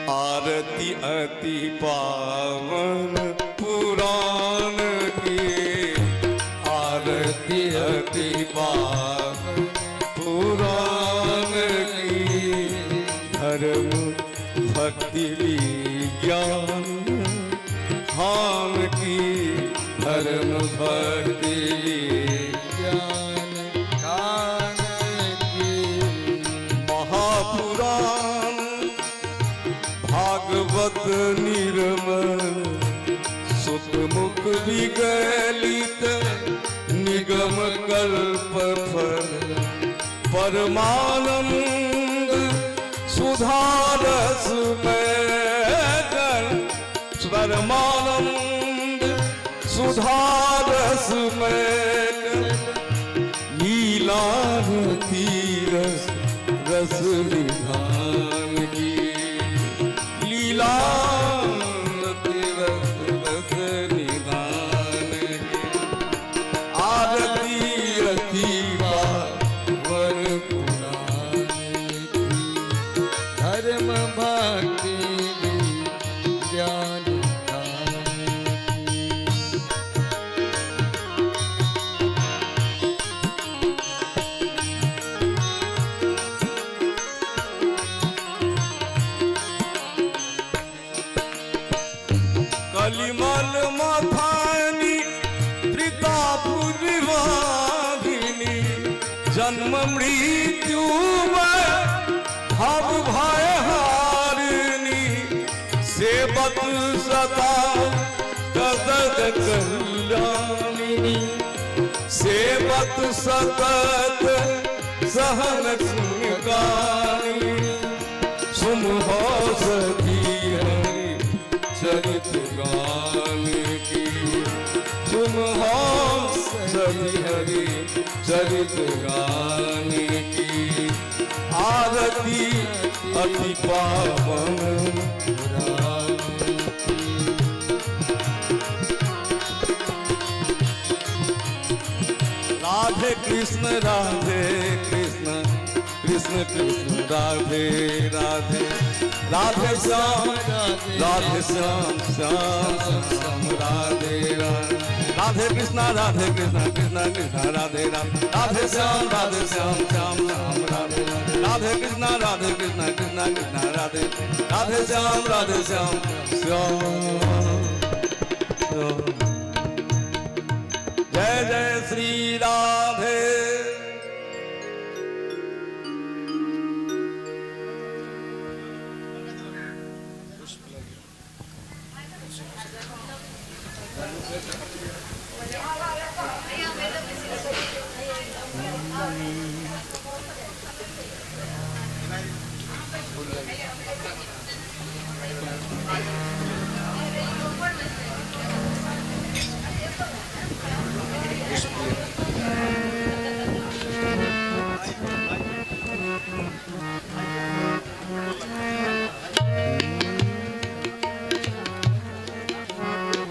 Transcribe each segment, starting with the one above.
आरती अति पावन पुराण की, आरती अति पावन पुराण की, धर्म भक्ति विज्ञान धाम की, धर्म भक्ति ज्ञान कान की। महापुराण भागवत निर्मल, सुख मुख विगलित निगम कल्प फल, परमानंद सुधारस में जल, परमानंद सुधारस में लीलावती रस रस निधान की, लीलावती रस रस निधान की, आरती अति पावन पुराण की, धर्म भक्ति ज्ञान कान की। कलिमल मथानी त्रितापुर वाहिनी, जन्म मृत्यु में भव भय हारिणी, सेवत सदा कदद कल्याणिनी, सेवत सतत सहन सुनकानी, सुन हो सखी हरि चरित गान की, सुन हो सखी हरि चरित गान की, आरती अति पावन पुराण की। राधे कृष्ण कृष्ण कृष्ण राधे राधे, राधे श्याम राधे श्याम श्याम श्याम राधे राधे, राधे कृष्ण कृष्ण कृष्ण राधे राधे, राधे श्याम श्याम श्याम राधे राधे, राधे कृष्ण कृष्ण कृष्ण राधे राधे श्याम श्याम श्याम। जय जय श्री राधे।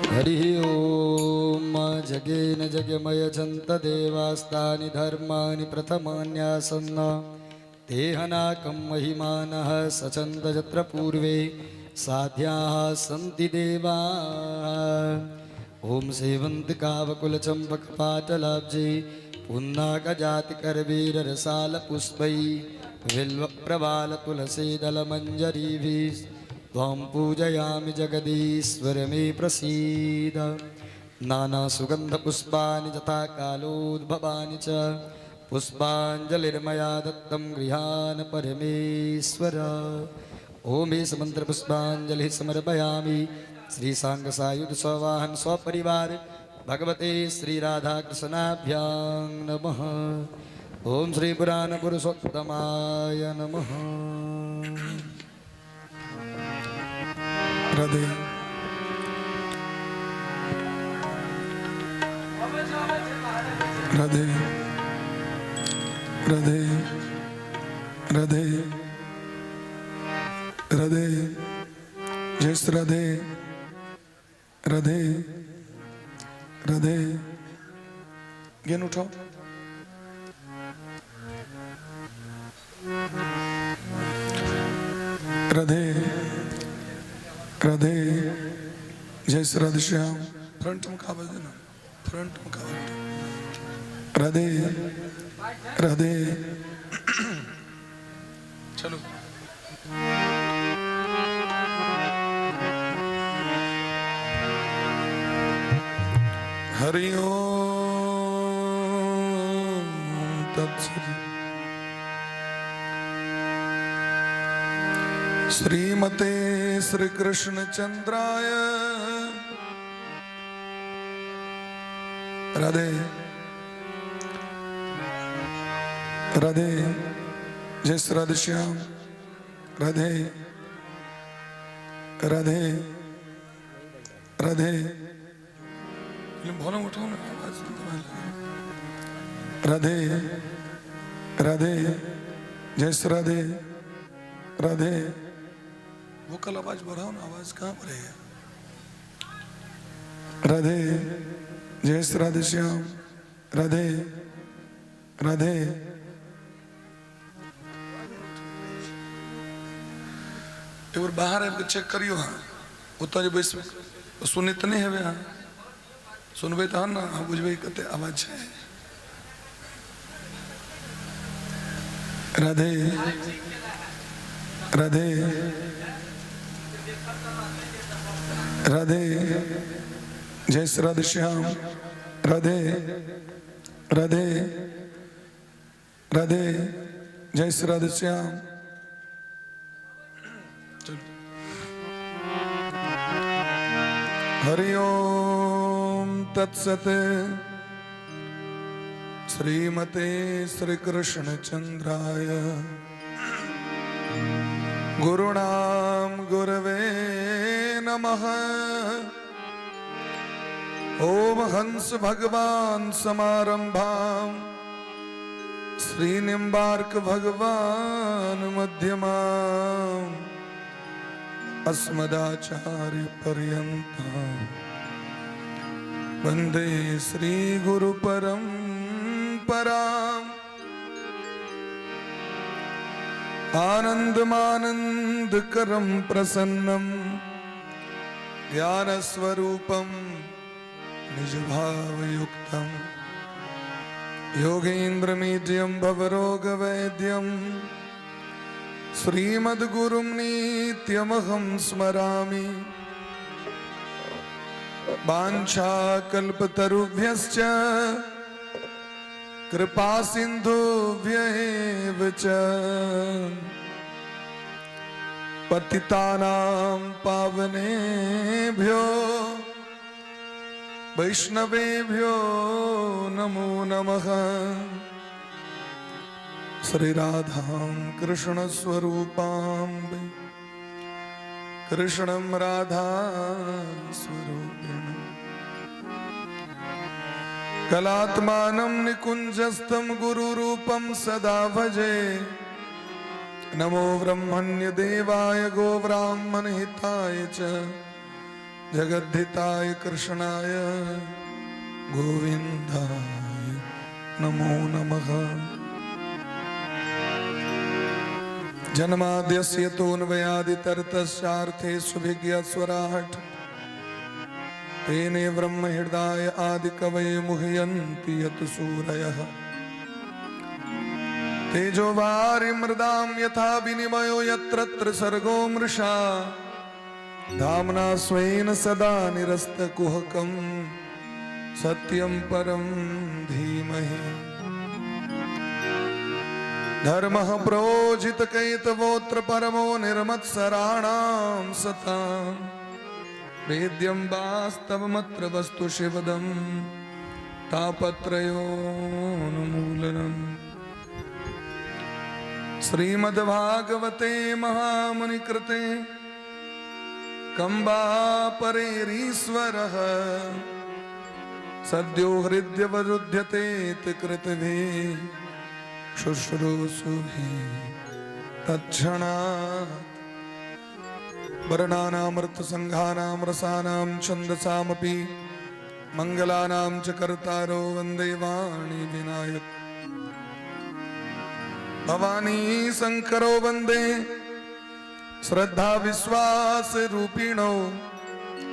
हरिः ॐ। जगेन जगमय चन्त देवास्तानि धर्माणि प्रथमान्यासन्न तेहनाकं महिमानः सचन्द यत्र पूर्वे साध्याः सन्ति देवाः। ॐ सेवन्तिकावकुलचम्पकपाटलाब्जे पुन्नाकजातिकरवीररसालपुष्पैः बिल्वप्रवालतुलसीदलमञ्जरीभिः त्वां पूजयामि जगदीश्वर मे प्रसीद। नानासुगन्धपुष्पाणि तथा कालोद्भवानि च पुष्पाञ्जलिर्मया दत्तं गृहान् परमेश्वर। ॐ एष मन्त्रपुष्पाञ्जलिः समर्पयामि। श्रीसाङ्गसायुध सवाहन सपरिवार भगवते श्रीराधाकृष्णाभ्यां नमः। ॐ श्रीपुराणपुरुषोत्तमाय नमः। राधे राधे राधे राधे राधे, जय श्री राधे राधे राधे। गेंद उठाओ। राधे। राधे। जय श्री राधे श्याम। फ्रंट में आवाज देना, फ्रंट में आवाज। राधे राधे। चलो। हरि ओम तत्सत्। श्रीमते श्री कृष्ण चंद्राय। राधे राधे। जय श्री राधे श्याम। राधे राधे राधे। वॉल्यूम उठाओ ना, आवाज दबाने लगे। राधे राधे। जय श्री राधे राधे। वोकल आवाज बढ़ाओ ना, आवाज कहाँ पर है? राधे। जय श्री राधे श्याम। राधे राधे। एक बार बाहर आबि के चेक करियो। अहाँ ओतऽ जे बैसबै, सुनैत तऽ नहि हेबै। अहाँ सुनबै तहन ने अहाँ बुझबै कते आवाज छै। राधे राधे राधे। जय श्री राधे श्याम। राधे राधे राधे। जय श्री राधे श्याम। चलो। हरि ओम तत्सत। श्रीमते श्री कृष्ण चंद्राय गुरुणाम गुरवे नमः। ओम हंस भगवान समारंभाम श्री निम्बार्क भगवान मध्यमाम अस्मदाचार्य पर्यंताम वंदे श्री गुरु परंपराम। आनंदमानंद करम प्रसन्नम ज्ञानस्वरूपम निजभावयुक्तम योगेन्द्रमीड्यं भवरोगवैद्यं श्रीमद्गुरुं नित्यमहं स्मरामि। वाञ्छाकल्पतरुभ्यश्च कृपा सिन्धुभ्य एव च पतितानां पावनेभ्यो वैष्णवेभ्यो नमो नमः। श्री राधां कृष्ण स्वरूपां, कृष्णं राधा स्वरूपिणम्, कलात्मानं निकुञ्जस्थं गुरुरूपं सदा भजे। नमो ब्रह्मण्य देवाय गोब्राह्मण हिताय च जगद्धिताय कृष्णाय गोविन्दाय नमो नमः। जन्माद्यस्य तोऽन्वयादितरतश्चार्थेष्वभिज्ञस्वराट् तेने ब्रह्म हृदाय आदि कवये मुह्यन्ति यत् सूरयः। तेजो वारि मृदां यथा विनिमयो यत्र त्र सर्गो मृषा धाम्ना स्वेन सदा निरस्तकुहकं सत्यं परं धीमहि। धर्मः प्रोजितकैतवोऽत्र परमो निर्मत्सराणां सतां वेद्यं वास्तवमत्र वस्तु शिवदं तापत्रयोन्मूलनम्। श्रीमद्भागवते महामुनिकृते कम्बापरेरीश्वरः सद्यो हृद्यवरुध्यते कृतभिः शुश्रूषुभिः तत्क्षणात्। वर्णानामर्थसङ्घानां रसानां छन्दसामपि मङ्गलानां च कर्तारो वन्दे वाणी विनायक। भवानी शङ्करो वन्दे श्रद्धा विश्वास रूपिणो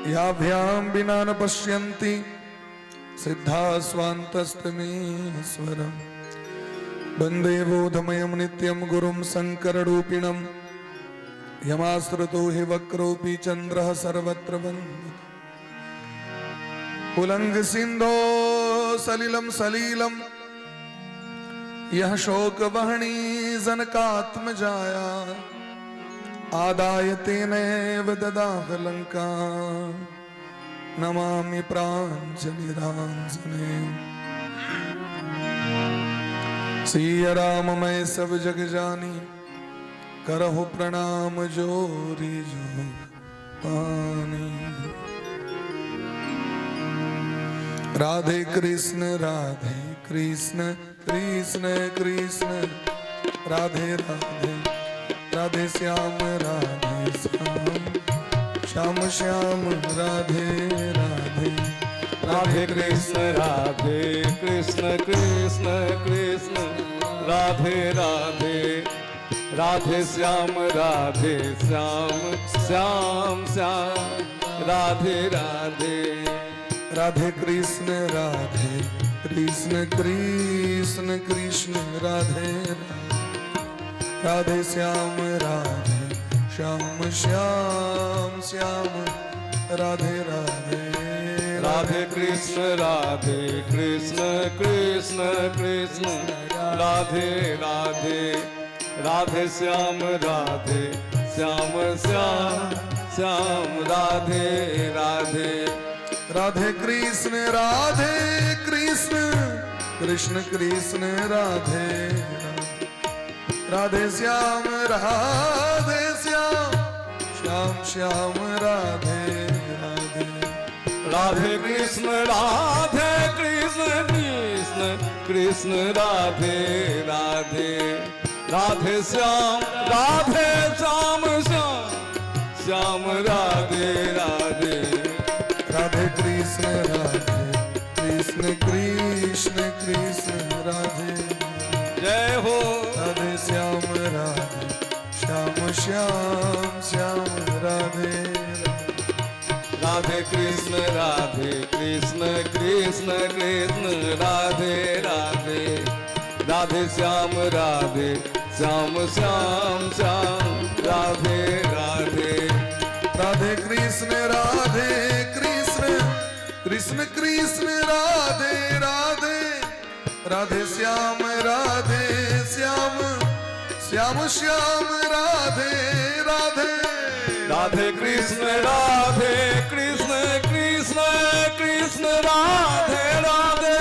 याभ्यां बिना न पश्यन्ति सिद्धा स्वान्तस्तमेश्वरम्। वन्दे बोधमयं नित्यं गुरुं शङ्कररूपिणं यमाश्रितो हि वक्रोऽपि चन्द्रः सर्वत्र वन्दते। उलङ्घ सिन्धो सलिलं सलीलं यः शोकवह्नि जनकात्मजाया आदाय तेनैव ददाह लङ्कां नमामि प्राञ्जलिराञ्जनेयम्। सिय राम मैं सब जग जानी करहु प्रणाम जोरी जो पानी। राधे कृष्ण कृष्ण कृष्ण राधे राधे, राधे श्याम राधे श्याम श्याम श्याम राधे राधे। राधे कृष्ण कृष्ण कृष्ण राधे राधे, राधे श्याम श्याम श्याम राधे राधे। राधे कृष्ण कृष्ण कृष्ण राधे राधे, श्याम राधे श्याम श्याम श्याम राधे राधे। राधे कृष्ण कृष्ण कृष्ण राधे राधे, राधे श्याम श्याम श्याम राधे राधे। राधे कृष्ण कृष्ण कृष्ण राधे राधे, श्याम श्याम श्याम राधे राधे। राधे कृष्ण कृष्ण कृष्ण राधे राधे, राधे श्याम श्याम श्याम राधे राधे। राधे कृष्ण कृष्ण कृष्ण राधे जय हो। राधे श्याम राधे श्याम श्याम श्याम राधे। राधे कृष्ण कृष्ण कृष्ण राधे राधे, राधे श्याम श्याम श्याम श्याम राधे राधे। राधे कृष्ण कृष्ण कृष्ण राधे राधे, राधे श्याम श्याम श्याम राधे राधे। राधे कृष्ण कृष्ण कृष्ण राधे राधे,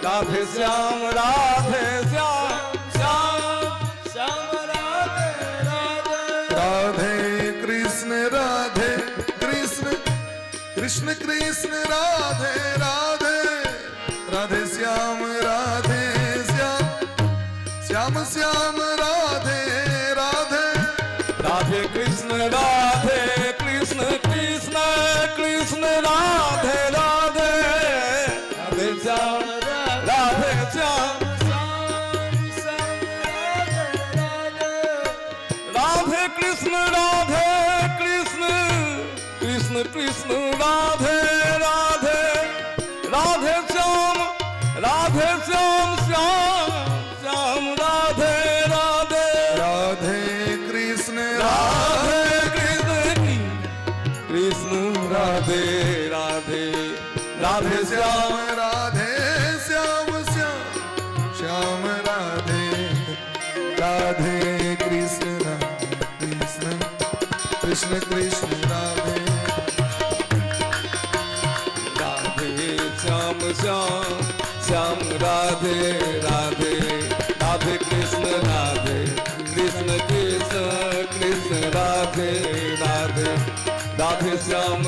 राधे श्याम श्याम श्याम राधे राधे। राधे कृष्ण कृष्ण कृष्ण राधे राधे, राधे श्याम श्याम श्याम श्याम राधे राधे। राधे कृष्ण कृष्ण कृष्ण राधे राधे, राधे श्याम श्याम राधे कृष्ण कृष्ण कृष्ण राधे राधे, राधे श्याम श्याम श्याम राधे राधे। राधे कृष्ण राधे कृष्ण कृष्ण राधे राधे, राधे श्याम राधे श्याम श्याम श्याम राधे राधे कृष्ण राधे कृष्ण कृष्ण कृष्ण राधे राधे श्याम श्याम श्याम राधे राधे, राधे कृष्ण कृष्ण कृष्ण राधे राधे, राधे श्याम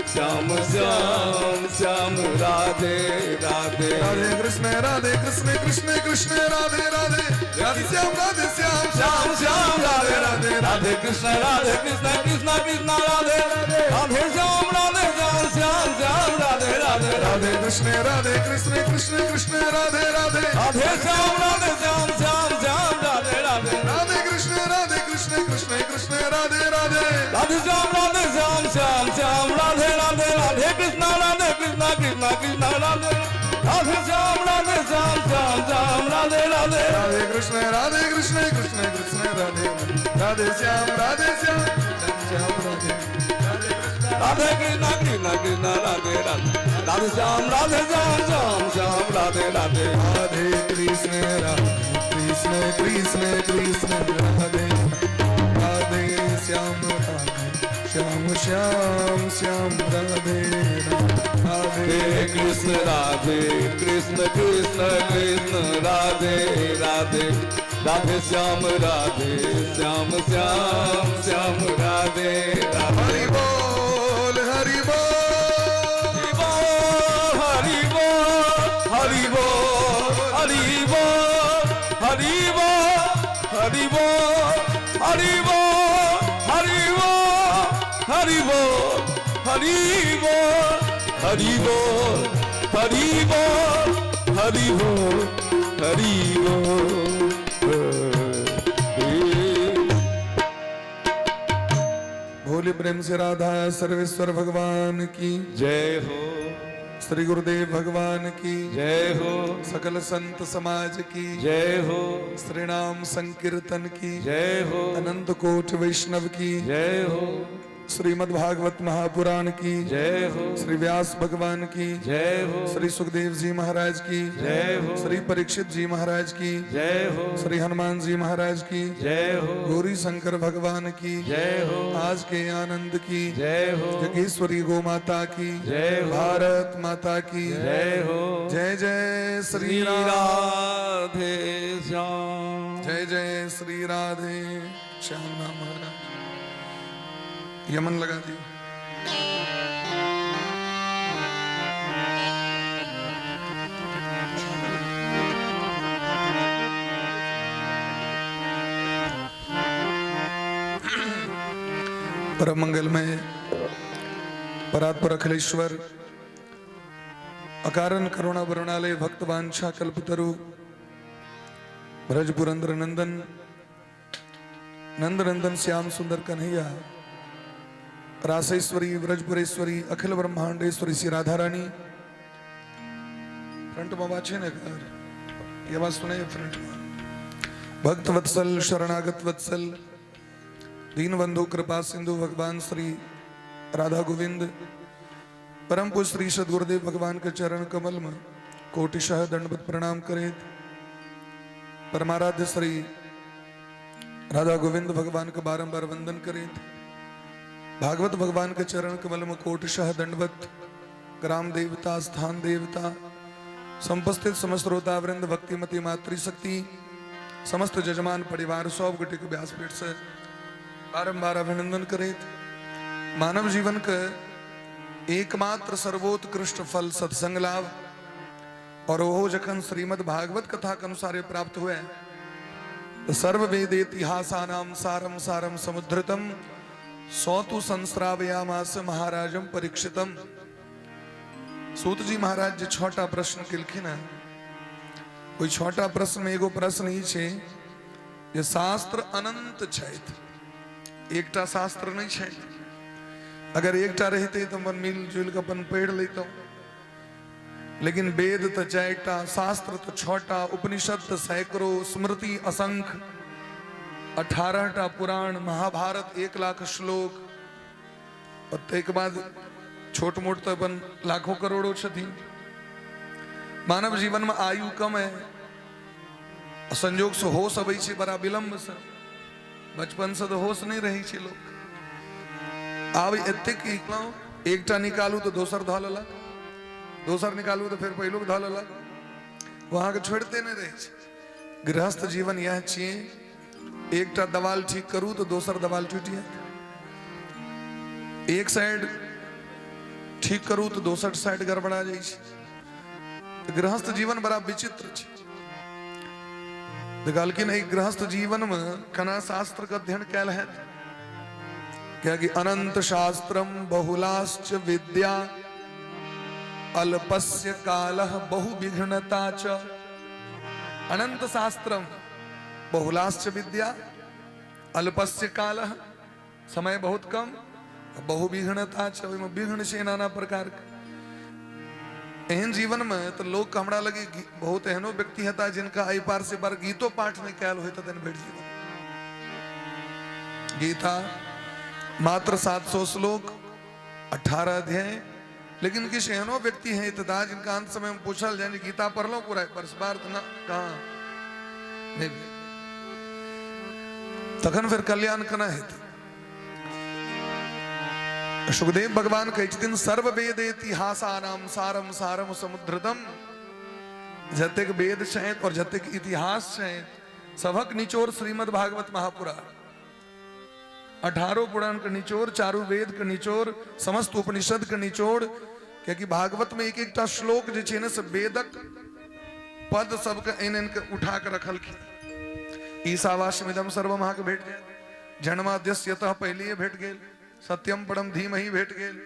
श्याम श्याम श्याम राधे राधे। राधे कृष्ण कृष्ण कृष्ण राधे राधे, राधे श्याम श्याम श्याम राधे राधे, राधे कृष्ण कृष्ण कृष्ण राधे राधे श्याम श्याम श्याम राधे राधे। राधे कृष्ण कृष्ण कृष्ण राधे राधे, राधे श्याम श्याम श्याम श्याम राधे राधे। राधे कृष्ण कृष्ण कृष्ण कृष्ण राधे राधे। राधे श्याम राधे श्याम श्याम श्याम राधे राधे, राधे कृष्णा राधे कृष्णा कृष्णा कृष्णा राधे, राधे श्याम राधे श्याम श्याम श्याम राधे राधे। राधे कृष्ण राधे कृष्ण कृष्ण कृष्ण राधे, राधे श्याम राधे श्याम श्याम श्याम राधे, राधे कृष्ण राधे कृष्णा कृष्णा कृष्णा राधे राधे, राधे श्याम राधे श्याम श्याम श्याम राधे राधे। राधे कृष्ण राधे कृष्ण कृष्ण कृष्ण राधे, राधे श्याम राधे श्याम श्याम श्याम राधे, राधे राधे कृष्ण राधे कृष्ण कृष्ण कृष्ण राधे राधे, राधे श्याम राधे श्याम श्याम श्याम राधे राधे। हरि बोल हरि बोल हरि बोल हरि बोल हरि बोल हरि बोल हरि बोल हरि बोल हरि बोल हरि बोल हरि बोल हरि बोल हरि बोल हरि बोल हरि बोल। भोले प्रेम से राधा सर्वेश्वर भगवान की जय हो। श्री गुरुदेव भगवान की जय हो। सकल संत समाज की जय हो। श्री नाम संकीर्तन की जय हो। अनंत कोट वैष्णव की जय हो। श्रीमद् भागवत महापुराण की जय हो। श्री व्यास भगवान की जय हो। श्री सुखदेव जी महाराज की जय हो। श्री परीक्षित जी महाराज की जय हो। श्री हनुमान जी महाराज की जय हो। गौरी शंकर भगवान की जय हो। आज के आनंद की जय हो। जगेश्वरी गो माता की जय हो। भारत माता की जय हो। जय जय श्री श्री राम राधे श्याम। जय जय श्री राधे श्याम नाम महाराज। यमन लगा दियो। परम मंगलमय परात्पर अखिलेश्वर अकारण करुणा वरुणालय भक्त वांछा कल्पतरु ब्रज पुरंदर नंदन नंद नंदन श्याम सुंदर कन्हैया रासेश्वरी ब्रजपुरेश्वरी अखिल ब्रह्मांडेश्वरी श्री राधा रानी। फ्रंट बाबा છે ને ઘર એ વાત સુને ફ્રન્ટમાં। भक्त वत्सल शरणागत वत्सल दीनबंधु कृपा सिंधु भगवान श्री राधा गोविंद परम पूज्य श्री सदगुरुदेव भगवान के चरण कमल में कोटिशः दंडवत प्रणाम करे। परमाराध्य श्री राधा गोविंद भगवान के बारंबार वंदन करे। भागवत भगवान के चरण कमल में कोटिशः दंडवत। ग्राम देवता, स्थान देवता, समुपस्थित समस्त श्रोता वृंद, भक्तिमती मातृशक्ति, समस्त जजमान परिवार सब गोटे के व्यासपीठ से बारंबार अभिनंदन करैत, मानव जीवन के एकमात्र सर्वोत्कृष्ट फल सत्संग लाभ और ओहो जखन श्रीमद् भागवत कथा के अनुसार प्राप्त हुए तो सर्व वेदेतिहासानाम सारम सारम समुद्धृतम सौतु संश्रावयामास महाराजम परीक्षितम। सूत जी महाराज जे छटा प्रश्न केलखिन हैं, ओहि छटा प्रश्न में एगो प्रश्न ई छै जे शास्त्र अनंत छथि, एकटा शास्त्र नहीं छै। अगर एकटा रहिते तऽ अपन मिल जुलि कऽ अपन पढ़ि लैतहुँ, लेकिन वेद तऽ चारिटा, शास्त्र तऽ छटा, उपनिषद तऽ सैकड़ों, स्मृति असंख्य, 18टा पुराण, महाभारत 1 लाख श्लोक और ताहिके बाद छोट मोट तऽ अपन लाखों करोड़ों छथिन। मानव जीवन में आयु कम है, संजोग से होश अबै छै बड़ा विलम्ब से, बचपन से तऽ होश नहीं रहै छै लोक। आब एतेक एकटा निकालू तऽ दोसर धऽ लेलक, दोसर निकालू तऽ फेर पहिलुक धऽ लेलक, ओ अहाँके छोड़िते नहि रहै छै। गृहस्थ जीवन इएह छियै, एकटा दवाल ठीक करू तऽ दोसर दवाल टूटि जायत, एक साइड ठीक करू तऽ दोसर साइड गड़बड़ा जाइ छै। तऽ गृहस्थ जीवन बड़ा विचित्र छै। तऽ कहलखिन एहि गृहस्थ जीवन में केना शास्त्र के अध्ययन कयल हैत? कियाकि अनंत शास्त्रम बहुलाश्च विद्या अल्पस्य कालः बहु विघ्नता च। अनंत शास्त्रम बहुलाश्च विद्या अल्पस्य काल, समय बहुत कम, बहुविघ्नता छै, ओहिमे विघ्न छै नाना प्रकारके। एहन जीवनमे तऽ लोक हमरा लगे बहुत एहनो व्यक्ति हेता जिनका एहि पार से पार गीतो पाठ नहि कयल होइत हेतनि भरि जीवन। गीता मात्र 700 श्लोक, 18 अध्याय, लेकिन किछु एहनो व्यक्ति हैं इतदा जिनका अंत समय में पूछल जाए गीता पढ़लो पूरा वर्ष बार ना कहाँ नहीं भेल। तखन फिर कल्याण केना हेतै? सुखदेव भगवान कहै छथिन सर्व वेद इतिहासानाम सारम सारम समुद्रतम। जतेक वेद छै और जतेक इतिहास छै सभक निचोड़ श्रीमद् भागवत महापुराण। 18 पुराण के निचोड़, चारू वेद के निचोड़, समस्त उपनिषद के निचोड़, कियाकि भागवत में एक एकटा श्लोक जे छै ने से वेदक पद सबके आनि आनि के उठा के रखलखिन। ईशावास्यमिदम सर्वम अहाँके भेट जायत, जन्माद्यस्य पहिलिए भेट गेल, सत्यम परम धीमहि भेट गेल।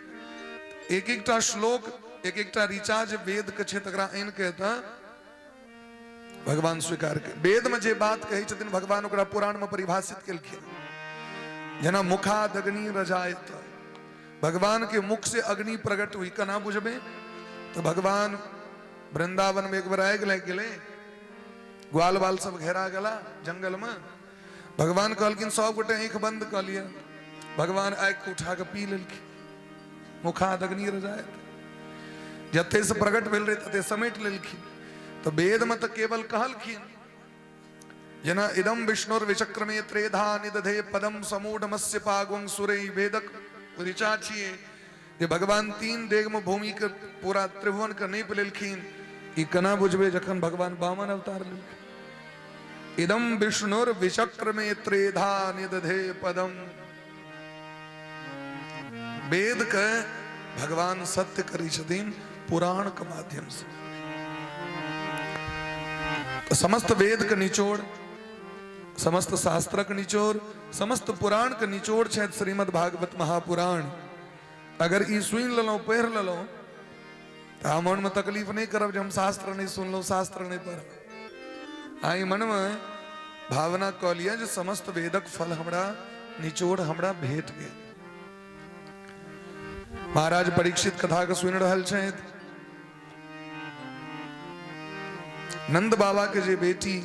एक एकटा श्लोक, एक एकटा ऋचा जे वेद के छै तकरा आनि के तऽ भगवान स्वीकार के वेद में जे बात कहै छथिन भगवान ओकरा पुराण में परिभाषित केलखिन। जेना मुखादग्नि रजायत, भगवान के मुख से अग्नि प्रकट हुई, केना बुझबे? तो भगवान वृंदावन में एक बार आगि लागि गेलै, ग्वाल बाल सब घेरा गेला जंगल में। भगवान कहलखिन सब गोटे आँखि बंद कऽ लिअ। भगवान आगि उठा के पी लेलखिन। मुखादग्नि रजायत, जते से प्रकट भेल रहे तते समेट लेलखिन। तो वेद में तो केवल कहलखिन जेना इदम विष्णुर विचक्रमे त्रेधा निदधे पदम समूढ़मस्य पागुं सुरै, वेदक ऋचा छियै जे भगवान 3 डेग में भूमि के पूरा त्रिभुवन के नीप लेलखिन। ई केना बुझबै? जखन भगवान वामन अवतार लेलखिन। इदम विष्णुर विचक्रमे त्रेधा निदधे पदम, वेद के भगवान सत्य करै छथिन पुराण के माध्यम से। तो समस्त वेद के निचोड़, समस्त शास्त्र के निचोड़, समस्त पुराण के निचोड़ छै श्रीमद् भागवत महापुराण। अगर ई सुनि लेलहुँ, पढ़ि लेलहुँ, तऽ अहाँ मनमे तकलीफ नहि करब जे हम शास्त्र नहि सुनलहुँ, शास्त्र नहि पढ़लहुँ। आ ई मनमे भावना कऽ लिअ जे समस्त वेदक फल हमरा निचोड़ हमरा भेट गेल। महाराज परीक्षित कथा के सुनि रहल छथि। नंद बाबा के जे बेटी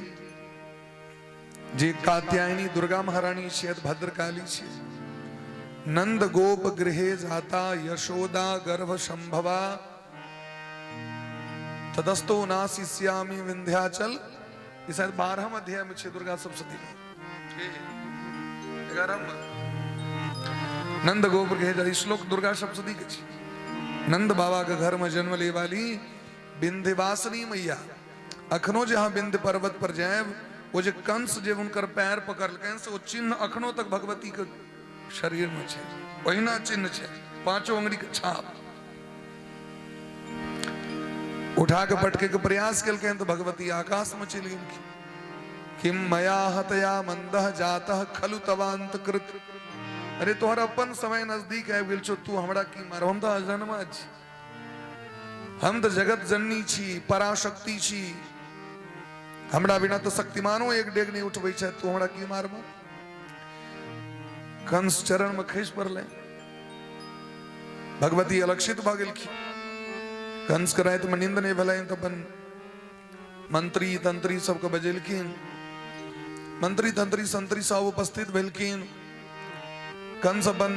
जे कात्यायनी दुर्गा महारानी छियत, भद्रकाली छियत, नंद गोप गृहे जाता यशोदा गर्भ संभवा तदस्तो नाशिष्यामि विंध्याचल। ई शायद 12 अध्याय में छै दुर्गा सप्तशती में, 11। नंद गोप गृहे जाता, श्लोक दुर्गा सप्तशती के छै। नंद बाबा के घर में जन्म ले वाली विंध्यवासिनी मैया, अखनो जे अहाँ विंध्य पर्वत पर जायब, ओ जे कंस जे हुनकर पैर पकड़लकनि से ओ चिन्ह अखनो तक भगवती के शरीर में छै, ओहिना चिन्ह छै, पांचों अंगुरी के छाप। उठा के पटके के प्रयास केलकनि तऽ भगवती आकाश में चलि गेलखिन। किम मया हतया मंदः जातः खलु तवांत कृत। अरे तोहर अपन समय नजदीक आबि गेल छौ, तू हमरा की मारब? हम तऽ अजन्मा छी, हम तऽ जगत जननी छी, पराशक्ति छी, हमरा बिना तऽ शक्तिमानो एक डेग नहि उठबै छै, तू हमरा की मारब? कंस चरण में खसि पड़लै, भगवती अलक्षित भऽ गेलखिन। कंस के राति में नींद नहि भेलनि तऽ अपन मंत्री तंत्री सबके बजेलखिन। मंत्री तंत्री संत्री सब उपस्थित भेलखिन। कंस अपन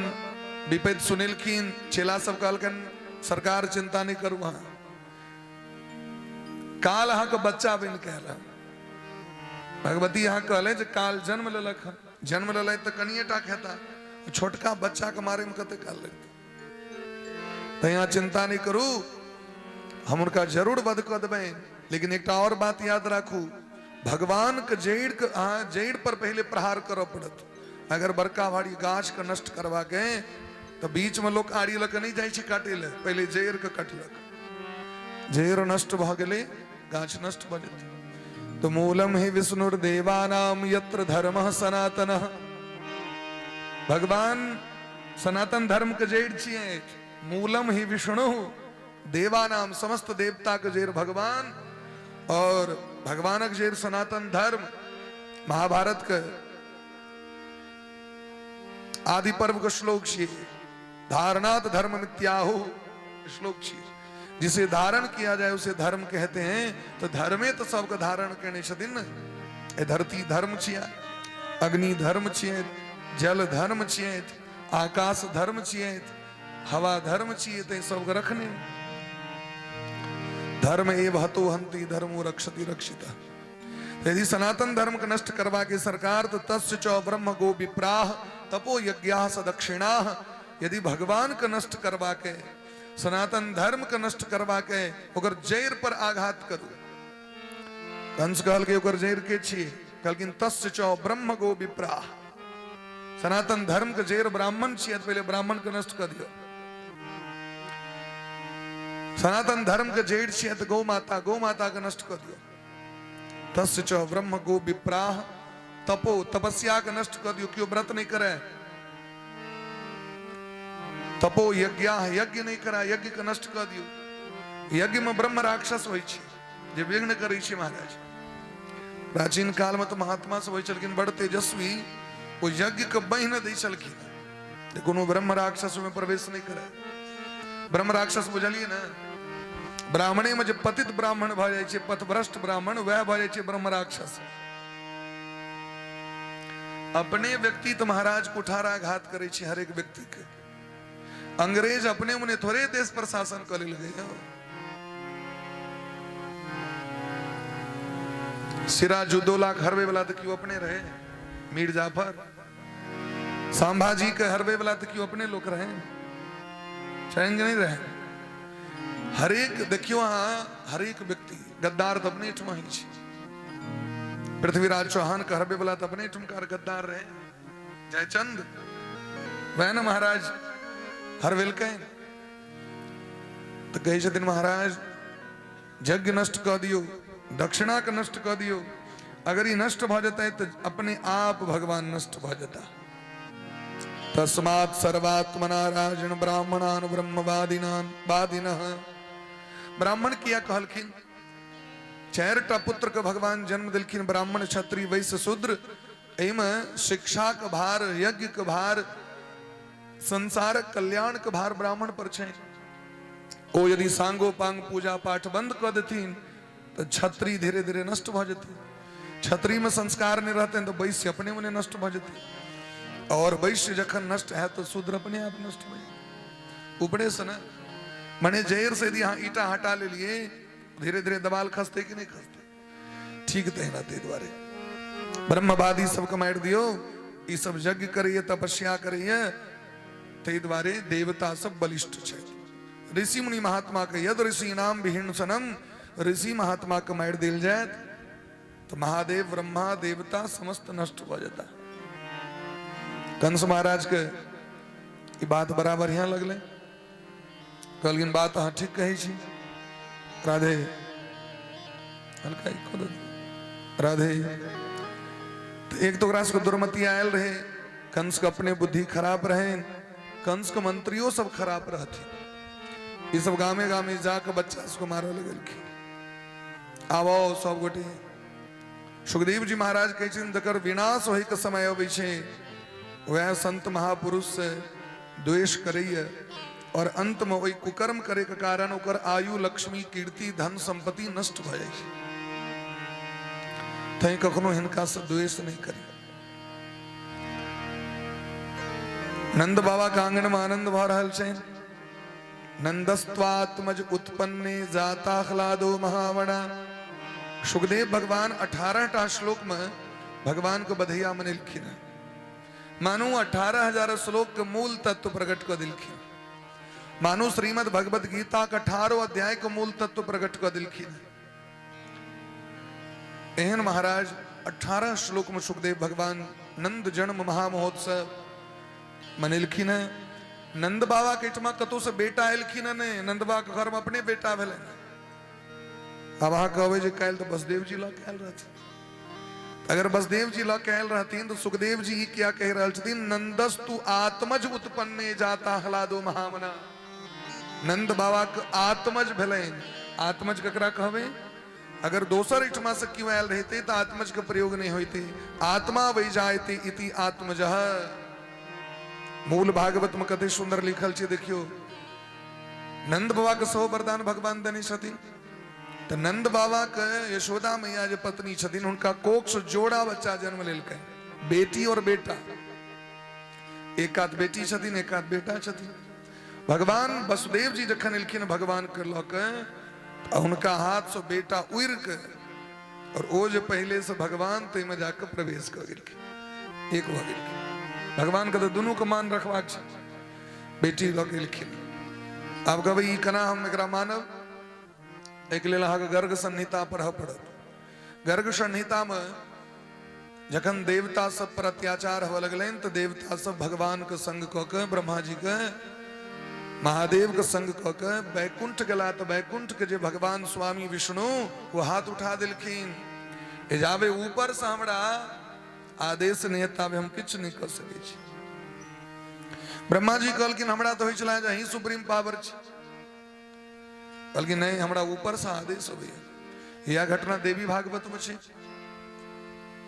विपत्ति सुनेलखिन। चेला सब कहलखिन सरकार चिंता नहीं करू, अहाँ काल अहाँके बच्चा बनि के आयल। भगवती अहाँ कहले जे काल जन्म लेलक हन, जन्म लेलथि तऽ कनिए टा खेता, छोटका बच्चा के मारे में कते काल लगतै? तऽ यहाँ चिंता नहीं करू, हम हुनका जरूर वध कऽ देबै। लेकिन एकटा और बात याद राखू, भगवान के जड़ि के अहाँ जड़ि पर पहिले प्रहार करऽ पड़त। अगर बड़का भारी गाछ के नष्ट करबा के तऽ बीच में लोक आड़ी लऽ के नहि जाइ छै काटै लए, पहिले जड़ि के कटलक। जड़ि नष्ट भऽ गेलै, गाछ नष्ट भऽ जेतै। तो मूलम ही विष्णुर्देवानाम यत्र धर्मः सनातनः। भगवान सनातन धर्म के जड़ छियै। मूलम ही विष्णु देवानाम, समस्त देवता के जड़ भगवान, और भगवानक जड़ सनातन धर्म। महाभारत के आदि पर्व के श्लोक छियै, धारणात् धर्म मित्याहु श्लोक छियै। जिसे धारण किया जाए उसे धर्म कहते हैं। तो धर्मे तो सबके धारण केने छथिन ने। ए धरती धर्म छियै, अग्नि धर्म छियै, जल धर्म छियै, आकाश धर्म छियै, हवा धर्म छियै, ते सबके रखने। धर्म एव हतो हंति धर्मो रक्षति रक्षिता। यदि सनातन धर्म के नष्ट करवा के सरकार, तो तस्य च ब्रह्म गो विप्राह तपो यज्ञाः स दक्षिणाः। यदि भगवान के नष्ट करवा के, सनातन धर्म के नष्ट करवा के ओकर जैर पर आघात करू। कंस कहलकै ओकर जैर के छियै? कहलखिन तस्य च ब्रह्म गो विप्राह। सनातन धर्म के जैर ब्राह्मण छियै, पहिले ब्राह्मण के नष्ट कर दियौ। सनातन धर्म के जैर छियै तऽ गौ माता, गौ माता के नष्ट कर दियौ। तस्य च ब्रह्म गो विप्राह तपो, तपस्या के नष्ट कर दियौ, केओ व्रत नहीं करे। तपो यज्ञ, यज्ञ नहीं करा, यज्ञ के नष्ट कर दियौ। यज्ञ में ब्रह्म राक्षस होइ छै जे विघ्न करै छै। महाराज, प्राचीन काल में तऽ महात्मा सब होइ छलखिन बड़ तेजस्वी, ओ यज्ञ के बहि दै छलखिन जे कोनो ब्रह्म राक्षस में प्रवेश नहीं करे। ब्रह्म राक्षस बुझलियै ने? ब्राह्मणे में जे पतित ब्राह्मण भऽ जाइ छै, पथभ्रष्ट ब्राह्मण, वएह भऽ जाइ छै ब्रह्म राक्षस। अपने व्यक्ति तऽ महाराज कुठाराघात करै छै हरेक व्यक्ति के। अंग्रेज अपने मने थोड़े देश पर शासन कऽ लेलकै। सिराजुद्दौला के हरबै वाला तऽ केओ अपने रहे, मीर जाफर। संभाजी के हरबै वाला तऽ केओ अपने लोक रहे, छैन नहीं रहे? हरेक देखियो अहाँ, हरेक व्यक्ति गद्दार तऽ अपने ठुमा ही छै। पृथ्वीराज चौहान के हरबै वाला तऽ अपने ठुमकार गद्दार रहे, जयचंद। वह ने महाराज हरवेलकै। तऽ कहै छथिन महाराज, यज्ञ नष्ट कऽ दियौ, दक्षिणा के नष्ट कऽ दियौ। अगर ई नष्ट भऽ जेतै तऽ अपने आप भगवान नष्ट भऽ जेता। तस्मात् सर्वात्मना राजन ब्राह्मणान ब्रह्मवादिनान वादिनः। ब्राह्मण किया कहलखिन? चारिटा पुत्र के भगवान जन्म देलखिन, ब्राह्मण, क्षत्रिय, वैश्य, शूद्र। एहिमे शिक्षाक भार, यज्ञ के भार, संसारक कल्याण के भार ब्राह्मण पर छै। ओ यदि सांगोपांग पूजा पाठ बंद कऽ देथिन तऽ क्षत्रिय धीरे धीरे नष्ट भऽ जेतै। क्षत्रिय में संस्कार नहीं रहते तऽ वैश्य अपने मने नष्ट भऽ जेतै, और वैश्य जखन नष्ट है तो शूद्र अपने आप नष्ट भऽ जेतै। ऊपरे से ने, मने जैर से यदि अहाँ ईटा हटा लेलिए, धीरे धीरे दबाल खसते कि नहीं खसते? ठीक तहिना ताहि दुआरे ब्रह्मवादी सबके मारि दियौ। ई सब यज्ञ करैए, तपस्या करैए, ताहि दुआरे देवता सब बलिष्ठ छै। ऋषि मुनि महात्मा के यद ऋषि नाम विहिंसनम, ऋषि महात्मा के मारि देल जायत तो महादेव, ब्रह्मा, देवता समस्त नष्ट भऽ जेता। कंस महाराज के ई बात बड़ा बढ़िया लगलै। कहलखिन बात अहाँ ठीक कहै छी। राधे, हल्का ही खोल राधे। तो एक तो ओकरा सबके दुर्मति आयल रहे, कंस के अपने बुद्धि खराब रहे, कंस के मंत्रियों सब खराब रहथिन। ई सब गामे गामे जाके बच्चा सबके मारऽ लगलखिन। आबो सब गोटे। सुखदेव जी महाराज कहै छथिन, जकर विनाश होइके समय अबै छै वएह संत महापुरुष से द्वेष करैए, और अंत में ओहि कुकर्म करे के कारण ओकर आयु, लक्ष्मी, कीर्ति, धन संपत्ति नष्ट भऽ जाइ छै। तैं कखनो हिनका से द्वेष नहीं करी। नंद बाबा के आंगन में आनंद भऽ रहल छै। नंदस्त्वात्मज उत्पन्ने जाताह्लादो महावणा। सुखदेव भगवान 18 टा श्लोक में भगवान को बधैया मनेलखिन हँ। मानू 18,000 श्लोक के मूल तत्व प्रकट कऽ देलखिन, मानू श्रीमद् भगवत गीता के 18 अध्याय के मूल तत्व प्रकट कऽ देलखिन। एहन महाराज 18 श्लोक में सुखदेव भगवान नंद जन्म महामहोत्सव मनेलखिन हँ। नंद बाबा के एहिठमा कतौ से बेटा एलखिन हँ नहि, नंद बाबा के घर में अपने बेटा भेलनि। आब अहाँ कहबै जे काल्हि तऽ बसदेव जी लऽ के आयल रहथिन। अगर बसदेव जी लऽ के आयल रहथिन तऽ सुखदेव जी ई किया कहि रहल छथिन, नंदस्तु आत्मज उत्पन्ने जाता ह्लादो महामना? नंद बाबा के आत्मज भेलनि। आत्मज ककरा कहबै? अगर दोसर एहिठमा से क्यों आयल रहिते तऽ आत्मज के प्रयोग नहीं होते। आत्मा वै जायते इति आत्मजः। मूल भागवत में कते सुंदर लिखल छै, देखियौ। नंद बाबा के सेहो वरदान भगवान देने छथिन। तऽ नंद बाबा के यशोदा मैया जे पत्नी छथिन, हुनका कोख से जोड़ा बच्चा जन्म लेलकै, बेटी और बेटा। एक आध बेटी छथिन, एक आध बेटा छथिन। भगवान वसुदेव जी जखन एलखिन भगवान के लऽ के, तऽ हुनका हाथ से बेटा उड़ि के और ओ जे पहले से भगवान ताहिमे जाके प्रवेश कऽ गेलखिन, एक भऽ गेलखिन। भगवान के तऽ दुनू के मान रखबाक छै। बेटी लऽ के एलखिन। आब कहबै ई केना हम एकरा मानब? एहिके लेल अहाँके गर्ग संहिता पढ़ऽ पड़त। गर्ग संहितामे जखन देवता सब पर अत्याचार होबऽ लगलनि, तऽ देवता सब भगवान के संग कऽ के, ब्रह्मा जी के, महादेव के संग कऽ के वैकुंठ गेला। तऽ वैकुंठ के जे भगवान स्वामी विष्णु, वो हाथ उठा देलखिन, जाबे ऊपर से हमरा आदेश नहि हेतै ताबे हम किछु नहि कऽ सकै छी। ब्रह्मा जी कहलखिन, हमरा तऽ होइ छलै जे अहीं सुप्रीम पावर छी। कहलखिन, नहि, हमरा ऊपर से आदेश अबैया। यह घटना देवी भागवत में छै।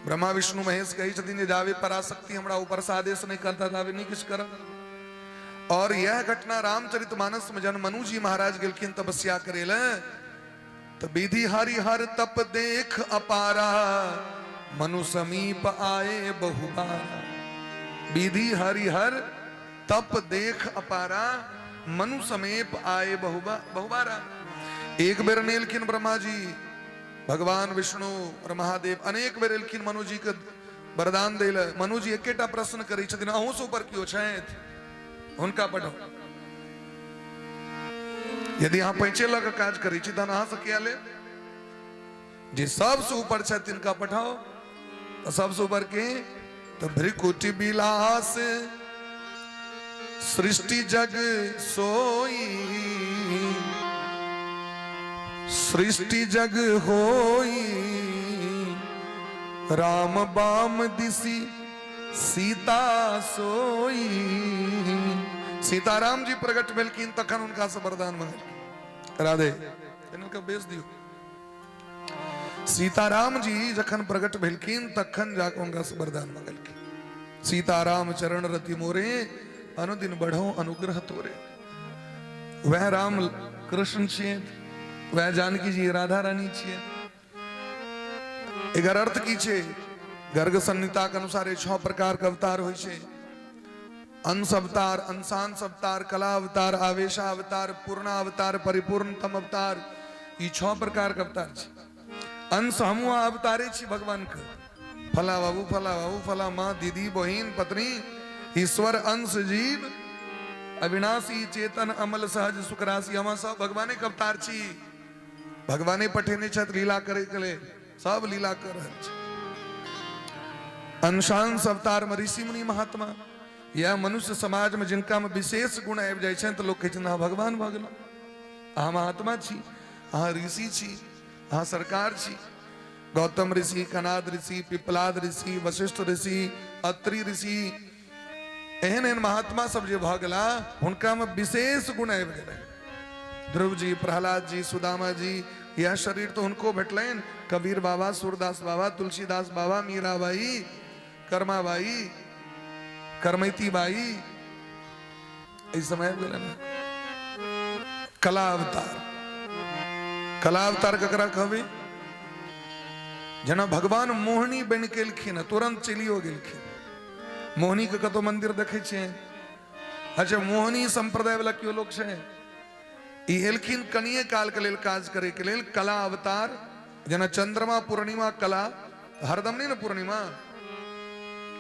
ब्रह्मा विष्णु महेश कहै छथिन जे जाबे पराशक्ति हमरा ऊपर से आदेश नहि करता ताबे नहि किछु करब। और यह घटना रामचरित मानस में जन मनु जी महाराज गेलखिन तपस्या करे ले, तो विधि हरिहर तप देख अपारा, मनु समीप आए बहुबारा। विधि हरिहर तप देख अपारा, मनु समीप आए बहुबारा। एक बेर नहीं एलखिन ब्रह्मा जी, भगवान विष्णु और महादेव, अनेक बेर एलखिन मनु जी के वरदान दै लए। मनु जी एकेटा प्रश्न करै छथिन, अहूँ से ऊपर केओ छथि? हुनका पढ़ो। यदि अहाँ पैंचे लऽ कऽ काज करै छी तहन अहाँ से किया लेब? जे सबसे ऊपर छथि तिनका पठाओ। तऽ सबसे ऊपर के? तऽ भ्रिकुटी विलास सृष्टि जग सोई, सृष्टि जग होई, राम बाम दिशि सीता सोई। सीताराम जी प्रकट भेलखिन तखन हुनका से वरदान मंगलखिन। राधे, इनका बेच दियौ। सीताराम जी जखन प्रकट भेलखिन तखन जाके हुनका से वरदान मंगलखिन। सीताराम चरण रति मोरे, अनुदिन बढ़ो अनुग्रह तोरे। वह राम कृष्ण छियै, वह जानकी जी राधा रानी छियै। एकर अर्थ की छै? गर्ग संहिता के अनुसार छह प्रकार के अवतार होइ छै: अंश अवतार, अंशांश अवतार, कला अवतार, आवेशावतार, पूर्णावतार, परिपूर्णतम अवतार। ई छह प्रकार के अवतार छै। अंश हमहूँ अवतारे छी भगवान के। फला बाबू, फला बाबू, फला माँ, दीदी, बहिन, पत्नी, ईश्वर अंश जीव अविनाशी चेतन अमल सहज सुख राशि, हम सब भगवाने के अवतार छी। भगवाने पठेने छथि लीला करे के लेल, सब लीला कर रहल छै। अंशांश अवतार में ऋषि मुनि महात्मा या मनुष्य समाज में जिनका में विशेष गुण आबि जाइ छनि तऽ लोक कहै छथिन, अहाँ भगवान भऽ गेलहुँ, अहाँ महात्मा छी, अहाँ ऋषि छी, अहाँ सरकार छी। गौतम ऋषि, कनाद ऋषि, पिपलाद ऋषि, वशिष्ठ ऋषि, अत्रि ऋषि, एहन एहन महात्मा सब जे भऽ गेला, हुनका में विशेष गुण आबि गेलै। ध्रुव जी, प्रहलाद जी, सुदामा जी, यह शरीर तो हुनको भेटलनि। कबीर बाबा, सूरदास बाबा, तुलसीदास बाबा, मीराबाई, कर्माबाई, करमैती बाई, एहि समय आबि गेलनि। कला अवतार। कला अवतार ककरा कहबै? जेना भगवान मोहिनी बनि के एलखिन, तुरंत चलियो गेलखिन। मोहिनी के कतौ मंदिर देखै छियै? अच्छा, मोहिनी संप्रदाय वाला केओ लोक छै? ई एलखिन कनिये काल के लेल काज करे के लेल। कला अवतार, जेना चंद्रमा पूर्णिमा कला, हरदम नहीं ने पूर्णिमा,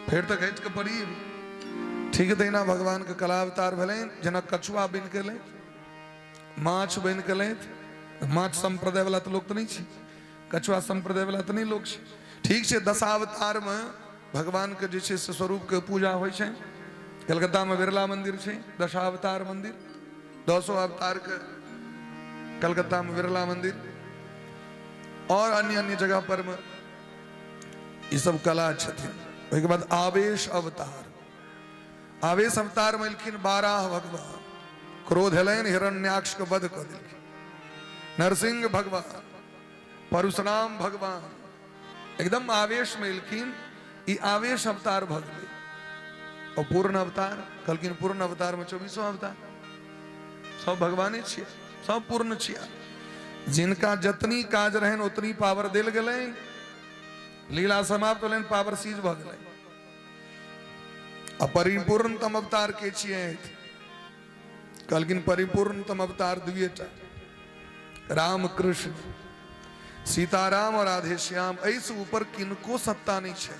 फेर तऽ घटि के पड़ी। ठीक तहिना भगवान के कला अवतार भेलनि, जेना कछुआ बनि के एलथि, माछ बनि के एलथि। माछ संप्रदाय वाला तऽ लोक तऽ नहि छै, कछुआ संप्रदाय वाला तऽ नहि लोक छै। ठीक छै, दशावतार मे भगवान के जे छै से स्वरूप के पूजा होइ छै। कलकत्ता मे बिरला मंदिर छै, दशावतार मंदिर, दसो अवतार के कलकत्ता में बिरला मंदिर और अन्य अन्य जगह पर में ई सब कला छथिन। ओहिके बाद आवेश अवतार। आवेश अवतार में एलखिन बाराह भगवान, क्रोध एलनि, हिरण्याक्ष के वध कऽ देलखिन। नरसिंह भगवान, परशुराम भगवान एकदम आवेश में एलखिन। ई आवेश अवतार भऽ गेलै। और पूर्ण अवतार कहलखिन पूर्ण अवतार में 24 अवतार सब भगवाने छियै, सब पूर्ण छियै। जिनका जतनी काज रहनि ओतनी पावर देल गेलनि, लीला समाप्त भेलनि, पावर सीज भऽ गेलनि। आ परिपूर्णतम अवतार के छियै? कहलखिन परिपूर्णतम अवतार दुइएटा, राम कृष्ण, सीताराम और राधे श्याम। एहिसँ ऊपर किनको सत्ता नहीं छै।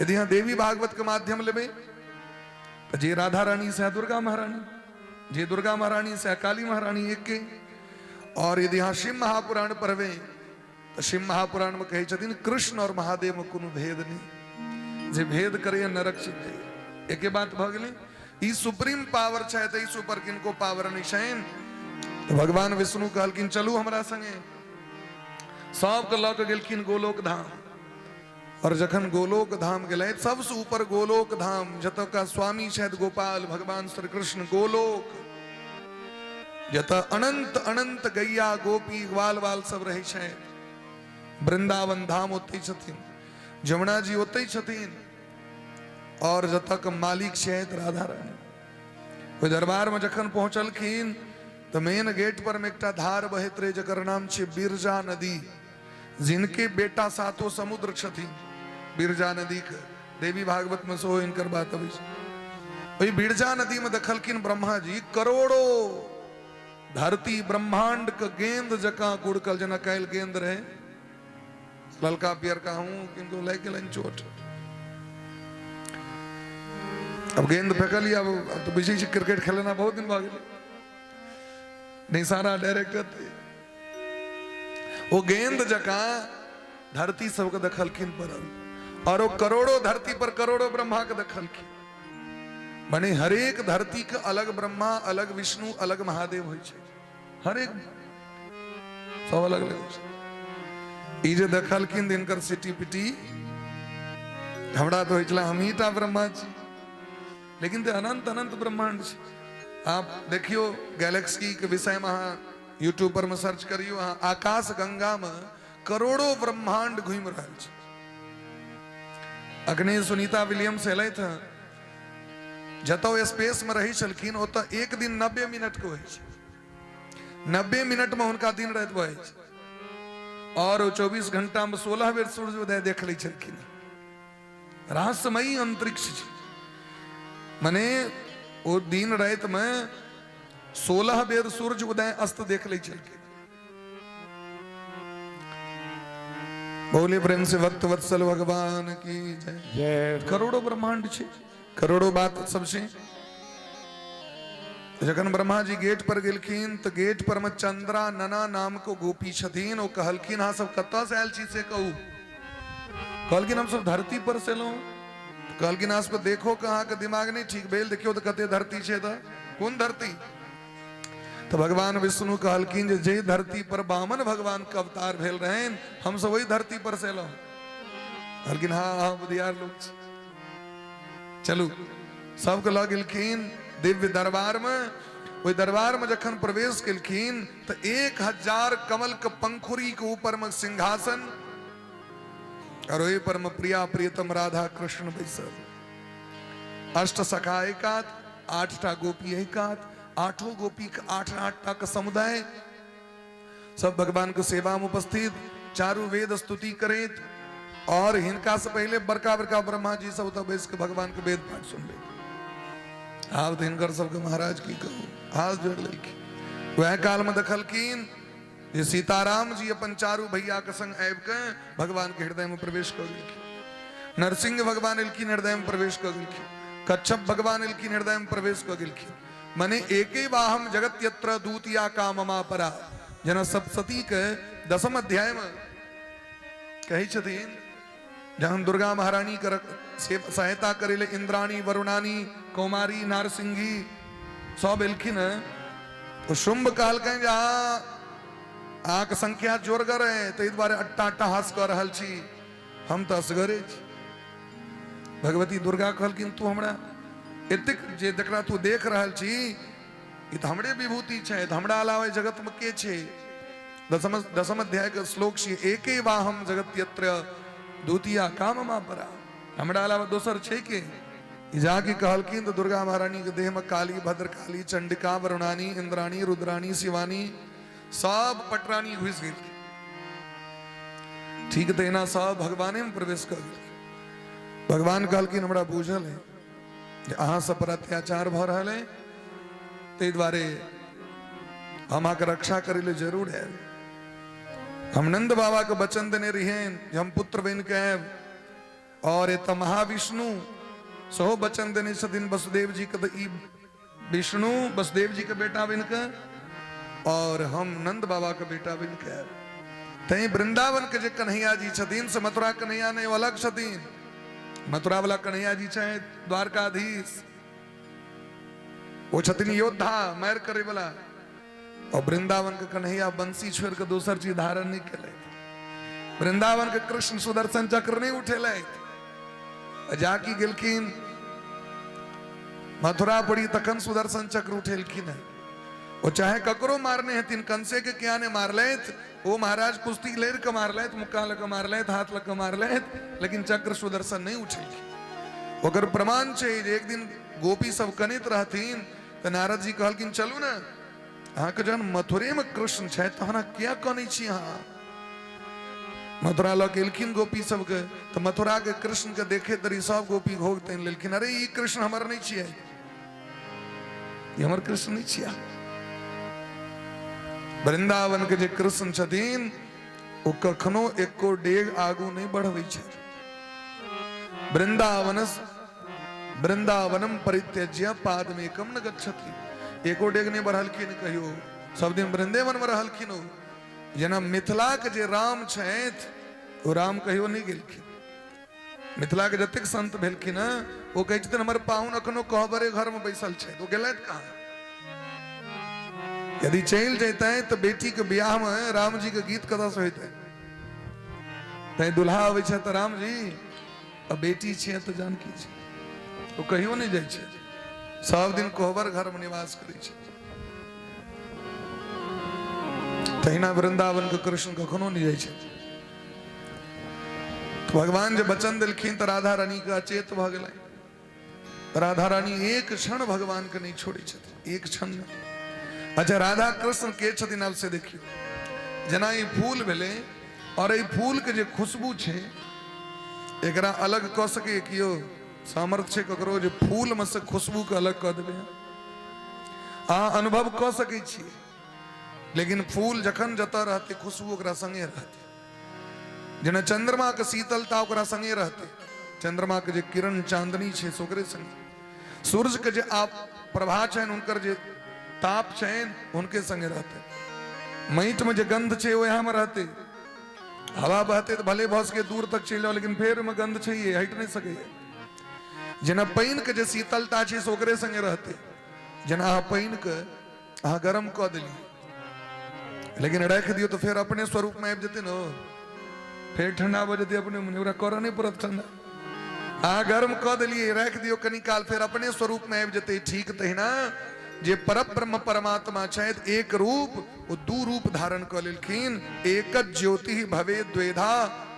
यदि अहाँ देवी भागवत के माध्यम लेबै तऽ जे राधा रानी से दुर्गा महारानी, जे दुर्गा महारानी से काली महारानी एक के। और यदि अहाँ शिव महापुराण पढ़बै तऽ शिव महापुराण में कहै छथिन कृष्ण और महादेव में कोनो भेद नहीं, जे भेद करैए नरक चलि जाइए। एके बात भऽ गेलै। ई सुप्रीम पावर छै तऽ ई ऊपर किनको पावर नहीं छनि। तऽ भगवान विष्णु कहलखिन चलू हमरा संगे, सबके लऽ कऽ गेलखिन गोलोक धाम। और जखन गोलोक धाम गेलै, सबसे ऊपर गोलोक धाम जतऽ स्वामी छथि गोपाल भगवान श्री कृष्ण, गोलोक जतऽ अनंत अनंत गैया गोपी ग्वाल बाल सब रहै छै। वृंदावन धाम ओतै छथिन, जमुना जी ओतै छथिन, और जतऽ के मालिक छथि राधा रानी। ओहि दरबार में जखन पहुंचलखिन तऽ मेन गेट पर में एकटा धार बहैत रहे जकर नाम छै बिरजा नदी, जिनके बेटा सातो समुद्र छथिन बिरजा नदी के। देवी भागवत में सेहो हिनकर बात अबै छै। ओहि बिरजा नदी में देखलखिन ब्रह्मा जी करोड़ों धरती ब्रह्मांड के गेंद जकां गुड़कल, जेना काल्हि गेंद रहे ललका पियरका, हूं किनको लागि गेलनि चोट। अब गेंद फेंकलियै, अब तो बुझै छी क्रिकेट खेलेना बहुत दिन भऽ गेलै, निशाना डायरेक्ट। ओ गेंद जकां धरती सबके देखलखिन पड़ल, और ओ करोड़ों धरती पर करोड़ों ब्रह्मा के देखलखिन। माने हरेक धरती के अलग ब्रह्मा, अलग विष्णु, अलग महादेव होइ छै, हरेक सब अलग अलग होइ छै। ई जे देखलखिन दिनकर सिटी पिटी, हमरा तऽ होइ छलै हमही टा ब्रह्मा छी, लेकिन तऽ अनंत अनंत ब्रह्मांड छै। आप देखियौ गैलेक्सी के विषय में अहाँ यूट्यूब पर में सर्च करियौ, अहाँ आकाश गंगा में करोड़ों ब्रह्मांड घूमि रहल छै। अखने सुनीता विलियम्स एलथि हँ, जतऽ स्पेस में रहै छलखिन ओतऽ एक दिन 90 मिनट के होइ छै, 90 मिनट में हुनका दिन राति भऽ जाइ छै, और ओ 24 घंटा में 16 बेर सूर्योदय देख लै छलखिन। रहस्यमयी अंतरिक्ष छै, मने ओ दिन राति में 16 बेर सूर्य उदय अस्त देख लै छलखिन। बोले प्रेम से भक्त वत्सल भगवान की जय। जय। करोड़ों ब्रह्मांड छै, करोड़ों बात सब छै। जखन ब्रह्मा जी गेट पर गेलखिन तऽ गेट पर में चंद्रा नना नाम को गोपी छथिन। ओ कहलखिन अहाँ सब कतऽ से आयल छी से कहू। कहलखिन हम सब धरती पर से एलहुँ। कहलखिन अहाँ सबके देखो के अहाँके दिमाग नहि ठीक भेल, देखियौ तऽ कते धरती छै, तऽ कोन धरती? तऽ भगवान विष्णु कहलखिन जे जे धरती पर वामन भगवान के अवतार भेल रहनि हम सब ओहि धरती पर से एलहुँ। कहलखिन हाँ अहाँ बुधियार लोक छी, चलू। सबके लऽ गेलखिन दिव्य दरबार में। ओहि दरबार में जखन प्रवेश केलखिन तऽ 1000 कमल के पंखुड़ी के ऊपर में सिंहासन और ओहि पर में प्रिया प्रियतम राधा कृष्ण बैसल। अष्ट सखा एकात, 8टा गोपी एकात, 8 गोपी के 8 8टा के समुदाय, सब भगवान के सेवा में उपस्थित, चारू वेद स्तुति करैत। और हिनका से पहले बड़का बड़का ब्रह्मा जी सब ओतऽ बैस के भगवान के वेद पाठ सुनले। आब तऽ हिनकर सबके महाराज की कहू, हाथ जोड़ लेलखिन। वएह काल में देखलखिन जे सीताराम जी अपन चारू भैया के संग आबि के भगवान के हृदय में प्रवेश कऽ गेलखिन। नरसिंह भगवान एलखिन, हृदय में प्रवेश कऽ गेलखिन। कच्छप भगवान एलखिन, हृदय में प्रवेश कऽ गेलखिन। मने एके वाहम जगत यत्र दूतिया काममा परा। जेना सप्तशती के 10म अध्याय में कहै छथिन जहन दुर्गा महारानी के सहायता करे ले इंद्राणी वरुणानी कौमारी नारसिंही सब एलखिन हँ, तो शुंभ कहलकनि जे अहाँके संख्या जोरगर है ताहि दुआरे अट्टा अट्टा हास कऽ रहल छी, हम तऽ असगरे छी। भगवती दुर्गा कहलखिन तू हमरा एतेक जे जकरा तू देख रहल छी ई तऽ हमरे विभूति छै, तऽ हमरा अलावा जगत में के छै? दसम अध्याय के श्लोक छी एके वाहम जगत यत्र द्वितीया काममा परा। हमरा अलावा दोसर छै के? जाकि कहलखिन तऽ दुर्गा महारानी के देह में काली, भद्रकाली, चंडिका, वरुणानी, इंद्राणी, रुद्राणी, शिवानी सब पटरानी घुसि गेलखिन। ठीक तहिना सब भगवाने में प्रवेश कर गेलखिन। भगवान कहलखिन हमरा बुझल है जे अहाँ सब पर अत्याचार भऽ रहल है, ताहि दुआरे हम अहाँके रक्षा करै लए जरूर आयब। हम नंद बाबा के वचन देने रहियनि जे हम पुत्र बनि के आयब, और एतऽ महाविष्णु सेहो वचन देने छथिन वसुदेव जी के, तऽ ई विष्णु वसुदेव जी के बेटा बनि के और हम नंद बाबा के बेटा बनि के आयब। तैं वृंदावन के जे कन्हैया जी छथिन से मथुरा कन्हैया नहीं, अलग छथिन। मथुरा वाला कन्हैया जी छथि द्वारकाधीश, ओ छथिन योद्धा, मारि करे वाला, और वृंदावन के कन्हैया बंसी छोड़ के दोसर चीज धारण नहीं केलथि। वृंदावन के कृष्ण सुदर्शन चक्र नहीं उठेलथि, जाकि गेलखिन मथुरा पड़ी तखन सुदर्शन चक्र उठेलखिन है। ओ चाहे ककरो मारने हेथिन, कंसे के क्या ने मारलथि, ओ महाराज कुश्ती लड़ि के मारलथि, मुक्का लऽ के मारलथि, हाथ लऽ के मारलथि, लेकिन चक्र सुदर्शन नहीं उठेलखिन। ओकर प्रमाण छै जे एक दिन गोपी सब कनैत रहथिन तऽ नारद जी कहलखिन चलू ने, अहाँके जहन मथुरे में कृष्ण छथि तहन अहाँ किया कनै छी? अहाँ मथुरा लऽ के एलखिन गोपी सबके, तऽ मथुरा के कृष्ण के देखे तरी सब गोपी घोघ तानि लेलखिन, अरे ई कृष्ण हमर नहि छियै, ई हमर कृष्ण नहि छियै। वृंदावन के जे कृष्ण छथिन ओ कखनो एको डेग आगू नहि बढ़बै छथि। वृंदावन वृंदावनम परित्यज्य पादमेकम न गच्छति, एको डेग नहि बढ़लखिन कहियो, सब दिन वृंदेवन में रहलखिन। ओ जेना मिथिलाके जे राम छथि ओ राम कहियो नहि गेलखिन। मिथिलाके जतेक संत भेलखिन हँ ओ कहै छथिन हमर पाहुन अखनो कहबरे घरमे बैसल छथि, ओ गेलथि कहाँ? यदि चलि जैतै तऽ बेटीके बियाहमे रामजीके गीत कतऽसँ होइतै? तैं दुल्हा अबै छै तऽ रामजी, आ बेटी छियै तऽ जानकी छै, ओ कहियो नहि जाइ छै, सब दिन कोहबर घरमे निवास करै छै। तहिना वृंदावन के कृष्ण कखनो नहि जाइ छै। भगवान जे वचन देलखिन तऽ राधा रानी के अचेत भऽ गेलै। राधा रानी एक क्षण भगवान के नहीं छोड़ै छथिन, एक क्षण नहि। अच्छा राधा कृष्ण के छथिन आब से देखियौ, जेना ई फूल भेलै और ई फूल के जे खुशबू छै एकरा अलग कऽ सकैए केओ? सामर्थ्य छै ककरो जे फूल में से खुशबू के अलग कऽ देबै? अहाँ अनुभव कऽ सकै छियै, लेकिन फूल जखन जतऽ रहतै खुशबू ओकरा संगे रहतै। जेना चंद्रमा के शीतलता ओकरा संगे रहतै, चंद्रमा के जे किरण चांदनी छै से ओकरे संगे, सूर्य के जे आप प्रभा छनि हुनकर जे ताप छनि हुनके संगे रहतै, माटि में जे गंध छै ओएह में रहतै। हवा बहतै तऽ भले भऽ सकै दूर तक चलि जाओ, लेकिन फेर ओहिमे गंध छै, हटि नहि सकैए। जेना पानि के जे शीतलता छै से ओकरे संगे रहतै। जेना अहाँ पानि के अहाँ गरम कऽ देलियै लेकिन राखि दियौ तऽ फेर अपने स्वरूपमे आबि जेतै ने, फेर ठंडा भऽ जेतै अपने मने, ओकरा करऽ नहि पड़त ठंडा। अहाँ गरम कऽ देलियै, राखि दियौ कनी काल, फेर अपने स्वरूपमे आबि जेतै। ठीक तहिना जे परब्रह्म परमात्मा छथि एक रूप, ओ दू रूप धारण कऽ लेलखिन। एक ज्योति भवे द्वेधा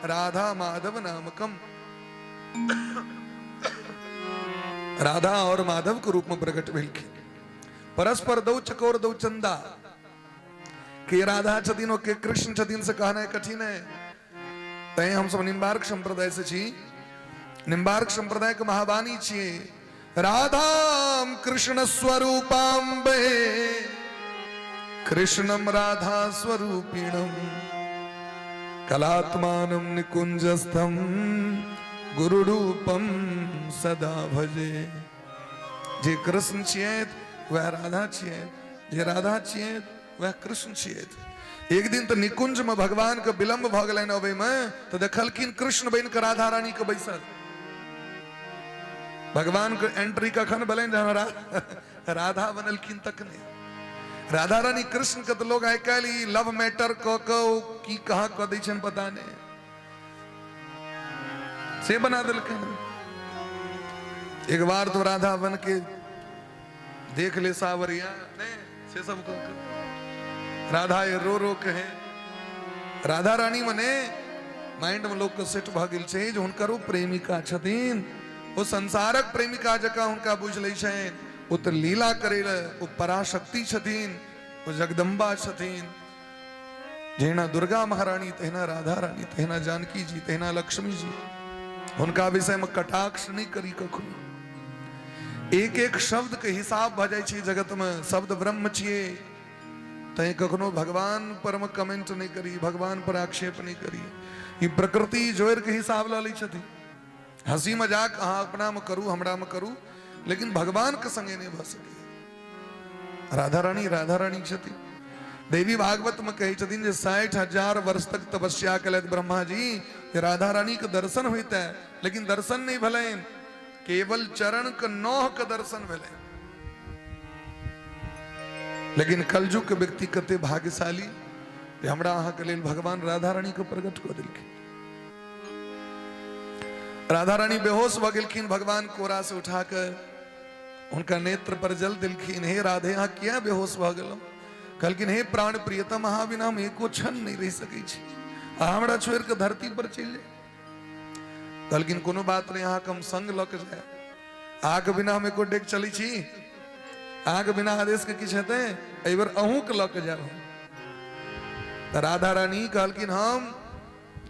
राधा माधव नामकम, राधा और माधव के रूप में प्रकट भेलखिन। परस्पर दौ चकोर दौ चंदा, के राधा छथिन और के कृष्ण छथिन से कहनाइ कठिन है। तैं हम सब निम्बार्क संप्रदाय से छी, निम्बार्क संप्रदाय के महावाणी छियै, राधाम कृष्ण स्वरूपाम्बे कृष्णम राधा स्वरूपिणम कलात्मानं निकुंजस्थम गुरुरूपम सदा भजे। जे कृष्ण छियैथ वह राधा छियैथ, जे राधा छियैथ वह कृष्ण छियैथ। एक दिन तऽ निकुंज में भगवान के विलंब भऽ गेलनि अबै में, तऽ देखलखिन कृष्ण बनि कऽ राधा रानी के बैसल। भगवान के एंट्री कखन भेलनि? जहन राधा बनलखिन तखने। राधा रानी कृष्ण के तऽ लोग आइ काल्हि ई लव मैटर कऽ कऽ ओ की कहाँ कऽ दै छनि पता नहि, से बना देलखिन। एक बार तो राधा बन के देख ले सावरिया, नहीं से सब कह के राधा ये रो रो के है। राधा रानी मने माइंड में लोग के सेट भऽ गेल छै जे हुनकर ओ प्रेमिका छथिन, ओ संसारक प्रेमिका जकाँ हुनका बुझि लै छनि। ओ तऽ लीला करै लए ओ पराशक्ति छथिन, ओ जगदम्बा छथिन। जहिना दुर्गा महारानी तहिना राधा रानी, तहिना जानकी जी, तहिना लक्ष्मी जी। हुनका विषय में कटाक्ष नहीं करी कखनो। एक एक शब्द के हिसाब भऽ जाइ छै जगत में, शब्द ब्रह्म छियै। तैं कखनो भगवान पर में कमेंट नहीं करी, भगवान पर आक्षेप नहीं करी। ई प्रकृति जोड़ के हिसाब लऽ लै छथिन। हंसी मजाक अहाँ अपना में करू, हमरा में करू, लेकिन भगवान के संगे नहीं भऽ सकै। राधा रानी राधा रानी छथिन। देवी भागवत में कहै छथिन जे 60,000 वर्ष तक तपस्या केलथि ब्रह्मा जी जे राधा रानी के दर्शन होइते, लेकिन दर्शन नहीं भेलनि, केवल चरण के नोह के दर्शन भेलनि। लेकिन कलयुग के व्यक्ति कते भाग्यशाली जे हमरा अहाँ के लेल भगवान राधा रानी के प्रकट कऽ देलखिन। राधा रानी बेहोश भऽ गेलखिन, भगवान कोरा से उठा के हुनका नेत्र पर जल देलखिन। हे राधे, अहाँ किया बेहोश भऽ गेलहुँ? कहलखिन हे प्राण प्रियतम, अहाँ बिना हम एको क्षण नहीं रहि सकै छी, अहाँ हमरा छोड़ि कऽ धरती पर चलि जाय। कहलखिन कोनो बात नहीं, अहाँके हम संग लऽ के जायब। अहाँके बिना हम एको डेग चलै छी? अहाँके बिना आदेश के किछु हेतै? एहि बेर अहूँके लऽ के जायब। तऽ राधा रानी कहलखिन हम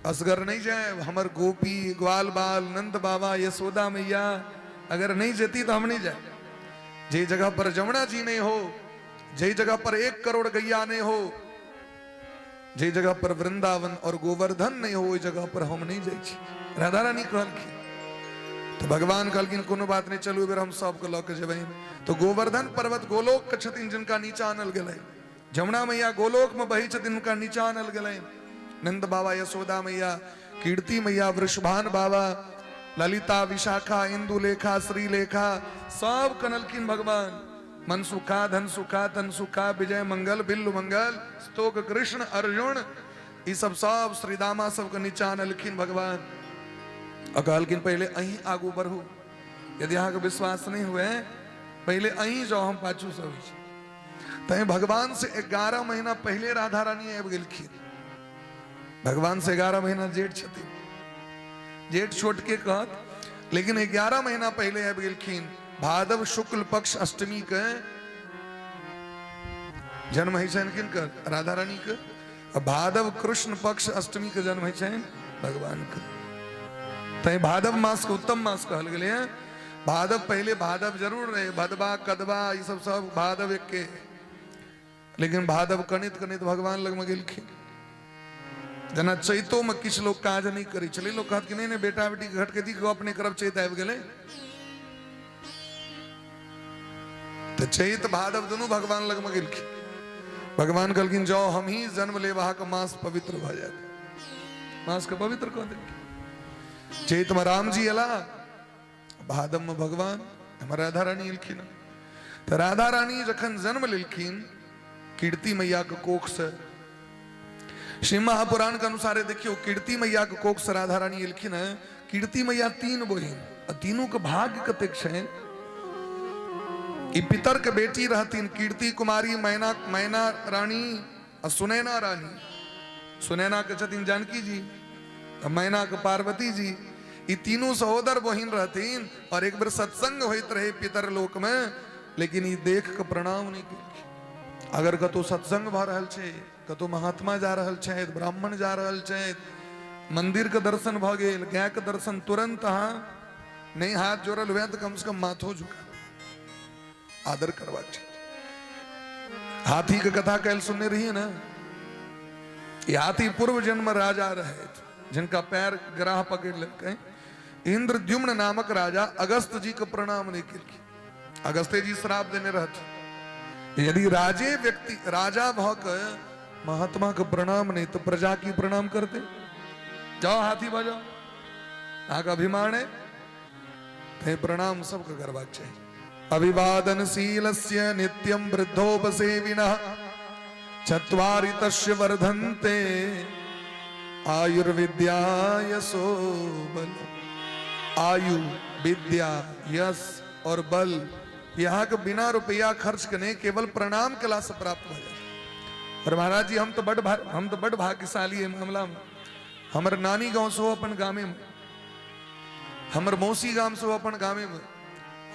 असगर नहीं जाए, हमर गोपी ग्वाल बाल नंद बाबा यशोदा मैया अगर नहीं जेती तो हम नहीं जाए। जे जगह पर जमुना जी नहीं हो, जे जगह पर 1 करोड़ गैया नहीं हो, जे जगह पर वृंदावन और गोवर्धन नहीं हो, ओहि जगह पर हम नहीं जाइ छी, राधा रानी कहलखिन। तो भगवान कहलखिन कोनो बात नहीं, चलू बेर हम सबके लऽ के जेबै। तो गोवर्धन पर्वत गोलोक के छथिन जिनका नीचा आनल गेलै। जमुना मैया गोलोक में बही छथिन, हुनका नीचा आनल गेलनि। नंद बाबा, यशोदा मैया, कीर्ति मैया, वृषभान बाबा, ललिता, विशाखा, इंदुलेखा, श्रीलेखा, सब कनलखिन भगवान। मन सुखा, धन सुखा, तन सुखा, विजय मंगल, बिल्लु मंगल, स्तोक कृष्ण, अर्जुन, ई सब सब श्रीदामा सबके नीचा आनलखिन भगवान। और कहलखिन पहले अहीं आगू बढ़ू, यदि अहाँके विश्वास नहीं हुए पहले अहीं जाओ, हम पाछू से अबै छी। तैं भगवान से 11 महीना पहले राधा रानी आबि गेलखिन। भगवान से 11 महीना जेठ छथिन, जेठ छोट के कहत, लेकिन 11 महीना पहले आबि गेलखिन। भादव शुक्ल पक्ष अष्टमी के जन्म होइ छनि किनकर? राधा रानी के। भादव कृष्ण पक्ष अष्टमी के जन्म होइ छनि भगवान के। तैं भादव मास के उत्तम मास कहल गेलै हँ। भादव पहले भादव जरूर रहे, भदवा कदवा ई सब सब भादव एक के, लेकिन भादव कनित कनित भगवान लग में गेलखिन। जेना चैतो में किछु लोग काज नहीं करै छलै, लोग कहत कि नहीं नहीं बेटा बेटी के घटकैती गप नहीं करब, चैत आबि गेलै। तऽ चैत भादव दुनू भगवान लग में गेलखिन। भगवान कहलखिन जाओ हम ही जन्म लेब, अहाँके मास पवित्र भऽ जायत। मास के पवित्र कऽ देलखिन। चैत में राम जी एला, भादव में भगवान हमर राधा रानी एलखिन। तऽ राधा रानी जखन जन्म लेलखिन कीर्ति मैया के कोख से, शिव महापुराण के अनुसार देखियो कीर्ति मैया के कोख से राधा रानी एलखिन है। कीर्ति मैया 3 बहिन आ तीनू के भाग्य कतेक छै। ई पितर के बेटी रहथिन कीर्ति कुमारी, मैना मैना रानी आ सुनैना रानी। सुनैना के छथिन जानकी जी आ मैना के पार्वती जी। ई तीनू सहोदर बहिन रहथिन और एक बेर सत्संग होइत रहे पितर लोक में, लेकिन ई देख के प्रणाम नहीं केलखिन। अगर कतौ सत्संग भऽ रहल छै, कतौ महात्मा जा रहल छथि, ब्राह्मण जा रहल छथि, मंदिर के दर्शन भऽ गेल, गाय के दर्शन, तुरंत अहाँ नहीं हाथ जोड़ल हुए तऽ कम से कम माथो झुका आदर करबाक छै। हाथी के कथा काल्हि सुनने रहिए ने? ई हाथी पूर्व जन्म राजा रहे जिनका पैर ग्राह पकड़ लेलकै। इंद्रद्युम्न नामक राजा अगस्त जी के प्रणाम नहीं केलखिन। अगस्त्य जी श्राप देने रहथिन, यदि राजे व्यक्ति राजा भऽ के महात्मा के प्रणाम नहीं तो प्रजा की प्रणाम करते। जाओ हाथी भऽ जाओ, अहाँके अभिमान है, ते प्रणाम सबके करबाक चाही। अभिवादनशीलस्य नित्यं वृद्धोपसेविनः चत्वारि तस्य वर्धन्ते आयुर्विद्या यशो बल। आयु, विद्या, यश और बल यहाँ के बिना रुपया खर्च करने केवल प्रणाम कला से प्राप्त हो जाए। और महाराज जी हम तो बड़ भाग्यशाली है मामला में। हमर नानी गांव सो अपन गामे में हमर मौसी गाम सेहो अपन गामेमे,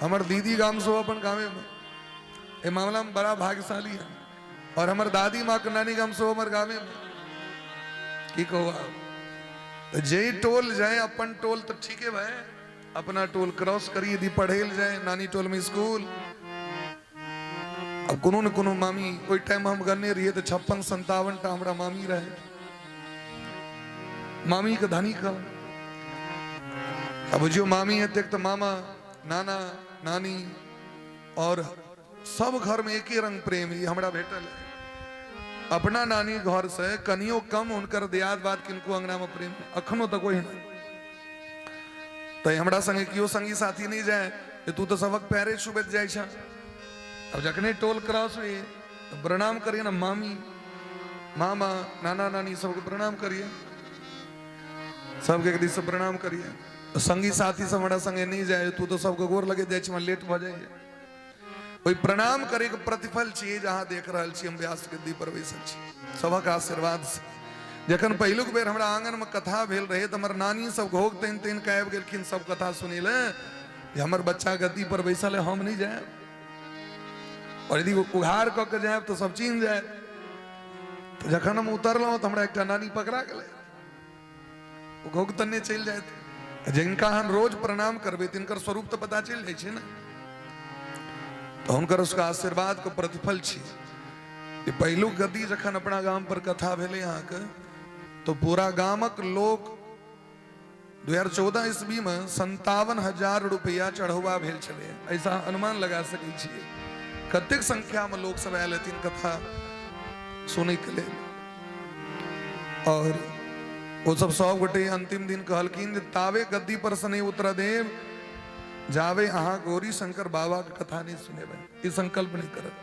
हमर दीदी गाम सेहो अपन गामेमे। एहि मामलामे बड़ा भाग्यशाली हम। और हमर दादी माँ के नानी गाम सेहो हमर गामेमे। की कहू आब, तऽ जे टोल जाय अपन टोल तऽ ठीके भाई, अपना टोल क्रॉस करी यदि पढ़े लए जाय नानी टोल में स्कूल। अब कोनो न कोनो मामी, ओहि टाइम हम गने रहिए तऽ 56-57 टा हमरा मामी रहे। मामी के धनी का अब बुझियो, मामी हेतै तऽ मामा, नाना, नानी और सब घर में एके रंग प्रेम ई हमरा भेटल है। अपना नानी घर से कनियो कम हुनकर दियाद बाद किनको अंगना में प्रेम अखनो तक ओहिना। तऽ हमरा संगे केओ संगी साथी नहि जाय जे तू तऽ सबक पैरे छुबैत जाइ छह। अब जखने टोल क्रॉस हुए तऽ प्रणाम करिए ने, मामी, मामा, नाना, नानी सबके प्रणाम करिए, सबके एक दिस से प्रणाम करिए। संगी साथी सब हमरा संगे नहि जाय, तू तऽ सबके गोर लगे जाइ छै, लेट भऽ जाइए। ओहि प्रणाम करे के प्रतिफल छियै जे अहाँ देख रहल छी हम व्यास गद्दी पर बैसल छी सबक आशीर्वाद से। जखन पहिलुक बेर हमरा आंगन में कथा भेल रहे तऽ हमर नानी सब घोघ तानि तानि के आबि गेलखिन सब कथा सुनै लए जे हमर बच्चा गद्दी पर बैसल है, हम नहि जायब, और यदि उघार कऽ के जायब तऽ सब चिन्ह जायत। तऽ जखन हम उतरलहुँ तऽ हमरा एकटा नानी पकड़ा गेलै, ओ घोघ तन्ने चलि जायत। जिनका हम रोज प्रणाम करबै तिनकर स्वरूप तऽ पता चलि जाइ छै ने। तऽ हुनकर उसका आशीर्वाद के प्रतिफल छी। ई पहिलुक गद्दी जखन अपना गाम पर कथा भेलै अहाँके, तऽ पूरा गामक लोक 2014 ईस्वी में 57,000 रुपया चढ़ौआ भेल छलै। ऐसा अनुमान लगा सकै छियै कतेक संख्या में लोक सब आयल हेथिन कथा सुनैके लेल। और ओ सब सब गोटे अंतिम दिन कहलखिन जे तावे गद्दी पर से नहीं उतर देव जावे अहाँ गौरी शंकर बाबा के कथा नहीं सुनेबै, ई संकल्प नहीं करब,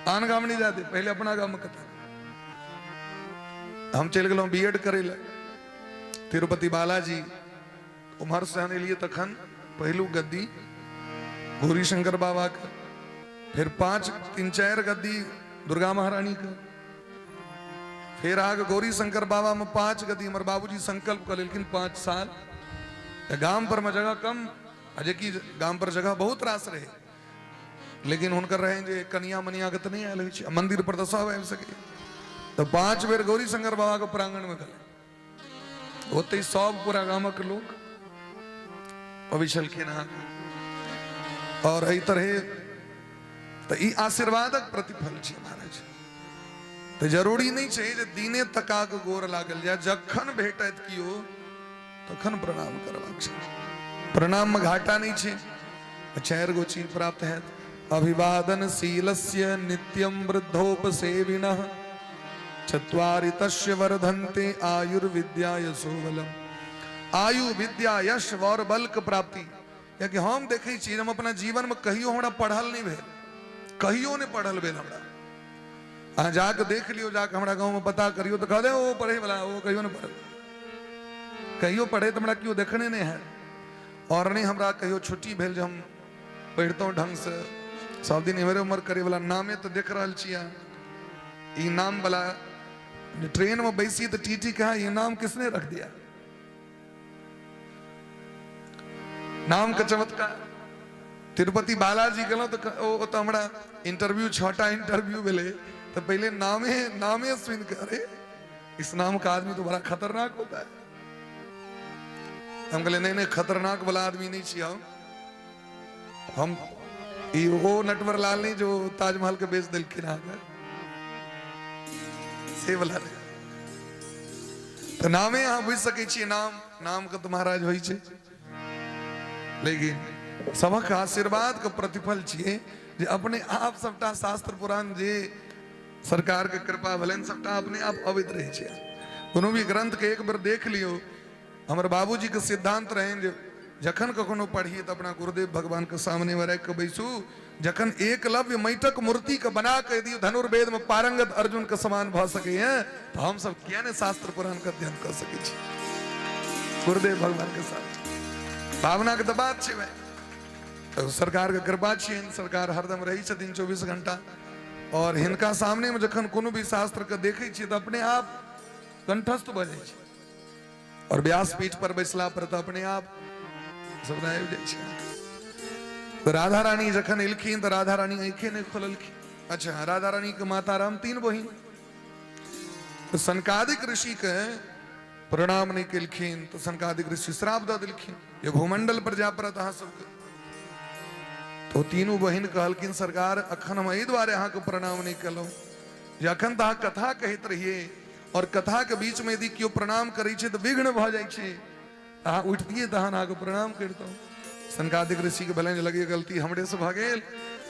आन गाम नहीं जाते, पहले अपना गाम में कथा। हम चलि गेलहुँ बी एड करै लए तिरुपति बालाजी, उम्हर से हम एलियै तखन पहिलुक गद्दी गौरी शंकर बाबा के, फिर 5 3 4 गद्दी दुर्गा महारानी के, फिर आगे गौरी शंकर बाबा में 5 गद्दी। हमर बाबूजी संकल्प कऽ लेलखिन 5 साल तऽ गाम पर में जगह कम, आ जेकि गाम पर जगह बहुत रास रहे, लेकिन हुनकर रहे जे कनिया मनिया के तऽ नहि आयल होइ छै, मंदिर पर तऽ सब आबि सकै। तऽ 5 बेर गौरी शंकर बाबा के प्रांगण में भेलै, ओतै सब पूरा गामक लोक अबै छलखिन अहाँके। और एहि तरहे तऽ ई आशीर्वादक प्रतिफल छै महाराज। तऽ जरूरी नहि छै जे दिने तका के गोर लागल जाय, जखन भेटत कियो तखन प्रणाम करबाक छै। प्रणाम में घाटा नहीं छै, 4 गो चीज प्राप्त हैत। अभिवादन शीलस्य नित्यम वृद्धोपसेविनः चत्वारि तस्य वर्धन्ते आयुर्विद्या यशो बलम। आयु, विद्या, यश और बल के प्राप्ति। कियाकि हम देखै छी हम अपना जीवन में कहियो हमरा पढ़ल नहीं भेल, कहियो नहीं पढ़ल भेल हमरा। अहाँ जाके देख लियौ, जाके हमरा गाँव में पता करियौ तऽ कह दे ओ पढ़े वाला, ओ कहियो नहीं पढ़ल, कहियो पढ़े तऽ हमरा केओ देखने नहीं है। और नहीं हमरा कहियो छुट्टी भेल जे हम पढ़ितहुँ ढंग से, सब दिन एम्हरे उम्हर करे वाला। नामे तऽ देख रहल छी अहाँ, ई नाम वाला ट्रेन में बैसी तऽ टीटी कहा ये नाम किसने रख दिया, नाम के चमत्कार। तिरुपति बालाजी गेलहुँ तऽ ओतऽ हमरा इंटरव्यू 6टा इंटरव्यू भेलै, तऽ पहिले नामे नामे सुनि कऽ अरे इस नाम का आदमी तो बड़ा खतरनाक होता है। हम कहलियै नहीं नहीं, खतरनाक वाला आदमी नहीं छी हम ई ओ नटवर लाल नहीं जो ताजमहल के बेच देलखिन अहाँके, से वाला नहीं। तऽ नामे अहाँ बुझि सकै छियै, नाम नाम के तऽ महाराज होइ छै, लेकिन सबक आशीर्वाद के प्रतिफल छियै जे अपने आप सबटा शास्त्र पुराण जे सरकार के कृपा भेलनि सबटा अपने आप अबैत रहै छै। कोनो भी ग्रंथ के एक बेर देख लियौ। हमर बाबूजी के सिद्धांत रहनि जे जखन कखनो पढ़िए तऽ अपना गुरुदेव भगवान के सामने में राखि के बैसू, जखन एकलव्य माटिक मूर्ति के बना के यदि धनुर्वेद में पारंगत अर्जुन के समान भऽ सकैए तऽ हम सब किया ने शास्त्र पुराण के अध्ययन कऽ सकै छी गुरुदेव भगवान के साथ। भावना के तऽ बात छै भाई। तऽ सरकार के कृपा छियनि, सरकार हरदम रहै छथिन 24 घंटा, और हिनका सामने में जखन कोनो भी शास्त्र के देखै छियै तऽ अपने आप कंठस्थ भऽ जाइ छै। और व्यासपीठ पर बैसला पर तऽ अपने आप सब आबि जाइ छै। तऽ राधा रानी जखन एलखिन तऽ राधा रानी आँखे नहि खोललखिन। अच्छा, राधा रानी के माता राम 3 बहिन, तऽ सनकादिक ऋषि के प्रणाम नहि केलखिन तऽ सनकादिक ऋषि श्राप दऽ देलखिन जे भूमंडल पर जाय पड़त अहाँ सबके। तो तीनू बहिन कहलखिन सरकार अखन हम एहि दुआरे अहाँके प्रणाम नहि केलहुँ जे अखन तऽ अहाँ कथा कहैत रहियै और कथा के बीच में यदि केओ प्रणाम करै छै तऽ विघ्न भऽ जाइ छै, अहाँ उठतियै तहन अहाँके प्रणाम करितहुँ। सनकादिक ऋषि के भेलनि लगे गलती हमरे से भऽ गेल।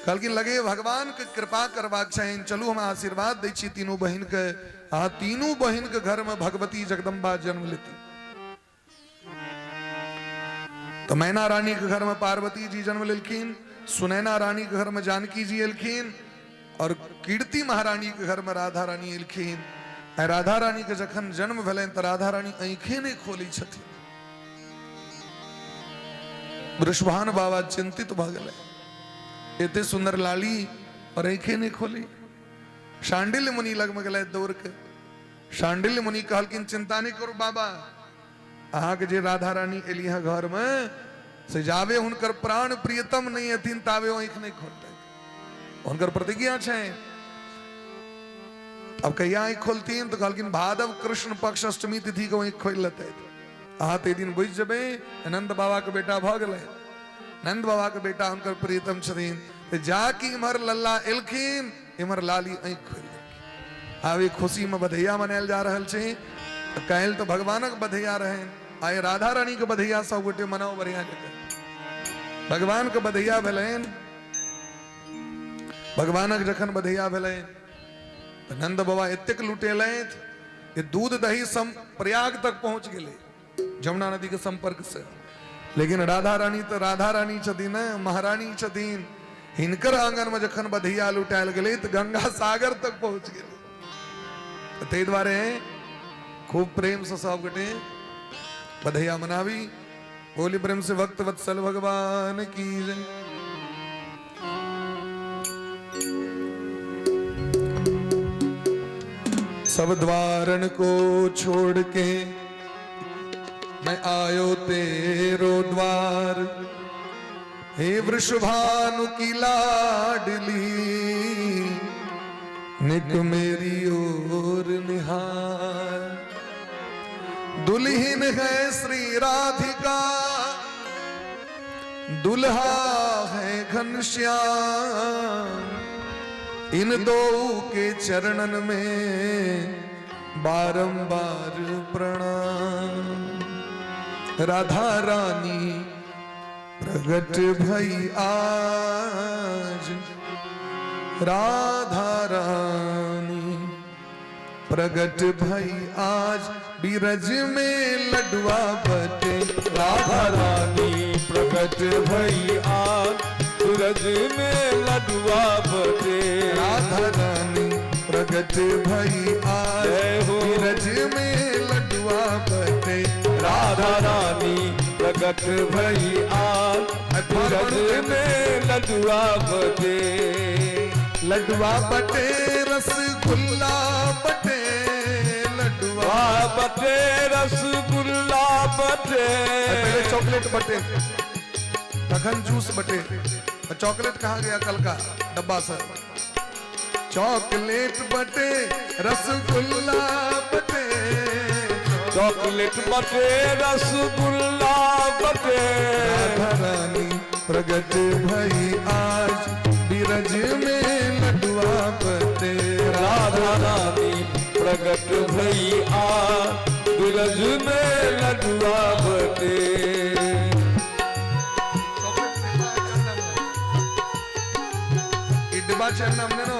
कहलखिन लगे भगवान के कृपा करबाक छनि, चलू हम आशीर्वाद दै छी तीनू बहिन के, अहाँ तीनू बहिन के घर में भगवती जगदम्बा जन्म लेती। तो मैना रानी के घर में पार्वती जी जन्म लेलखिन, सुनैना रानी के घर में जानकी जी एलखिन और कीर्ति महारानी के घर में राधा रानी एलखिन। राधा रानी के जखन जन्म भेलनि तऽ राधा रानी आँखे नहि खोलै छथिन। वृषभान बाबा चिंतित भऽ गेलै, एते सुंदर लाली और आँखे नहि खोली। शांडिल्य मुनि लगमे गेलै दौड़ के। शांडिल्य मुनि कहलखिन चिंता नहि करू बाबा, अहाँके जे राधा रानी एली है घर में से जावे हुनकर प्राण प्रियतम नहीं एथिन तावे आँखि नहीं खोलते, हुनकर प्रतिज्ञा छै। अब कहिया आँखि खोलथिन? तो कहलखिन भादव कृष्ण पक्ष अष्टमी तिथि के आँखि खोलि लेतै। अहाँ तऽ दिन बुझि जेबै नंद बाबा के बेटा भऽ गेलै, नंद बाबा के बेटा हुनकर प्रियतम छथिन। तऽ जाकि इम्हर लल्ला एलखिन, इम्हर लाली आँखि खोलि लेलखिन। आब ई खुशी में बधैया मनायल जा रहल छै। काल्हि तऽ भगवानक बधैया रहनि, आइ राधा रानी के बधैया सब गोटे मनाउ बढ़िया जकाँ। भगवान के बधैया भेलनि, भगवानक जखन बधैया भेलनि तऽ नंद बाबा एतेक लुटेलथि जे दूध दही सम प्रयाग तक पहुंच गेलै जमुना नदी के संपर्क से। लेकिन राधा रानी तऽ राधा रानी छथिन ने, महारानी छथिन, हिनकर आंगन में जखन बधैया लुटायल गेलै तऽ गंगा सागर तक पहुंच गेलै। ताहि दुआरे खूब प्रेम से सब गोटे बधैया मनाबी। बोली प्रेम से भक्त वत्सल भगवान की जय। सब द्वारन को छोड़ के मैं आयो तेरो द्वार, हे वृषभानु की लाडली निक मेरी ओर निहार। दुल्हन है श्री राधिका, दुल्हा है घनश्याम, इन दो के चरणन में बारंबार प्रणाम। राधा रानी प्रगट भई आज, राधा रानी प्रगट भई आज, बिरज में लडुआ बटे। राधा रानी प्रगट भई आज, बिरज में लडुआ बटे। राधा रानी प्रगट भई आज, जय हो। बिरज में लडुआ बटे। राधा रानी प्रगट भई आज, बिरज में लडुआ बटे। लडुआ बटे रसगुल्ला बटे, लडुआ बटे रसगुल्ला बटे। पहले चॉकलेट बटे तखन जूस बटे। चॉकलेट कहाँ गया कल का डब्बा सर? चॉकलेट बटे रसगुल्ला बटे, चॉकलेट बटे रसगुल्ला बटे। राधा रानी प्रगट भई आज, बिरज में लडुआ बटे। राधा रानी प्रगट भई आज, बिरज में लडुआ बटे। ई डिब्बा छै नाम ने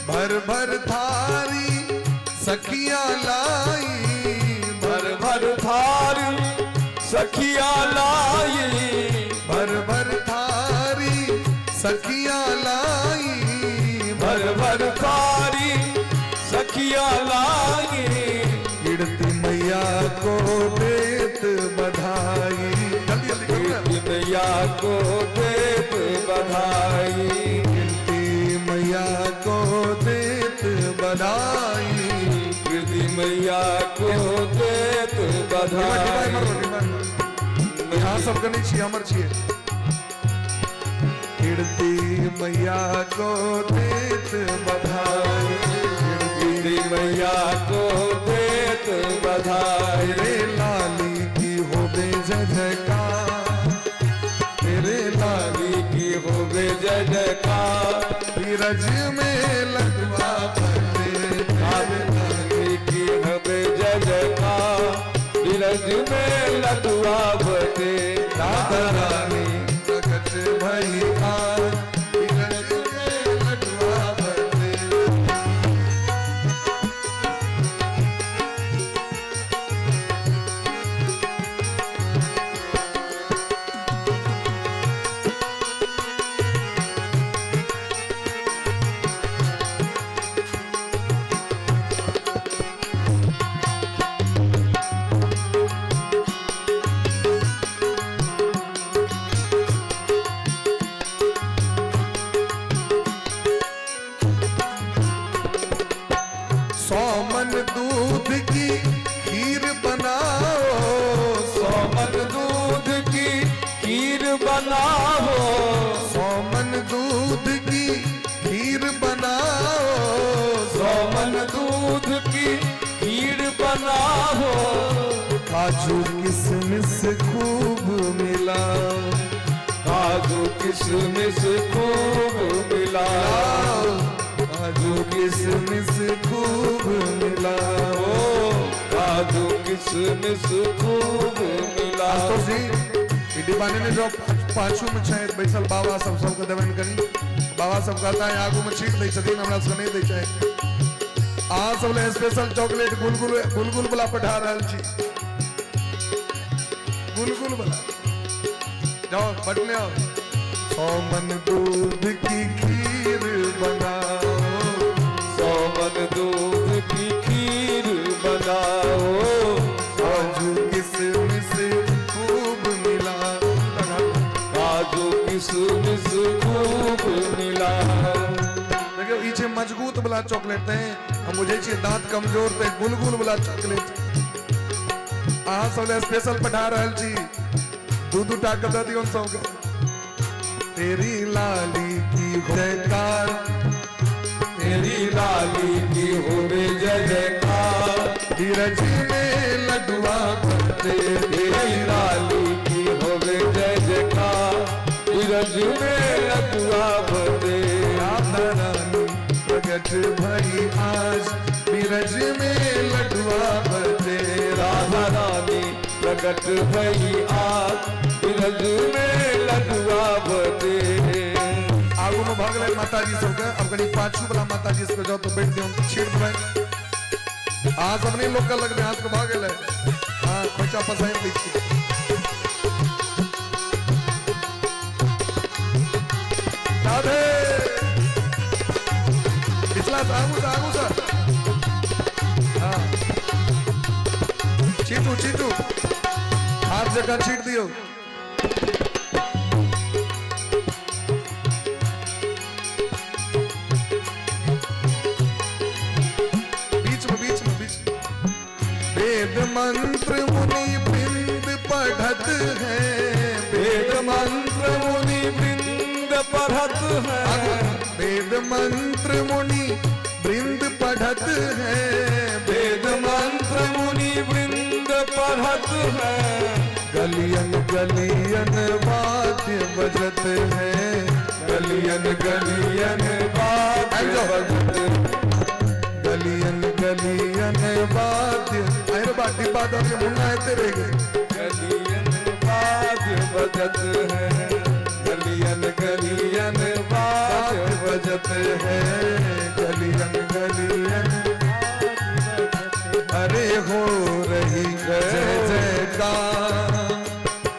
भर भर थारी सखिया लाई, भर भर थारी सखिया लाई, भर भर थारी सखिया लाई, भर भर थारी सखिया लाई, कीर्ति मैया को देत बधाई। जल्दी जल्दी करो ना। कीर्ति मैया को देत बधाई, कीर्ति मैया को देत बधाई, कीर्ति मैया को देत बधाई। यहाँ सबके नहीं छियै, हमर छियै। कीर्ति मैया को देत बधाई, कीर्ति मैया को देत बधाई, तेरे लाली की होवे जय जयकार, तेरे लाली लाली की होवे जय जयकार, बीरज में लडुआ बटे, तेरे लाली की होवे जय जयकार, बिरज में लडुआ बटे, राधा रानी प्रकट भई आज, बीरज में लडुआ बटे। सौमन दूध की खीर बनाओ, सोमन दूध की खीर बनाओ, सौमन दूध की खीर बनाओ, सोमन दूध की खीर बनाओ, काजू किशमिश खूब मिलाओ, काजू किशमिश खूब मिलाओ, काजू किशमिश खूब मिलाओ। काजू किशमिश खूब मिलाओ। आशुतोष जी, ई डिब्बा नेने जाओ, पाछू में छै बैसल बाबा सब, सबके देबनि कनी। बाबा सब कहता है आगू में छीट दै छथिन, हमरा सबके नहि दै छै। अहाँ सब ले स्पेशल चॉकलेट गुलगुल गुलगुल वाला पठा रहल छी, गुलगुल वाला। जाओ बटने आओ। सौमन दूध की खीर बनाओ, सोमन दूध की खीर बनाओ, काजू किशमिश खूब मिलाओ, काजू किशमिश खूब मिलाओ। देखियौ ई छै मजबूत वाला चॉकलेट, तैं हम बुझै छियै दांत कमजोर, तैं गुलगुल वाला चॉकलेट अहाँ सब ले स्पेशल पठा रहल छी। दू दू टा के दऽ दियौन सबके। तेरी लाली की जयकार, तेरी लाली की होवे जय जयकार, धीरज में लडुआ बटे, तेरी लाली की होवे जय जयकार, धीरज में लडुआ बटे, राधा रानी प्रगट भई आज, धीरज में लडुआ बटे, राधा रानी प्रगट भई आज, धीरज में लडुआ बटे। आगू में भऽ गेलै माताजी सबके, अब कनी पाछू वाला माताजी सबके जाओ तो बैठ दियौन, छीट देबै। अहाँ सब नहि लोक के लगबै, अहाँ सबके भऽ गेलै। हाँ, खोइचा पसारि दै छी। राधे, पिछला से आगू से, आगू से, हाँ छीटू छीटू, हाथ जकाँ छीट दियौ। बीच में बीच में बीच में। वेद मंत्र मुनि वृंद पढ़त है, वेद मंत्र मुनि वृंद पढ़त है, वेद मंत्र मुनि वृंद पढ़त है, वेद मंत्र मुनि वृंद पढ़त है, गलियन गलियन वाद्य बजत है, गलियन गलियन वाद्य बजत, गलियन गलियन वाद्य। अरे बा डिब्बा दऽ के मुन्ना एते रहि गेल। गलियन वाद्य बजत है, गलियन गलियन वाद्य बजत है, गलियन गलियन अरे हो रही जय जयकार,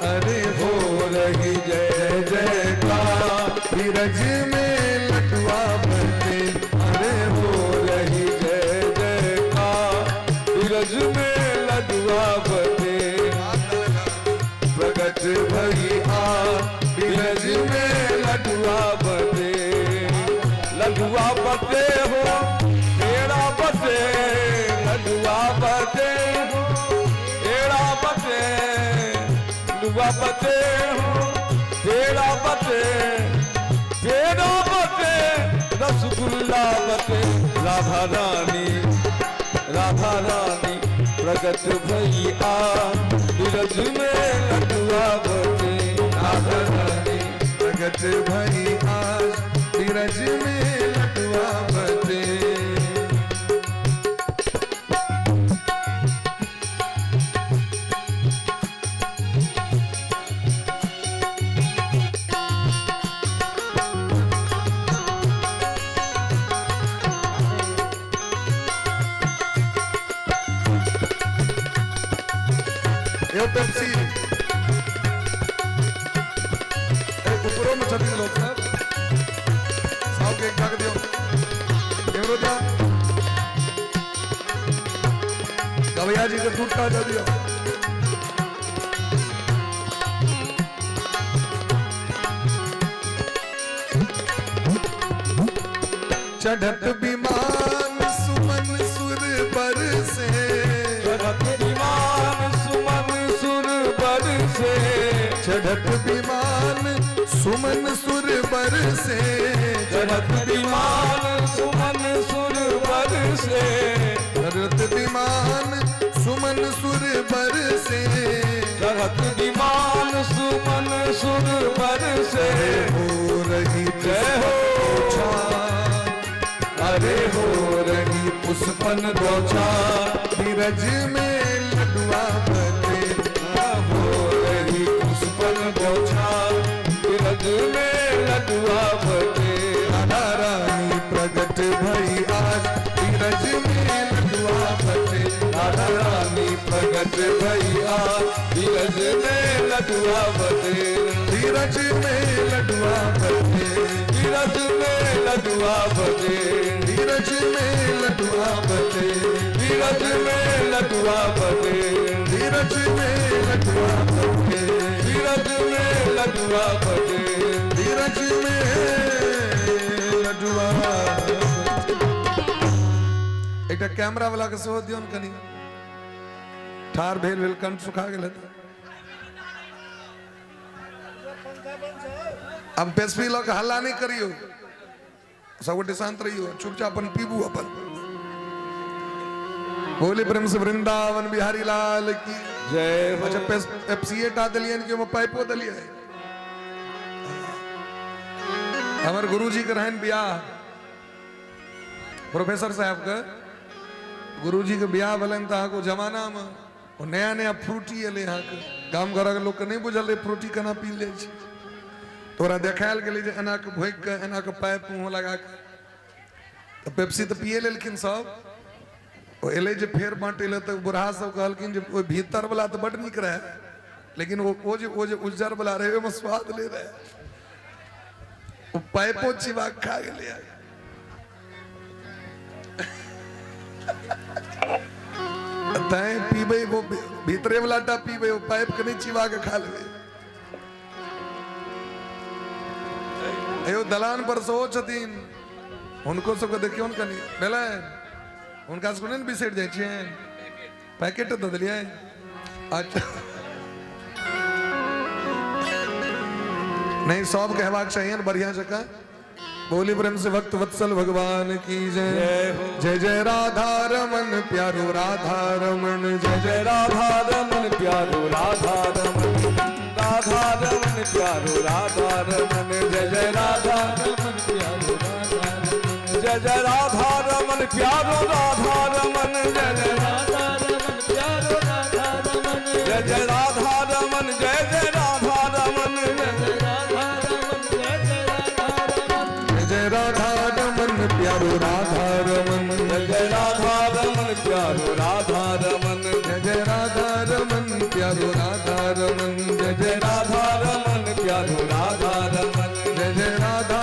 अरे हो रही जय जयकार, धीरज बिरज में लडुआ बटे। अरे हो रही जय जयकार बिरज में लडुआ बटे। प्रगट भई आ बिरज में लडुआ बटे। लडुआ बटे हो पेड़ा बटे, लडुआ बटे हो पेड़ा बटे, लडुआ बटे हो पेड़ा बटे, पेड़ा बटे रसगुल्ला बटे। राधा रानी राधा रानी प्रगट भई आ बिरज में लडुआ बटे। राधा रानी प्रगट भई आज बिरज में लडुआ बटे। यो पेप्सी ऊपरों में छथिन लोग सब साव के एक ढक दियो केमरो दियो गवैया जी के दूध का दे दियो। चढ़त विमान सुमन सुर पर से, चढ़त विमान सुमन सुर पर से, चढ़त विमान सुमन सुर पर से, चढ़त विमान सुमन सुर पर से, चढ़त विमान सुमन सुर पर से, चढ़त विमान सुमन सुर पर से। हो रही जय हो अरे हो रही पुष्पन बौछार बिरज में लडुआ बटे। हो रही पुष्पन बौछार बिरज में लडुआ बटे। राधा रानी प्रगट भई आज बिरज में लडुआ बटे। राधा रानी प्रगट भई आज बिरज में लडुआ बटे। बिरज में लडुआ बटे, बिरज में लडुआ बटे, बिरज में लडुआ बटे, बिरज में लडुआ बटे, बिरज में लडुआ बटे, बिरज में लडुआ बटे, बिरज में लडुआ। एकटा कैमरा वाला के सेहो दियौन कनी, ठार भेल भेल कंठ सुखा गेल हेतै। अब पेशवी लऽ के हल्ला नहि करियौ, सबगोटे शांत रहियौ, चुपचाप अपन पीबू अपन। बोले प्रेम से वृंदावन बिहारी लाल की जय हो। अच्छा पेप्सीए टा देलियनि कि ओहिमे पाइपो देलियै? हमर गुरुजी के रहनि बियाह, प्रोफेसर साहब के गुरुजी के बियाह भेलनि तऽ अहाँके जमाना में ओ नया नया फ्रूटी एलै। अहाँके गाम घरक लोकके नहि बुझल रहै फ्रूटी केना पील जाइ छै, तऽ ओकरा देखायल गेलै जे एना के भोँकि कऽ एना के पाइप मुँह लगा कऽ, तऽ पेप्सी तऽ पिए लेलखिन सब। ओ एलै जे फेर बाँटै लए तऽ बूढ़ा सब कहलखिन जे ओहि भीतर वाला तऽ बड्ड नीक रहै, लेकिन ओ जे उज्जर वाला रहै ओहिमे स्वाद नहि रहै, ओ पाइपो चिबा कऽ खा गेलै। तैं पीबै वो भीतरे वाला टा पीबै, ओ पाइप के नहि चिबा के खा लेबै। एगो दलान पर सेहो छथिन, हुनको सबके देखियौन कनि भेलै, हुनका सबके नहि ने बिसरि जाइ छियनि, पैकेट दऽ देलियै। अच्छा नहीं, सबके हेबाक चाहिए ने बढ़िया जकाँ। बोली प्रेम से भक्त वत्सल भगवान की जय। जय जय राधा रमन प्यारो राधा रमन, जय जय राधा रमन प्यारो राधा रमन, राधा रमन प्यारो राधा रमन, जय जय राधा रमन प्यारो राधा रमन, जय जय राधा रमन प्यारो राधा रमन, जय जय राधा रमन प्यारो राधा रमन, जय जय राधा रमन, जय जय राधा रमन, जय राधा रमन, जय जय राधा रमन, जय जय राधा रमन प्यारो राधा रमन, जय जय राधा रमन प्यारो राधा रमन, जय जय राधा रमन प्यारो राधा रमन, जय जय जय राधा रमन प्यारो राधा रमन, जय जय राधा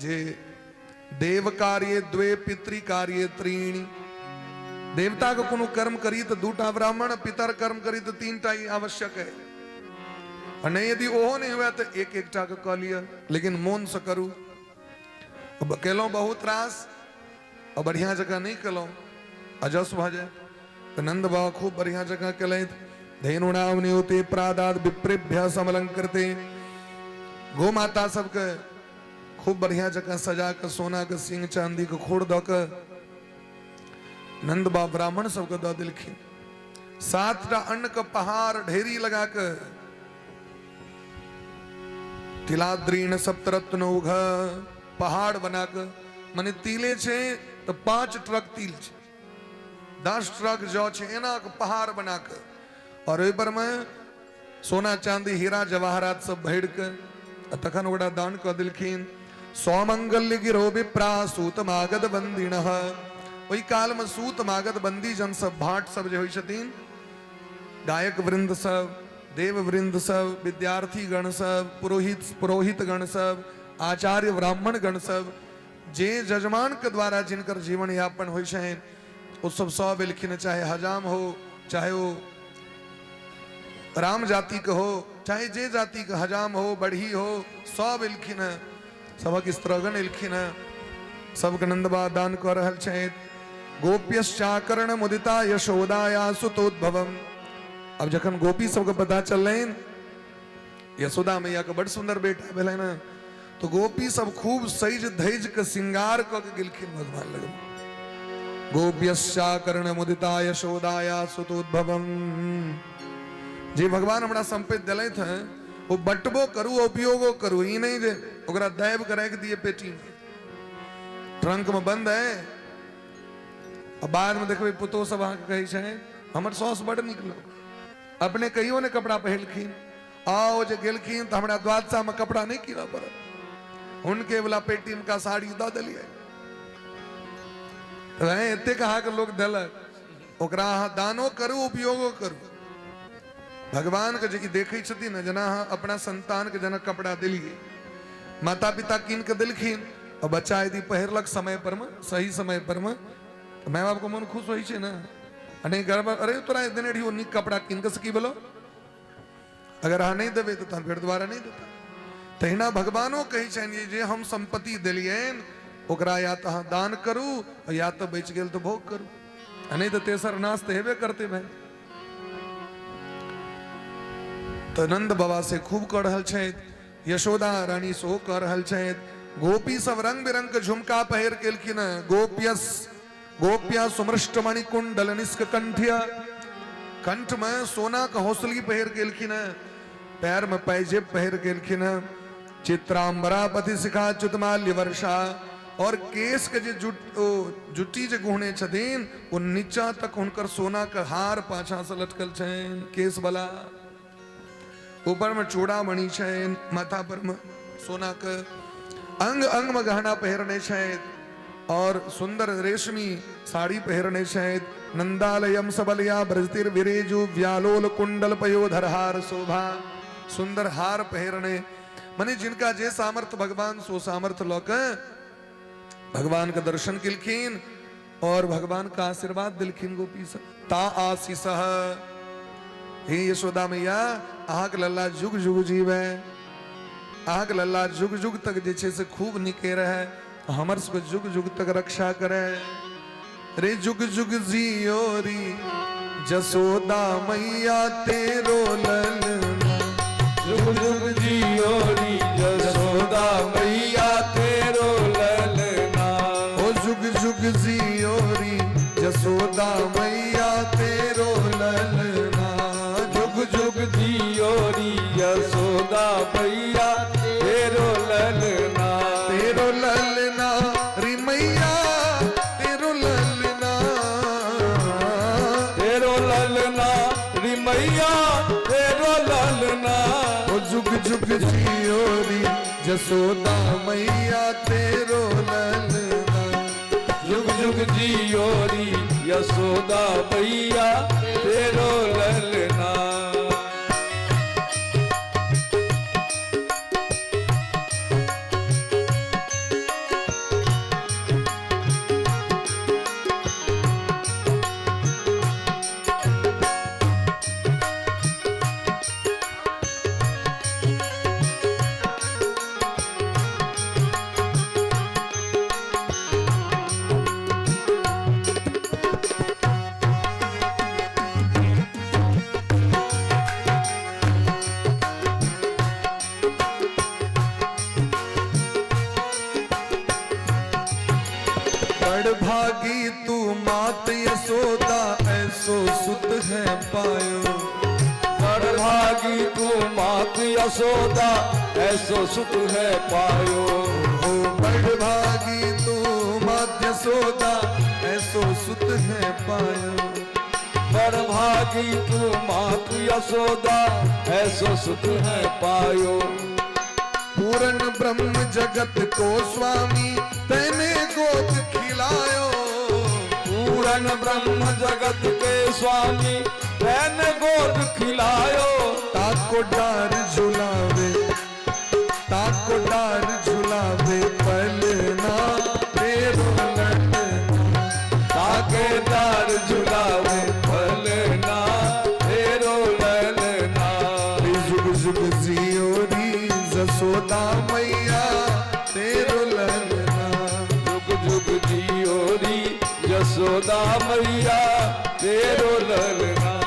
जे देव कार्य द्वे पितृ कार्य त्रीणी। देवता के कोनो कर्म करी तऽ दूटा ब्राह्मण, पितर कर्म करी तऽ तीनटा ई आवश्यक है। आ नहि यदि ओहो नहि हुए तऽ एक एकटा के कऽ लिअ, लेकिन मोन से करू। केलहुँ बहुत रास आ बढ़िया जकाँ नहि केलहुँ, अजस भऽ जायत। तऽ नंद बाबा खूब बढ़िया जकाँ केलथि। धेनुनाम नियुते प्रादाद विप्रेभ्य समलंकृते। गो माता सबके खूब बढ़िया जकाँ सजा कऽ सोना के सिंह चांदी के खोर दऽ कऽ नंद बाबा ब्राह्मण सबके दऽ देलखिन। 7टा अन्न के पहाड़ ढेरी लगा के तिलाद्रीण सप्तरत्न उघ पहाड़ बना के, मने तिले छै तऽ 5 ट्रक तिल छै, 10 ट्रक जौ छै, एना के पहाड़ बना के और ओहि पर में सोना चांदी हीरा जवाहरात सब भरि के आ तखन ओकरा दान कऽ देलखिन। सौमंगल्य गिरो विप्रा सूत मागध बंदिन। ओहि काल में सूत मागध बंदी जन सब भाट सब जे होइ छथिन, गायक वृंद सब, देव वृंद सब, विद्यार्थी गण सब, पुरोहित पुरोहित गण सब, आचार्य ब्राह्मण गण सब, जे जजमान के द्वारा जिनकर जीवन यापन होइ छनि ओ सब सब एलखिन। चाहे हजाम हो, चाहे ओ राम जाति के हो, चाहे जे जाति के हजाम हो, बढ़ी हो, सब एलखिन हैं। सबक स्त्रगण एलखिन हैं, सबके नंदबा दान कऽ रहल छथि। गोप्यश्चाकर्ण मुदिता यशोदाया सुतोद्भवम। अब जखन गोपी सबके पता चललनि यशोदा मैया के बड़ सुंदर बेटा भेलनि हैं, तो गोपी सब खूब सज धज के श्रृंगार कऽ के गेलखिन भगवान लग। गोप्यश्चाकर्ण मुदिता यशोदाया सुतोद्भवम। जे भगवान हमरा संपत्ति देलथि हैं ओ बटबो करू उपयोगो करू, ई नहीं जे ओकरा दाबि के राखि दिए पेटी में, ट्रंक में बंद है। आ बाद में देखबै पुतोह सब अहाँके कहै छै हमर साउस बड नीक लोक, अपने कहियो ने कपड़ा पहिरलखिन, आओ जे गेलखिन तऽ हमरा द्वादशा में कपड़ा नहीं कीनऽ पड़ल, हुनके वाला पेटी में का साड़ी दऽ देलियै। तऽ एतेक अहाँके लोक देलक, ओकरा अहाँ दानो करू उपयोगो करू। भगवान के जे ई देखै छथिन ने, जेना अहाँ अपना संतान के जेना कपड़ा देलियै, माता पिता कीन के देलखिन आ बच्चा यदि पहिरलक समय पर में, सही समय पर में, तऽ माय बाप के मन खुश होइ छै ने। आ नहि गड़बड़, अरे तोरा देने रहियो नीक कपड़ा कीन के, से की भेलो, अगर अहाँ नहि देबै तऽ तहन फेर दोबारा नहि देता। तहिना भगवानो कहै छनि जे हम संपत्ति देलियनि ओकरा या तऽ अहाँ दान करू या तऽ बचि गेल तऽ भोग करू, आ नहि तऽ तेसर नाश तऽ हेबे करतै भाय। तऽ नंद बाबा से खूब कऽ रहल छथि, यशोदा रानी सेहो कऽ रहल छथि, गोपी सब रंग बिरंग के झुमका पहिर के एलखिन हँ। गोप्यस गोप्या सुमृष्ट मणि कुंडल निष्क कंठिया, कंठ में सोना के हौसली पहिर के एलखिन हँ, पैर में पैजेब पहिर के एलखिन हँ। चित्रांबरापति शिखा च्युतमाल्य वर्षा, और केश के जे जुट्टी जे गुहने छथिन ओ नीचा तक हुनकर सोना के हार पाछा से लटकल छनि केश वाला, ऊपर में चूड़ामणि छनि, माथा पर में सोना के अंग अंग में गहना पहिरने छथि और सुंदर रेशमी साड़ी पहिरने छथि। नंदालयम सबलया ब्रजतिर विरेजु व्यालोल कुंडल पयोधर हार शोभा, सुंदर हार पहिरने, मने जिनका जे सामर्थ्य भगवान सो सामर्थ्य लऽ के भगवान के दर्शन केलखिन और भगवान का आशीर्वाद दिलखिन गोपी सब। ता आशीष हे यशोदा मैया, अहाँके लल्ला जुग जुग जीवे, अहाँके लल्ला जुग जुग तक जे छै से खूब नीके रहे, हमर सबके जुग जुग तक रक्षा करे। रे जुग जुग जियो री जसोदा मैया तेरो ललना, जुग जुग जियो री जसोदा मैया तेरो ललना, ओ जुग जुग जियो री जसोदा मैया तेरो ललना, जुग जुग जियो री यशोदा मैया तेरो ललना, तेरो ललना री मैया तेरो ललना, तेरो ललना री मैया तेरो ललना, ओ जुग जुग जियो री जसोदा मैया तेरो ललना, जुग जुग जियो री यशोदा मैया तेरो ललना। बड़भागी तू मात यशोदा ऐसो सुत है पायो। बड़भागी तू मात यशोदा ऐसो सुत है पायो। हो बड़भागी तू मात यशोदा ऐसो सुत है पायो। बड़भागी तू मात यशोदा ऐसो सुत है पायो। पूर्ण ब्रह्म जगत को स्वामी तैने गोद खिलायो। पूर्ण ब्रह्म जगत के स्वामी तैने गोद खिलायो। ताको डार झुलावे, ताको डार झुलावे पलना तेरो ललना। ताके डार झुलावे पलना तेरो ललना। जुग जुग जियो री जसोदा मैया तेरो ललना। जुग जुग जियो री यशोदा मैया तेरो ललना।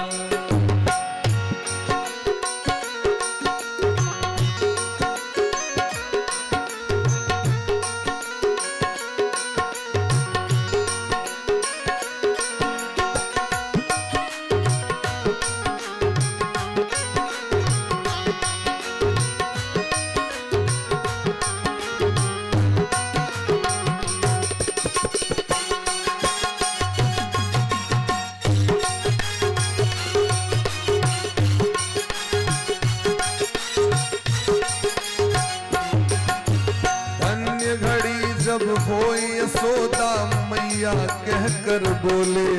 धन्य घड़ी जब होए यशोदा मैया कहकर बोले।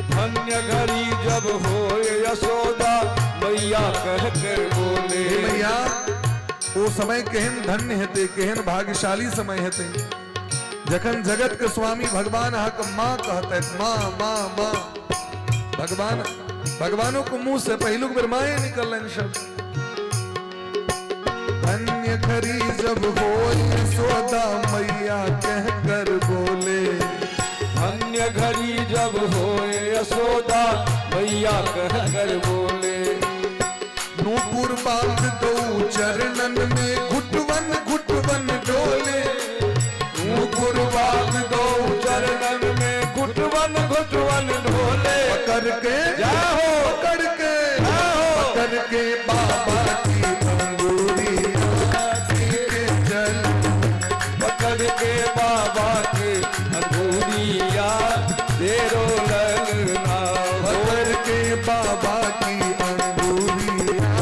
धन्य घड़ी जब होए यशोदा मैया कहकर बोले। मैया वो समय केहन धन्य हेते, केहन भाग्यशाली समय हेते जखन जगत के स्वामी भगवान अहाँके माँ कहते, माँ माँ माँ। भगवान भगवानों के मुंह से पहिलुक बेर माए निकलनि शब्द। धन्य घड़ी जब होए यशोदा मैया कहकर बोले। धन्य घड़ी जब होए यशोदा मैया कहकर बोले। नूपुर बांध दो चरणन में घुटवन घुटवन डोले। नूपुर बांध दो चरणन में घुटवन घुटवन ढोले। पकड़ के जय हो, पकड़ के जय हो, पकड़ के बाबा की अंगूरी के चल। पकड़ के बाबा के अंगूरिया तेरो ललना। पकड़ के बाबा की अंगूरिया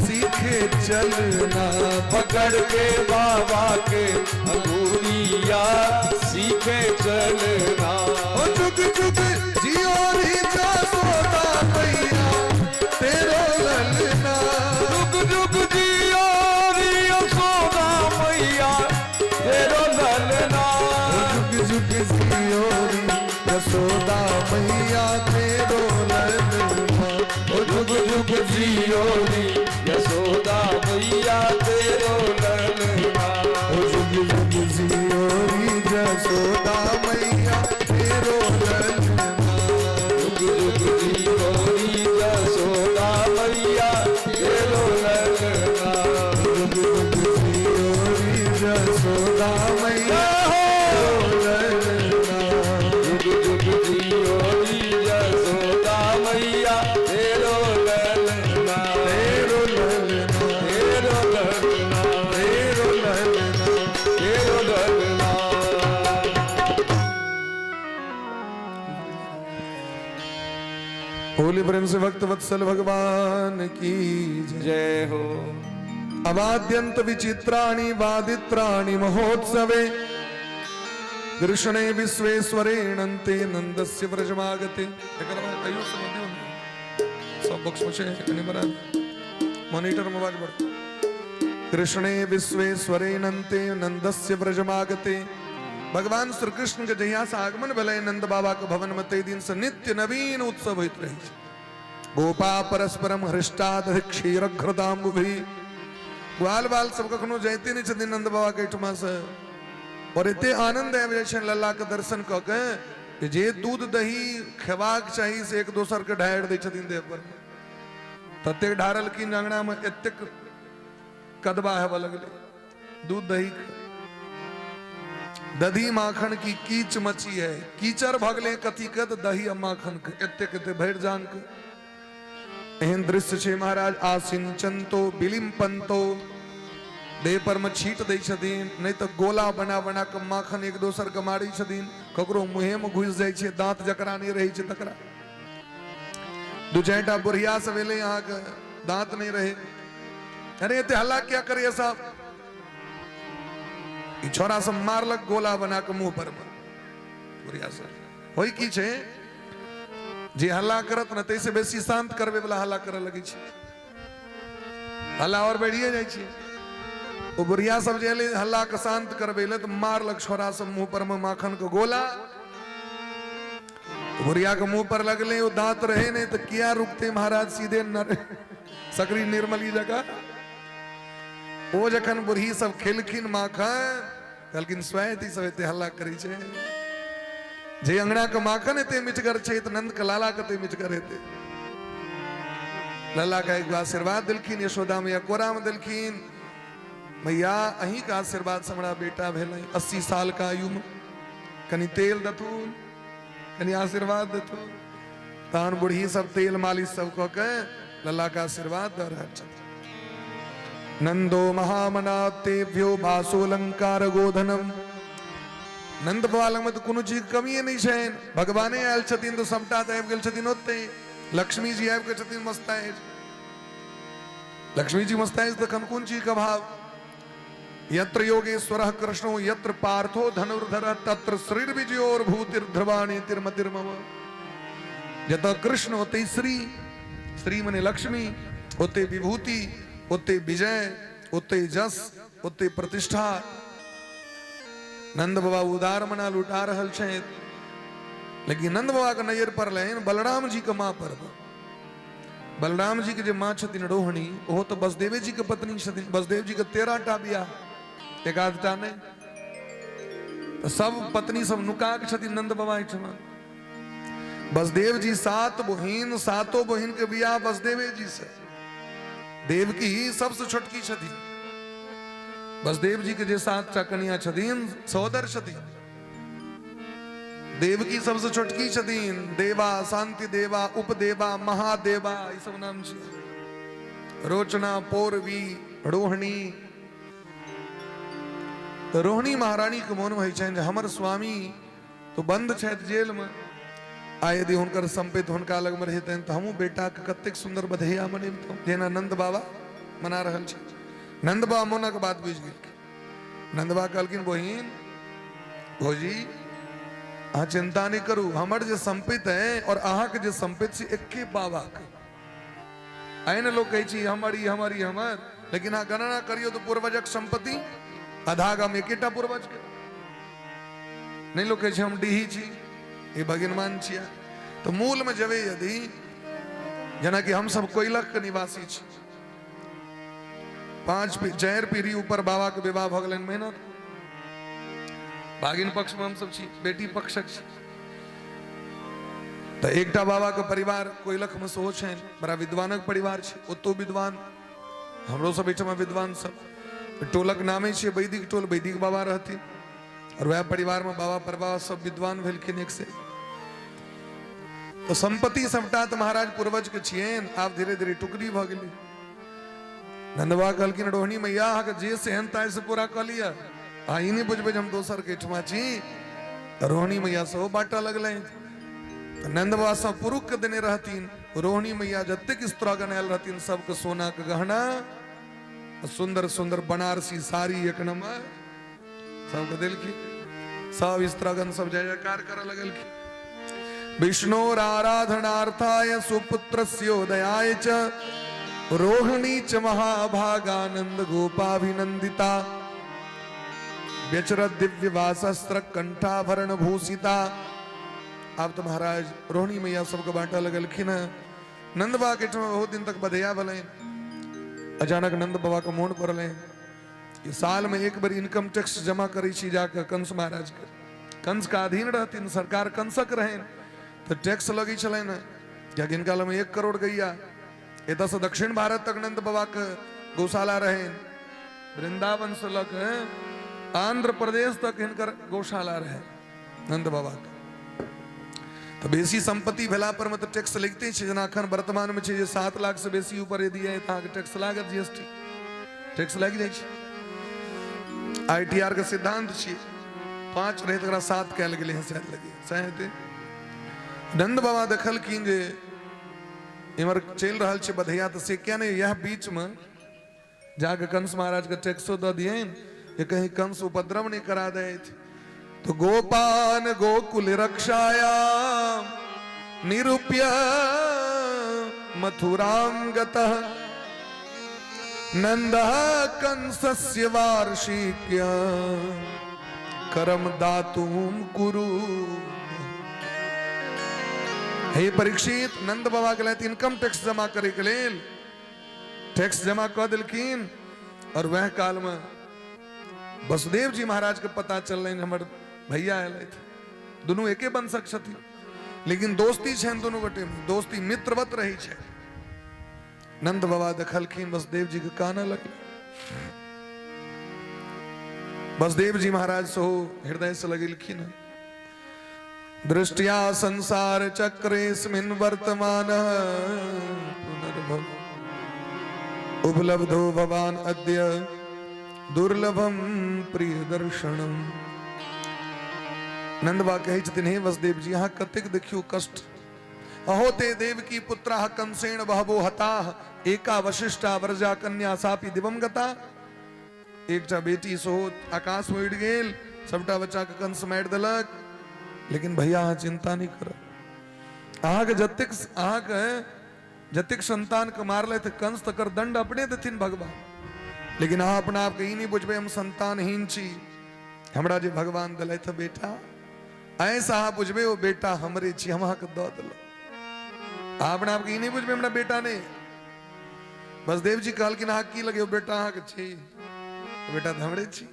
सीखे चलना। पकड़ के बाबा के अंगूरिया सीखे चलना। ओ जुग जुग जियो री जसोदा मैया तेरो ललना। जुग जुग जियो री यशोदा मैया तेरो ललना। जुग जुग जियो री यशोदा मैया तेरो ललना। जुग जुग जियो री यशोदा मैया तेरो ललना। जुग जुग जियो री यशोदा मैया तेरो ललना। जुग जुग जियो री यशोदा मैया तेरो ललना। जुग जुग जियो री यशोदा मैया तेरो ललना। जुग जुग जियो री यशोदा मैया तेरो ललना। तेरो ललना, तेरो ललना, तेरो ललना, तेरो ललना। होली प्रेम से भक्त वत्सल भगवान की जय। जय हो। अवाद्यंत विचित्राणि वादित्राणि महोत्सवे कृष्णे विश्वेश्वरेणन्ते नंदस्य व्रजमागते। एकर बाद कहियो समझियो ने। सब बॉक्स में छै कनी बराबर मॉनिटर में आवाज बढ़। कृष्णे विश्वेश्वरेणन्ते नंदस्य व्रजमागते। भगवान श्री कृष्ण के जहिया से आगमन भेलै नंद बाबा के भवन में तै दिन से नित्य नवीन उत्सव होइत रहै छै। गोपा परस्परम हृष्टाद क्षीर घृताम्बुभि। ग्वाल बाल सब कखनो जाइते नहि छथिन नंद बाबा के एहिठुमा से, और एते आनंद आबि जाइ छनि लल्ला के दर्शन कऽ के जे दूध दही खेबाक चाही से एक दोसर के ढारि दै छथिन देह पर। ततेक ढारलखिन अंगना में एतेक कदबा हेबऽ लगलै दूध दही। दधी माखन की कीच मची है। कीचड़ भऽ गेलै कथी के? तऽ दही आ माखन के, एतेक एते भरि जान के एहन दृश्य छै महाराज। आसिंचंतो बिलिम्पंतो, देह पर में छीट दै छथिन, नहि तऽ गोला बना बना के माखन एक दोसर के मारै छथिन, ककरो मुँहे में घुसि जाइ छै, दांत जकरा नहि रहै छै तकरा। दू चारिटा बुढ़िया सब एलै अहाँके, दांत नहि रहै, अरे एते हल्ला किया करैया साहब? ई छोरा सब मारलक गोला बना के मुंह पर में बुढ़िया सब। होई की छै, जे हल्ला करत ने ताहिसँ बेसी शांत करबै वाला हल्ला करऽ लगै छै, हल्ला और बढ़िए जाइ छै। ओ बुढ़िया सब जे एलै हल्ला के शांत करबै लए तऽ मारलक छोरा सब मुंह पर में माखन के गोला। बुढ़िया के मुंह पर लगले, ओ दांत रहे नहीं तो किया रुकते महाराज, सीधे नर सकरी निर्मली जगह। ओ जखन बुढ़ी सब खेलखिन माखन, कहलखिन स्वयं ई सब एते हल्ला करै छै, जे अंगना के माखन एते मिठगर छै तऽ नंद के लाला कते मिठगर हेतै। लाला के एगो आशीर्वाद देलखिन, यशोदा मैया कोरा में देलखिन, मैया अहीं के आशीर्वाद से हमरा बेटा भेलै 80 साल के आयु में, कनि तेल देथुन, कनि आशीर्वाद देथुन। तहन बूढ़ी सब तेल मालिश सब कऽ के लल्ला के आशीर्वाद दऽ रहल छथिन। नंदो महामना तेभ्यो भासोलंकार गोधनम। नंद बाबा लगमे तऽ कोनो चीज कमिए नहि छनि, भगवाने आयल छथिन तऽ सबटा तऽ आबि गेल छथिन ओतहि। लक्ष्मी जी आबि गेल छथिन मस्ताइज, लक्ष्मी जी मस्ताइज तखन कोन चीज के अभाव। यत्र योगेश्वरः कृष्णो यत्र पार्थो धनुर्धरः तत्र श्रीर्विजयोर भूतिर्ध्रुवाणी तिर्मतिर्मम। जतऽ कृष्ण ओतै श्री, श्री मने लक्ष्मी, ओतै विभूति, ओतै विजय, ओतै जस, ओतै प्रतिष्ठा। नंद बाबा उदार मना लुटा रहल छथि, लेकिन नंद बाबा के नजर पड़लनि बलराम जी के माँ पर। बलराम जी के जे माँ छथिन रोहिणी, ओहो तऽ बसदेवे जी के पत्नी छथिन। बसदेव जी के 13 टा बियाह, एक आधटा नहि, तऽ सब पत्नी सब नुका के छथिन नंद बाबा एहिठमा। बसदेव जी 7 बहिन, सातो बहिन के बियाह बसदेवे जी से। देवकी ही सबसे छोटकी छथिन। बसदेव जी के जे 7 टा कनिया छथिन, सहोदर छथिन। देवकी सबसे छोटकी छथिन। देवा, शांति देवा, उपदेवा, महादेवा, ई सब नाम छै। रोचना, पौरवी, रोहिणी। तऽ रोहिणी महारानी के मोन होइ छनि जे हमर स्वामी तो बंद छथि जेल में, आ यदि हुनकर संपत्ति हुनका लग में रहितनि तऽ हमहूँ बेटा के कतेक सुंदर बधैया मनेबतहुँ, जेना नंद बाबा मना रहल छथि। नंद बाबा मोनक बात बुझि गेलखिन। नंदबा कहलखिन बहिन भौजी अहाँ चिंता नहीं करू, हमर जे संपत्ति है और अहाँके जे संपत्ति छै एके बाबा के। एहन लोग कहै छी हमर ई हमर ई हमर, लेकिन अहाँ गणना करियौ तऽ पूर्वजक संपत्ति आधा गाम एकेटा पूर्वज के नहीं। लोग कहै छै हम डीही छी, ई भगिनमान छियै। तऽ मूल में जेबै यदि, जेनाकि हम सब कोयलख के निवासी छी, 5 4 पीढ़ी ऊपर बाबा के विवाह भऽ गेलनि मेहनत भागिन पक्ष में हमसब छी, बेटी पक्षक छी। तऽ एकटा बाबा के परिवार कोयलख में सेहो छनि, बड़ा विद्वानक परिवार छै, ओतौ विद्वान, हमरो सब एहिठमा विद्वान सब। टोलक नामे छै वैदिक टोल, वैदिक बाबा रहथिन और वएह परिवार में बाबा परबाबा सब विद्वान भेलखिन एक से। तो संपत्ति सबटा तऽ महाराज पूर्वज के छियनि, आब धीरे धीरे टुकड़ी भऽ गेलै। नंदबा कहलखिन रोहिणी मैया अहाँके जे सेहनता है से पूरा कऽ लिअ, अहाँ ई नहि बुझबै जे हम दोसर के एहिठमा छी। तऽ रोहिणी मैया सेहो बाँटऽ लगलनि। तऽ नंद बाबा सब पुरुख के देने रहथिन, रोहिणी मैया जतेक स्त्रागण आयल रहथिन सबके सोना के गहना, सुंदर सुंदर बनारसी साड़ी एक नंबर सबके देलखिन। सब स्त्रागण सब जय जयकार करऽ लगलखिन। विष्णोराराधनार्थाय सुपुत्रस्योदयाय च रोहिणी च महाभागानंद गोपाभिनंदिता व्यचर दिव्य वासस्त्र कंठाभरण भूषिता। आब तो महाराज रोहिणी मैया सबके बांटऽ लगलखिन हैं। नंद बाबा के बहुत दिन तक बधैया भेलनि। अचानक नंद बाबा के मोन पड़लनि कि साल में एक बेर इनकम टैक्स जमा करै छी जाके कंस महाराज के। कंस के अधीन रहथिन, सरकार कंसक रहनि, तऽ टैक्स लगै छलनि हेँ, कियाकि हिनका लगमे 1 करोड़ गैया। एतऽसँ दक्षिण भारत तक नंद बाबा के गौशाला रहनि, वृंदावन से लऽ के आंध्र प्रदेश तक हिनकर गौशाला रहे नंद बाबा के। तऽ बेसी सम्पत्ति भेला पर मे तऽ टैक्स लगिते छै, जेना अखन वर्तमान मे छै जे 7 लाख से बेसी ऊपर यदि अइ तऽ अहाँके टैक्स लागत, जीएसटी टैक्स लागि जाइ छै। आईटीआर के सिद्धांत छियै, 5 रहै तकरा 7 कयल गेलै हँ शायद लगे सएह हेतै। नंद बाबा देखलखिन जे इम्हर चलि रहल छै बधैया, तऽ से किया नहि इएह बीचमे जाके कंस महाराज के टैक्सो दऽ दियनि जे कहीं कंस उपद्रव नहीं करा दैत। तो गोपान गोकुल रक्षाया निरूप्य मथुरां गतः नंद कंसस्य वार्षिक्य करम दातुम कुरु। हे परीक्षित, नंद बाबा गेलथि इनकम टैक्स जमा करे के लेल, टैक्स जमा कऽ देलखिन और वह काल में वसुदेव जी महाराज के पता चललनि हमर भैया एलथि। दुनू एके वंशक छथिन लेकिन दोस्ती छनि दुनू गोटे में, दोस्ती मित्रवत रहै छै। नंद बाबा देखलखिन वसुदेव जी के कानऽ लगलै। वसुदेव जी महाराज सेहो हृदय से लगेलखिन। दृष्टिया संसार चक्रेस्मिन् वर्तमान पुनर्भव उपलब्धो भवान अद्य दुर्लभम प्रिय दर्शनम। नंदबा कहै छथिन हे वसुदेव जी, अहाँ कतेक देखियौ कष्ट। अहो ते देव की पुत्राः कंसेण बहवो हताः एका वशिष्ठा वर्जा कन्या सापि दिवं गता। एकटा बेटी सेहो आकाश में उड़ि गेल, सबटा बच्चा के कंस मारि देलक। लेकिन भैया अहाँ चिंता नहीं करब, अहाँके जतेक अहाँके जतेक संतान के मारलथि कंस तकर दंड अपने देथिन भगवान। लेकिन अहाँ अपना आपके ई नहीं बुझबै हम संतानहीन छी, हमरा जे भगवान देलथि बेटा, ऐसा अहाँ बुझबै ओ बेटा हमरे छी, हम अहाँके दऽ देलहुँ। अहाँ अपना आपके ई नहीं बुझबै हमरा बेटा नहीं। बसदेव जी कहलखिन अहाँ की लगे बेटा अहाँके छी, बेटा तऽ हमरे छी,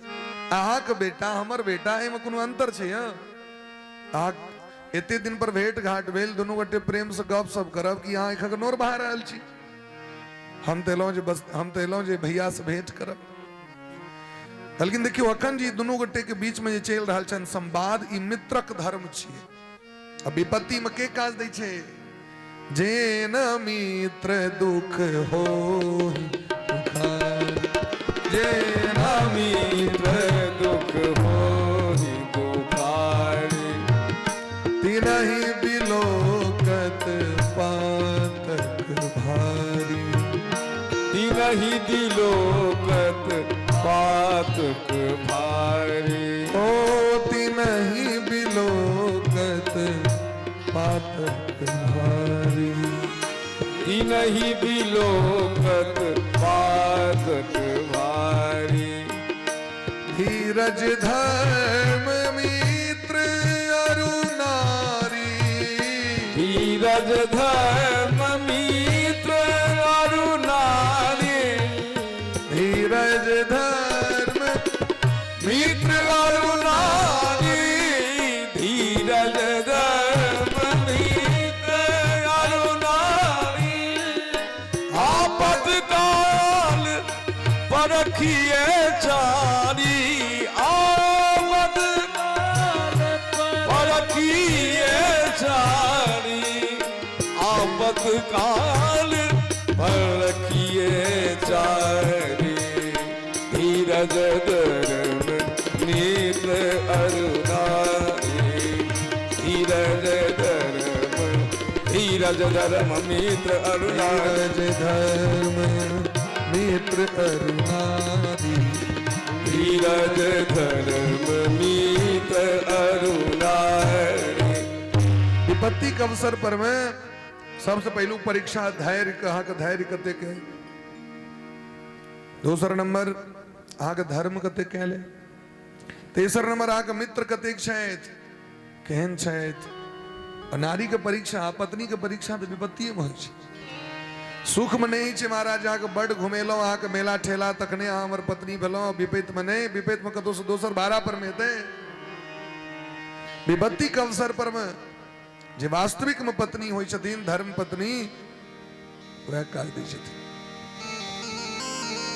अहाँके बेटा हमर बेटा एहिमे कोनो अंतर छै? हँ, अहाँ एते दिन पर भेंट घाट भेल, दुनू गोटे प्रेम से गप सप करब कि अहाँ एखन नोर बहा रहल छी? हम तऽ एलहुँ जे बस, हम तऽ एलहुँ जे भैया से भेंट करब। कहलखिन देखियौ अखन जी दुनू गोटे के बीच में जे चलि रहल छनि संवाद, ई मित्रक धर्म छियै। आ विपत्ति में के काज दै छै? जे न मित्र दुख हो जे न मित्र दुख हो दुखारी, तिनहि बिलोकत पातक भारी, तिनहि बिलोकत पातक भारी, ओ तिनहि बिलोकत पातक भारी, तिनहि बिलोकत पातक भारी। धीरज धर्म मित्र अरु नारी, धीरज धर्म मित्र अरु नारी, धीरज धर्म मित्र अरु नारी, धीरज धर्म मित्र अरु नारी, आपद काल परखिए चारी, आपद परखिए चारी, आपद काल परखिए चारी, धीरज धर्म मित्र अरुणारी, धीरज धर्म, धीरज धर्म मित्र अरुणारी, धीरज धर्म मित्र अरुणारी, धीरज धर्म मित्र अरुणारी। विपत्ति के अवसर पर में सबसे पहलू परीक्षा धैर्य के, अहाँके धैर्य कतेक है। दोसर नंबर अहाँके धर्म कतेक कयल है। तेसर नंबर अहाँके मित्र कतेक छथि, केहन छथि। आ नारी के परीक्षा, पत्नी के परीक्षा तऽ विपत्तिये में होइ छै, सुख में नहीं छै महाराज। अहाँके बड घुमेलहुँ, अहाँके मेला ठेला, तखने अहाँ हमर पत्नी भेलहुँ। विपत्ति में नहीं, विपत्ति में कतौ से दोसर भाड़ा पर में हेतै। विपत्ति के अवसर पर में जे वास्तविक में पत्नी होइ छथिन, धर्म पत्नी, वएह काज दै छथिन।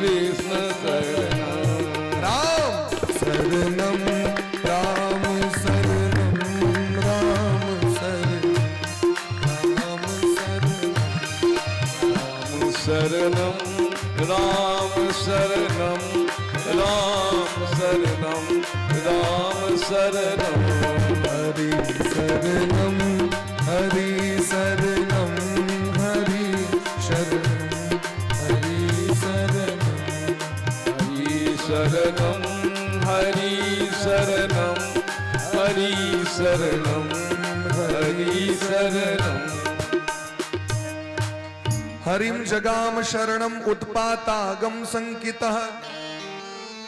कृष्ण शरणम। राम शरणम, राम शरणम, राम शरणम, राम शरणम। शरणम राम शरणम, राम शरणम, राम शरणम। हरि शरणम, हरि शरणम, हरि शरणम, हरि शरणम। हरि शरणम, हरि शरणम, हरि शरणम, हरि शरणम। हरिम जगाम शरणम उत्पातागम संकितः।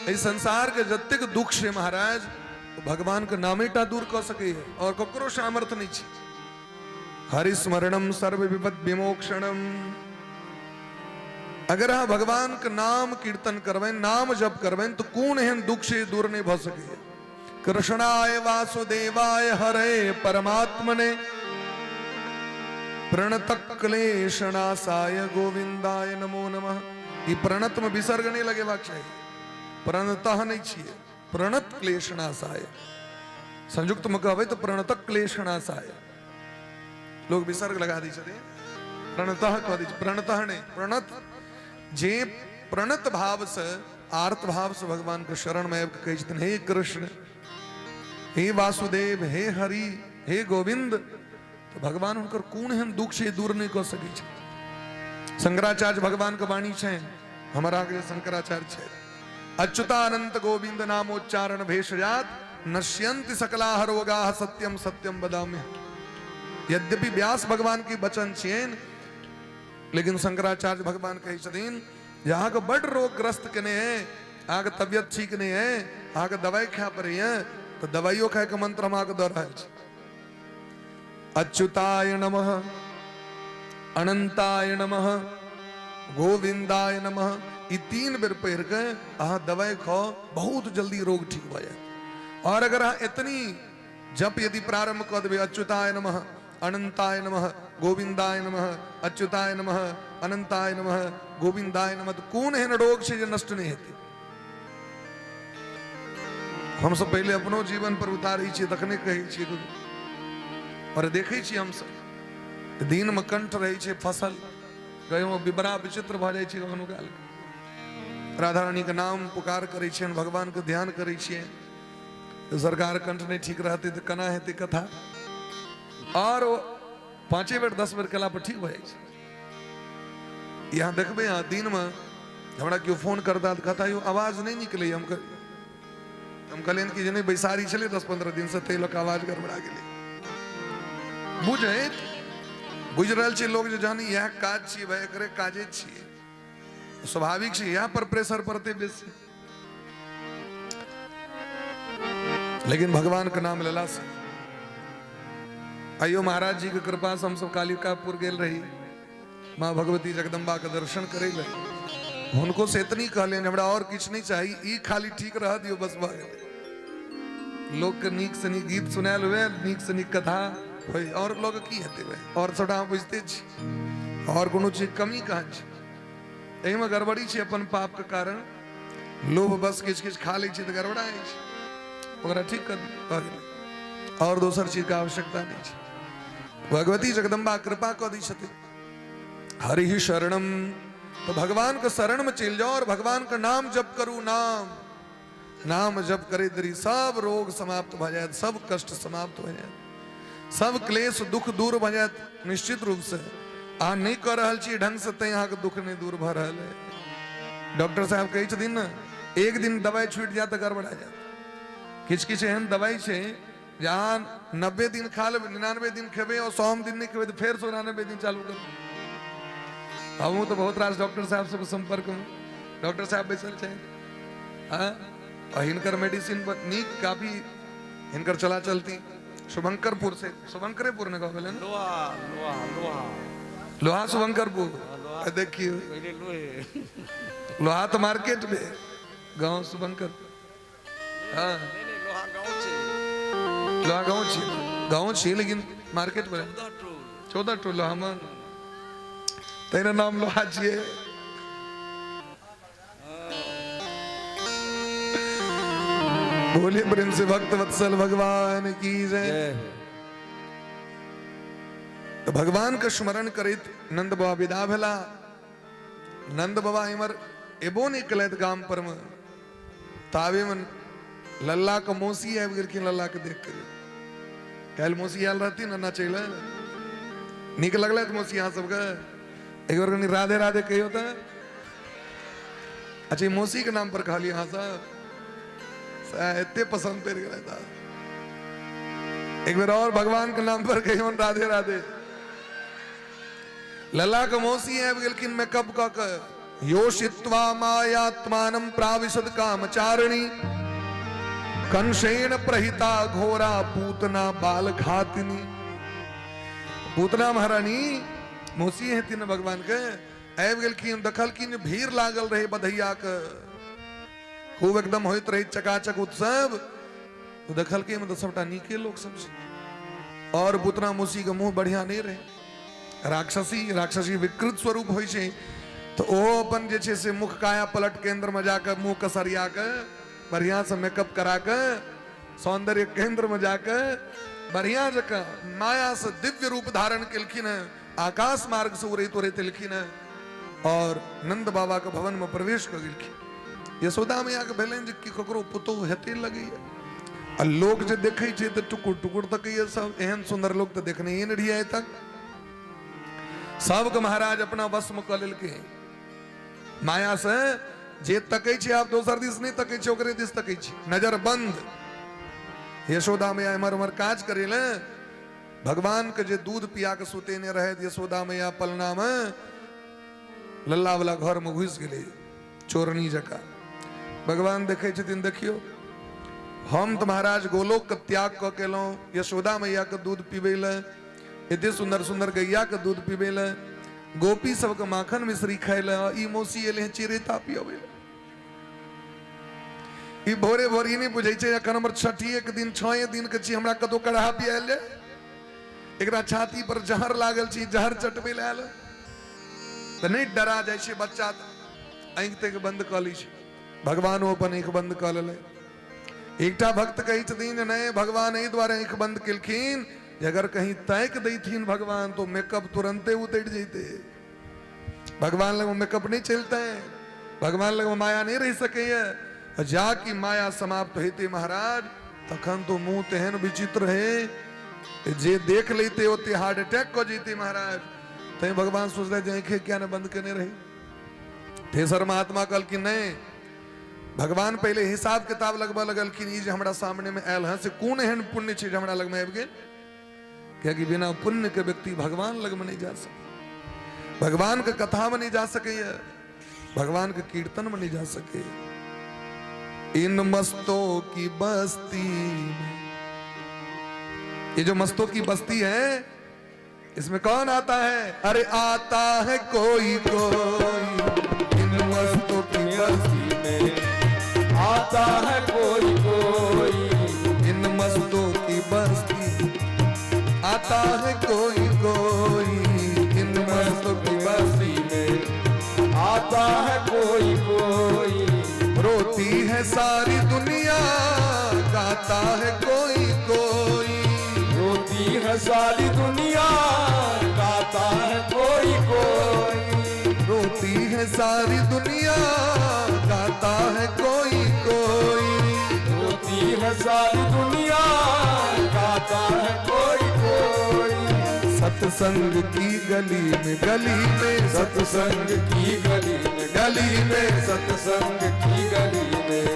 एहि संसार के जतेक दुख छै महाराज, ओ भगवान के नामेटा दूर कऽ सकैए, और ककरो सामर्थ्य नहि छै। हरि स्मरणम सर्व विपद विमोक्षणम। अगर अहाँ भगवान के नाम कीर्तन करबनि, नाम जप करबनि, तऽ कोन एहन दुख छै दूर नहि भऽ सकैए। कृष्णाय वासुदेवाय हरे परमात्मने प्रणत क्लेशनाशाय गोविंदाय नमो नमः। ई प्रणत में विसर्ग नहीं लगेबाक चाही, प्रणतः नहीं छियै, प्रणत क्लेशनाशाय। संयुक्त में कहबै तऽ प्रणत क्लेशनाशाय। लोग विसर्ग लगा दै छथिन, प्रणतः कह दै छै, प्रणतः नहि, प्रणत। जे प्रणत भाव से, आर्त भाव से भगवान के शरण में आबि कऽ कहै छथिन, हे कृष्ण, हे वासुदेव, हे हरि, हे गोविंद, तऽ भगवान हुनकर कोन एहन दुख छै दूर नहि कऽ सकै छै। शंकराचार्य भगवान के वाणी छै, हमर अहाँके जे शंकराचार्य छै, अच्युतानंत गोविंद नामोच्चारण भेषजात नश्यन्ति सकलाह रोगाः सत्यम सत्यम वदाम्य। यद्यपि व्यास भगवान की वचन छियनि, लेकिन शंकराचार्य भगवान कहै छथिन जे अहाँके बड रोगग्रस्त केने है, अहाँके तबियत ठीक नहि है, अहाँके दवाइ खाय पड़ैए, तऽ दवाइयो खायके मंत्र हम अहाँके दऽ रहल छी। अच्युताय नमः, अनंताय नमः, गोविंदाय नमः। ई 3 बेर पढ़ि के अहाँ दवाइ खाउ, बहुत जल्दी रोग ठीक भऽ जायत। और अगर अहाँ एतनी जप यदि प्रारंभ कऽ देबै, अच्युताय नमः, अनंताय नमः, गोविंदाय नमः, अच्युताय नमः, अनंताय नमः, गोविंदाय नमः, तऽ कोन एहन रोग छै जे नष्ट नहि हेतै? हमसब पहिले अपनो जीवन पर उतारै छियै, तखने कहै छियै। और देखै छियै हमसब दिनमे कंठ रहै छै फसल, कहियो विबरा विचित्र भऽ जाइ छै। कखनो काल राधा रानीके नाम पुकार करै छियनि, भगवानके ध्यान करै छियनि, सरकार कंठ नहि ठीक रहतै तऽ केना हेतै कथा? और ओ 5 बेर 10 बेर केला पर ठीक भऽ जाइ छै। यहाँ देखबै अहाँ दिनमे हमरा केओ फोन करता तऽ कहता, यौ आवाज नहि निकलैए। हम कहलियनि कि जे नहि, बैसारी छलै 10-15 दिनसँ, ताहि लऽ कऽ आवाज गड़बड़ा गेलै। बुझैत बुझि रहल छै लोक जे जहन इएह काज छियै भाइ, एकरे काजे छियै, स्वाभाविक छै इएह पर प्रेशर पड़तै बेसी। लेकिन भगवान के नाम लेला से, आइयो महाराज जी के कृपा से हमसब कालिकापुर गेल रही माँ भगवती जगदम्बा के दर्शन करे ले। हुनको से एतनी कहलियनि, हमरा और किछु नहीं चाही, ई खाली ठीक रह दियौ, बस भऽ गेलै। लोक के नीक से नीक गीत सुनायल हुए, नीक से नीक कथा होय, और लोग की हेतै भाइ? और सबटा अहाँ बुझिते छी, और कोनो चीज कमी कहाँ छै? एहिमे गड़बड़ी छै अपन पाप के कारण, लोभ बस किछु किछु खा लै छै तऽ गड़बड़ा जाइ छै। ओकरा ठीक कर भऽ गेलै, और दोसर चीज के आवश्यकता नहि छै। भगवती जगदम्बा कृपा कऽ दै छथिन। हरि ही शरणम, तो भगवान के शरण में चलि जाओ और भगवान के नाम जप करू। नाम नाम जप करे देरी सब रोग समाप्त भऽ जायत, सब कष्ट समाप्त भऽ जायत, सब क्लेश दुख दूर भऽ जायत निश्चित रूप से। अहाँ नहि कऽ रहल छी ढंग से, तैं अहाँके दुख नहि दूर भऽ रहल है। डॉक्टर साहब कहै छथिन ने, एक दिन दवाइ छूटि जायत तऽ गड़बड़ा जायत। किछु किछु एहन दवाइ छै जे अहाँ 90 दिन खा लेबै, 99 दिन खेबै और 100 दिन नहि खेबै तऽ फेर 99 दिन चालू करू। हमहूँ तऽ बहुत रास डॉक्टर साहब सबके सम्पर्कमे, डॉक्टर साहब बैसल छथि, हँ, आ हिनकर मेडिसिन नीक काफी हिनकर चला चलती। शुभंकरपुर से, शुभंकरेपुर ने कहल ने? लोहा, लोहा, लोहा। लोहा शुभंकरपुर, देखियौ। पहिले लोहे। लोहा तऽ मार्केट में, गाँव शुभंकर। हाँ। नहीं नहीं, लोहा गाँव छै। लोहा गाँव छी, गाँव छी, लेकिन मार्केट में 14 टोल। 14 टोल लोहा में, तहिना नाम लोहा छियै। बोलिए प्रेम से भक्त वत्सल भगवान की जय। तो भगवान के स्मरण करैत नंद बाबा विदा भेला। नंद बाबा इमर एबो नहीं कलैत गाम पर में, तावे में लल्ला के मौसी आबि गेलखिन। लल्ला के देख के काल्हि मौसी आयल रहती ना नचै लए, नीक लगलै मौसी अहाँ सबके? एक बेर कनि राधे राधे कहियो तऽ। अच्छा, ई मौसी के नाम पर कहलियै अहाँ सब, एते पसंद पड़ि गेलै तऽ एक बेर और भगवान के नाम पर कहियो राधे राधे। लल्ला के मौसी आबि गेलखिन मेकअप कऽ के। योषित्वा मायात्मानं प्राविशद कामचारिणी कंसेन प्रहिता घोरा पूतना बाल घातिनी। पूतना महारानी मौसी हेथिन भगवान के, आबि गेलखिन, देखलखिन भीड़ लागल रहे बधैया के, खूब एकदम होइत रहे चकाचक उत्सव। तो देखलखिन तऽ सबटा नीके लोक सब छै, और पूतना मौसी के मुंह बढ़िया नहीं रहे, राक्षसी राक्षसी विकृत स्वरूप होइ छै। तऽ ओहो अपन जे छै से मुख काया पलट केंद्र में जाके मुंह के सरिया के बढ़िया से मेकअप करा के सौंदर्य केंद्र में जाके बढ़िया जकाँ माया से दिव्य रूप धारण केलखिन हैं, आकाश मार्ग से उड़ैत उड़ैत एलखिन हैं और नंद बाबा के भवन में प्रवेश कऽ गेलखिन। यशोदा मैया के भेलनि जे कि ककरो पुतोहु हेतै लगैया, आ लोक जे देखै छै तऽ टुकुर टुकुर तकैया सब, एहन सुंदर लोक तऽ देखने ही नहि रहियै आइ तक। सबके महाराज अपना वश में कऽ लेलकै माया से। जे तकै छै आब दोसर दिस नहि तकै छै, ओकरे दिस तकै छै, नजर बंद। यशोदा मैया एम्हर उम्हर काज करै ले, भगवान के जे दूध पिया के सुतेने रहे यशोदा मैया पलना में, लल्ला वाला घर में घुसि गेलै चोरनी जकाँ। भगवान देखै छथिन, देखियौ हम तऽ महाराज गोलोक के त्याग कऽ के एलहुँ यशोदा मैया के दूध पीबै लए, एते सुंदर सुंदर गैया के दूध पीबै लए, गोपी सबके माखन मिश्री खाय लए, ई मौसी एलै हँ चिरेता पियबै लए। ई भोरे भोर ई नहि बुझै छै एखन हमर छठिए के दिन छए दिन के छी, हमरा कतौ कढ़ा पियायल जाय, एकरा छाती पर जहर लागल छै, जहर चटबै लए आयल। तऽ नहि डरा जाइ छै बच्चा, आँखि ताँखि बंद कऽ लै छै। भगवान ओ अपन आँखि बंद कऽ लेलै। एकटा भक्त कहै छथिन जे नहि, भगवान एहि दुआरे आँखि बंद केलखिन जे अगर कहीं ताकि दैथिन भगवान तो मेकअप तुरंते उतरि जैते। भगवान लग मेकअप नहीं चलते, भगवान लग माया नहीं रह सकैया। जा की माया समाप्त हेते महाराज तखन तो मुंह तेहन विचित्र है जे देख लेते ओते हार्ट अटैक कऽ जैते महाराज। तैं भगवान सोचले जे आँखे किया ने बंद केने रही। तेसर महात्मा कहलखिन नहीं, भगवान पहले हिसाब किताब लगबऽ लगलखिन, ई जे हमरा सामने में आयल हँ से कोन एहन पुण्य छै जे हमरा लगमे आबि गेल, कियाकि बिना पुण्य के व्यक्ति भगवान लग में नहीं जा सके, भगवान के कथा में नहीं जा सकैया, भगवान के कीर्तन में नहीं जा सके। इन मस्तों की बस्ती में, ये जो मस्तों की बस्ती है इसमें कौन आता है? अरे आता है कोई कोई इन मस्तों की बस्ती में, आता है कोई कोई इन मस्तों की बस्ती, आता है कोई कोई इन मस्तों की बस्ती में, आता है कोई कोई। रोती है सारी दुनिया, गाता है कोई कोई, रोती है सारी दुनिया, गाता है कोई कोई, रोती है सारी दुनिया, गाता है कोई कोई, रोती है सारी दुनिया, गाता है कोई कोई। सत्संग की गली में, गली में, सत्संग की गली में, गली में, सत्संग की गली में,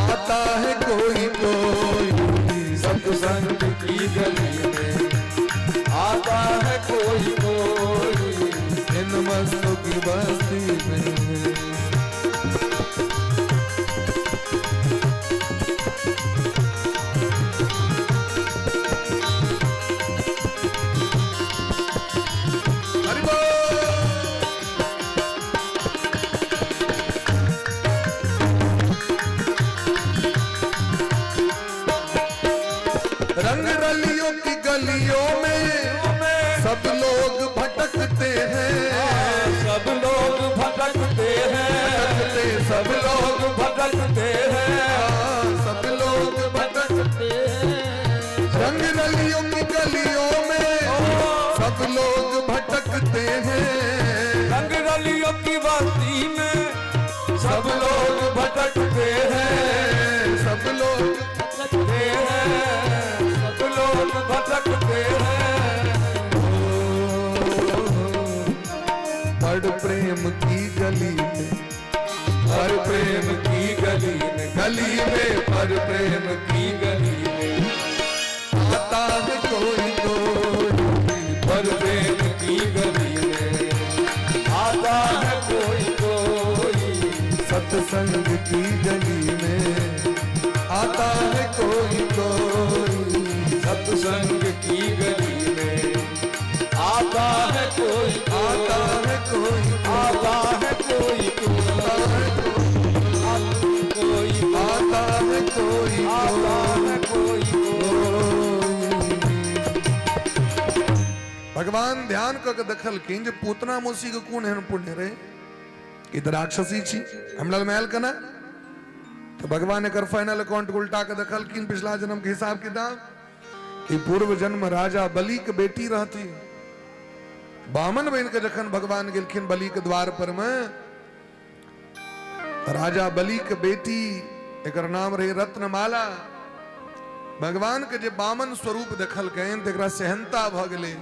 आता है कोई कोई, सत्संग की गली में, आता है कोई कोई, इन मस्तों की बस्ती में। हरि बोल। रंग रलियों की गलियों में सब लोग भटकते हैं, सब लोग भटकते हैं, सब लोग भटकते हैं। रंग रलियों की बस्ती में सब लोग भटकते हैं। सब लोग भटकते हैं, सब लोग भटकते हैं। बड़ प्रेम की गली में, पर प्रेम की गली में, गली में, पर प्रेम की गली में आता है कोई कोई। पर प्रेम की गली में आता है कोई कोई। सत्संग की गली में आता है कोई कोई। सत्संग की गली में आता है कोई, आता है कोई, आता है कोई, कोई आता है कोई, आता है कोई कोई। भगवान ध्यान कऽ के देखलखिन जे पूतना मौसी के कोन एहन पुण्य रहे, ई तऽ राक्षसी छी, हमरा लगमे आयल केना? तऽ भगवान एकर फाइनल अकाउंट उल्टा के देखलखिन, पिछला जन्म के हिसाब किताब, कि पूर्व जन्म राजा बलि के बेटी रहती। बामन बनि के जखन भगवान गेलखिन बलि के द्वार पर में, राजा बलि के बेटी, एकर नाम रहे रत्नमाला, भगवान के जे बामन स्वरूप देखलकनि तऽ एकरा सेहनता भऽ गेलै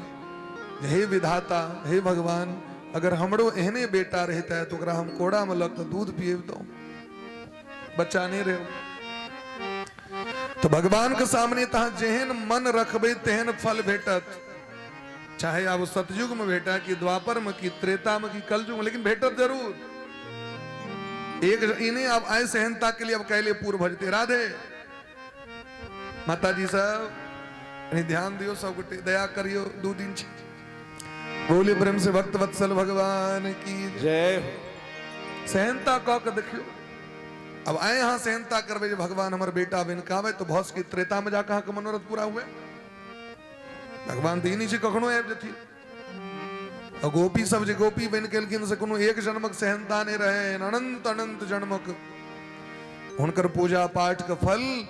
जे हे विधाता, हे भगवान, अगर हमरो एहने बेटा रहितै तऽ ओकरा हम कोड़ा में लऽ कऽ दूध पियबितहुँ, बच्चा नहि रहे। तऽ भगवान के सामने तहाँ जेहन मन रखबै तेहन फल भेटत, चाहे आब सतयुग में भेटा कि द्वापर में कि त्रेता में कि कलयुग में, लेकिन भेटत जरूर। एक इन्हें अब आए सहनता के लिए अब कहले पूर्व भजते। राधे माता जी सब कनी ध्यान दियो, सब गोटे दया करियो, 2 दिन छै। बोले प्रेम से भक्त वत्सल भगवान की जय हो। सहनता कऽ के देखियो। अब आए यहाँ सहनता करबै जे भगवान हमर बेटा बनि के आबै, तऽ भऽ सकै त्रेता में जाके अहाँके मनोरथ पूरा हुए। भगवान तऽ ई नहि छै कखनो आबि जेथिन। आ गोपी सब जे गोपी बनि गेलखिन से कोनो एक जन्मक सहनता नहि रहै, अनंत अनंत जन्मक हुनकर पूजा पाठ के फल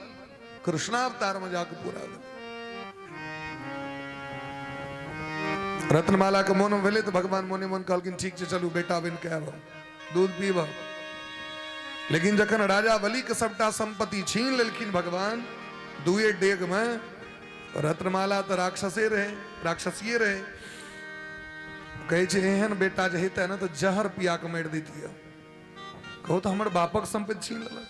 कृष्णावतार में जाके पूरा भेल। रत्नमाला के मोन में भेलै तऽ भगवान मोने मोन कहलखिन ठीक छै चलू बेटा बनि के आबब, दूध पीबब। लेकिन जखन राजा बलि के सबटा संपत्ति छीन लेलखिन भगवान दुए डेग में, रत्नमाला तऽ राक्षसे रहे, राक्षसिए रहे। कहै छै एहन बेटा जे हेतै ने तऽ जहर पिया के मारि दैतियै। कहू तऽ हमर बापक संपत्ति छीन लेलक।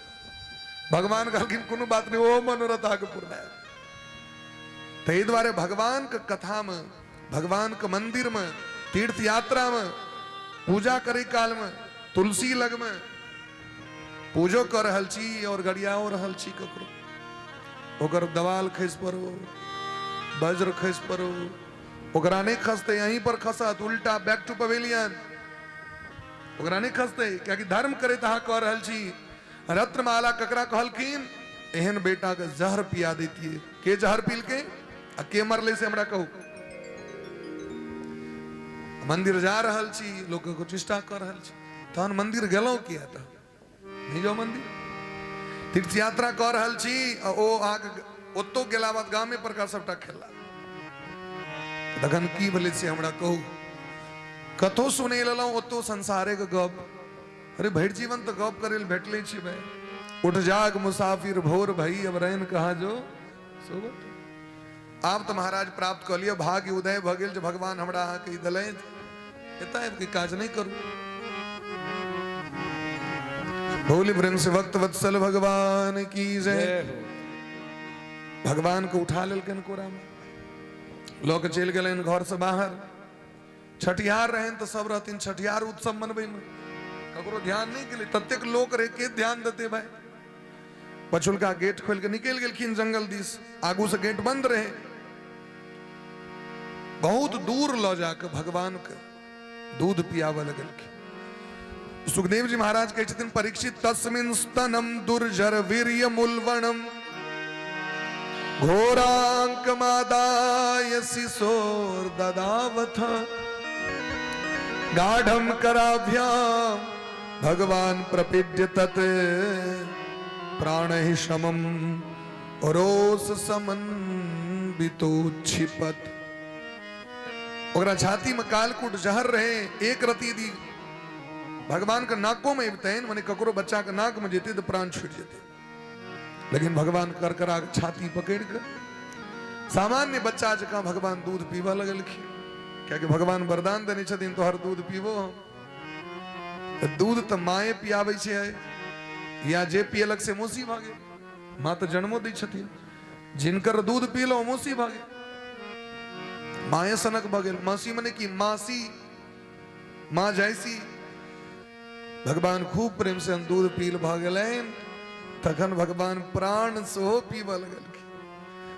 भगवान कहलखिन कोनो बात नहि, ओहो मनोरथ अहाँके पुरनायत। ताहि दुआरे भगवान के कथा में, भगवान के मंदिर में, तीर्थ यात्रा में, पूजा करे काल में, तुलसी लग में पूजो कर रहल छी और गरियाओ रहल छी ककरो, ओकर दवाल खसि पड़ो, वज्र खसि पड़ो, ओकरा नहि खसतै, अहीं पर खसत, उल्टा बैक टू पवेलियन, ओकरा नहि खसतै, कियाकि धर्म करैत अहाँ कऽ रहल छी। रत्नमाला ककरा कहलखिन एहन बेटा के जहर पिया दैतियै। के जहर पीलकै आ के मरलै से हमरा कहू। मंदिर जा रहल छी, लोक के चेष्टा कऽ रहल छी, तहन मंदिर गेलहुँ किया? तऽ नहि जाउ मंदिर। तीर्थ यात्रा कऽ रहल छी आ ओ अहाँके ओतौ गेला बाद गामे पर का सबटा खेला, तखन की भेलै से हमरा कहू। कतौ सुनै लेलहुँ ओतौ संसारे के गप। अरे भरि जीवन तऽ गप करै लए भेटले छी भाई। उठ जाग मुसाफिर भोर भई, अब रैन कहाँ जो सोबत। आब तऽ महाराज प्राप्त कऽ लिअ, भाग्य उदय भऽ गेल जे भगवान हमरा अहाँके ई देलथि, एतऽ आबि के काज नहि करू। बोली प्रेम से भक्त वत्सल भगवान की जय। भगवान के उठा लेलकनि कोरा में, लऽ के चलि गेलनि घर से बाहर। छठिहार रहनि तऽ सब रहथिन छठिहार उत्सव मनबै में, ककरो ध्यान नहि गेलै, ततेक लोक रहै के ध्यान देतै भाई। पछुलका गेट खोलि के निकलि गेलखिन जंगल दिस, आगू से गेट बंद रहे। बहुत दूर लऽ जाके भगवान के दूध पियाबऽ लगलखिन। सुखदेव जी महाराज कहै छथिन परीक्षित तस्मिन स्तनम दुर्जर वीर्य मुलवणम घोरांक मादाय शिशोर ददावथ गाढ़म कराभ्याम भगवान प्रपीड्य तत् प्राण ही शमम रोष समन्वितोक्षिपत। ओकरा छाती में कालकूट जहर रहे। एक रति यदि भगवान के नाको में अबितनि, माने ककरो बच्चा के नाक में जेते तो प्राण छूट जेते। लेकिन भगवान करकरा के छाती पकड़ के सामान्य बच्चा जकाँ भगवान दूध पीबऽ लगलखिन, कियाकि भगवान वरदान देने छथिन तोहर दूध पीबो हम। तऽ दूध तऽ माए पियाबै छै, या जे पियलक से मौसी भऽ गेल। माँ तऽ जन्मो दै छथिन, जिनकर दूध पीलहुँ मौसी भऽ गेल, माए सनक भऽ गेल। मासी मने की? मासी, माँ जैसी। भगवान खूब प्रेम से हम दूध पील भऽ गेलनि, तखन भगवान प्राण सेहो पीबऽ लगलखिन।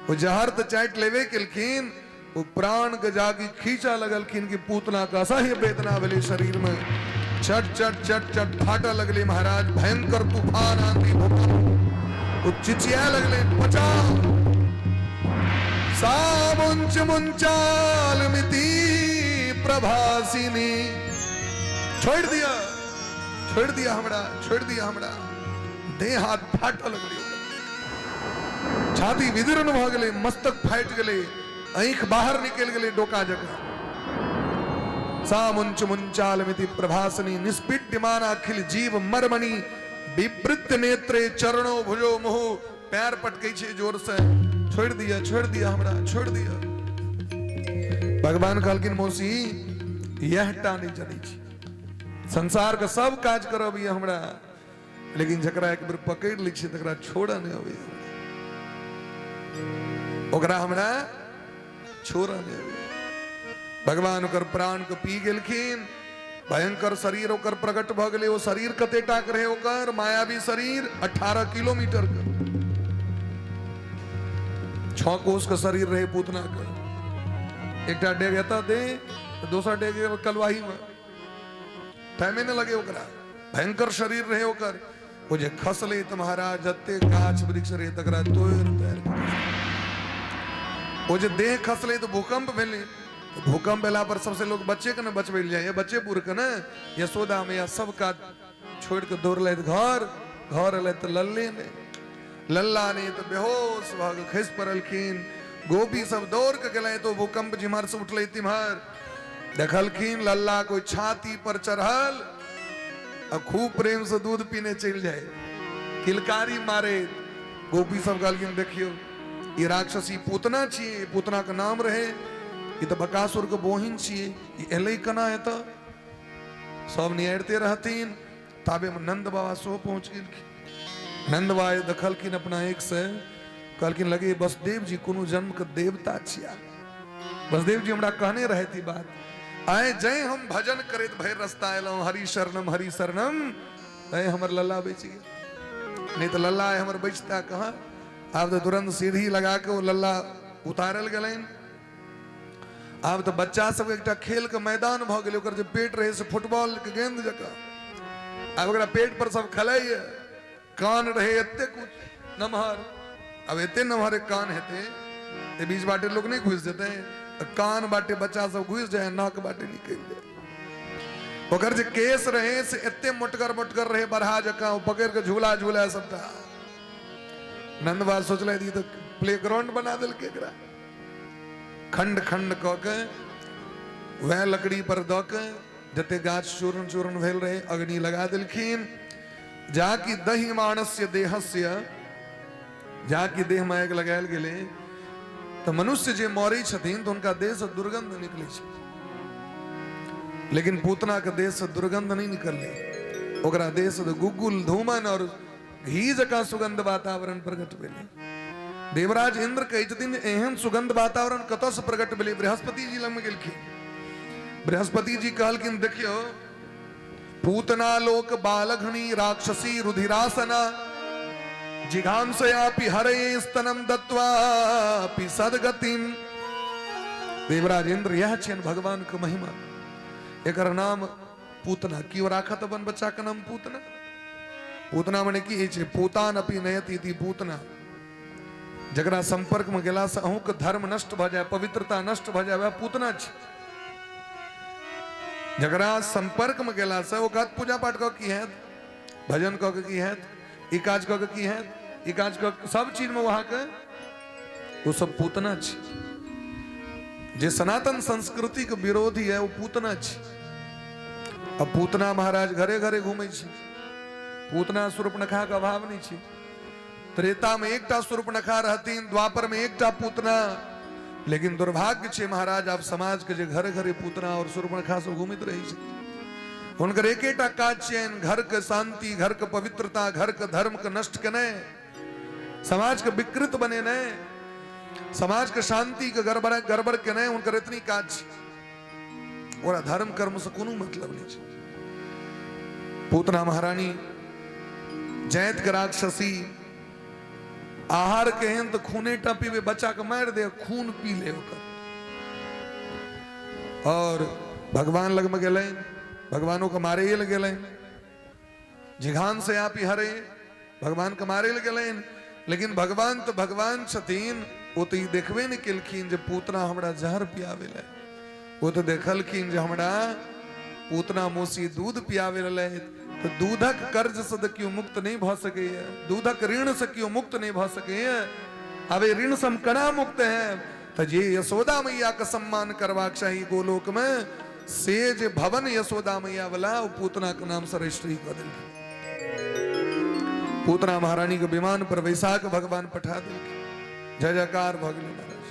ओ जहर तऽ चाटि लेबे केलखिन, ओ प्राण के जाके खींचा लगलखिन कि पूतना के असह्य वेदना भेलै शरीर में, चट चट चट चट फाटऽ लगलै महाराज। भयंकर तूफान, आंधी, भूकंप, ओ चिचिया लगलै, बचाओ। सामुंच मुंचाल मिति प्रभासिनी, छोड़ दिया, छोड़ दिया हमरा, छोड़ दिया हमरा। देह हाथ फाटऽ लगलै, छाती विदीर्ण भऽ गेलै, मस्तक फाटि गेलै, आँखि बाहर निकलि गेलै डोका जकाँ। सामुंच मुंचाल मिति प्रभासनी निष्पीड्यमान अखिल जीव मरमणि विवृत नेत्रे चरणो भुजो मुहु, पैर पटकै छै जोर से, छोड़ दिया, छोड़ दिया हमरा, छोड़ दिया। भगवान कहलखिन मौसी यह टा नहीं जनै छी, संसार के सब काज करब ये हमरा, लेकिन जकरा एक बेर पकड़ि लै छियै तकरा छोड़ऽ नहि अबैया, ओकरा हमरा छोड़ऽ नहि अबैया। भगवान ओकर प्राण के पी गेलखिन। भयंकर शरीर ओकर प्रकट भऽ गेलै। ओ शरीर कते टाक रहे ओकर मायावी शरीर? 18 किलोमीटर के, 6 कोस के शरीर रहे पूतना के। एकटा डेग एतऽ दे, दोसर डेग कलुआही में, टाइमे नहि लगे ओकरा। भयंकर शरीर रहे ओकर। ओ जे खसले तऽ महाराज जते गाछ वृक्ष रहे तकरा तोड़ि ताड़ि। ओ जे देह खसले तऽ भूकंप भेलै। तऽ भूकंप भेला पर सबसे लोग बच्चे के ने बचबै लए जाइए, बच्चे बूढ़ के ने। यशोदा मैया सब काज छोड़ि कऽ दौड़लथि घर। घर एलथि तऽ लल्ले नहि, लल्ला नहि तऽ बेहोश भऽ कऽ खसि पड़लखिन। गोपी सब दौड़ कऽ गेलथि। ओ भूकंप जिम्हर से उठलै तिम्हर देखलखिन लल्ला कोई छाती पर चढ़ल आ खूब प्रेम से दूध पीने चलि जाय, किलकारी मारे। गोपी सब कहलखिन देखियौ ई राक्षसी पूतना छियै, पूतना के नाम रहे, ई तऽ बकासुर के बोहिन छियै, ई एलै केना एतऽ? सब निहारिते रहथिन ताबे में नंद बाबा सेहो पहुंच गेलखिन। नंद बाबा देखलखिन अपना एक से, कहलखिन लगे वसुदेव जी कोनो जन्म के देवता छिया। वसुदेव जी हमरा कहने रहथि बात, आए जय हम भजन करैत भरि रास्ता एलहुँ हरि शरणम हरि शरणम, तैं हमर लल्ला बचि गेल, नहीं तऽ लल्ला आइ हमर बचता कहाँ। आब तऽ तुरंत सीढ़ी लगा के ओ लल्ला उतारल गेलनि। आब तऽ बच्चा सबके एकटा खेल के मैदान भऽ गेलै। ओकर जे पेट रहै से फुटबॉल के गेंद जकाँ, आब ओकरा पेट पर सब खेलाइए। कान रहे एते नमहर, आब एते नमहर एक कान हेतै ते बीच बाटे लोग नहीं घुसि जेतै, कान बाटे बच्चा सब घुसि जाए, नाक बाटे निकलि जाए। ओकर जे केस रहे से एते मोटगर मोटगर रहे बरहा जकाँ, ओ पकड़ के झूला झूला सबटा। नंदबाल सोचले ई तऽ प्ले ग्राउंड बना देलकै एकरा। खंड खंड कऽ के वएह लकड़ी पर दऽ के जते गाछ चूर्ण चूर्ण भेल रहे अग्नि लगा देलखिन। जाकि दही मानस्य देहस्य, जाकि देह में आगि लगायल गेलै तऽ मनुष्य जे मरै छथिन तऽ हुनका देह से दुर्गंध निकलै छै, लेकिन पूतना के देह से दुर्गंध नहीं निकललै। ओकरा देह से गुग्गुल धूमन और घी जकाँ सुगंध वातावरण प्रकट भेलै। देवराज इंद्र कहै छथिन जे एहन सुगंध वातावरण कतऽ से प्रकट भेलै? बृहस्पति जी लगमे गेलखिन। बृहस्पति जी कहलखिन देखियौ पूतना लोक बालघनी राक्षसी रुधिरासना जिघांसयापि हरये स्तनम दत्वापि सदगतिम। देवराज इंद्र यह छियन भगवान के महिमा। एकर नाम पूतना क्यों राखत अपन बच्चा के नाम पूतना? पूतना मने की होइ छै? पूतान अपि नयति इति पूतना। जकरा संपर्क में गेला से अहूँ के धर्म नष्ट भऽ जाय, पवित्रता नष्ट भऽ जाय, वएह पूतना छै। जकरा संपर्क में गेला से ओ कहत पूजा पाठ कऽ की हैत, भजन कऽ के की हैत, ई काज कऽ के की हैत, ई काज कऽ के, सब चीज में वहाँके ओ सब पूतना छै। जे सनातन संस्कृति के विरोधी है ओ पूतना छी। अब पूतना महाराज घरे घरे घूमै छै, पूतना शूर्पणखा के अभाव नहि छै। त्रेता में एकटा शूर्पणखा रहतीन, द्वापर में एकटा पूतना, लेकिन दुर्भाग्य छै महाराज आब समाज के जे घरे घरे पूतना और शूर्पणखा सब घूमैत रहै छै। हुनकर एकेटा काज छियनि, घर के शांति, घर के पवित्रता, घर के धर्म के नष्ट केनाइ, समाज के विकृत बनेनाइ, समाज के शांति के गड़बड़ गड़बड़ केनाइ, हुनकर एतनी काज छै। ओकरा धर्म कर्म से कोनो मतलब नहि छै। पूतना महारानी जैत के राक्षसी आहार केहन तऽ खूने टा पीबे, बच्चा के मारि दे, खून पी ले ओकर। और भगवान लग में गेलनि, भगवानों के मारे लए गेलनि, जिघान से आप हरे भगवान के मारे लए गेलनि, लेकिन भगवान तऽ भगवान छथिन, ओ तऽ ई देखबे नहि केलखिन जे पूतना हमरा जहर पियाबे लए, ओ तऽ देखलखिन जे हमरा पूतना मौसी दूध पियाबे लए, तऽ दूधक कर्ज से तऽ केओ मुक्त नहि भऽ सकैए, दूधक ऋण से केओ मुक्त नहि भऽ सकैए, आब ई ऋण से हम केना मुक्त हैं? तऽ जे यशोदा मैया के सम्मान करबाक चाही गोलोक में, से जे भवन यशोदा मैया वाला ओ पूतना के नाम से रजिस्ट्री कऽ देलखिन। पूतना महारानी के विमान पर बैसा के भगवान पठा देलखिन। जय जयकार भऽ गेलै महाराज।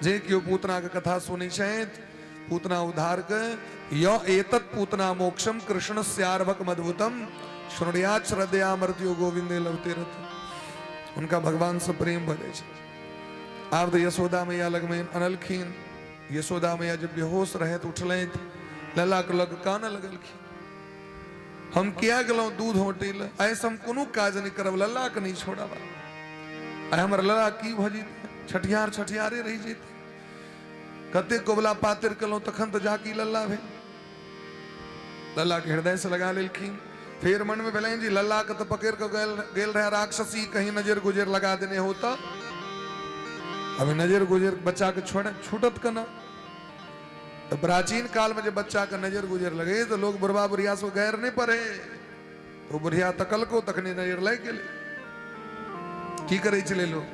जे केओ पूतना के कथा सुनै छथि, पूतना उद्धार के य एतत् पूतना मोक्षम कृष्ण स्यार्भक मद्भुतम शृणुयात् श्रद्धया मृत्यु गोविंदे लभते रथ। उनका भगवान से प्रेम भऽ जाइ छै। आब तऽ यशोदा मैया लगमे अनलखिन। यशोदा मैया जब बेहोश रहैत उठलथि, लला के लग कानऽ लगलखिन, हम किया गेलहुँ दूध औटै लए, आइसँ हम कोनो काज नहि करब, लल्ला के नहि छोड़ब, आइ हमर लल्ला की भऽ जेतै, छठिहार छठिहारे रहि जेतै, कते कोबला पातर केलहुँ तखन तऽ जाके ई लल्ला भेल। लल्ला के हृदय से लगा लेलखिन। फेर मन में भेलनि जे लल्ला के तऽ पकड़ के गेल गेल रहे राक्षसी, कहीं नजर गुजर लगा देने हो तऽ अभी नजर गुजर बच्चा के छोड़ छूटत केना? तऽ प्राचीन काल में जे बच्चा के नजर गुजर लगे तऽ लोग बुढ़वा बुढ़िया सब गैर नहीं पढ़े, तो बुढ़िया तकलको तखने नजर लागि गेलै। की करै छलै लोग?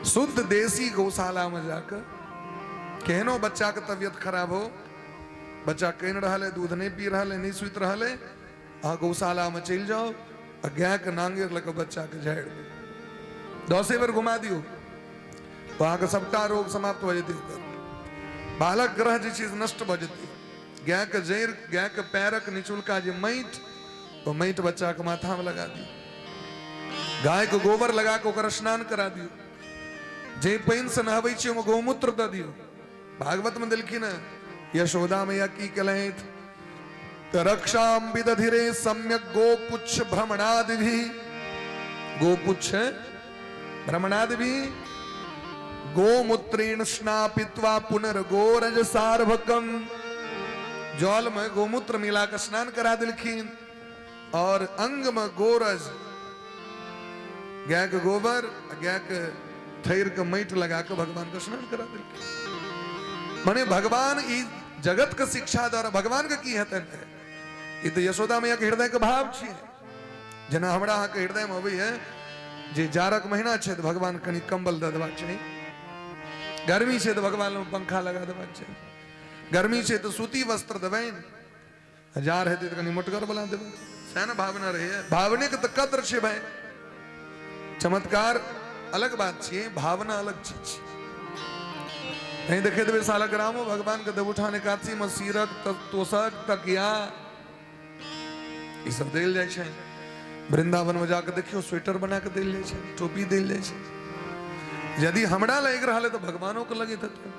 शुद्ध देसी गौशाला में जाकर केहनो बच्चा के तबियत खराब हो, बच्चा कानि रहल है, दूध नहीं पी रहल है, नहीं सुति रहल है, अहाँ गौशाला में चलि जाओ आ गाय के नांगेर लऽ कऽ बच्चा के झाड़ि दियौ, 10 बेर घुमा दियौ, तो अहाँके सबटा रोग समाप्त भऽ जेतै। ओकर बालक ग्रह जे छै से नष्ट भऽ जेतै। गायके जड़ि, गायके पैरक निचुलका जे माटि, ओ माटि बच्चाके माथामे लगा दियौ, गायके गोबर लगा कऽ ओकर स्नान करा दियौ, जे पानिसँ नहबै छी ओहिमे गौमूत्र दऽ दियौ। भागवत में देलखिन हँ यशोदा मैया की केलथि तऽ रक्षाम विदधिरे सम्यक गोपुच्छ भ्रमणादि भी, गोपुच्छ भ्रमणादि भी गोमूत्रेण स्नापित्वा पुनर्गोरज सार्भकम, जल में गोमूत्र मिला के स्नान करा दिलखिन और अंग में गोरज, गाय के गोबर, गाय के थैर के माटि लगा के भगवान के स्नान करा दिलखिन। माने भगवान ई जगत के शिक्षा द्वारा भगवान के की हेतनि? ई तऽ यशोदा मैया के हृदय के भाव छियै। जेना हमरा अहाँके हृदय में अबैया जे जाड़क महीना छै तऽ भगवान कनि कम्बल दऽ देबाक चाही, गर्मी छै तऽ भगवान लग पंखा लगा देबाक चाही, गर्मी छै तऽ सूती वस्त्र देबनि, जाड़ हेतै तऽ कनि मोटगर वाला देबै, सएह ने भावना रहैया। भावने के तऽ कद्र छै भाई। चमत्कार अलग बात छियै, भावना अलग चीज छै। नहीं देखे देबै सालग्रामो भगवान के देवउठान एकादशी में सीरक, तोसक, तकिया ई सब देल जाइ छै। वृंदावन में जाके देखियौ स्वेटर बना के देल जाइ छै, टोपी देल जाइ छै। यदि हमरा लागि रहल है तऽ भगवानो के लगैत हेतै।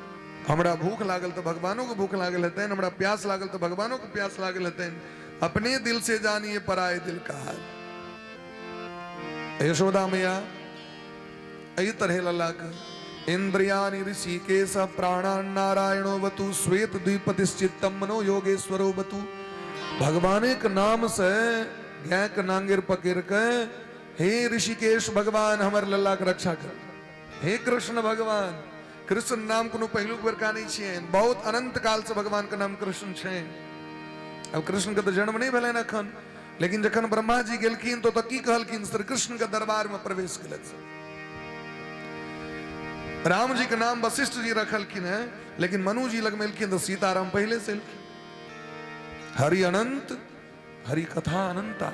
हमरा भूख लागल तऽ भगवानो के भूख लागल हेतनि, हमरा प्यास लागल तऽ भगवानो के प्यास लागल हेतनि। अपने दिल से जानिए पराए दिल का हाल। यशोदा मैया एहि तरह लला के इंद्रियाणि ऋषिकेश प्राणान नारायणो वतु श्वेत द्विपतिश्चित्तम मनो योगेश्वरो वतु। भगवाने के नाम से गाय के नांगेर पकड़ के हे ऋषिकेश भगवान हमर लल्ला के रक्षा कर, हे कृष्ण भगवान। कृष्ण नाम कोनो पहिलुक बेरका नहीं छियनि, बहुत अनंत काल से भगवान के नाम कृष्ण छै। अब कृष्ण के तऽ जन्म नहीं भेलनि अखन, लेकिन जखन ब्रह्मा जी गेलखिन तो की कहलखिन? श्री कृष्ण के दरबार में प्रवेश केलथि। राम जी के नाम वशिष्ठ जी रखलखिन है। लेकिन मनु जी लगमे एलखिन तऽ सीताराम पहिले से एलखिन। हरि अनंत, हरि कथा अनंता।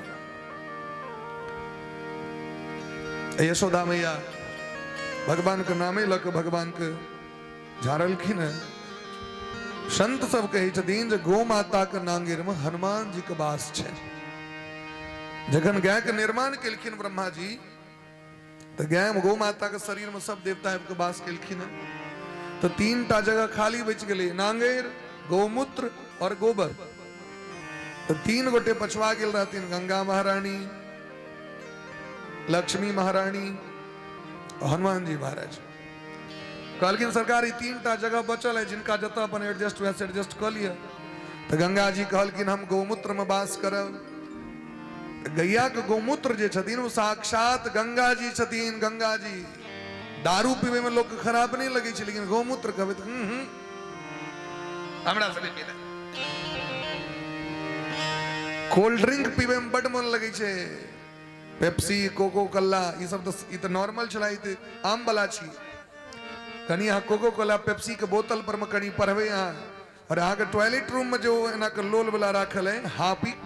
यशोदा मैया भगवान के नामे लऽ कऽ भगवान के झाड़लखिन है। संत सब कहै छथिन जे गौ माता के नांगेर में हनुमान जी के वास छै। जखन गाय के निर्माण केलखिन ब्रह्मा जी तऽ गाय गौ माता के शरीर में सब देवता आबि के वास केलखिन है, तऽ तीन टा जगह खाली बचि गेलै, नांगेर, गौमूत्र और गोबर। तऽ तीन गोटे पछुआ गेल रहथिन, गंगा महारानी, लक्ष्मी महारानी, हनुमान जी महाराज। कहलखिन सरकार ई तीन टा जगह बचल है, जिनका जतऽ अपन एडजस्ट हुए से एडजस्ट कऽ लिअ। तऽ गंगा जी कहलखिन हम गौमूत्र में वास करब। गैया के गौमूत्र जे छथिन ओ साक्षात गंगा जी छथिन। गंगा जी दारू पीबै में लोग के खराब नहीं लगे छै, लेकिन गौमूत्र कहबै तऽ हम्म, हम्म, हमरा से नहीं पीना। कोल्ड ड्रिंक पीबै में बड मन लगे छै, पेप्सी, कोको कोला, ई सब तऽ ई तऽ नॉर्मल छला, ई तऽ आम वाला छी। कनि अहाँ कोको कोला पेप्सी के बोतल पर में कनि पढ़बै अहाँ, और अहाँके टॉयलेट रूम में जो एना के लोल वाला राखल है हापिक,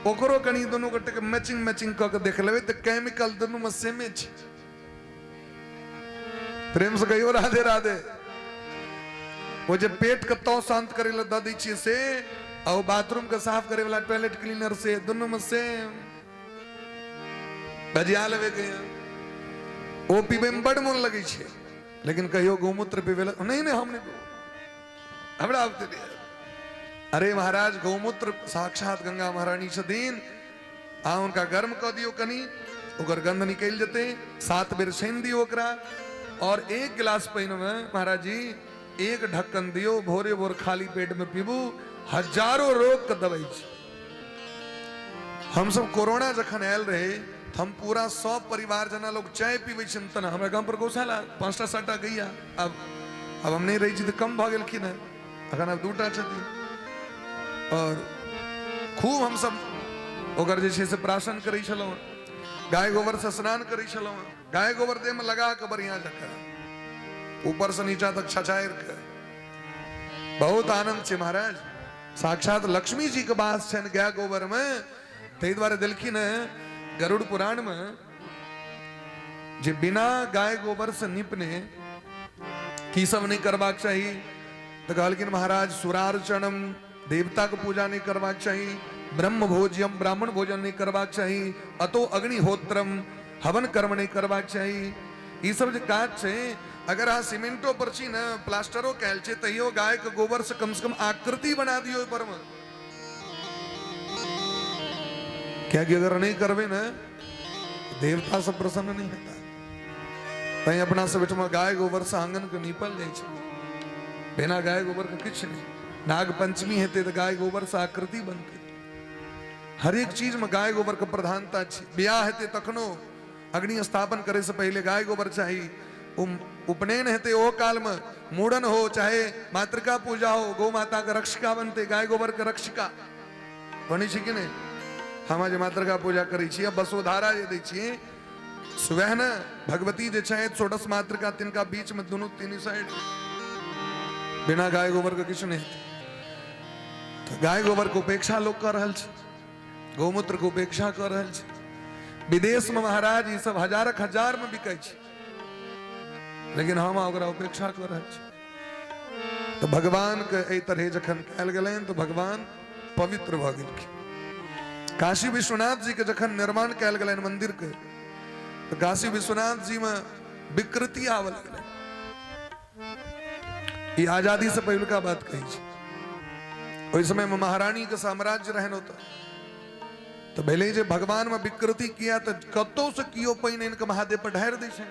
ओकरो कनि दुनू गोटे के मैचिंग मैचिंग कऽ के देख लेबै तऽ केमिकल दुनू में सेमे छै। प्रेम से कहियो राधे राधे। ओ जे पेट के तो शांत करे ला दऽ दै छियै से, आ ओ बाथरूम के साफ करे वाला टॉयलेट क्लीनर से, दुनू में सेम बजिया लेबै के। ओ पीबै में बड मोन लगै छै, लेकिन कहियो गौमूत्र पीबै ला नहीं, नहीं हम नहीं पीबै, हमरा आबते नहीं। अरे महाराज, गौमूत्र साक्षात गंगा महारानी छथिन। अहाँ हुनका गर्म कऽ दियौ कनि, ओकर गंध निकलि जेतै। 7 बेर छानि दियौ ओकरा, और 1 गिलास पानि में महाराज जी 1 ढक्कन दियौ, भोरे भोर खाली पेट में पीबू, हजारों रोग के दवाई छै। हमसब कोरोना जखन आयल रहे तऽ हम पूरा सब परिवार जना लोग चाय पीबै छै तना, हमरा गाम पर गौशाला 5टा 7टा गैया, अब हम नहि रहै छी तऽ कम भऽ गेलखिन हेँ, अखन आब 2टा छथिन। और खूब हमसब ओकर जे छै से प्राशन करै छलहुँ, गाय गोबर से स्नान करै छलहुँ, गाय गोबर देह में लगा के बढ़िया जकाँ ऊपर से नीचा तक छछारि के बहुत आनंद छै महाराज। साक्षात लक्ष्मी जी के वास छनि गाय गोबर में, ताहि दुआरे देलखिन हेँ गरुड़ पुराण में जे बिना गाय गोबर से निपने की सब नहीं करबाक चाही। तो कहलखिन महाराज सुरार्चनम, देवता के पूजा नहीं करबाक चाही, ब्रह्म भोज्यम, ब्राह्मण भोजन नहीं करबाक चाही, अतो अग्निहोत्रम, हवन कर्म नहीं करबाक चाही। ई सब जे काज छै, अगर अहाँ सीमेंटो पर छी ने, प्लास्टरो कयल छै, तैयो गाय के गोबर से कम से कम आकृति बना दियौ ओहि पर में, कियाकि अगर नहीं करबै ने देवता सब प्रसन्न नहीं हेता। तैं अपना सब एहिठमा गाय गोबर से आंगन के नीपल जाइ छै, बिना गाय गोबर के किछु नहीं। नाग पंचमी हेतै तऽ गाय गोबर से आकृति बनतै। हरेक चीज में गाय गोबर के प्रधानता छै। बियाह हेतै तखनो अग्नि स्थापन करे से पहले गाय गोबर चाही। उपनयन हेतै ओ काल में, मूड़न हो चाहे मातृका पूजा हो, गौ माता के रक्षिका बनते, गाय गोबर के रक्षिका बनै छै कि नहीं? हम जे मातृका पूजा करै छियै, बसोधारा जे दै छियै, सुबह ने भगवती जे छै षोडश मातृका तिनका बीच में दुनू तीन साइड, बिना गाय गोबर के किछु नहीं हेतै। तऽ गाय गोबर के उपेक्षा लोग कऽ रहल छै, गौमूत्र के उपेक्षा कऽ रहल छै। विदेश में महाराज ई सब हजारक हजार में बिकै छै, लेकिन हम ओकरा उपेक्षा कऽ रहल छी। तऽ भगवान के एहि तरहे जखन कयल गेलनि तऽ भगवान पवित्र भऽ गेलखिन। काशी विश्वनाथ जी के जखन निर्माण कयल गेलनि मंदिर के, तऽ काशी विश्वनाथ जी में विकृति आबऽ लगलै। ई आजादी से पहिलुका बात कहै छी। ओहि समय में महारानी के साम्राज्य रहन ओतऽ, तऽ भेलै जे भगवान में विकृति किया, तऽ कतौ से कियो पानि आनि कऽ महादेव पर ढारि दै छै।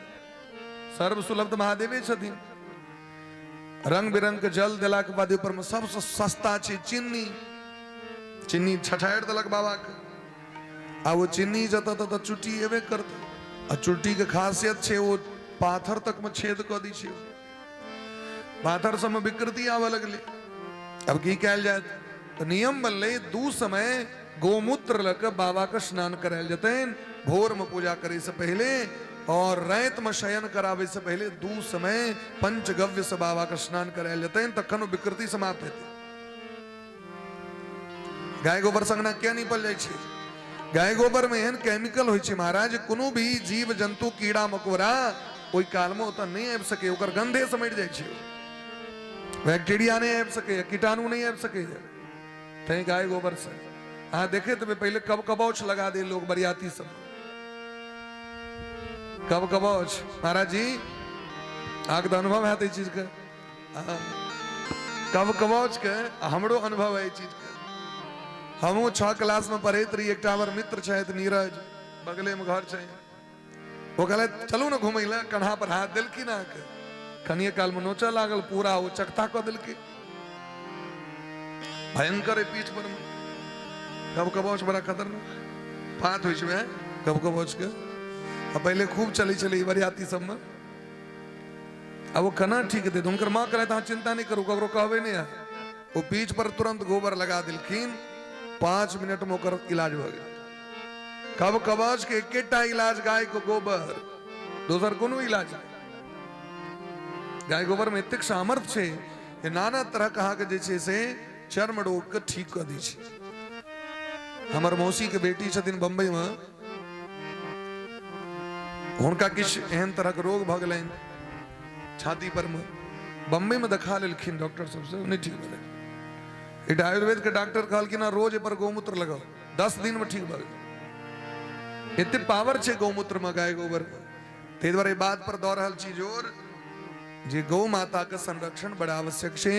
सर्व सुलभ तऽ महादेवे छथिन। रंग बिरंग के जल देला के बाद ऊपर में सबसे सस्ता छै चीनी, चीनी छछाड़ि देलक बाबा के, आ ओ चीनी जतऽ ततऽ चुट्टी एबे करतै। आ चुट्टी के खासियत छै ओ पाथर तक में छेद कऽ दै छै, पाथर सब में विकृति आबऽ लगलै। अब की कयल जायत, तऽ नियम बनलै 2 समय गौमूत्र लऽ कऽ बाबा के स्नान करायल जेतनि, भोर में पूजा करे से पहले और रातिमे शयन कराबै से पहिले 2 समय पंचगव्य से बाबा के स्नान करायल जेतनि, तखन ओ विकृति समाप्त हेतै। गाय गोबर से अंगना किया निपल जाइ छै? गाय गोबर में एहन केमिकल होइ छै महाराज, कोनो भी जीव जंतु कीड़ा मकोड़ा ओहि काल में ओतऽ नहि आबि सकै, ओकर गंधे से मरि जाइ छै। बैक्टीरिया नहि आबि सकैए, कीटाणु नहि आबि सकैए, तैं गाय गोबर से। अहाँ देखैत हेबै पहिले कब कबौछ लगा दे लोग बरियाती सब, कब कबौछ। महाराज जी अहाँके तऽ अनुभव हैत एहि चीजके, कब कबौच के हमरो अनुभव है एहि चीजके। हमहूँ 6 क्लास में पढ़ैत रही, एकटा हमर मित्र छथि नीरज, बगले में घर छै, ओ कहलथि चलू ने घुमै लए, कन्हा पर हाथ देलखिन अहाँके, कनिए काल में नोचऽ लागल, पूरा ओ चकता कऽ देलकै, भयंकर है पीठ पर में। कब कबौच बड़ा खतरनाक पात होइ छै कब कबौच के। आ पहिले खूब चलै छलै ई बरियाती सबमे। आब ओ केना ठीक हेतै? हुनकर माँ कहलथि अहाँ चिंता नहि करू, ककरो कहबै नहि। अहाँ ओ पीठ पर तुरंत गोबर लगा देलखिन, 5 मिनट में ओकर इलाज भऽ गेल। कब कबज के एकेटा इलाज गाय के गोबर, दोसर कोनो इलाज नहि। गाय गोबर में एतेक सामर्थ्य छै जे नाना तरह के अहाँके जे छै से चर्म रोग के ठीक कऽ दै छै। हमर मौसी के बेटी छथिन बम्बई में, हुनका किछु एहन तरह के रोग भऽ गेलनि छाती पर में, बम्बई में देखा लेलखिन डॉक्टर सबसे, नहि ठीक भेलै। एकटा आयुर्वेद के डॉक्टर कहलखिन हँ रोज एहि पर गौमूत्र लगाउ, 10 दिन में ठीक भऽ गेल। एते पावर छै गौमूत्र में, गाय गोबर में। ताहि दुआरे बात पर दऽ रहल छी जोर जे गौ माता के संरक्षण बड़ा आवश्यक छै।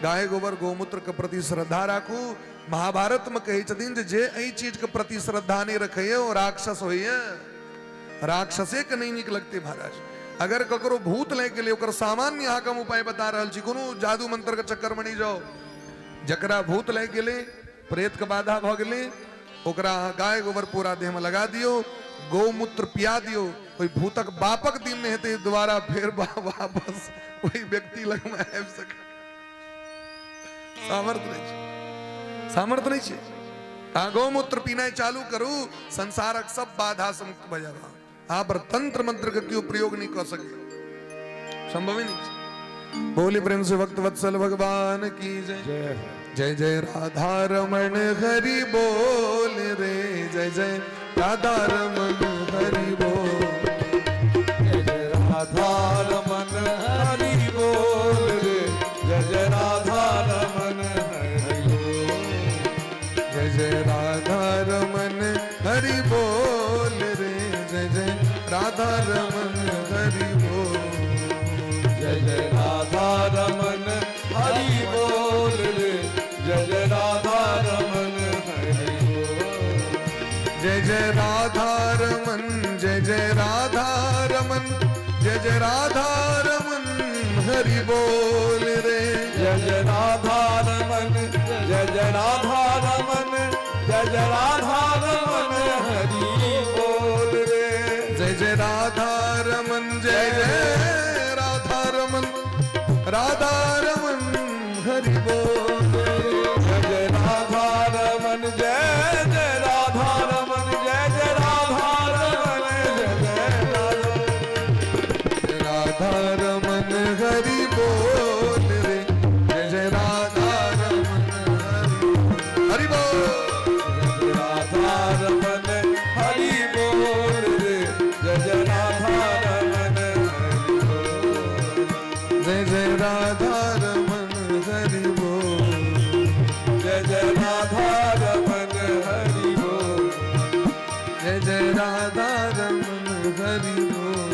गाय गोबर गौमूत्र के प्रति श्रद्धा राखू। महाभारत में कहै छथिन जे एहि चीज के प्रति श्रद्धा नहीं रखैए ओ राक्षस होइए। राक्षसे के नहीं नीक लगते महाराज। अगर ककरो भूत लागि गेलै, ओकर सामान्य अहाँके हम उपाय बता रहल छी, कोनो जादू मंत्र के चक्कर में नहीं जाओ। जकरा भूत लागि गेलै, प्रेत के बाधा भऽ गेलै, ओकरा अहाँ गाय गोबर पूरा देह में लगा दियौ, गौमूत्र पिया दियौ, ओहि भूतक बापक दिन नहि हेतै दोबारा फेर वापस ओहि व्यक्ति लग में आबि सकै। सामर्थ्य नहि छै, सामर्थ्य नहि छै। अहाँ गौमूत्र पीनाइ चालू करू, संसारक सब बाधा से मुक्त भऽ जायब। अहाँ पर तंत्र मंत्र के केओ प्रयोग नहि कऽ सकै, संभव ही नहीं छै। बोले प्रेम से भक्त वत्सल भगवान की जय। जय जय राधा रमण हरि बोल रे, जय जय राधा रमण हरि बोल, जय जय राधा रमण हरि बोल रे, जय जय राधा रमण हरि बोल, जय जय राधा रमण हरि बोल रे, जय जय राधा रमण हरि बोल, जय जय राधा रमण हरि बोल रे, जय जय राधा रमण हरि बोल, जय जय राधा रमण, जय जय राधा रमण, जय जय राधा रमण हरि बोल रे, जय जय राधा रमण, जय जय राधा रमण, जय जय राधा रमण हरि बोल रे, जय जय राधा रमण, जय जय राधा रमण, राधा रमण हरि बोल, जय जय राधा रमण, जय जय राधा रमण, जय जय राधा रमण, जय जय राधा रमण हरि बोल रे, जय जय राधा रमण हरि बोल, राधा रमण हरि बोल रे, जय जय राधा रमण हरि बोल, जय जय राधा रमण हरि बोल, जय जय राधा रमण हरि बोल, जय जय राधा रमण हरि बोल,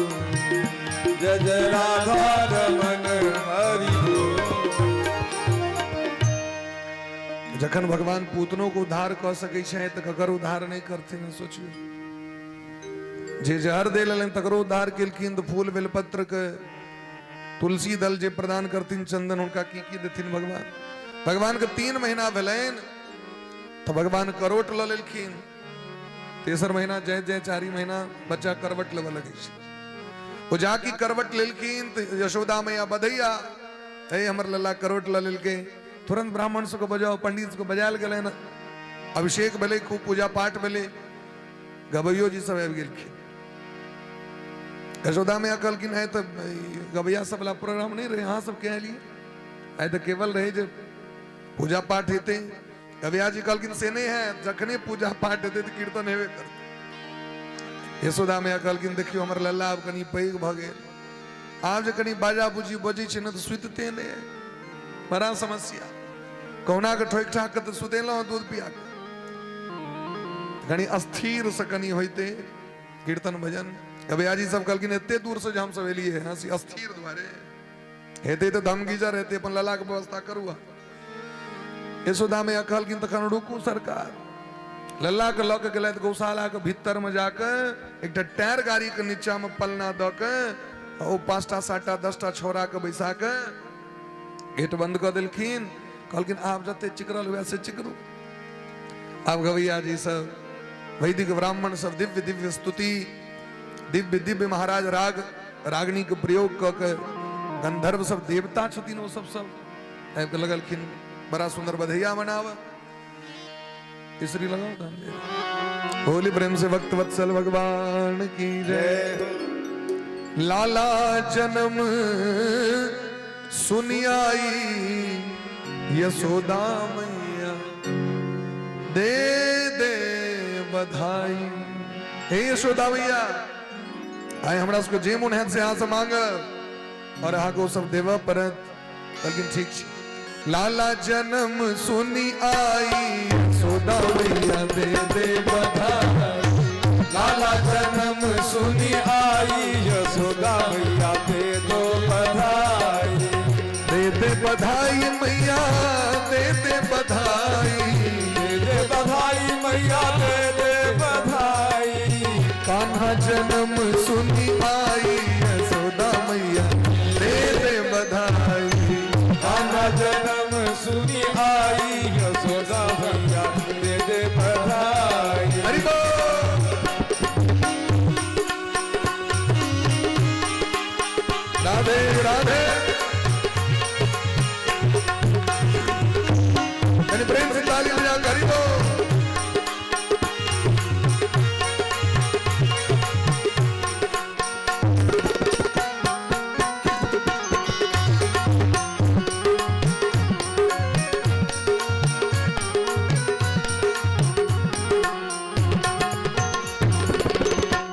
जय जय राधा रमण हरि बोल। जखन भगवान पूतनो को उद्धार कऽ सकै छै तऽ ककर उद्धार नहि करथिन? सोचियौ, जे जहर दे लेलनि तकरो उद्धार केलखिन। तऽ फूल बेलपत्र के तुलसी दल जे प्रदान करथिन, चंदन, हुनका की की देथिन भगवान। भगवान के 3 महीना भेलनि तऽ भगवान करोट लऽ लेलखिन। तेसर महीना जय जय 4 महीना बच्चा करवट लेबऽ लगै छै। ओ जाकि करवट लेलखिन तऽ यशोदा मैया बधैया, हे हमर लल्ला करोट लऽ लेलकै। तुरंत ब्राह्मण सबके बजाओ, पंडित सबके बजायल गेलनि, अभिषेक भेलै, खूब पूजा पाठ भेलै, गबैयो जी सब आबि गेलखिन। यशोदा मैया कहलखिन आइ तऽ गवैया सब वाला प्रोग्राम नहि रहै, अहाँ सब के एलियै? आइ तऽ केवल रहै जे पूजा पाठ हेतै। गवैया जी कहलखिन से नहि है, जखने पूजा पाठ हेतै तऽ कीर्तन हेबे करतै। यशोदा मैया कहलखिन देखियौ हमर लल्ला आब कनि पैघ भऽ गेल, आब जे कनि बाजा बुझी बजै छै ने तऽ सुतिते नहि है, बड़ा समस्या। कहुना के ठोकि ठाक के तऽ सुतेलहुँ दूध पिया के, कनि अस्थिर से कनि होइते कीर्तन भजन। गवैया जी सब कहलखिन एते दूर से जे हमसब एलियै हँ से अस्थिर दुआरे हेतै तऽ धमगीजर हेतै, अपन लला के व्यवस्था करू अहाँ। यशोदा मैया कहलखिन तखन रुकू सरकार। लल्ला के लऽ के गेलथि गौशाला के भीतर में जाके एकटा टायर गाड़ी के नीचा में पलना दऽ के ओ 5टा 7टा 10टा छोरा के बैसा के गेट बंद कऽ देलखिन। कहलखिन आब जते चिकरल हुए से चिकरू। आब गवैया जी सब वैदिक ब्राह्मण सब दिव्य दिव्य स्तुति दिव्य दिव्य महाराज राग रागनी के प्रयोग कऽ के गंधर्व सब देवता छथिन ओ सब सब आबि कऽ लगलखिन बड़ा सुंदर बधैया मनाव। तीसरी लगाओ दान। होली प्रेम से भक्त वत्सल भगवान की जय। लाला जन्म सुनियाई यशोदा मैया दे दे बधाई। हे यशोदा मैया, आइ हमरा सबके जे मोन हैत से अहाँ से मांग और अहाँके ओ सब देबऽ पड़त। कहलखिन ठीक छै। लाला जन्म सुनी आई यशोदा मैया दे दे बधाई। लाला जन्म सुनी आई यशोदा मैया दे दो बधाई। दे दे बधाई मैया दे दे बधाई। दे दे बधाई मैया दे दे बधाई। कान्हा जन्म सुनी आई यशोदा मैया दे दे बधाई। कान्हा जन्म सुनी आई यशोदा मैया दे दे बधाई। हरि बोल। राधे राधे। यानी प्रेम से ताली बजा कर हरि बोल।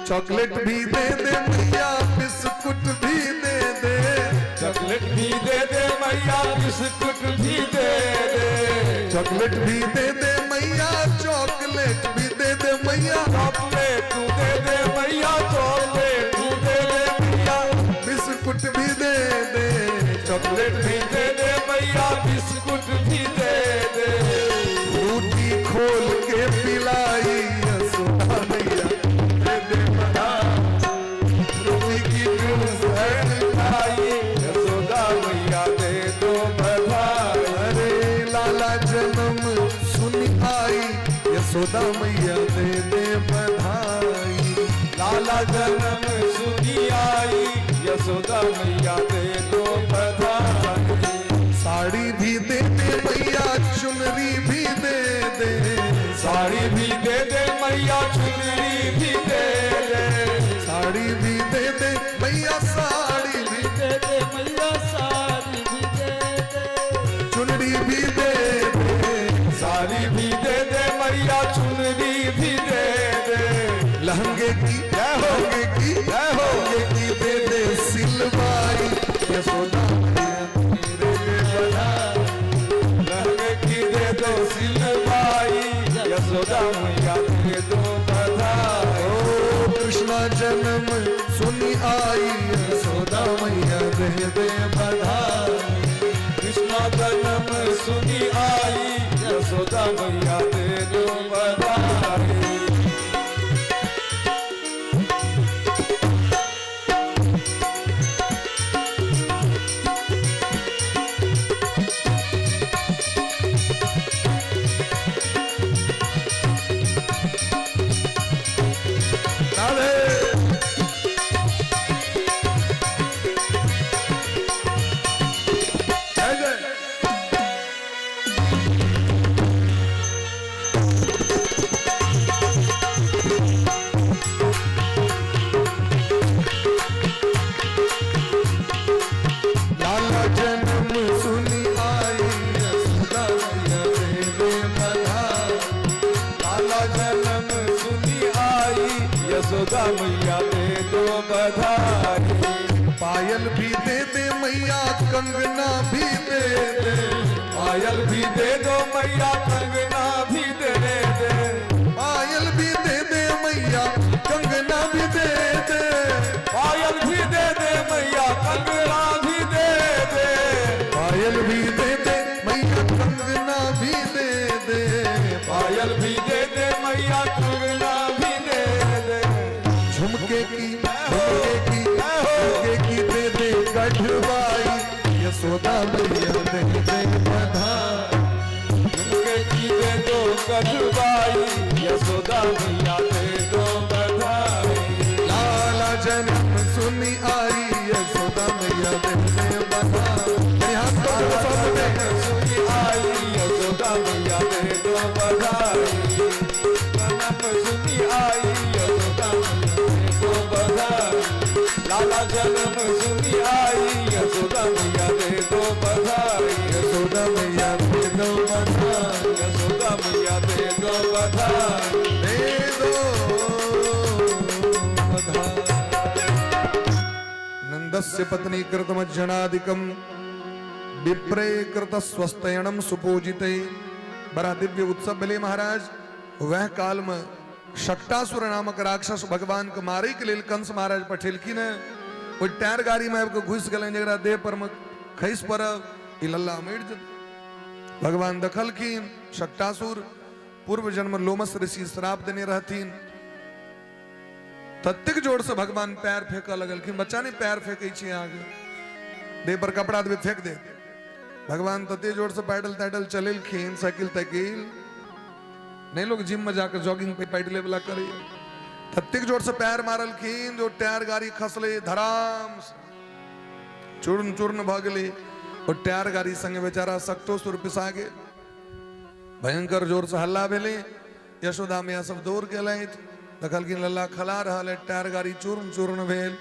चॉकलेट भी दे दे मैया बिस्कुट भी दे दे। चॉकलेट भी दे दे मैया बिस्कुट भी दे दे। चॉकलेट भी दे दे मैया चॉकलेट भी दे दे मैया। चॉकलेट तू दे दे मैया चॉकलेट तू दे दे मैया। बिस्कुट भी दे दे। चॉकलेट भी दे दे मैया बिस्कुट भी दे दे। रोटी खोल के पिलाई यशोदा मैया दे दे बधाई। रोटी की जूस है आई यशोदा मैया दे दो बधाई। अरे लाला जन्म सुन आई यशोदा मैया दे दे बधाई। लाला जन्म सुनी आई यशोदा मैया दे दो बधाई। साड़ी भी दे दे मैया चुनरी भी दे दे। साड़ी भी दे दे मैया चुनरी भी दे दे। साड़ी भी दे दे मैया साड़ी भी दे दे मैया साड़ी भी दे दे। चुनरी भी दे दे। साड़ी भी दे दे मैया चुनरी भी दे दे। लहंगे की जय हो। लहंगे की जय हो। लहंगे की दे दे सिलवाई यशोदा मैया दे दे बधाई। लहंगे की दे दो सिलवाई यशोदा मैया दे दो बधाई। ओ कृष्णा जन्म सुनी आई यशोदा मैया दे दे बधाई। कृष्णा जन्म सुनी आई यशोदा मैया दे दो बधाई। राधे। जय जय। पायल भी दे दे मैया कंगना भी दे दे। पायल भी दे दो मैया कंगना भी दे दे। पायल भी दे दे मैया कंगना भी दे दे। पायल भी दे दे मैया कंगना भी दे दे। पायल भी दे दे मैया कंगना भी दे दे। पायल भी दे दे मैया कंगना भी दे दे। झुमके की, झुमके की, झुमके की दे दे गढ़वाई, यशोदा मैया दे दे बधाई। झुमके की दे दो गढ़वाई, यशोदा मैया दे दो बधाई। लाला जन्म सुनी आई, यशोदा मैया दे दे बधाई। यहाँ तो सब दे। सुनी आई, यशोदा मैया दे दो बधाई। जन्म सुनी आई, यशोदा मैया दे दो बधाई। लाला जन्म सुनी आई, यशोदा मैया दे दो बधाई। यशोदा मैया दे दो बधाई। यशोदा मैया दे दो बधाई। दे दो बधाई। नंदस्य पत्नी कृतमज्जनादिकम विप्रे कृत स्वस्थयणम सुपूजिते। बड़ा दिव्य उत्सव भेलै महाराज। वह काल में शकटासुर नामक राक्षस भगवान के मारे के लेल कंस महाराज पठेलखिन। ओहि टायर गाड़ी में आबि कऽ घुसि गेलनि, जकरा देह पर में खसि पड़ब ई लल्ला मरि जेतै। भगवान देखलखिन, शकटासुर पूर्व जन्म लोमस ऋषि श्राप देने रहथिन। ततेक जोर से भगवान पैर फेंकऽ लगलखिन। बच्चा नहि पैर फेंकै छै अहाँके, देह पर कपड़ा देबै फेंक दे। भगवान तते जोर से पैडल तैडल चलेलखिन, साइकिल ताइकिल नहि, लोग जिम में जाकर जॉगिंग पे पैडले वाला करैया। ततेक जोर से पैर मारलखिन जो टायर गाड़ी खसलै धराम से, चूर्ण चूर्ण भऽ गेलै। ओ टायर गाड़ी संगे बेचारा सकटोसुर पिसा गेल। भयंकर जोर से हल्ला भेलै। यशोदा मैया सब दौड़ गेलथि, देखलखिन लल्ला खला रहल है, टायर गाड़ी चूर्ण चूर्ण भेल।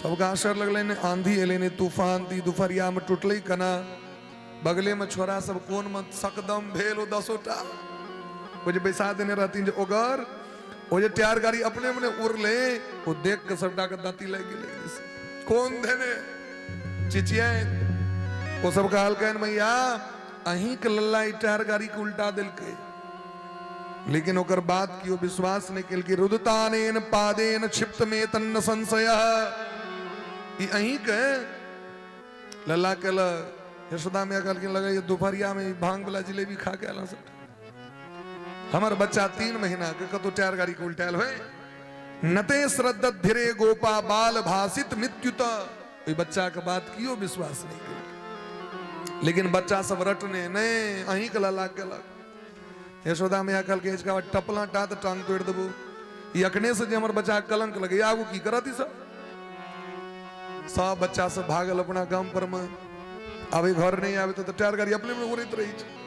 सबके आश्चर्य लगलै, आंधी एलै ने तूफान, ती दुपहरिया में टूटलै केना। बगले में छोरा सब कोन में सकदम भेल, ओ दसोटा ओ जे बैसा देने रहथिन जे ओगर, ओ जे टायर गाड़ी अपने मने उड़लै, ओ देख के सबटा के दाँती लागि गेलै। कोन देने चिचियाइत। ओ सब कहलकनि मैया अहीं के लल्ला ई टायर गाड़ी के उल्टा देलकै। लेकिन ओकर बात केओ विश्वास नहि केलकै। रुदतानेन पादेन क्षिप्त में तन्न संशय, ई अहीं के लल्ला केलक। यशोदा मैया कहलखिन लगैया दुपहरिया में ई भांग वाला जिलेबी खा के आयल सब। हमर बच्चा 3 महीना के कतौ टायर गाड़ी के उल्टायल होय। नते श्रद्धिरे गोपा बाल भाषित मृत्युत। ओहि बच्चा के बात कियो विश्वास नहीं केलकै। लेकिन बच्चा सब रटने नहि अहीं के लल्ला केलक। यशोदा मैया कहलकै इसका टपला टा तऽ टांग तोड़ि देबू। ई अखने से जे हमर बच्चा के कलंक लगैया, आगू की करत ई सब। सब बच्चा सब भागल अपना गाम पर में, आबे घर नहीं आबे तऽ टायर गाड़ी अपने में उड़ैत रहै छै।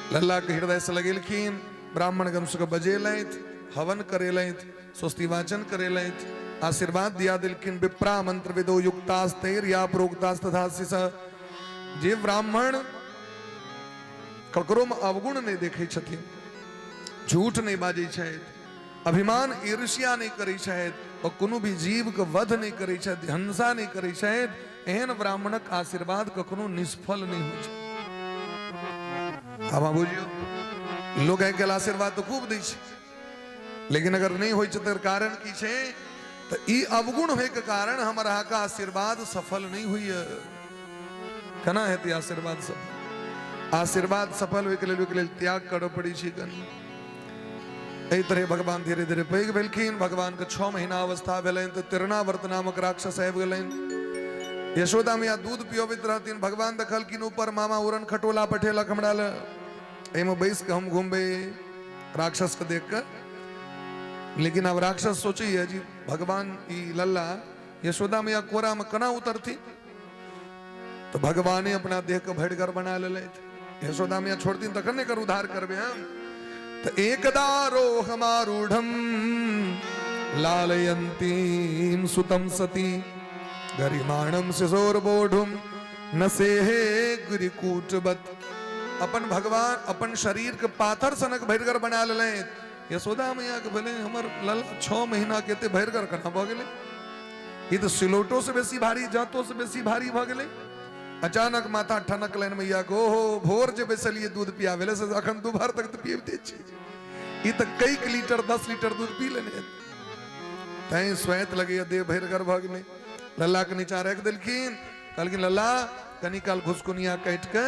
लल्ला के हृदय से लगेलखिन, ब्राह्मण गण सबके बजेलथि, हवन करेलथि, स्वस्ति वाचन करेलथि, आशीर्वाद दिया देलखिन। विप्रा मंत्र विदो युक्तास्तेर या प्रोक्तास तथा शिष। जे ब्राह्मण ककरो में अवगुण नहीं देखै छथिन, झूठ नहीं बाजै छथि, अभिमान ईर्ष्या नहीं करै छथि, और कोनो भी जीव के वध नहीं करै छथि, हिंसा नहीं करै छथि, एहन ब्राह्मणक आशीर्वाद कखनो निष्फल नहीं होइ छै। आब अहाँ बुझियौ, लोग आइ काल्हि आशीर्वाद तऽ खूब दै छै, लेकिन अगर नहीं होइ छै तकर कारण की छै? तऽ ई अवगुण होइके कारण हमर अहाँके आशीर्वाद सफल नहीं होइए। केना हेतै आशीर्वाद सफल? आशीर्वाद सफल होइके लेल ओहिके लेल त्याग करऽ पड़ै छै कनि। एहि तरहे भगवान धीरे धीरे पैघ भेलखिन। भगवान के 6 महीना अवस्था भेलनि तऽ तृणावर्त नामक राक्षस आबि गेलनि। यशोदा मैया दूध पियबैत रहथिन। भगवान देखलखिन ऊपर मामा उड़न खटोला पठेलक हमरा लए, एहिमे बैस कऽ हम घुमबै, राक्षस के देख कऽ। लेकिन आब राक्षस सोचैया जी भगवान ई लल्ला यशोदा मैया कोरा में केना उतरथिन, तो भगवाने अपना देह के भरिगर बना लेलथि। यशोदा मैया छोड़थिन तखन ने एकर उद्धार करबै हम। तो एकदा रोहमारूढ़म लालयंतीम सुतम सती गरिमाणम शिशोरबोढ़ुम न सेहे गिरिकूटवत। अपन भगवान अपन शरीर के पाथर सनक भरिगर बना लेलथि। यशोदा मैया के भेलै हमर लल्ला 6 महीना के एते भरिगर केना भऽ गेलै? ई तऽ सिलौटो से बेसी भारी, जाँतो से बेसी भारी भऽ गेलै। अचानक माथा ठनकलनि मैया के, ओहो भोर जे बैसलियै दूध पियाबै लए से अखन दुपहर तक तऽ पियबिते छी, ई तऽ कैक लीटर 10 लीटर दूध पी लेने हेतै। तैं स्वैत लगैया देह भरिगर भऽ गेलै। लल्ला के नीचा राखि देलखिन, कहलखिन लल्ला कनी काल घुसकुनिया काटि के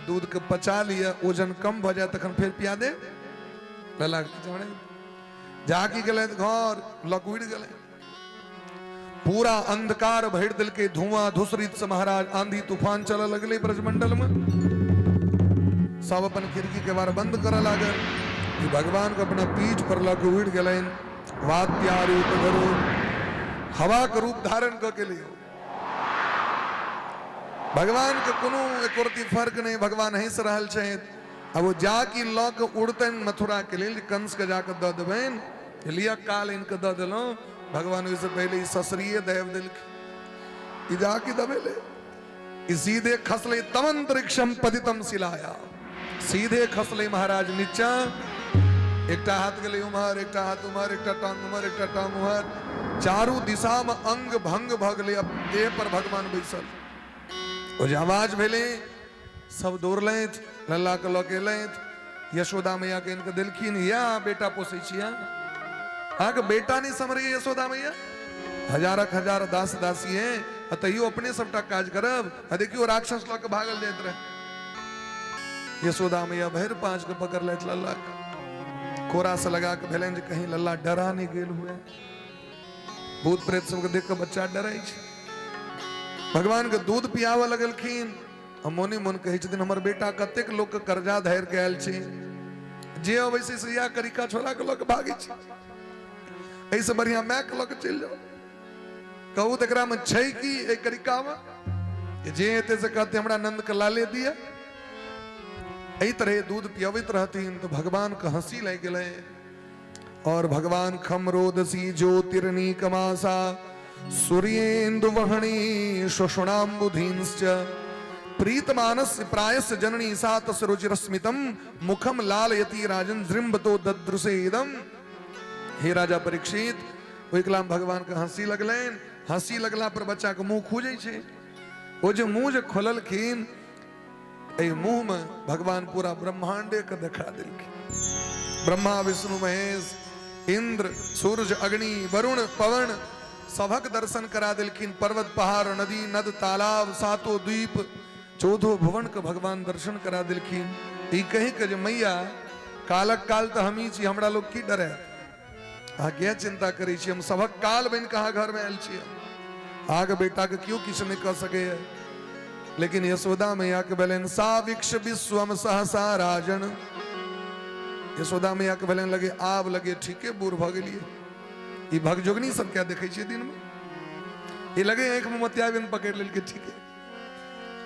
दूध के पचा लिअ, ओजन कम भऽ जाय तखन फेर पिया दे। लल्ला के नीचा राखि जा की गेलै घर लक उड़ि गेलै, पूरा अंधकार भरि देलकै, धुआं धूसरित से महाराज आंधी तूफान चलऽ लगलै ब्रजमंडल में। सब अपन खिड़की के बार बंद करऽ लागल कि भगवान के अपना पीठ पर लऽ के उड़ि गेलनि। वात्यारूप धरो, हवा के रूप धारण कऽ के लियौ। भगवान के कोनो एकोरती फर्क नहीं, भगवान हंस रहल छथि। अब ओ जाकि लऽ के उड़तनि मथुरा के लेल, कंस के जाके दऽ देबनि, लिअ काल इनके दऽ देलहुँ। भगवान ओहिसँ पहिले ई ससरिए दाबि देलखिन, ई जाकि दबेले, ई सीधे खसलै तमंतरिक्षम पतितम शिलाया, सीधे खसलै महाराज नीचा। एकटा हाथ गेलै उम्हर, एकटा हाथ उम्हर, एकटा टांग उम्हर, एकटा टांग उम्हर, चारू दिशा में अंग भंग भऽ गेलै। अब देह पर भगवान बैसल, ओ जे आवाज भेलै सब दौड़लथि, लल्ला के लऽ के एलथि, यशोदा मैया के इनके देलखिन, या बेटा पोसै छी अहाँके बेटा नहि समरैया यशोदा मैया, हजारक हजार दास दासी है आ तैयो अपने सबटा काज करब, आ देखियो राक्षस लऽ के भागल जाइत रहे। यशोदा मैया भरि पाँच के पकड़लथि लल्ला के, कोरा से लगा के भेलनि जे कहीं लल्ला डरा नहि गेल हुए, भूत प्रेत सबके देख के बच्चा डरै छै। भगवान के दूध पियाबऽ लगलखिन आ मोने मोन कहै छथिन हमर बेटा कतेक लोक के कर्जा धरि के आयल छै, जे अबै छै से इएह करिका छोड़ा के लऽ के भागै छै, एहिसँ बढ़िया माय के लऽ के चलि जाउ। कहू तऽ एकरा में छै की एहि करिका में जे हेतै से कहते हमरा नंद के लाले दिया। एहि तरह दूध पियबैत रहथिन तऽ भगवान के हंसी लागि गेलै और भगवान खमरोदसी ज्योतिर्नीकमासा सूर्येन्दु वहणी शोषणाम्बुधींश्च प्रीतमानस्य प्रायस्य जननी सा तस्य रुचिरस्मितं मुखम लालयति राजन जृंबतो ददृशे इदम। हे राजा परीक्षित, ओहि कलाम भगवान के हंसी लगलनि, हंसी लगला पर बच्चा के मुंह खुजै छै, ओ जे मुंह जे खोललखिन एहि मुंह में भगवान पूरा ब्रह्मांडे के देखा देलखिन। ब्रह्मा विष्णु महेश इंद्र सूरज अग्नि वरुण पवन सभक दर्शन करा देलखिन। पर्वत पहाड़ नदी नद तालाब सातो द्वीप चौदहो भुवन के भगवान दर्शन करा देलखिन। ई कही के जे मैया कालक काल तऽ हमही छी, हमरा लोग की डरे, अहाँ किया चिंता करै छी, हम सभक काल बनि कऽ अहाँ घरमे आयल छी, अहाँके बेटाके केओ किछु नहि कऽ सकैए। लेकिन यशोदा मैया के भेलनि सा विक्ष विश्वम सहसा राजन। यशोदा मैया के भेलनि लगे आब लगे ठीके बूढ़ भऽ गेलियै, ई भगजोगनी सब क्या देखै छियै दिनमे, ई लगे आँखिमे मोतियाबिंद पकड़ि लेलकै ठीके,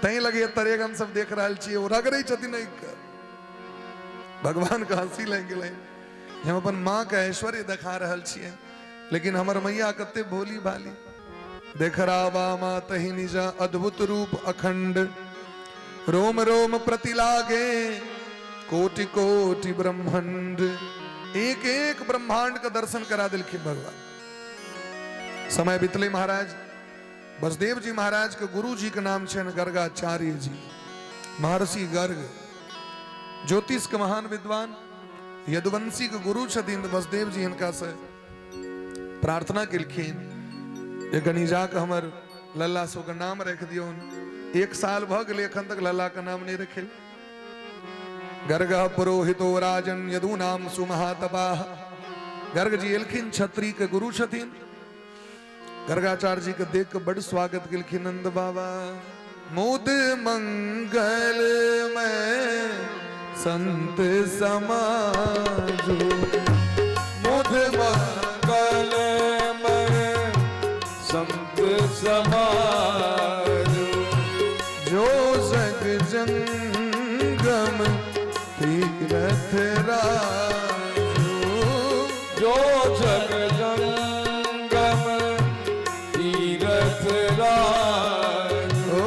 तैं लगे तरेगन सब देख रहल छियै, ओ रगड़ै छथिन आँखिके। भगवान के हंसी लागि गेलै, हम अपन माँ के ऐश्वर्य देखा रहल छियै, लेकिन हमर मैया कते भोली भाली। देख रावा माँ तही निज अद्भुत रूप अखंड, रोम रोम प्रति लागे कोटि कोटि ब्रह्मांड। एक एक ब्रह्मांड के दर्शन करा दिलखिन भगवान। समय बीतले महाराज, बसदेव जी महाराज के गुरु जी के नाम छनि गर्गाचार्य जी, महर्षि गर्ग, ज्योतिष के महान विद्वान, यदुवंशी के गुरु छथिन। बसदेव जी हिनका से प्रार्थना केलखिन जे कनि जाके हमर लल्ला सबके नाम राखि दियौन। 1 साल भऽ गेलै एखन तक लल्ला के नाम नहि रखेल। गर्ग पुरोहितो राजन यदूनाम सुमहातपाह। गर्ग जी एलखिन, क्षत्रिय के गुरु छथिन। गर्गाचार्य जी के देख के बड़ स्वागत केलखिन नंद बाबा। मुद मंगल में संत समाजो, मुद मंगल में संत समाजो, जो जग जंगम तीरथ राजो, जो जग जंगम तीरथ राजो, ओ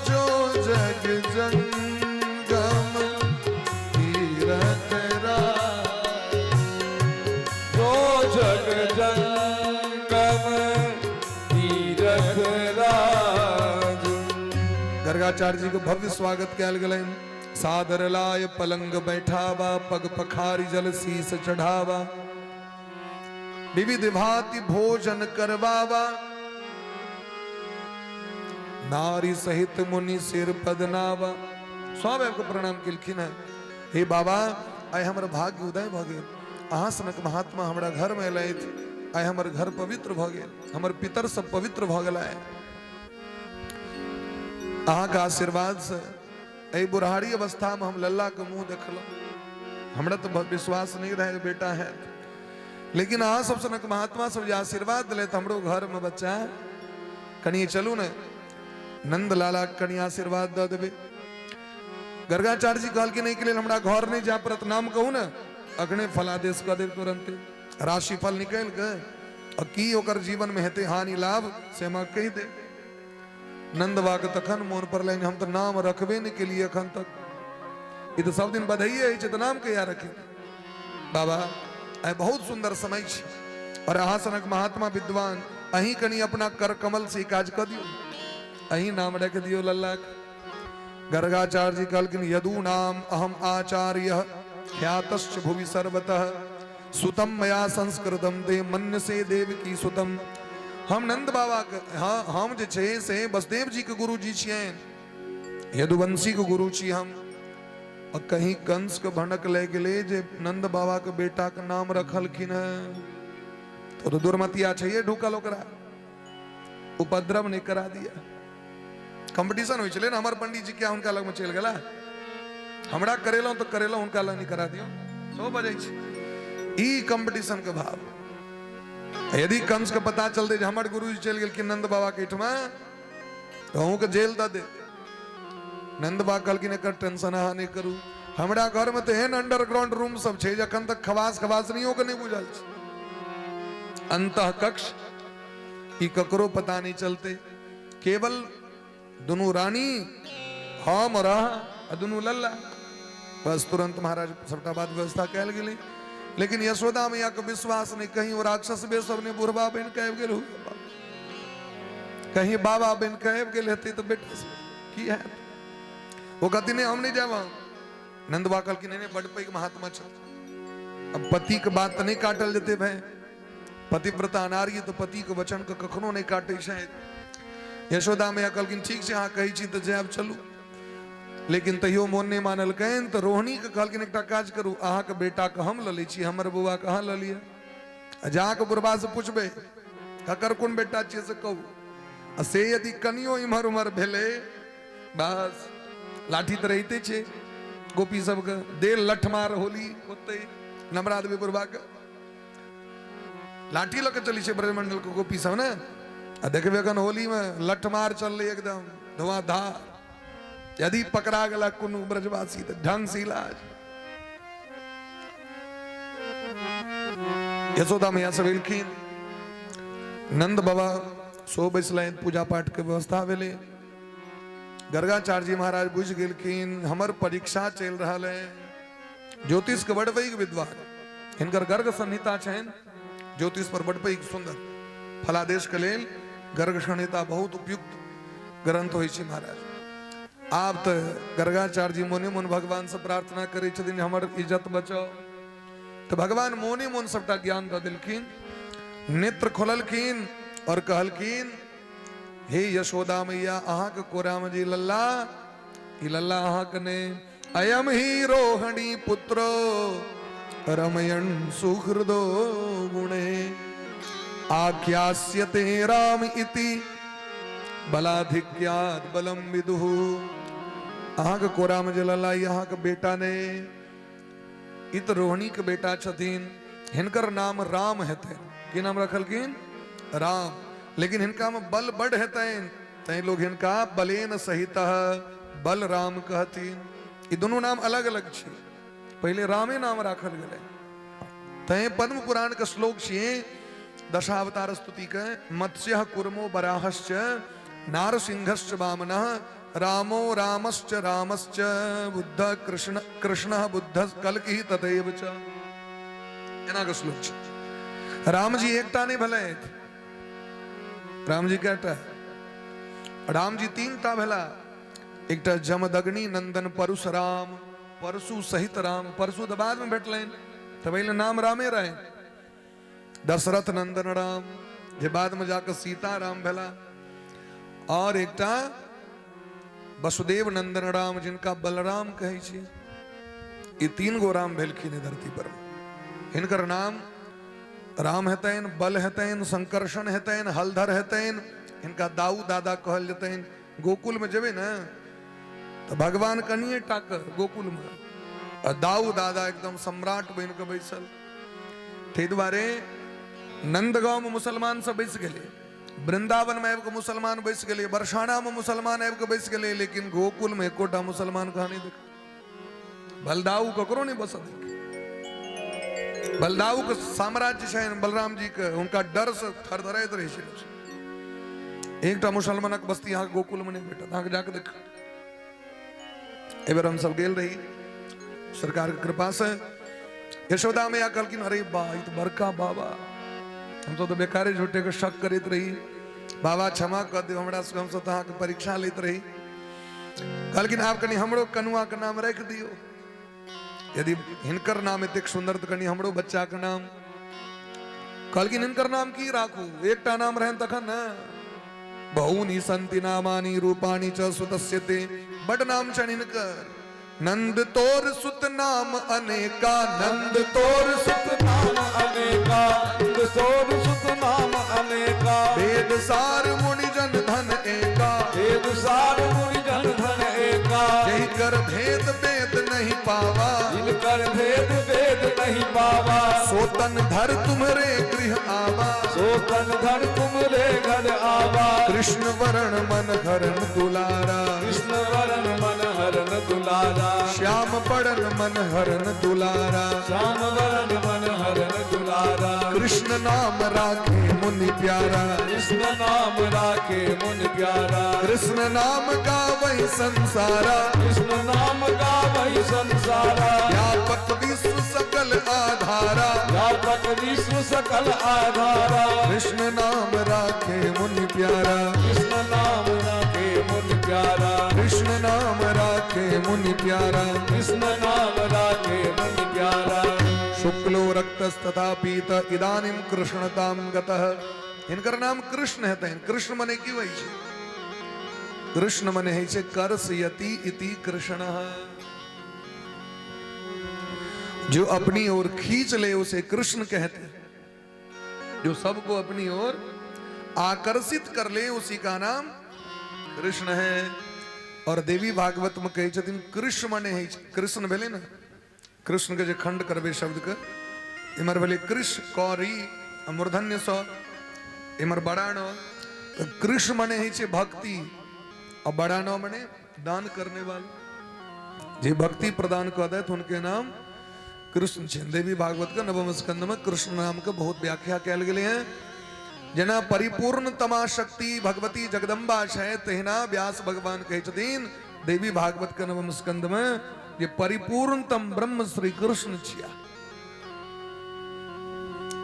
जो जग जंगम तीरथ राजो, जो जग जंगम गर्गाचार्य जी के भव्य स्वागत कयल गेलनि। सादर लाय पलंग बैठावा, पग पखारी जल शीस चढ़ावा, विविध भांति भोजन करवावा, नारी सहित मुनि सिर पदनावा। सब आबि कऽ प्रणाम केलखिन हेँ। हे बाबा, आइ हमर भाग्य उदय भऽ गेल, अहाँ सनक महात्मा हमरा घरमे एलथि, आइ हमर घर पवित्र भऽ गेल, हमर पितर सब पवित्र भऽ गेला। अहाँके आशीर्वादसँ एहि बुढ़ारी अवस्थामे हम लल्लाके मुँह देखलहुँ। हमरा तऽ विश्वास नहि रहै बेटा हैत, लेकिन अहाँ सब सनक महात्मा सब जे आशीर्वाद दिलथि, हमरो घरमे बच्चा। कनिए चलू ने, नंद लाला कनि आशीर्वाद दऽ देबै। गर्गाचार्य जी कहलखिन एहिके लेल हमरा घर नहि जाय पड़त, नाम कहू ने, अखने फलादेश कऽ देब तुरन्ते। राशिफल निकलि कऽ आ की ओकर जीवनमे हेतै हानि लाभ से हमरा कहि दे। नंदबा के तखन मोन पड़लनि, हम तऽ नाम रखबे नहि केलियै एखन तक, ई तऽ सब दिन बधाइए होइ छै, तऽ नाम कहिया रखी। बाबा, आइ बहुत सुन्दर समय छै और अहाँ सनक महात्मा विद्वान, अहीं कनि अपना कर कमल से ई काज कऽ दियौ, अहीं नाम रख दियौ लल्ला के। गर्गाचार्य जी कहलखिन यदु नाम अहम आचार्य ख्यातश्च भुवि सर्वतः सुतम मया संस्कृतम ते मन्य से देव की सुतम। हम नंद बाबा के, हाँ, हम जे छै से वसुदेव जी के गुरु जी छियनि, यदुवंशी के गुरु छी हम। और कहीं कंस के भनक ले गेलै जे नंद बाबा के बेटा के नाम रखलखिन है, तो दुर्मतिया छै ढुकल, ओकरा उपद्रव नहीं करा दिया। कंपटीशन होइ छलै ने, हमर पंडित जी क्या हुनका लगमे चलि गेला, हमरा करेलहुँ तऽ करेलहुँ, हुनका लग नहि करा दियौ, सेहो बजै छै। ई कंपटीशन के भाव। यदि कंस के पता चलतै जे हमर गुरुजी चलि गेलखिन नंद बाबा के एहिठमा, तऽ अहूँके जेल दऽ देत। नंद बाबा कहलखिन एकर टेंशन अहाँ नहि करू, हमरा घरमे तऽ एहन अंडरग्राउंड रूम सब छै जे एखन तक खवास खवासनियो के नहि बुझल छै। अंतः कक्ष ई ककरो पता नहि चलतै, केवल दुनू रानी, हम और अहाँ आ दुनू लल्ला। बस तुरंत महाराज सबटा बात व्यवस्था कयल गेलै। लेकिन यशोदा मैया के विश्वास नहि, कहीं ओ राक्षस बे सब नहि बुढ़बा बनि के आबि गेल हो, कहीं बाबा बनि के आबि गेल हेतै तऽ बेटा से की हैत। ओ कहती नहि हम नहि जायब। नंदबा कहलखिन नहि नहि, बड पैघ महात्मा छथि, अब पति के बात तऽ नहि काटल जेतै भाई, पतिव्रता नारी तऽ पति के वचन के कखनो नहि काटै छै। यशोदा मैया कहलखिन ठीक छै, अहाँ कहै छी तऽ जायब, चलू। लेकिन तैयो मोन नहि मानलकनि तऽ रोहिणी के कहलखिन एकटा काज करू, अहाँके बेटा के हम लऽ लै छी, हमर बौआ के अहाँ लऽ लिअ, आ जाके बुढ़बा से पुछबै ककर कोन बेटा छियै से कहू, आ से यदि कनियो इम्हर उम्हर भेलै बस लाठी तऽ रहिते छै गोपी सबके, देल लठमार होली ओतै नमरा देबै बुढ़बा के, लाठी लऽ के चलै छै ब्रजमंडल के गोपी सब ने, आ देखबै एखन होली में लठमार चललै एकदम धुआंधार, यदि पकड़ा गेला कोनो ब्रजवासी तऽ ढंग से इलाज। यशोदा मैया सब एलखिन, नंद बाबा सो बैसलनि, पूजा पाठ के व्यवस्था भेलै। गर्गाचार्य जी महाराज बुझि गेलखिन हमर परीक्षा चलि रहल है। ज्योतिष के बड़ पैघ विद्वान, हिनकर गर्ग संहिता छनि ज्योतिष पर बड़ पैघ सुंदर फलादेश के लेल गर्ग संहिता बहुत उपयुक्त ग्रंथ होइ छै महाराज। आब तऽ गर्गाचार्य जी मोने मोन भगवान से प्रार्थना करै छथिन हमर इज्जत बचाओ, तऽ भगवान मोने मोन सबटा ज्ञान दऽ देलखिन। नेत्र खोललखिन और कहलखिन हे यशोदा मैया, अहाँके कोरामे जे लल्ला, ई लल्ला अहाँके नहि, अयम ही रोहिणी पुत्र रमयन सुहृदो गुणे आख्यास्यते राम इति बलाधिक्याद बलम विदुः। अहाँके कोरामे जे लल्ला, ई अहाँके बेटा नहि, ई तऽ रोहिणीके बेटा छथिन, हिनकर नाम राम हेतनि। की नाम रखलखिन? राम। लेकिन हिनकामे बल बड हेतनि, तैं लोग हिनका बलेन सहित बलराम कहथिन। ई दुनू नाम अलग अलग छै, पहिले रामे नाम राखल गेलै। तैं पद्म पुराण के श्लोक छियै दशावतार स्तुति के, मत्स्य कुर्मो बराहश्च नारसिंहश्च वामनः रामो रामश्च रामश्च बुद्ध कृष्ण कृष्ण बुद्ध कल्कि तथैव च। एना के श्लोक छै। राम जी एकटा नहि भेलथि, राम जी कएटा? राम जी तीन टा भेला। एकटा जमदग्नि नंदन परशुराम, परशु सहित राम, परशु तऽ बादमे भेटलनि, तऽ पहिले नाम रामे रहै। दशरथ नंदन राम, जे बादमे जाकऽ सीता राम भेला। और एकटा वसुदेव नंदन राम, जिनका बलराम कहै छी। ई 3 गो राम भेलखिन धरती पर। हिनकर नाम राम हेतनि, बल हेतनि, संकर्षण हेतनि, हलधर हेतनि, हिनका दाऊ दादा कहल जेतनि। गोकुल में जेबै ने तऽ भगवान कनिए टाके गोकुल में, आ दाऊ दादा एकदम सम्राट बनि कऽ बैसल। ताहि दुआरे नंदगांव में मुसलमान सब बैस गेलै, वृंदावन में आबि कऽ मुसलमान बैस गेलै, बरसाना में मुसलमान आबि कऽ बैस गेलै, लेकिन गोकुल में एकोटा मुसलमान कहाँ नहि देख। बलदाऊ ककरो नहि बसऽ देलकै। बलदाऊ के साम्राज्य छनि बलराम जी के, हुनका डर से थरथराइत रहै छै। एकटा मुसलमानक बस्ती अहाँके गोकुल में नहि भेटत, अहाँके जाके देख। एहि बेर हमसब गेल रही सरकार के कृपा से। यशोदा मैया कहलखिन, अरे बा, ई तऽ बड़का बाबा, हमसब तऽ बेकारे झूठे के शक करैत रही। बाबा क्षमा कऽ दियौ हमरा सबके, हमसब तऽ अहाँके परीक्षा लैत रही। कहलखिन, आब कनि हमरो कनुआ के नाम राखि दियौ, यदि हिनकर नाम एतेक सुन्दर तऽ कनि हमरो बच्चा के नाम। कहलखिन, हिनकर नाम की राखू? एकटा नाम रहनि तखन ने। बहूनि संति नामानि रूपाणि च सुतस्य ते, बड नाम छनि हिनकर। नंद तोर सुत नाम अनेका, नंद तोर सुत नाम अनेका, नंद तोर सुत नाम अनेका, वेद सार मुनि जन धन एका, वेद सार मुनि जन धन एका, जहि कर भेद भेद नहीं पावा, जिनकर भेद भेद नहीं पावा, सोतन धर तुम्हरे गृह आवा, सोतन धर तुम्हरे घर आवा, कृष्ण वरण मन हरन दुलारा, कृष्ण वरण मन हरन दुलारा, श्याम बरन मन हरन दुलारा, श्याम वरण मन हरन दुलारा, कृष्ण नाम राखे मुनि प्यारा, कृष्ण नाम राखे मुनि प्यारा, कृष्ण नाम गावै संसारा, कृष्ण नाम गावै संसारा, व्यापक विश्व सकल आधारा, व्यापक विश्व सकल आधारा, कृष्ण नाम राखे मुनि प्यारा, कृष्ण नाम राखे मुनि प्यारा, कृष्ण नाम राखे मुनि प्यारा, कृष्ण नाम राखे मुनि प्यारा। शुक्लो रक्तस्तथा पीत इदानीम कृष्णताम गतः। हिनकर नाम कृष्ण हेतनि। कृष्ण मने की होइ छै? कृष्ण मने होइ छै कर्षयति इति कृष्ण। जो अपनी ओर खींच ले उसे कृष्ण कहते हैं। जो सबको अपनी ओर आकर्षित कर ले उसी का नाम कृष्ण है। और देवी भागवत में कहै छथिन, कृष्ण मने होइ छै, कृष्ण भेलै ने, कृष्ण के जे खंड करबै शब्द के, इमर भेलै कृष्ण कौरी मूर्धन्य स, इमर बड़ा न, तऽ कृष्ण मने होइ छै भक्ति, और बड़ा न मने दान करने वाला। जे भक्ति प्रदान कऽ देत हुनके नाम कृष्ण छनि। देवी भागवत के नवम स्कंद में कृष्ण नाम के बहुत व्याख्या कयल गेलै हैं। जेना परिपूर्ण तमा शक्ति भगवती जगदम्बा छै, तहिना व्यास भगवान कहै छथिन देवी भागवत के नवम स्कंद में जे परिपूर्णतम ब्रह्म श्री कृष्ण छिया।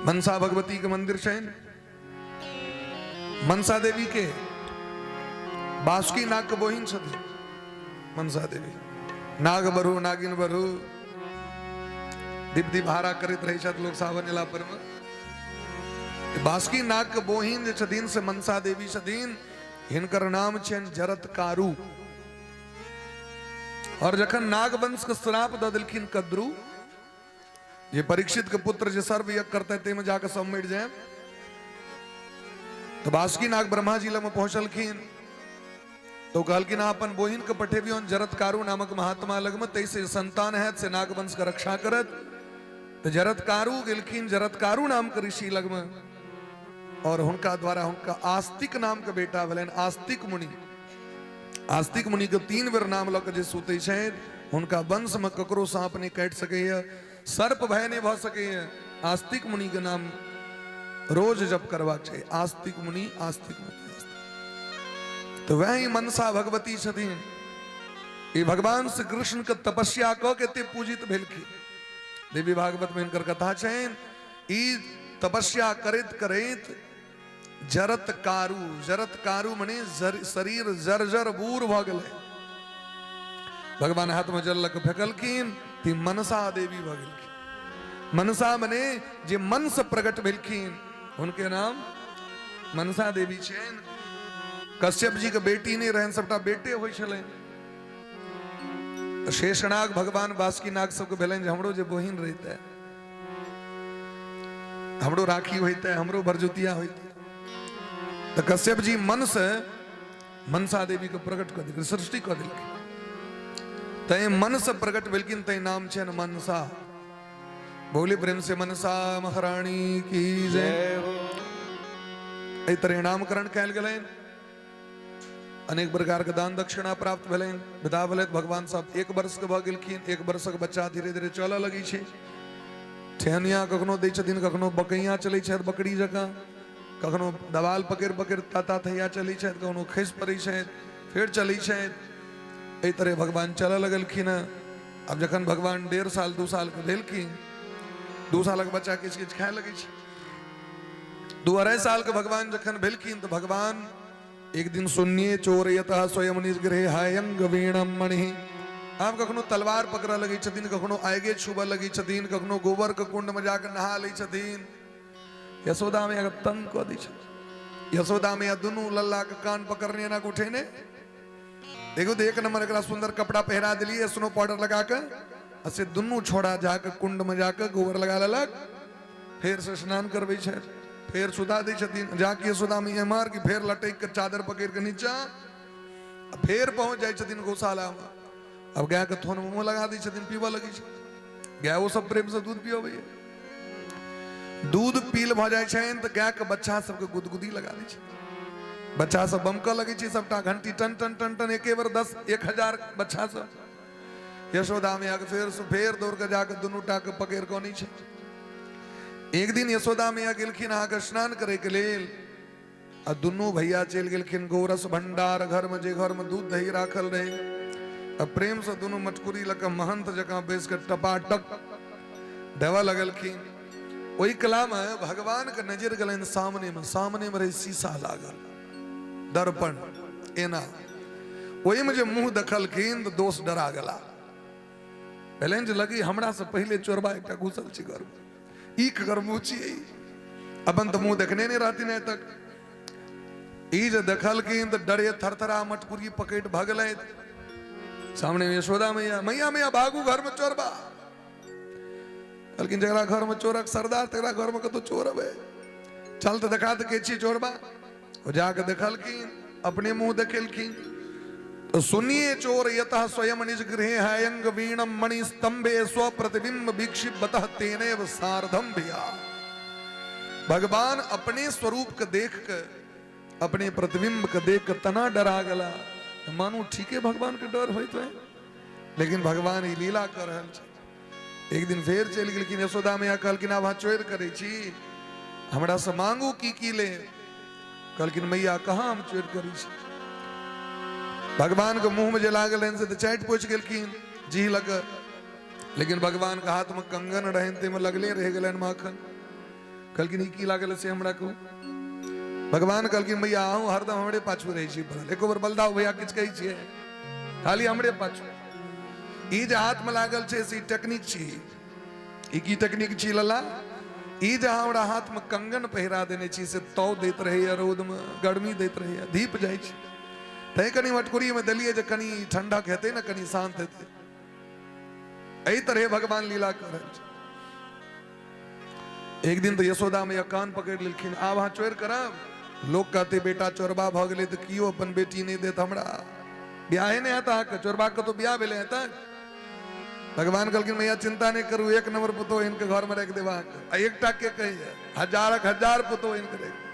मनसा भगवती के मंदिर छनि, मनसा देवी के बासुकी नाग के बहिन छथिन मनसा देवी। नाग बरु नागिन बरु दीप दीप हारा करैत रहै छथि लोग सावन एला पर में। बासुकी नाग के बहिन जे छथिन से मनसा देवी छथिन। हिनकर नाम छनि जरत्कारु। और जखन नागवंश के श्राप दऽ देलखिन कद्रू, जे परीक्षित के पुत्र जे सर्व यज्ञ करते ताहिमे जाके सब मरि जाय, तऽ बासुकी नाग ब्रह्मा जी लगमे पहुँचलखिन तो कहलखिन, अहाँ अपन बहिन के पठेबियौन जरत्कारु नामक महात्मा लगमे, ताहिसँ संतान हैत से नागवंश के रक्षा करत। तऽ जरत्कारु गेलखिन जरत्कारु नाम के ऋषि लगमे, और हुनका द्वारा हुनका आस्तिक नाम के बेटा भेलनि आस्तिक मुनि। आस्तिक मुनि के 3 बेर नाम लऽ के जे सुतै छथि हुनका वंश में ककरो साँप नहि काटि सकैए, सर्प भय नहि भऽ सकैए। आस्तिक मुनि के नाम रोज जप करबाक चाही, आस्तिक मुनि, आस्तिक मुनि, आस्तिक। तऽ वएह ही मनसा भगवती छथिन। ई भगवान श्री कृष्ण के तपस्या कऽ के एते पूजित भेलखिन। देवी भागवत में हिनकर कथा छनि। ई तपस्या करैत करैत जरत्कारु, जरत्कारु मने शरीर जर्जर बूढ़ भऽ गेलै। भगवान हाथमे जल लऽ कऽ फेकलखिन तऽ मनसा देवी भऽ गेलखिन। मनसा मने जे मन से प्रकट भेलखिन, हुनके नाम मनसा देवी छनि। कश्यप जी के बेटी नहि रहनि, सबटा बेटे होइ छलनि। तऽ शेषनाग भगवान बासुकी नाग सबके भेलनि जे हमरो जे बहिन रहितै, हमरो राखी होइतै, हमरो भरजुतिया होइतै। तऽ कश्यप जी मन से मनसा देवी के प्रकट कऽ देलखिन, सृष्टि कऽ देलखिन। तैं मन से प्रकट भेलखिन, तैं नाम छनि मनसा। बोले प्रेम से मनसा महारानी की जय हो। एहि तरह नामकरण कयल गेलनि, अनेक प्रकार के दान दक्षिणा प्राप्त भेलनि, विदा भेलथि। भगवान साहब 1 वर्ष के भऽ गेलखिन। 1 वर्षक बच्चा धीरे धीरे चलऽ लगै छै। ठेहनिया कखनो दै छथिन, कखनो बकैया चलै छथि बकरी जकाँ, कखनो दवाल पकड़ि पकड़ि ताता थैया चलै छथि, कखनो खसि पड़ै छथि, फेर चलै छथि। एहि तरह भगवान चलऽ लगलखिन हँ। आब जखन भगवान 1.5 साल 2 सालके भेलखिन, 2 सालक बच्चा किछु किछु खाए लगै छै। 2-2.5 सालके भगवान जखन भेलखिन तऽ भगवान एक दिन शून्य चोर यतः स्वयं निज गृह हायंग वीणम मणि। आब कखनो तलवार पकड़ऽ लगै छथिन, कखनो आगे छुबऽ लगै छथिन, कखनो गोबर के कुंड में जाके नहा लै छथिन। यशोदा मैया के तंग कऽ दै छथिन। यशोदा मैया दुनू लल्ला के कान पकड़ने एना के उठेने, देखो तो 1 नंबर एकरा सुंदर कपड़ा पहिरा दिलियै, स्नो पाउडर लगा के, आ से दुनू छोड़ा जाके कुंड में जाके गोबर लगा लेलक, फेर से स्नान करबै छथि, फेर सुता दै छथिन। जाके यशोदा मैया एम्हर कि फेर लटकि के चादर पकड़ि के नीचा, आ फेर पहुंच जाइ छथिन गौशाला में। अब गाय के थोन मुंह लगा दै छथिन, पीबऽ लगै छै। गायो सब प्रेम से दूध पियबैया। दूध पील भऽ जाइ छनि तऽ गाय के बच्चा सबके गुदगुदी लगा दै छै। बच्चा सब बमकऽ लगै छै सबटा, घंटी टन टन टन टन, एके बेर 10-1000 बच्चा सब। यशोदा मैया के फेर से फेर दौड़ के जाके दुनू टा के पकड़ि कऽ अनै छै। एक दिन यशोदा मैया गेलखिन अहाँके स्नान करे के लेल, आ दुनू भैया चलि गेलखिन गोरस भंडार घर में, जे घर में दूध दही राखल रहे। आ प्रेम से दुनू मटकुरी लऽ कऽ महंत जकाँ बैस कऽ टपाटक देबऽ लगलखिन। ओहि कला में भगवान के नजर गेलनि सामने में, सामने में रहे शीशा लागल दर्पण एना, ओहिमे जे मुंह देखलखिन तऽ दोष डरा गेला। भेलनि जे लगी हमरा से पहिले चोरबा एकटा घुसल छै घर में, ई ककर मुंह छियै, अपन तऽ मुंह देखने नहि रहथिन आइ तक। ई जे देखलखिन तऽ डरे थरथरा मटकुरी पकड़ि भगलथि। सामने में यशोदा मैया, मैया मैया भागू घर में चोरबा। कहलखिन जकरा घर में चोरक सरदार तकरा घर में कतौ चोर अबै, चल तऽ देखा तऽ के छी चोरबा। ओ जाके देखलखिन, अपने मुंह देखेलखिन तो सुनिए चोर यतः स्वयं निज गृहे हयंग वीणम मणि स्तंभे स्वप्रतिबिंब वीक्षित तेनेव सार्धम भिया। भगवान अपने स्वरूप के देख के, अपने प्रतिबिंब के देख के तना डरा गला, मानू ठीके भगवान के डर होइत रहे, लेकिन भगवान ई लीला कर रहल छै। एक दिन फेर चलि गेलखिन यशोदा मैया, कहलखिन आब अहाँ चोरि करै छी, हमरा से मांगू की की ले। कहलखिन मैया कहाँ हम चोरि करै छी। भगवान के मुंह में जे लागल रहनि से तऽ चाटि पोछि गेलखिन जी लग, लेकिन भगवान के हाथ में कंगन रहनि ताहिमे लगले रहि गेलनि माखन। कहलखिन ई की लागल से हमरा कहू। भगवान कहलखिन मैया अहूँ हरदम हमरे पाछू रहै छी पड़ल, एको बेर बलदाऊ भैया किछु कहै छियै, खाली हमरे पाछू। ई जे हाथ में लागल छै से ई टेक्निक छी। ई की टेक्निक छी लला? ई जे हमरा हाथ में कंगन पहिरा देने छी से ताव दैत रहैया, रौद में गर्मी दैत रहैया, धीप जाइ छै, तैं कनि मटकुरी में देलियै जे कनि ठंडक हेतै ने, कनि शांत हेतै। एहि तरहे भगवान लीला कर रहल छै। एक दिन तऽ यशोदा मैया कान पकड़ि लेलखिन, आब अहाँ चोरि करब, लोक कहते बेटा चोरबा भऽ गेलै तऽ कियो अपन बेटी नहि देत, हमरा ब्याहे नहि हेत अहाँके, चोरबा कतौ ब्याह भेलै हेतै। भगवान कहलखिन मैया चिंता नहि करू, 1 नंबर पुतोह इनके घर में राखि देब अहाँके। आ एकटा के कहैया, हजारक हजार पुतोह इनके राखि देब।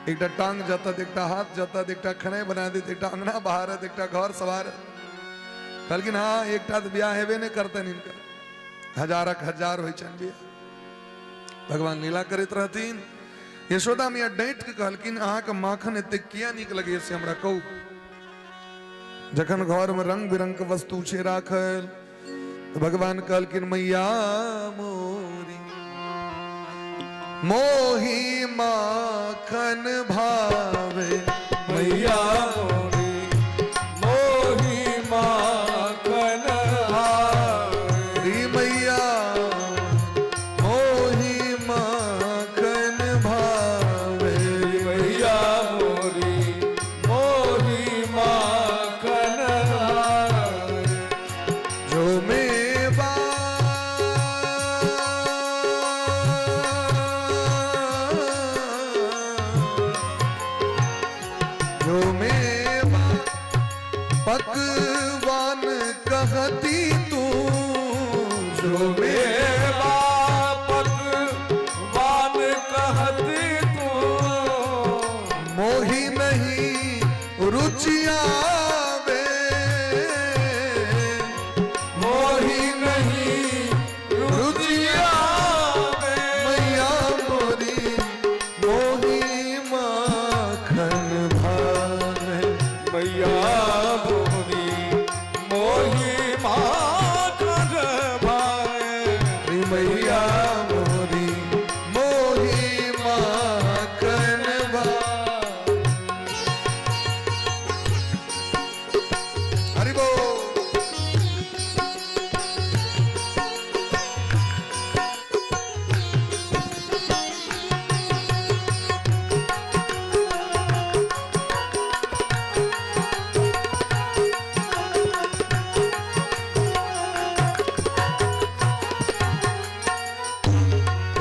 एकटा टांग जतत, एकटा हाथ जतत, एकटा खेनाइ बना देत, एकटा अंगना बहारत, एकटा घर सवारत। कहलखिन हाँ एकटा तऽ ब्याह हेबे नहि करतनि हिनका, हजारक हजार होइ छनि बियाह। भगवान लीला करैत रहथिन। यशोदा मैया डाँटि के कहलखिन अहाँके माखन एते किया नीक लगैया से हमरा कहू। जखन घर में रंग बिरंग के वस्तु छै राखल, तऽ भगवान कहलखिन मैया मोरी मोही माखन भावे, मैया मोरी मोही माखन पकवान कहती तू, जो मेवा पकवान कहती तू, मोही नहीं रुचि आवे, मोही नहीं रुचि आवे, मैया मोरी मोही माखन भावे, मैया मोरी मोही माखन भावे, मैया मोरी मोही माखन भावे। हरि बोल।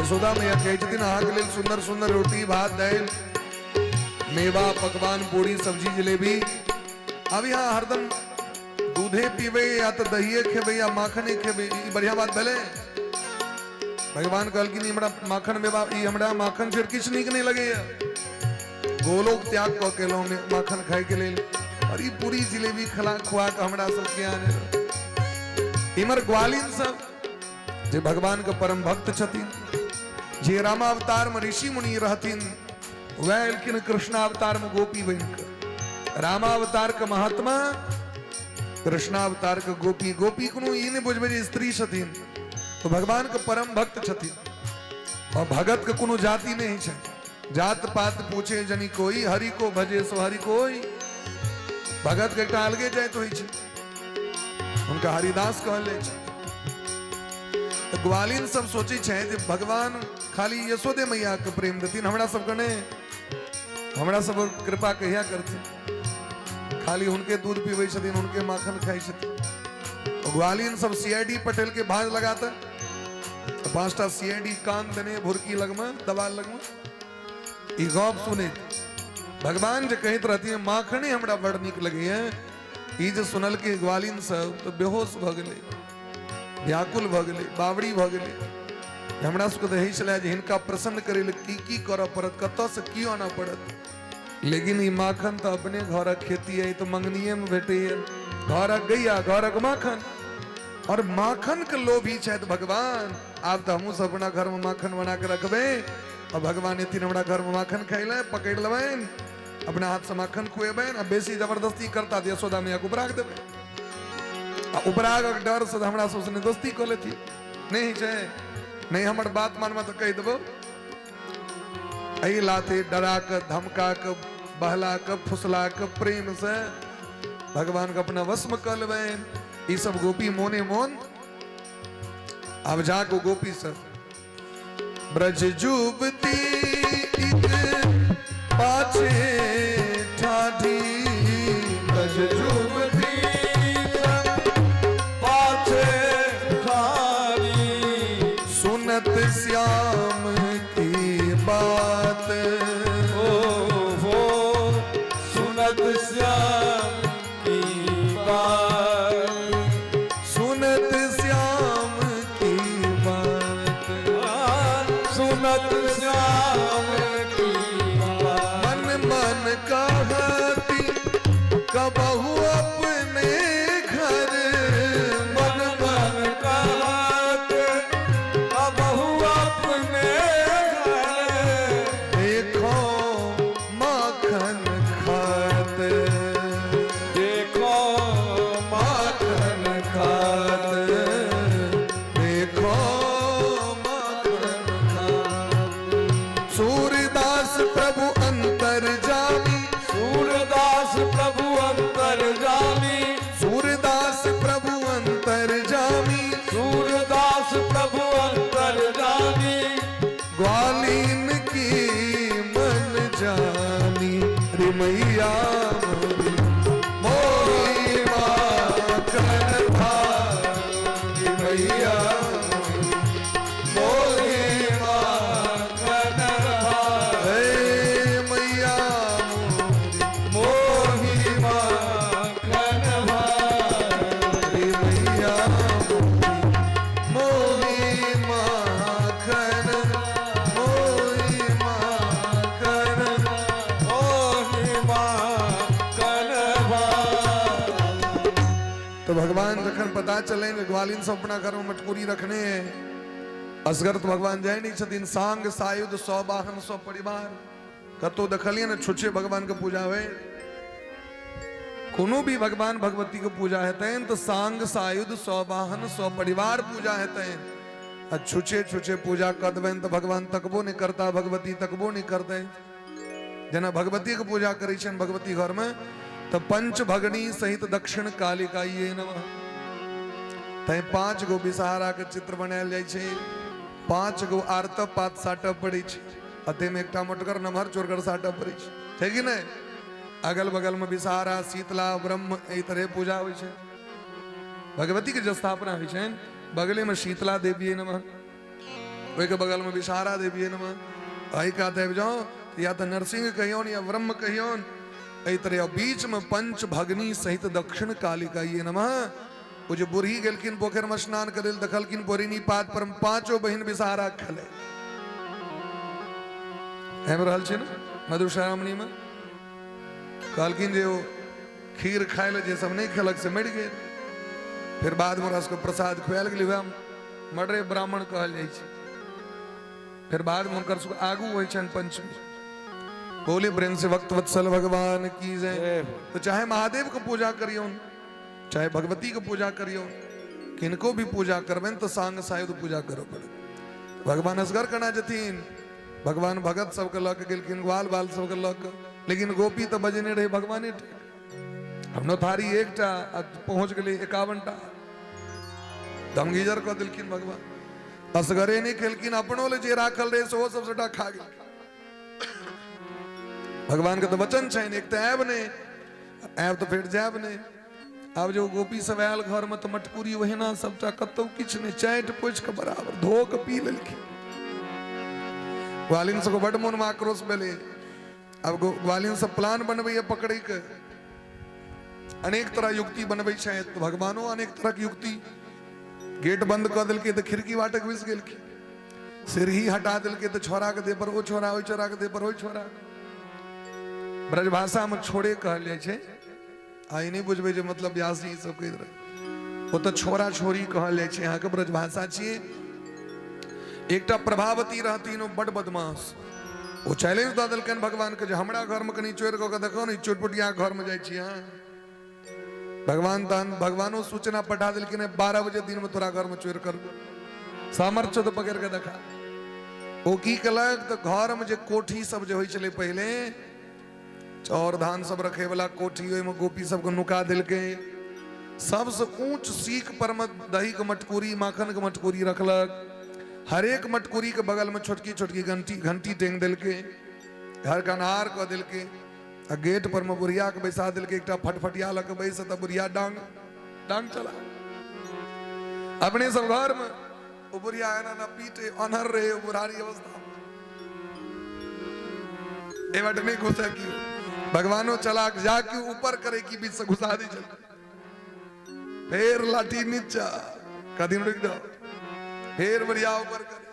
यशोदा मैया कहै छथिन अहाँके लेल सुंदर सुंदर रोटी भात दालि मेवा पकवान पूरी सब्जी जलेबी। अब यहाँ हरदम दूधे पीबै या तऽ दहिए खेबै या माखने खेबै, ई बढ़िया बात भेलै? भगवान कहलखिन ई हमरा माखन मेवा, ई हमरा माखन छोड़ि किछु नीक नहि लगैया। गोलोक त्याग कऽ के एलहुँ माखन खायके लेल, और ई पूरी जिलेबी खिला खुआ कऽ हमरा सबके आने। इमर ग्वालिन सब जे भगवान के परम भक्त छथिन, जे रामावतार में ऋषि मुनि रहथिन, वह एलखिन कृष्णावतार में गोपी बनि कऽ। रामावतार के महात्मा, कृष्णावतार के गोपी। गोपी कोनो ई नहि बुझबै जे स्त्री छथिन, तो भगवान के परम भक्त छथिन। और भगत के कोनो जाति नहीं छै, जात पात पूछे जनी कोई, हरि को भजे सो हरि कोई। भगत के एकटा अलगे जाति होइ छै, हुनका हरिदास कहल जाइ छै। तऽ ग्वालिन सब सोचै छै जे भगवान खाली यशोदे मैया के प्रेम देथिन, हमरा सबके नहि, हमरा सब कृपा कहिया करथिन? खाली हुनके दूध पीबै छथिन, हुनके माखन खाइ छथिन। ग्वालिन सब सीआईडी पटेल के भांज लगाता, तऽ 5टा सीआईडी कान देने भुरकी लगमे दबाल लगमे ई गप सुनैत भगवान जे कहैत रहथिन माखने हमरा बड़ नीक लगैया, ई जे सुनलकै ग्वालिन सब तऽ बेहोश भऽ गेलै, व्याकुल भऽ गेलै, बावड़ी भऽ गेलै। हमरा सबके तऽ होइ छलै जे हिनका प्रसन्न करै लए की की करऽ पड़त, कतऽसँ की आनऽ पड़त, लेकिन ई माखन तऽ अपने घरक खेती अइ, तऽ मंगनिएमे भेटैए, घरक गैया घरक माखन। और माखन के लोभी छथि भगवान। आब तऽ हमहूँ सब अपना घरमे माखन बना के रखबै, और भगवान एथिन हमरा घरमे माखन खाइ लए, पकड़ि लेबनि, अपना हाथसँ माखन खुएबनि, आ बेसी जबरदस्ती करता तऽ यशोदा मैयाके उपराग देबै। आ उपरागक डरसँ तऽ हमरा सबसँ दोस्ती कऽ लेथिन, नहि छै नहि हमर बात मानबऽ तऽ कहि देबौ। एहि लाथे डरा कऽ धमका कऽ बहला कऽ फुसला कऽ प्रेम से भगवान के अपना वशमे कऽ लेबनि। ई सब गोपी मोने मोन आब जाके गोपी सब ब्रज जुबती एक पाछे ठाठी, ब्रज जुबती पाछे ठाठी, सुनत श्याम की बात, ओ हो सुनत श्याम की बात, सुनत श्याम की बात, सुनत श्याम की बात, मन तऽ भगवान जखन पता चलनि जे ग्वालिन सब अपना घरमे मटकूरी रखने है, असगर तऽ भगवान जाइ नहि छथिन, सांग सायुध सौ वाहन सौ परिवार। कतहु देखलियै ने छुच्छे भगवान के पूजा होइ? कोनो भी भगवान भगवती के पूजा हेतनि तऽ सांग सायुध सौ वाहन सौ परिवार पूजा हेतनि। आ छुछे छुछे पूजा कऽ देबनि तऽ भगवान तकबो नहि करता, भगवती तकबो नहि करतै। जेना भगवती के पूजा करै छनि भगवती घरमे तऽ पंच भगनी सहित दक्षिण कालिका ये नमः। तैं 5 गो विषहारा के चित्र बनायल जाइ छै, 5 गो आरतब पात साटऽ पड़ै छै, आ ताहिमे एकटा मोटगर नमहर चोरगर साटऽ पड़ै छै, छै कि नहि? अगल बगल में विषहारा शीतला ब्रह्म एहि तरह पूजा होइ छै। भगवती के जे स्थापना होइ छनि बगले में शीतला देवी नमः, ओहिके बगल में विषहारा देवी नमः। एहि कात आबि जाउ या तऽ नरसिंह कहियौन या ब्रह्म कहियौन, एहि तरह बीच में पंच भगनी सहित दक्षिण कालिका ये नमः। ओ जे बूढ़ी गेलखिन पोखरि में स्नान करे लए, देखलखिन बोरिनी पात पर पांचो बहिन विषहारा खेले आबि रहल छै ने मधुश्रावणी में। कहलखिन जे ओ खीर खाय लए जे सब नहि खेलक से मरि गेल। फिर बाद में ओकरा सबके प्रसाद खुआयल गेलै, वएह मर्डरे ब्राह्मण कहल जाइ छै। फिर बाद में हुनकर सबके आगू होइ छनि पंचमी। बोले प्रेम से भक्त वत्सल भगवान की जय। तो चाहे महादेव के पूजा करियौन, चाहे भगवती के पूजा करियौन, किनको भी पूजा करबनि तऽ सांग सायुध पूजा करऽ पड़त। भगवान असगर केना जेथिन? भगवान भगत सबके लऽ के गेलखिन, ग्वाल बाल सबके लऽ के, लेकिन गोपी तऽ बजने रहे भगवाने। हमनो थारी एकटा आ पहुँच गेलै 51टा। धमगीजर कऽ देलखिन भगवान। असगरे नहि खेलखिन, अपनो लए जे राखल रहै सेहो सब सबटा खा गेलखिन। भगवान के तऽ वचन छनि, एक तऽ आयब नहि, आयब तऽ फेर जायब नहि। आब जे गोपी सब आयल घर में तऽ मटकूरी ओहिना सबटा कतौ किछु नहि, चाटि पोछि के बराबर धो के पी लेलखिन। ग्वालिन सबके बड मोन में आक्रोश भेलै। आब ग्वालिन सब प्लान बनबैया पकड़ै के, अनेक तरह युक्ति बनबै छथि। भगवानो अनेक तरह के युक्ति, गेट बंद कऽ देलकै तऽ खिड़की बाटे घुसि गेलखिन, सिरही हटा देलकै तऽ छोड़ा के देह पर ओ छोड़ा, ओहि छोड़ा के देह पर ओहि छोड़ा। ब्रजभाषा में छोड़े कहल जाइ छै, आ ई नहि बुझबै जे मतलब व्यास जी सब कहि रहे, ओ तऽ छोड़ा छोड़ी कहल जाइ छै। अहाँके ब्रजभाषा छियै। एकटा प्रभावती रहथिन, ओ बड बदमाश। ओ चैलेंज दऽ देलकनि भगवान के जे हमरा घर में कनि चोरि कऽ के देखो ने, चोटपुटिया घर में जाइ छी अहाँ। भगवान तहन भगवानो सूचना पठा देलखिन 12 बजे दिन में तोरा घर में चोरि कर, सामर्थ्य तो पकड़ के देखा। ओ की केलक तऽ घर में जे कोठी सब जे होइ छलै पहिले, चाउर धान सब रखे वाला कोठी, ओहिमे गोपी सबके नुका देलकै। सबसे ऊंच सीख पर में दही के मटकूरी, माखन के मटकूरी रखलक। हरेक मटकूरी के बगल में छोटकी छोटकी घंटी घंटी टेंग देलकै, घर के अन्हार कऽ देलकै। आ गेट पर में बुढ़िया के बैसा देलकै, एकटा फटफटिया लऽ के बैस, तऽ बुढ़िया डांग डांग चला अपने सब घर में। ओ बुढ़िया एना ना पीटे, अनहर रहे बुढ़ारी अवस्था, ए बाटे नहीं घुसे क्यों। भगवानो चलाक जा क्यों ऊपर करे की बीच से घुसा दी चल, फिर लाठी नीचा, कदिन रुक जाओ, फिर बुढ़िया ऊपर करे,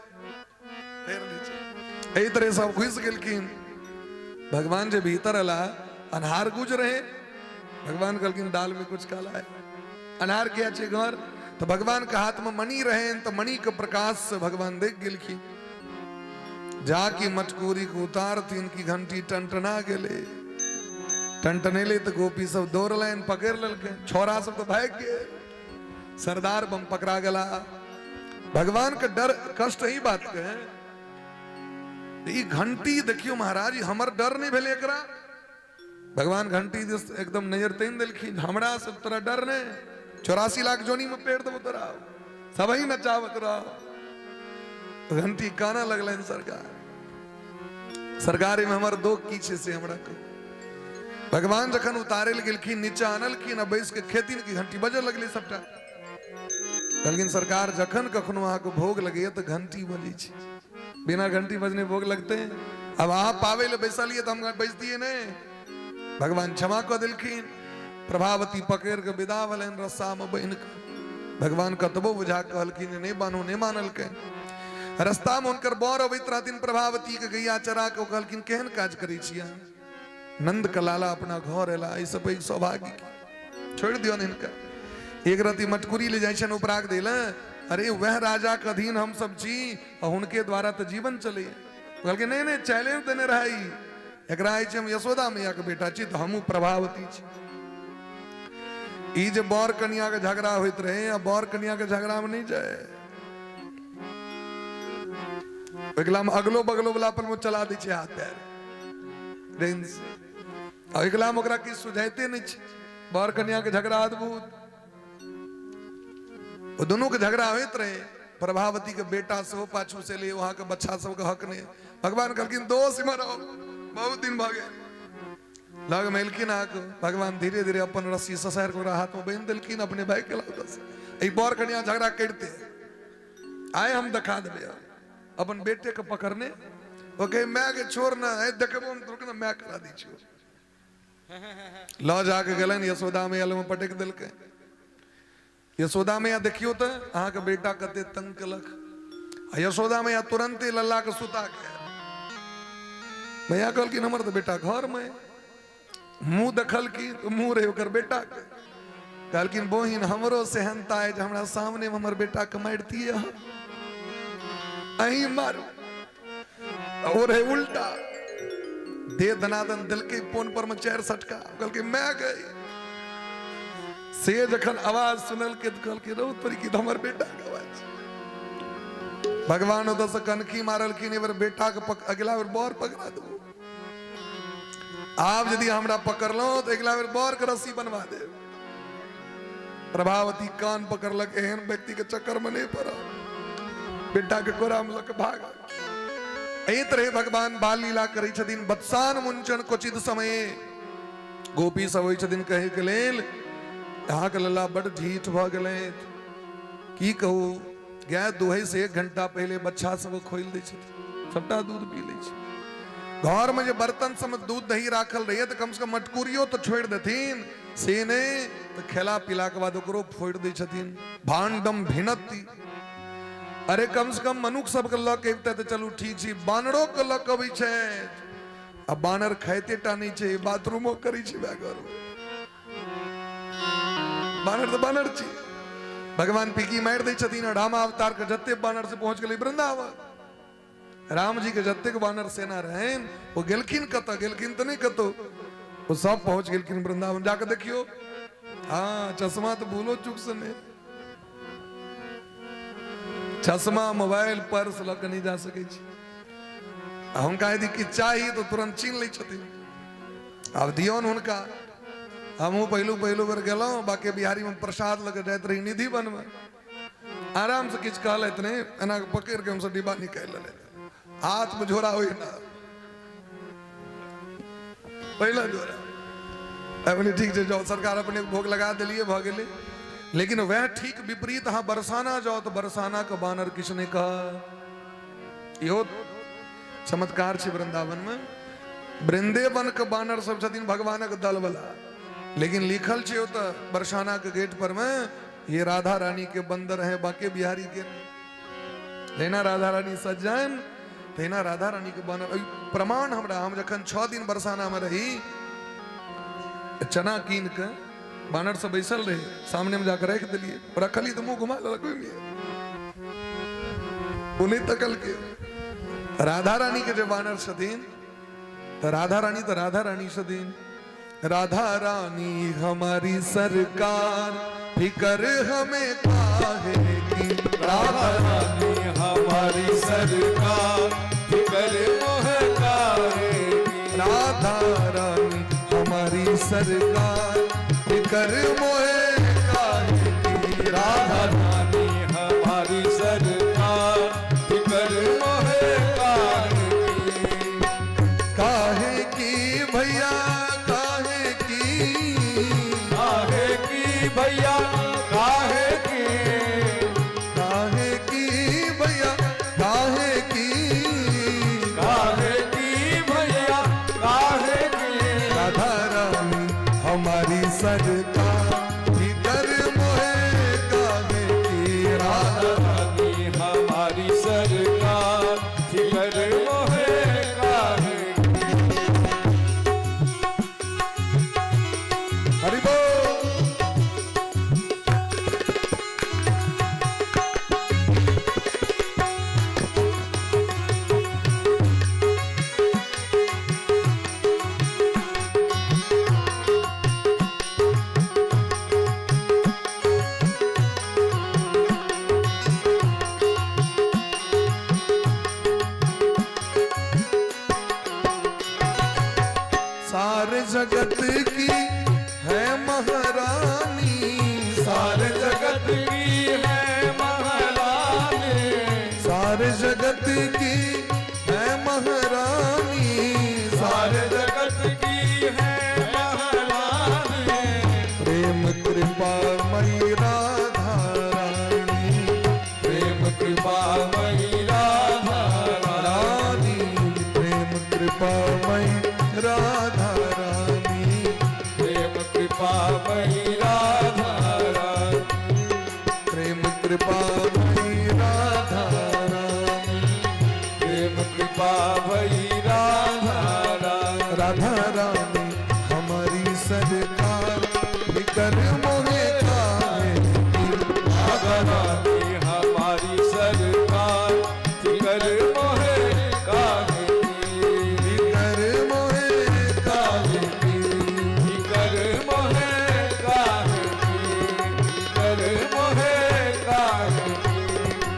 फिर नीचे। एहि तरह सब घुस गेलखिन। भगवान जे भीतर अला, अन्हार गुज रहे। भगवान कहलखिन दाल में कुछ काला है, अन्हार किया छै घर? तो भगवान के हाथ में मणि रहे, तो मणि के प्रकाश से भगवान देख गेलखिन। जाकि मटकूरी के उतारथिन की घंटी टनटना गेले। टनटनेले तो गोपी सब दौड़लनि, पकड़ लेलकै, छोरा सब तो भागि गेल, सरदार बम पकड़ा गेला। भगवान के डर कष्ट ही बात के है। ई घंटी देखियो महाराज, हमर डर नहीं भेलै एकरा। भगवान घंटी दिस एकदम नजर तैन देलखिन, हमरा सब तोरा डर नहीं, 84 लाख जोनी में पेड़ देबो तोरा, सब ही नचावत रह। घंटी काना लगलनि सरकार, सरकार में हमर दोख की छै से हमरा कहू। भगवान जखन उतारे लए गेलखिन, नीचा आनलखिन आ बैस के खेतिन की घंटी बजऽ लगलै सबटा। कहलखिन सरकार जखन कखनो अहाँके भोग लगैया तऽ घंटी बजै छै, बिना घंटी बजने भोग लगते? अब अहाँ पाबै लए बैसलियै तऽ हम बैसतियै नहि। भगवान क्षमा कऽ देलखिन। प्रभावती पकड़ि कऽ विदा भेलनि रस्सामे बान्हि कऽ। भगवान कतबो बुझा कहलखिन नहि बान्हू, नहि मानलकै। रस्तामे हुनकर बर अबैत रहथिन प्रभावती के गैया चरा कऽ, ओ कहलखिन केहन काज करै छी अहाँ? नंद के लाला अपना घर एला, एहिसँ पैघ सौभाग्य की? छोड़ि दियौन हिनका। एक रति मटकुरी ले जाइ छनि उपराग दै लए, अरे वएह राजा के अधीन हम सब छी आ हुनके द्वारा तऽ जीवन चलैए। कहलकै नहि नहि, चैलेंज देने रहै ई, एकरा अछि हम यशोदा मैया के बेटा छी तऽ हमहूँ प्रभावती छी। ई जे बर कनिया के झगड़ा होइत रहे, आ बर कनिया के झगड़ा में नहीं जाए, ओहिला में अगलो बगलो वाला पर चला दै छै हाथ पैर रेंज, आ ओहिला में ओकरा किछु सुझाइते नहि छै। बर कनिया के झगड़ा अद्भुत, ओ दुनू के झगड़ा होइत रहे। प्रभावती के बेटा सेहो पाछू से ले, वहां के बच्चा सबके हक नहि। भगवान कहलखिन दोष इम्हर आउ, बहुत दिन भऽ गेल। लग में एलखिन अहाँके भगवान धीरे धीरे अपन रस्सी ससारि के ओकरा हाथ में बान्हि देलखिन, अपने भाई के लग एहि बर कनिया झगड़ा करिते आइ हम देखा देबै अपन बेटे के पकड़ने। ओके my के छोड़ ना, आइ देखबो हम तोर के माय करा दै छियौ। लऽ जाके गेलनि यशोदा मैया लग में पटकि देलकै। यशोदा मैया देखियौ तऽ अहाँके बेटा कते तंग केलक। आ यशोदा मैया तुरंते लल्ला के सुता के मैया कहलखिन हमर तऽ बेटा घर में, मुंह देखलखिन तऽ मुंह रहे ओकर बेटा के। कहलखिन बहिन हमरो सेहनता है जे हमरा सामने में हमर बेटा के मारितियै अहाँ, अहीं मारू। ओ रहे उल्टा दे दनादन देलकै फोन पर में 4 सटका। कहलकै मैं गई। से जखन आवाज सुनलकै तऽ कहलकै रौ तोरी की हमर बेटा के आवाज। भगवान ओतऽ से कनखी मारलखिन, एहि बेर बेटा के अगिला बेर बर पकड़ा देबो, आब यदि हमरा पकड़लहुँ तऽ अगिला बेर बर के रस्सी बनवा देब। प्रभावती कान पकड़लक, एहन व्यक्ति के चक्कर में नहीं पड़ल, बेटा के कोरा में लऽ के भागल। एहि तरहे भगवान बाल लीला करै छथिन। बत्सान मुंचन क्वचित समय गोपी सब होइ छथिन कहै के लेल अहाँके लल्ला बड ढीठ भऽ गेलै, की कहू, गाय दुहै से 1 घंटा पहिले बच्चा सब खोलि दै छथिन, सबटा दूध पी लै छै। घर में जे बर्तन सब में दूध दही राखल रहिए तऽ कम से कम मटकुरियो तऽ छोड़ि देथिन, से नहि तऽ खेला पीला के बाद ओकरो फोड़ि दै छथिन। भाण्डम भिनती, अरे कम से कम मनुख सबके लऽ के अबिते तऽ चलू ठीक छै, बानरो के लऽ के अबै छै, आ बानर खाइते टा नहि छै, बाथरूमो करै छै वएह घर में। बानर तऽ बानर छी। भगवान पीकी मारि दै छथिन आ राम अवतार के जते बानर से पहुंच गेलै वृंदावन। राम जी के जतेक बानर सेना रहनि ओ गेलखिन कतऽ, गेलखिन तऽ नहि कतौ, ओ सब पहुंच गेलखिन वृंदावन। जाके देखियौ, हाँ चश्मा तऽ भूलो चूक से नहि, चश्मा मोबाइल पर्स लऽ के नहि जा सकै छी। आ हुनका यदि किछु चाही तऽ तुरंत छीन लै छथिन। आब दियौन हुनका। हमहूँ पहिलू पहिलू बेर गेलहुँ बाके बिहारीमे प्रसाद लऽ के जाइत रही निधि बनमे, आरामसँ किछु कहलथि नहि, एना कऽ पकड़ि के हमसब डिब्बा निकालि लेलथि, हाथमे झोरा ओहिना पहिला झोरा। अपने ठीक छै जाओ, सरकार अपने भोग लगा देलियै भऽ गेलै। लेकिन वएह ठीक विपरीत अहाँ बरसाना जाओ तऽ बरसाना के बानर किछु नहि कह। इहो चमत्कार छै वृंदावन में। वृंदेवन के बानर सब छथिन भगवानक दल वाला, लेकिन लिखल छै ओतऽ बरसाना के गेट पर में ये राधा रानी के बंदर है, बाकी बिहारी के नहीं। तहिना राधा रानी सज्जन, तहिना राधा रानी के बानर। एहि प्रमाण हमरा, हम जखन 6 दिन बरसाना में रही, चना कीन के बानर सब बैसल रहे, सामने में जाकर रख दिलिए, रखली तो मुंह घुमा लेलक ओहिमे, ओ नहि तकलकै। राधा रानी के जे बानर छथिन तऽ राधा रानी तऽ राधा रानी छथिन। राधा रानी हमारी सरकार, फिकर हमें काहे की। राधा रानी हमारी सरकार, फिकर मोह काहे की। राधा रानी हमारी सरकार, फिकर मोहे काहे की। राधा रानी हमारी सरकार, फिकर मोहे काहे की। काहे की भैया काहे की, काहे की भैया काहे की, काहे की भैया काहे की, काहे की भैया काहे की। राधा रानी हमारी सरकार, की है महारानी। सारे जगत की है महारानी। प्रेम कृपा मई राधा रानी। प्रेम कृपा मई राधा रानी। प्रेम कृपा मई राधा रानी। प्रेम कृपा मई राधा रानी। प्रेम कृपा मई राधा रानी। प्रेम कृपा भई राधा रानी। राधा रानी हमारी सरकार, विकर मोहे काहे की। राधा रानी हमारी सरकार, फिकर मोहे काहे की। विकर मोहे काहे की। फिकर मोहे काहे की। फिकर मोहे काहे की।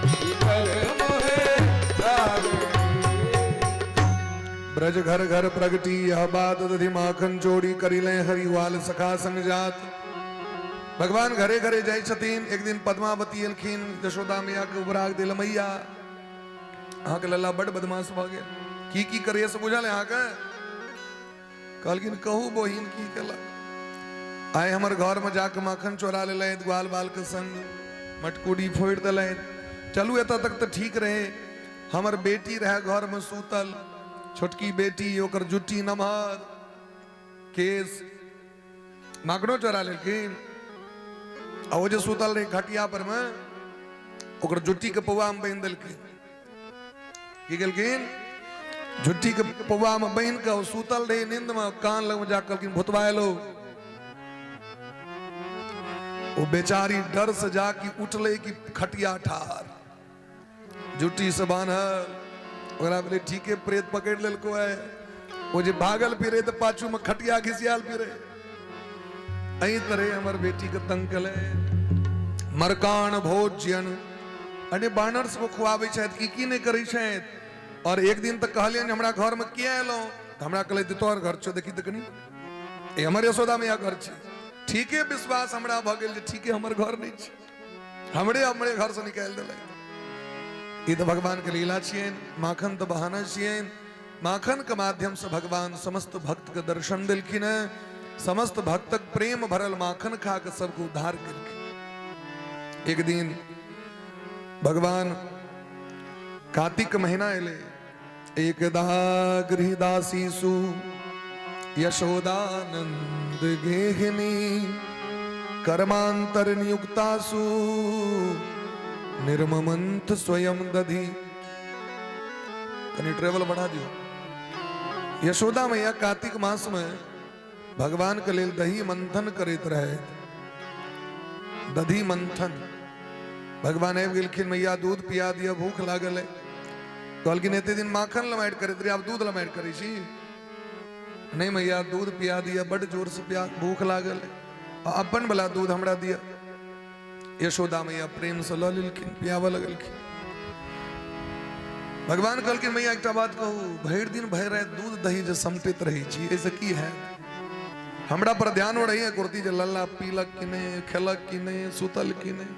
फिकर मोहे काहे की। ब्रज घर घर प्रगटी यह बात, दधि माखन चोरी करी ले हरिवाल सखा संग जात। भगवान घरे घरे जाइ छथिन। एक दिन पद्मावती एलखिन, यशोदा मैया के उपराग दिल, मैया अहाँके लल्ला बड बदमाश भऽ गेल, की की करैए से बुझल है अहाँके? कहलखिन कहू बहिन, की केलक? आइ हमर घर में जाके माखन चोरा लेलथि, ग्वाल बाल के संग मटकूड़ी फोड़ि देलथि। चलू एतऽ तक तऽ ठीक रहे, हमर बेटी रहे घर में सूतल, छोटकी बेटी, ओकर जुट्टी नमहर केस, माखनो चोरा लेलखिन आ ओ जे सुतल रहे खटिया पर में, ओकर जुट्टी के पौआ में बान्हि देलखिन। की केलखिन? जुट्टी के पौआ में बान्हि कऽ ओ सुतल रहे नींद में, कान लग में जा कहलखिन भुतबा एलो। ओ बेचारी डर से जाके उठले कि खटिया ठार, जुट्टी से बान्हल। ओकरा भेलै ठीके प्रेत पकड़ि लेलको है। ओ जे भागल फिरे तऽ पाछू में खटिया घिसियाल फिरे। एहि तरह हमर बेटी के तंग केलै। मरकान भोजन अने बानर सबके खुआबै छथि, की की नहि करै छथि। और एक दिन तऽ कहलियनि हमरा घर में किया एलहुँ? तऽ हमरा कहलथि तोहर घर छौ, देखी तऽ कनी, ई हमर यशोदा मैया घर छै। ठीके विश्वास हमरा भऽ गेल जे ठीके हमर घर नहि छै, हमरे हमरे घर से निकालि देलथि। ई तऽ भगवान के लीला छियनि। माखन तऽ बहाना छियनि। माखन के माध्यम से भगवान समस्त भक्त के दर्शन देलखिन हैं, समस्त भक्तक प्रेम भरल माखन खा के सबके उद्धार केलखिन। एक दिन भगवान कार्तिक महीना एले, एकदा गृहदासीसु यशोदानंद गेहिनी कर्मांतर नियुक्तासु निर्ममंथ स्वयं दधि। कनी ट्रेवल बढ़ा दियो। यशोदा मैया कार्तिक मास में भगवान के लेल दही मंथन करैत रहे, दधि मंथन। भगवान आबि गेलखिन, मैया दूध पिया दिया, भूख लागल है। कहलखिन एते दिन माखन लमाइट करैत रही, आब दूध लमाइट करै छी? नहीं मैया, दूध पिया दिया, बड जोर से प्यास भूख लागल है, आ अपन वाला दूध हमरा दिया। यशोदा मैया प्रेम से लऽ लेलखिन, पियाबऽ लगलखिन। भगवान कहलखिन मैया एकटा बात कहू, भरि दिन भरि राति दूध दही जे समटैत रहै छी, एहिसँ की हैत? हमरा पर ध्यान रहैए कुर्ती जे लल्ला पीलक कि नहि, खेलक कि नहि, सुतल कि नहि,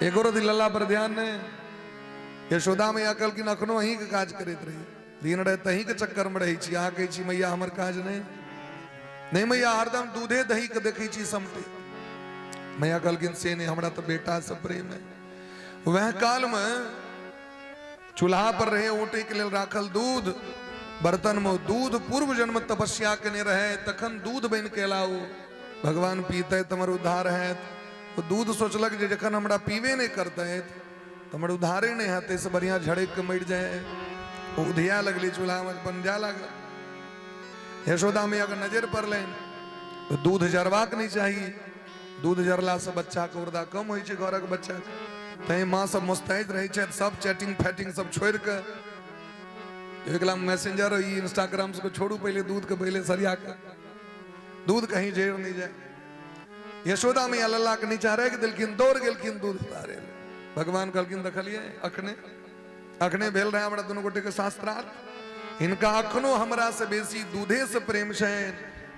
एको रति लल्ला पर ध्यान नहि। यशोदा मैया कहलखिन अखनो अहीँके काज करैत रही, दिन राति अहीँके चक्करमे रहै छी, अहाँ कहै छी मैया हमर काज नहि। नहि मैया, हरदम दूधे दही के देखै छी समटे। मैया कहलखिन से नहि, हमरा तऽ बेटा से प्रेम है। वह काल में चूल्हा पर रहे ओटे के लेल राखल दूध बर्तन में, दूध पूर्व जन्म तपस्या केने रहे तखन दूध बनि के एला, ओ भगवान पीते तऽ हमर उद्धार हैत। ओ दूध सोचलक जे जखन हमरा पीबे नहि करतै तऽ हमर उद्धारे नहि हेतै, से बढ़िया झड़कि के मरि जाए। ओ उधिया लगलै चूल्हा में, बन जाए लागल। यशोदा मैया के नजर पड़लनि तऽ दूध जरबाक नहि चाही, दूध जरलासँ बच्चाके उर्दा कम होइ छै घरक बच्चाके, तैँ माँ सब मुस्तैद रहै छथि, सब चैटिंग फैटिंग सब छोड़ि कऽ एकला मैसेंजर ई इंस्टाग्राम सबके छोड़ू, पहिले दूधके पहिले सरिया कऽ दूध कहीं जरि नहि जाय। यशोदा मैया लल्ला के नीचा राखि देलखिन, दौड़ गेलखिन दूध उतारे लए। भगवान कहलखिन देखलियै अखने अखने भेल रहे हमरा दुनू गोटे के शास्त्रार्थ, हिनका अखनो हमरा से बेसी दूधे से प्रेम छनि।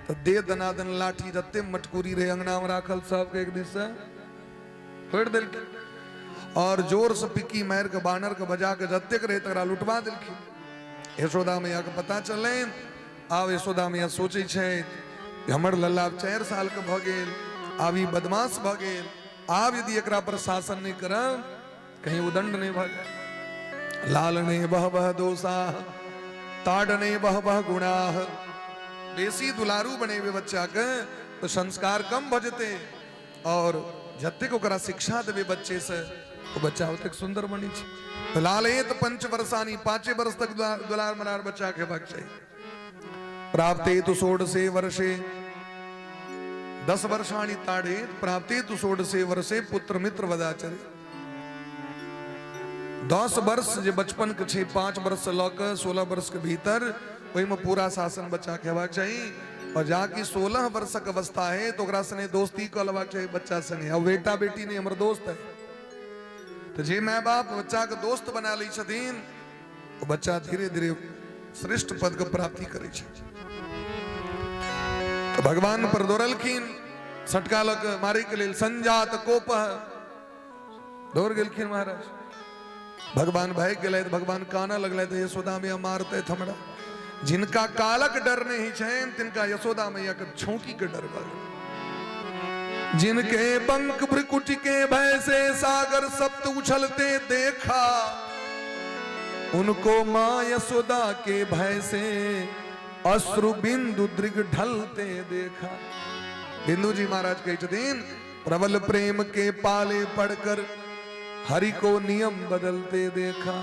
तऽ दे दनादन लाठी जते मटकूरी रहे अंगना में राखल सबके एक दिस से फोड़ि देलखिन। और जोर से पिक्की मारि के बानर के बजा के जतेक रहे तकरा लुटवा देलखिन। यशोदा मैया के पता चलनि। आब यशोदा मैया सोचै छथि हमर लल्ला 4 साल के भऽ गेल, आब ई बदमाश भऽ गेल, आब यदि एकरा पर शासन नहि करब कहीं उदंड नहि भऽ जाय। लाल ने बह बह दोसा ताड ने बह बह गुणाह। बेसी दुलारू बनेबै बच्चा के तो संस्कार कम भऽ जेतै, और जतेक ओकरा शिक्षा देबै बच्चे से ओ बच्चा ओतेक सुंदर बनै छै। तऽ लालेत पंच वर्षानी, 5 वर्ष तक दुलार मलार बच्चा के हेबाक चाही। प्राप्ते तु षोडशे वर्षे 10 वर्षाणि ताड़े, प्राप्ते तु षोडशे वर्षे पुत्र मित्र वदाचरे। 10 वर्ष जे बचपन के छै, 5 वर्ष से लऽ कऽ 16 वर्ष के भीतर ओहिमे पूरा शासन बच्चा के हेबाक चाही। और जाकि 16 वर्षक अवस्था है तो ओकरा सने दोस्ती कऽ लेबाक चाही बच्चा सने। अब बेटा बेटी नहीं हमर दोस्त है, तो जे my बाप बच्चा के दोस्त बना लै छथिन ओ बच्चा धीरे धीरे श्रेष्ठ पद के प्राप्ति करै छै। तो भगवान पर दौड़लखिन सटका लऽ के मारै के लेल, संजात कोप दौड़ गेलखिन महाराज। भगवान भागि गेलथि, भगवान कानऽ लगलथि, यशोदा मैया मारतथि हमरा। जिनका कालक डर नहीं छनि तिनका यशोदा मैया के छौंकी के डर भऽ गेल। जिनके बंक भ्रिकुटी के भय से सागर सप्त उछलते देखा, उनको माँ यशोदा के भय से अश्रु बिंदु दृग ढलते देखा। बिंदु जी महाराज कहै छथिन, प्रबल प्रेम के पाले पड़कर हरि को नियम बदलते देखा।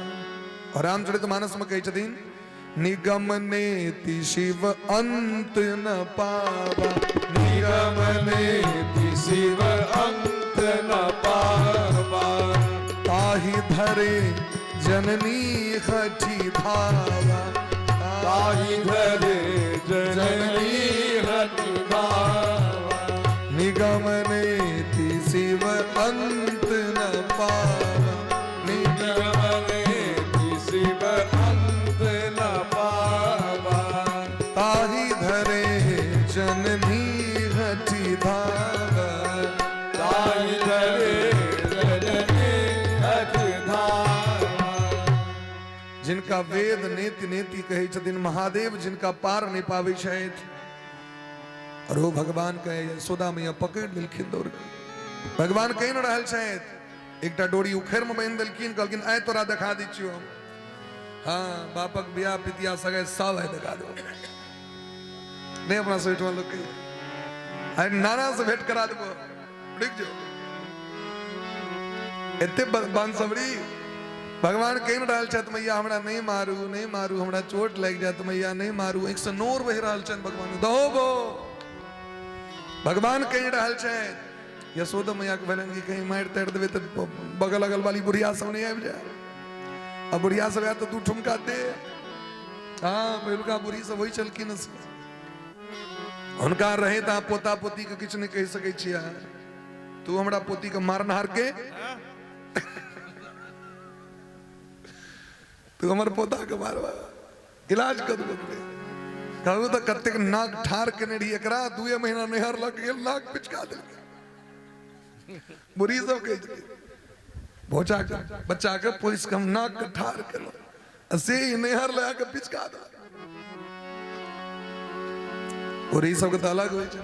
और रामचरित मानस में कहै छथिन, निगम नेति शिव अंत न पावा, निगम नेति शिव अंत न पावा, ताहि धरे जननी हठि धावा, ताहि धरे जननी हठि धावा, निगम नेति शिव अंत न पावा, निगम नेति शिव अंत न पावा, ताहि धरे जननी हठि धावा, ताहि धरे जननी हठि धावा। जिनका वेद नेति नेति कहै छथिन महादेव, जिनका पार नहीं पाबै छथि, और ओ भगवान कहे यशोदा मैया पकड़ि लेलखिन दौड़ के। भगवान कहि न रहल छथि, एकटा डोरी उखड़ि में बान्हि देलखिन, कहलखिन आइ तोरा देखा दै छियौ हम। हाँ, बापक बियाह पितिया सगे सब आइ देखा देबो। नहीं अपना सब ओहिठमा लोक कहै आइ नाना से भेंट करा देबो, रुकि जो एते बांसबरी। भगवान कहि रहल छथि मैया हमरा नहीं मारू, नहीं मारू, हमरा चोट लागि जायत मैया नहीं मारू। आँखि से नोर बहि रहल छनि भगवान, दहो भगवान कहि रहल छथि। यशोदा मैया के भेलनि कि कहीं मारि तारि देबै तऽ बगल अगल वाली बुढ़िया सब नहीं आबि जाय, आ बुढ़िया सब आयत तऽ 2 ठुमका दे। हाँ, पहिलुका बुढ़ी सब होइ छलखिन, हुनका रहे तऽ अहाँ पोता पोती के किछु नहि कहि सकै छियै। तू हमरा पोती के मारनहार के, तू हमर पोता के मारबा, इलाज कर देबो। कहू तऽ कतेक नाक ठार केने रही एकरा, 2 महीना नैहर लग गेल, नाक पिचका देलकै। बुढ़ी सब कहै छथिन भोचा के बच्चा के पोसि के हम नाक के ठार केलहुँ, आ से ही नैहर लगा के पिचका देलक। बुढ़ी सबके तऽ अलग होइ छै,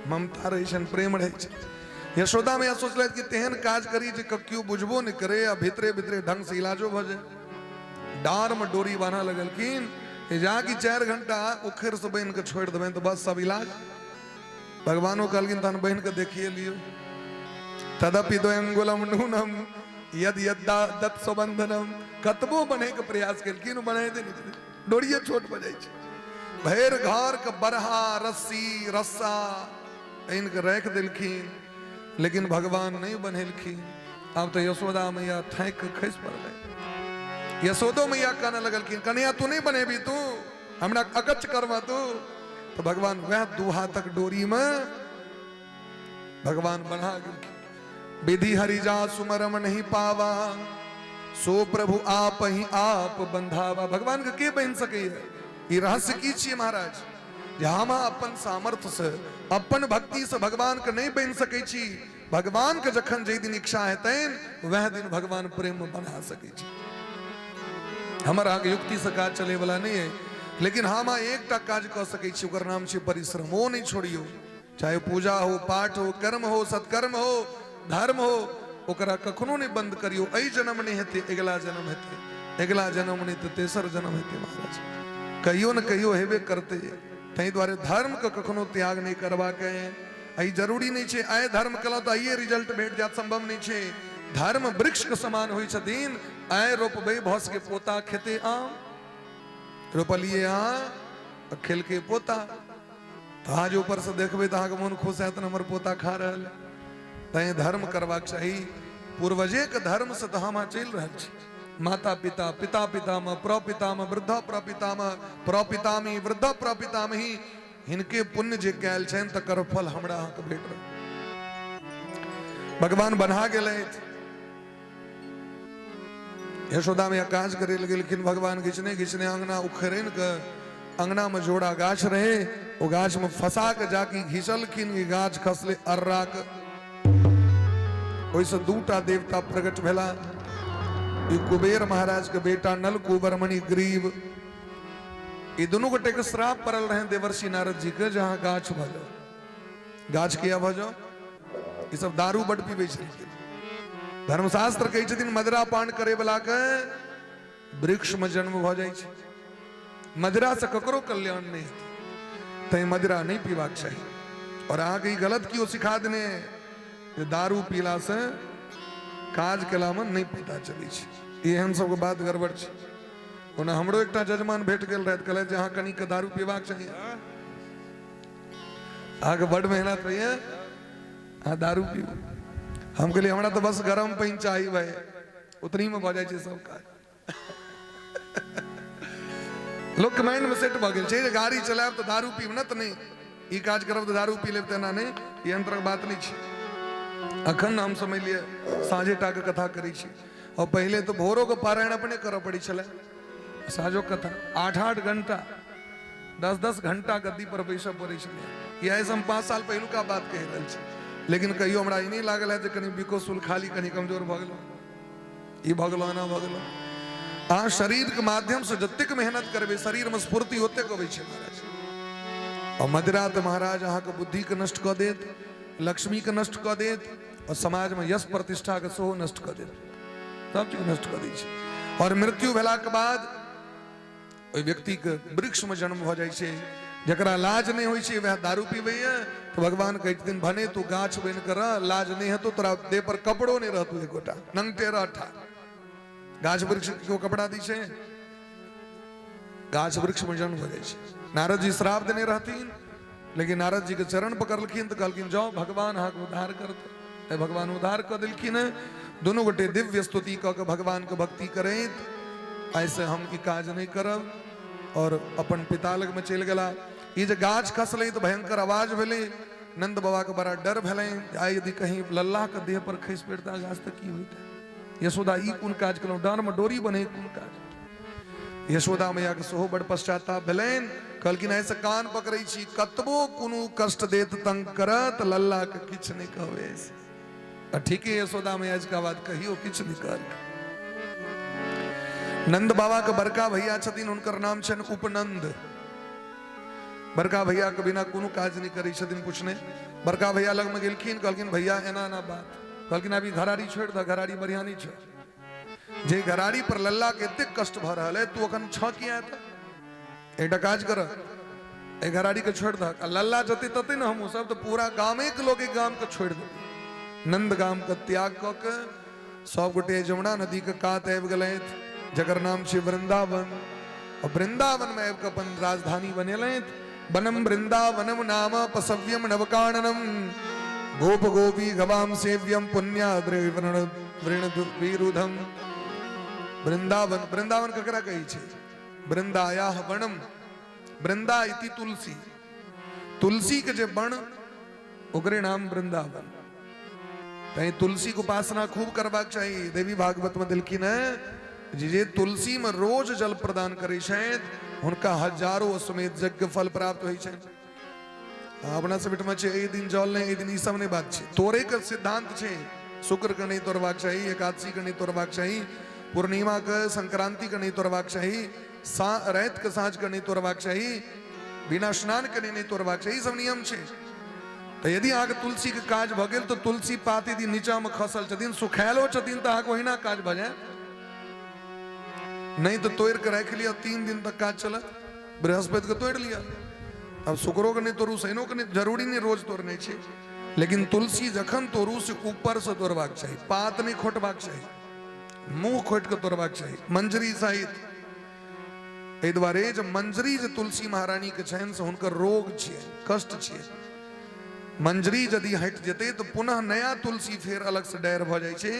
ममता रहै छनि, प्रेम रहै छै। यशोदा मैया सोचलथि कि तेहन काज करी जे केओ बुझबो नहि करे आ भीतरे भीतरे ढंग से इलाजो भऽ जाय। डार में डोरी बान्हऽ लगलखिन, जा कि 4 घंटा उखड़ि से बान्हि के छोड़ि देबनि तऽ बस सब इलाज। भगवानो कहलखिन तहन बान्हि के देखिए लियौ। तदपि द्वयंगुलम नूनम यद यद दत्त सुबंधनम, कतबो बन्है के प्रयास केलखिन ओ बन्हैते नहि छथिन, डोरिये छोट भऽ जाइ छै। भरि घर के बरहा रस्सी रस्सा आनि के राखि देलखिन, लेकिन भगवान नहीं बन्हेलखिन। आब तऽ यशोदा मैया थाकि के खसि पड़लै। यशोदो मैया कानऽ लगलखिन, कन्हैया तू नहीं बनेबी, तू हमरा अकच्छ करबा तू। तो भगवान वह 2 हाथक डोरी में भगवान बना गेलखिन। विधि हरि जा सुमरम नहीं पावा, सो प्रभु आप ही आप बंधावा। भगवान के के बनि सकैया? ई रहस्य की छियै महाराज? जे हम अपन सामर्थ्य से अपन भक्ति से भगवान के नहीं बनि सकै छी, भगवानके जखन जाहि दिन इच्छा हेतनि वएह दिन भगवान प्रेममे बन्हा सकै छै। हमर अहाँके युक्तिसँ काज चलैवला नहि अइ, लेकिन हम अहाँ एकटा काज कऽ सकै छी, ओकर नाम छै परिश्रम। ओ नहि छोड़ियौ, चाहे पूजा हो, पाठ हो, कर्म हो, सत्कर्म हो, धर्म हो, ओकरा कखनो नहि बंद करियौ। एहि जन्म नहि हेतै, अगिला जन्म हेतै, अगिला जन्म नहि तऽ तेसर जन्म हेतै महाराज, कहियो ने कहियो हेबे करतै। ताहि दुआरे धर्मके कखनो त्याग नहि करबाक अइ। एहि जरूरी नहि छै आइ धर्म केलहुँ तऽ आइए रिजल्ट भेट जायत, सम्भव नहि छै। धर्म वृक्षके समान होइ छथिन, आइ रोपबै भऽ सकै पोता खेतै आम, रोपलियै अहाँ खेलकै पोता, तऽ अहाँ जे ऊपरसँ देखबै तऽ अहाँके मोन खुश हैत ने, हमर पोता खा रहल है। तैँ धर्म करबाक चाही। पूर्वजेके धर्मसँ तऽ हम अहाँ चलि रहल छी। माता पिता, पिता पितामह, प्रपितामह, वृद्ध प्रपितामह, प्रपितामही, वृद्ध प्रपितामही, हिनके पुण्य जे कयल छनि तकर फल हमरा अहाँके भेट रहल। भगवान बन्हा गेलथि। यशोदा मैया काज करे लए गेलखिन, भगवान घिचने घिचने अंगना उखड़नि के अंगना में जोड़ा गाछ रहे, ओ गाछ में फंसा के जाके घिचलखिन, ई गाछ खसले अर्रा के। ओहिसँ दूटा देवता प्रकट भेला, ई कुबेर महाराज के बेटा नल कुबर मणि ग्रीव। ई दुनू गोटे के श्राप पड़ल रहे देवर्षि नारद जी के, जहाँ गाछ भऽ जाओ। गाछ किया भऽ जाओ? ई सब दारू बड पीबै छलखिन। धर्मशास्त्र कहै छथिन मदिरा पान करे वाला के वृक्ष में जन्म भऽ जाइ छै। मदिरा से ककरो कल्याण नहि हेतै, तैं मदिरा नहि पीबाक चाही। और अहाँके ई गलत केओ सिखा देने जे दारू पीला से काज केलामे नहि पता चलै छै, ई एहन सबके बात गड़बड़ छै। ओना हमरो एकटा जजमान भेट गेल रहथि, कहलथि जे अहाँ कनिक दारू पीबाक चाही, अहाँके बड मेहनत होइए, अहाँ दारू पीबू। हम कहलियै हमरा तऽ बस गरम पानि चाही भाई, उतनीमे भऽ जाइ छै सब काज। लोकके माइंडमे सेट भऽ गेल छै जे गाड़ी चलायब तऽ दारू पीब ने, तऽ नहि ई काज करब तऽ दारू पी लेब, तऽ एना नहि, एहन तरहक बात नहि छै। अखन हम समझ लिअ साँझे टाके कथा करै छी, और पहिले तऽ भोरोके पारायण अपने करऽ पड़ै छलै, साँझो कथा 8-8 घंटा 10-10 घंटा गद्दी पर बैसऽ पड़ै छलै। इएह हम 5 साल पहिलुका बात कहि रहल छी, लेकिन कहियो हमरा ई नहि लागल है जे कनि बिकोसुल खाली कनि कमजोर भऽ गेलहुँ, ई भऽ गेलहुँ, एना भऽ गेलहुँ। अहाँ शरीरके माध्यमसँ जतेक मेहनत करबै शरीरमे स्फूर्ति ओतेक अबै छै महाराज। और मदिरा तऽ महाराज अहाँके बुद्धिके नष्ट कऽ देत, लक्ष्मीके नष्ट कऽ देत, और समाजमे यश प्रतिष्ठाके सेहो नष्ट कऽ देत, सब चीज नष्ट कऽ दै छै। और मृत्यु भेलाके बाद ओहि व्यक्तिके वृक्षमे जन्म भऽ जाइ छै। जकरा लाज नहि होइ छै वएह दारू पीबैए, तऽ भगवान कहै छथिन भने तू गाछ बनि कऽ रह, लाज नहि हेतौ, तोरा देह पर कपड़ो नहि रहतौ एकोटा, नंगटे रह ठाढ़। गाछ वृक्ष केओ कपड़ा दै छै? गाछ वृक्षमे जन्म भऽ जाइ छै। नारद जी श्राप देने रहथिन, लेकिन नारद जी के चरण पकड़लखिन तऽ कहलखिन जाओ भगवान अहाँके उद्धार करतै। भगवान उद्धार कऽ देलखिन। दुनू गोटे दिव्य स्तुति कऽ के भगवान के भक्ति करैत ऐसे हम ई काज नहि करब, और अपन पिता लगमे चलि गेला। ई जे गाछ खसलै तऽ भयंकर आवाज भेलै। नंद बाबा के बड़ा डर भेलै, आइ यदि कहीं लल्ला के देह पर खसि पड़ता गाछ तऽ की होइतै। यशोदा ई कोन काज केलहुँ, डाँड़मे डोरी बन्है कोन काज। यशोदा मैया के सेहो बड़ पश्चाताप भेलनि, कहलखिन एहिसँ कान पकड़ै छी, कतबो कोनो कष्ट देत तंग करत लल्ला के किछु नहि कहबै। आ ठीके यशोदा मैया के बाद कहियो किछु नहि कहलखिन। नंद बाबा के बड़का भैया छथिन, हुनकर नाम छनि उपनंद। बड़का भैया के बिना कोनो काज नहि करै छथिन, कुछ नहि। बड़का भैया लगमे गेलखिन, कहलखिन भैया एना एना बात। कहलखिन अभी घरारी छोड़ि दह, घरारी बढ़िया नहि छौ। जे घरारी पर लल्ला के एतेक कष्ट भऽ रहल है, तू अखन छ किया एतऽ? एकटा काज कर, एहि घरारी के छोड़ि दहक, आ लल्ला जते तते ने हमहूँ सब तऽ पूरा गामे के लोक गाम के छोड़ि देबै। नंद गाम के त्याग कऽ के सब गोटे जमुना नदी के कात आबि गेलथि, जकर नाम छै वृंदावन। और वृंदावन में आबि कऽ अपन राजधानी बनेलथि। वनम वृंदावनम नाम पसव्यम नवकाननम गोप गोपी गवाम सेव्यम पुण्याद्रिवृण विरुधम। वृंदावन, वृंदावन ककरा कहै छै? वृंदायाह वनम, वृंदा इति तुलसी, तुलसी के जे वन ओकरे नाम वृंदावन। तैं तुलसी के उपासना खूब करबाक चाही। देवी भागवत में देलखिन है जे तुलसी में रोज जल प्रदान करै छथि हुनका हजारों अश्वमेध यज्ञ फल प्राप्त होइ छनि। अपना सब ओहिठमा छै एहि दिन जल नहि, एहि दिन ई सब नहि बात छै। तोड़ैके सिद्धांत छै, शुक्र के नहि तोड़बाक चाही, एकादशी के नहि तोड़बाक चाही, पूर्णिमा के संक्रांति के नहि तोड़बाक चाही, राति के साँझ के नहि तोड़बाक चाही, बिना स्नान केने नहि तोड़बाक चाही, ई सब नियम छै। तऽ यदि अहाँके तुलसी के काज भऽ गेल तऽ तुलसी पात यदि नीचाँमे खसल छथिन, सुखायलो छथिन, तऽ अहाँके ओहिना काज भऽ जायत। नहि तऽ तोड़ि कऽ राखि लिअ, 3 दिन तक काज चलत। बृहस्पति के तोड़ि लिअ, आब शुक्रो के नहि तोड़ू, शनिओ के नहि, जरूरी नहि रोज तोड़ने छै, लेकिन तुलसी जखन तोड़ू से ऊपरसँ तोड़बाक चाही, पात नहि खोटबाक चाही, मुँह खोटि कऽ तोड़बाक चाही, मंजरी सहित। एहि दुआरे जे मंजरी जे तुलसी महारानी के छनि से हुनकर रोग छियै, कष्ट छियै। मंजरी यदि हटि जेतै तऽ पुनः नया तुलसी फेर अलग से डारि भऽ जाइ छै,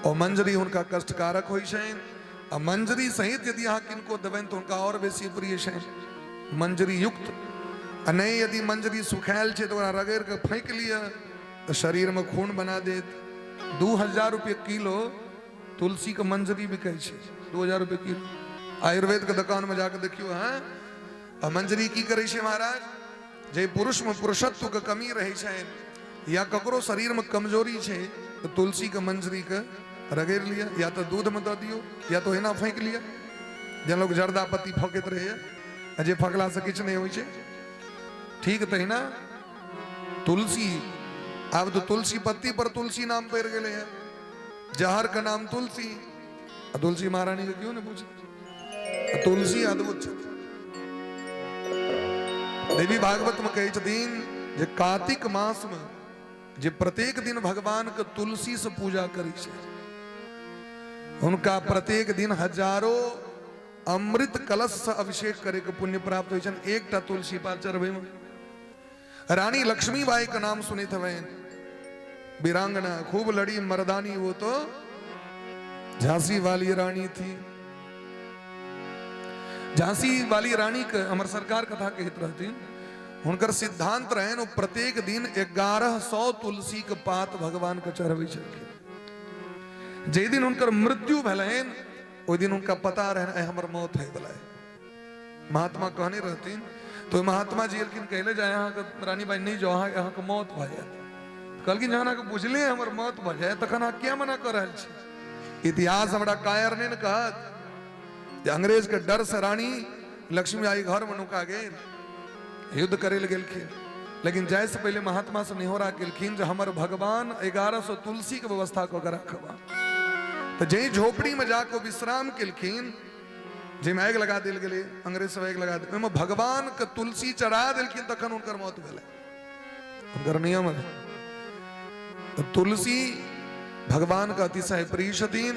और मंजरी हुनका कष्टकारक होइ छनि। आ मंजरी सहित यदि अहाँ किनको देबनि तऽ हुनका आओर बेसी प्रिय छनि मंजरी युक्त। आ नहि यदि मंजरी सुखायल छै तऽ ओकरा रगड़ि कऽ फेंक लिअ तऽ शरीरमे खून बना देत। 2000 रुपये किलो तुलसी के मंजरी बिकै छै, 2000 रुपये किलो। आयुर्वेद के दुकान में जाके देखियो। हैं आ मंजरी की करै छै महाराज? जे पुरुष में पुरुषत्व के कमी रहै छै या ककरो शरीर में कमजोरी छै तऽ तुलसी के मंजरी के रगड़ि लिअ, या तऽ दूध में दऽ दियौ, या तऽ ओहिना फेंक लिअ, जेना लोक जर्दा पत्ती फँकैत रहैए आ जे फँकलासँ किछु नहि होइ छै, ठीक तहिना तुलसी। आब तऽ तुलसी पत्ती पर तुलसी नाम पड़ि गेलै है, जहर के नाम तुलसी। आ तुलसी महारानी के क्यों नहीं पूछे? तुलसी अद्भुत छथिन। देवी भागवत में कहै छथिन जे कार्तिक मास में जे प्रत्येक दिन भगवान के तुलसी से पूजा करै छै, हुनका प्रत्येक दिन हजारों अमृत कलश से अभिषेक करे के पुण्य प्राप्त होइ छनि एकटा तुलसी पात चढ़बै में। रानी लक्ष्मीबाई का नाम सुनित हवे, वीरांगना खूब लड़ी मर्दानी, वो तो झांसी वाली रानी थी। झांसी वाली रानी के हमर सरकार कथा कहत रहथिन, हुनकर सिद्धांत रहनि ओ प्रत्येक दिन 1100 तुलसी के पात भगवान के चढ़बै छलखिन। जाहि दिन हुनकर मृत्यु भेलनि ओहि दिन हुनका पता रहनि आइ हमर मौत होय वाला है। महात्मा कहने रहथिन, तो महात्मा जी एलखिन, कहले जे अहाँके रानी बाई नहि जाउ, अहाँके मौत भऽ जायत। कहलखिन जहन अहाँके बुझले हमर मौत भऽ जायत तखन अहाँ किया मना कऽ रहल छी? इतिहास हमरा कायर नहि ने कहत जे अंग्रेज के डर से रानी लक्ष्मी आई घर में नुका गेल, युद्ध करे लए गेलखिन, लेकिन जाय से पहले महात्मा से निहोरा केलखिन जे हमर भगवान 1100 तुलसी के व्यवस्था कऽ के राखब। तऽ जाहि झोपड़ी में जाके विश्राम केलखिन, जाहिमे आगि लगा देल गेलै, अंग्रेज सब आगि लगा देल, ओहिमे भगवान के तुलसी चढ़ा देलखिन, तखन हुनकर मौत भेलै। हुनकर नियम है। तऽ तुलसी भगवान के अतिशय प्रिय छथिन,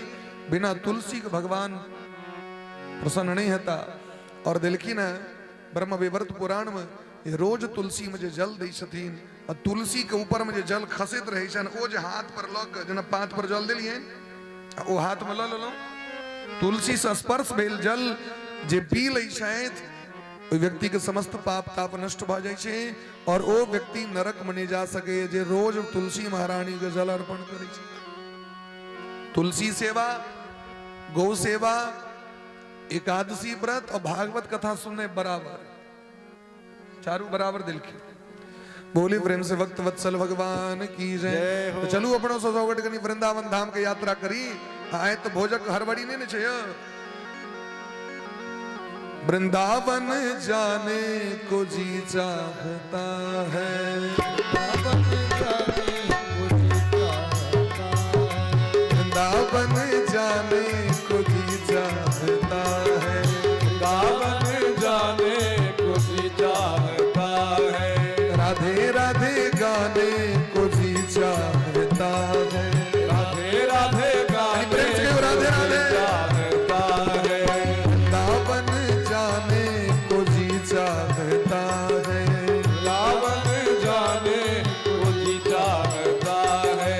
बिना तुलसी के भगवान प्रसन्न नहीं हेता। और देलखिन है ब्रह्म विवर्त पुराण में रोज तुलसी में जे जल दै छथिन आ तुलसी के ऊपर में जे जल खसैत रहै छनि, ओ जे हाथ पर लऽ के, जेना पात पर जल देलियै आ ओ हाथ में लऽ लेलहुँ, तुलसी से स्पर्श भेल जल जे पी लै छथि, ओहि व्यक्ति के समस्त पाप ताप नष्ट भऽ जाइ छै और ओ व्यक्ति नरक में नहि जा सकैए जे रोज तुलसी महारानी के जल अर्पण करै छै। तुलसी सेवा, गौ सेवा, एकादशी व्रत और भागवत कथा सुनने बराबर, चारू बराबर दिलखिन। बोली प्रेम से भक्त वत्सल भगवान की जय। तो चलू अपनो सजावट कनी वृंदावन धाम के यात्रा करी। आए तो भोजक हड़बड़ी नहीं ने चाहिए। वृंदावन जाने को जी चाहता है, वृंदावन जाने को जी चाहता है, वृंदावन जाने को जी चाहता है, राधे राधे गाने को जी चाहता है, राधे राधे गाने प्रेम से राधे राधे चाहता है, वृंदावन जाने को जी चाहता है, वृंदावन जाने को जी चाहता है,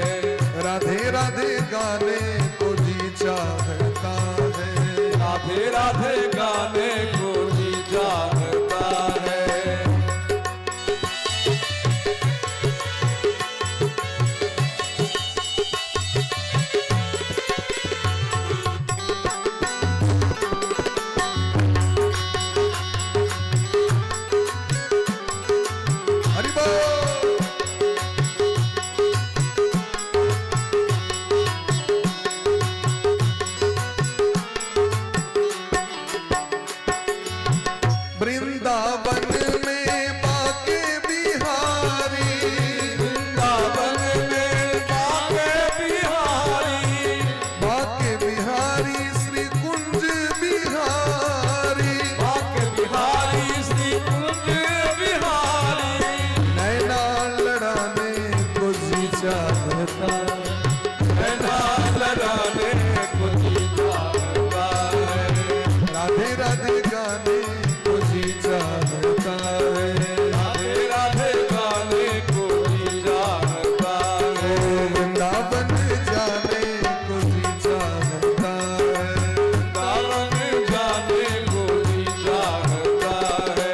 राधे राधे गाने को जी चाहता है, राधे राधे गाने को जी चाहता है। चाहता है। नैना लड़ाने को जी चाहता है। राधे राधे गाने को जी चाहता है। राधे राधे गाने को जी चाहता है। वृंदावन जाने को जी चाहता है। वृंदावन जाने को जी चाहता है।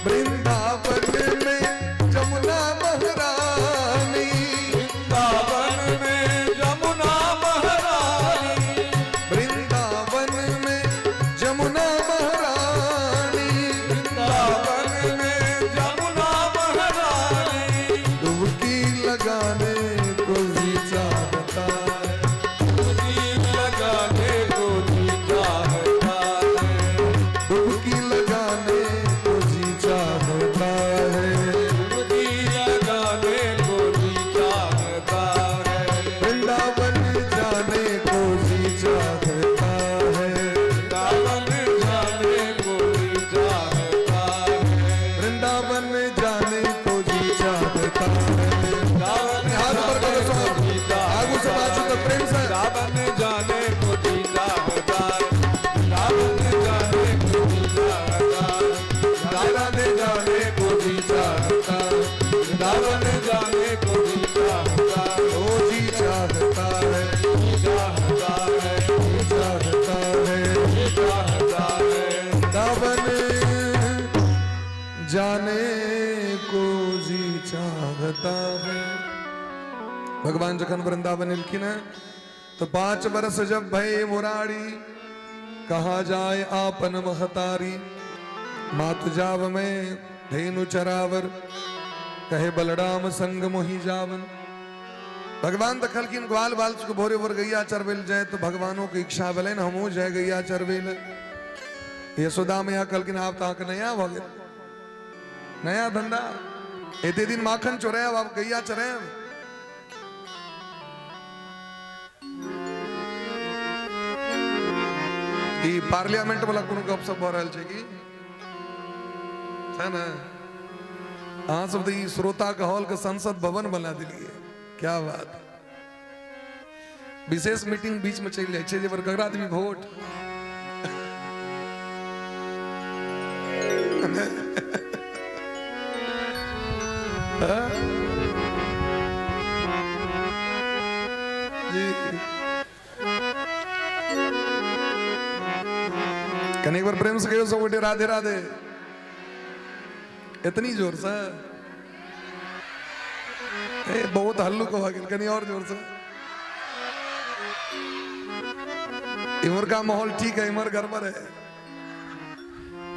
वृंदावन में जमुना महारानी, वृंदावन में जमुना महारानी, वृंदावन में जमुना महारानी, वृंदावन में जमुना महारानी, डुबकी लगाने को जी चाहता है। डुबकी लगाने को जी चाहता है। डुबकी लगाने को जी चाहता है। डुबकी लगाने को जी चाहता है। वृंदावन जाने को जी चाहता है। वृंदावन जाने को जी चाहता है। वृंदावन जाने को जी चाहता है। वृंदावन हाथ ऊपर करो सब, आगू से बाजू तक प्रेम से। वृंदावन जाने को जी चाहता है। वृंदावन जाने को जी चाहता है। राधे राधे जाने को जी चाहता है। वृंदावन जाने को जी चाहता है। ओ जी चाहता है, जी चाहता है, जी चाहता है। जी चाहता है। वृंदावन जाने को जी चाहता है। भगवान जखन वृंदावन एलखिन है तो 5 बरस जब भय मुरारी, कहा जाए आपन महतारी। मात जाव में धेनु चरावर, कहे बलराम संग मोहि जावन। भगवान देखलखिन ग्वाल बाल के भोरे भोर गैया चरवेल जाए तो भगवानों की इच्छा भेलनि हमहूँ जाए गैया चरवेल। यशोदा मैया कहलखिन आब तऽ अहाँके नया भऽ गेल, नया धंधा, एते दिन माखन चोरायब आब गैया चरायब। ई पार्लियामेंट वाला कोनो गपशप भऽ रहल छै की छै ने? अहाँ सब तऽ ई श्रोता के हॉल के संसद भवन बना देलियै, क्या बात। विशेष मीटिंग बीच में चलि जाइ छै जे पर ककरा आदमी वोट। जी कनी एक बार प्रेम से कहियो सब गोटे राधे राधे, इतनी जोर से। ए बहुत हल्लुक भऽ गेल, कनी और जोर से। इम्हर का माहौल ठीक है, इम्हर गड़बड़ है।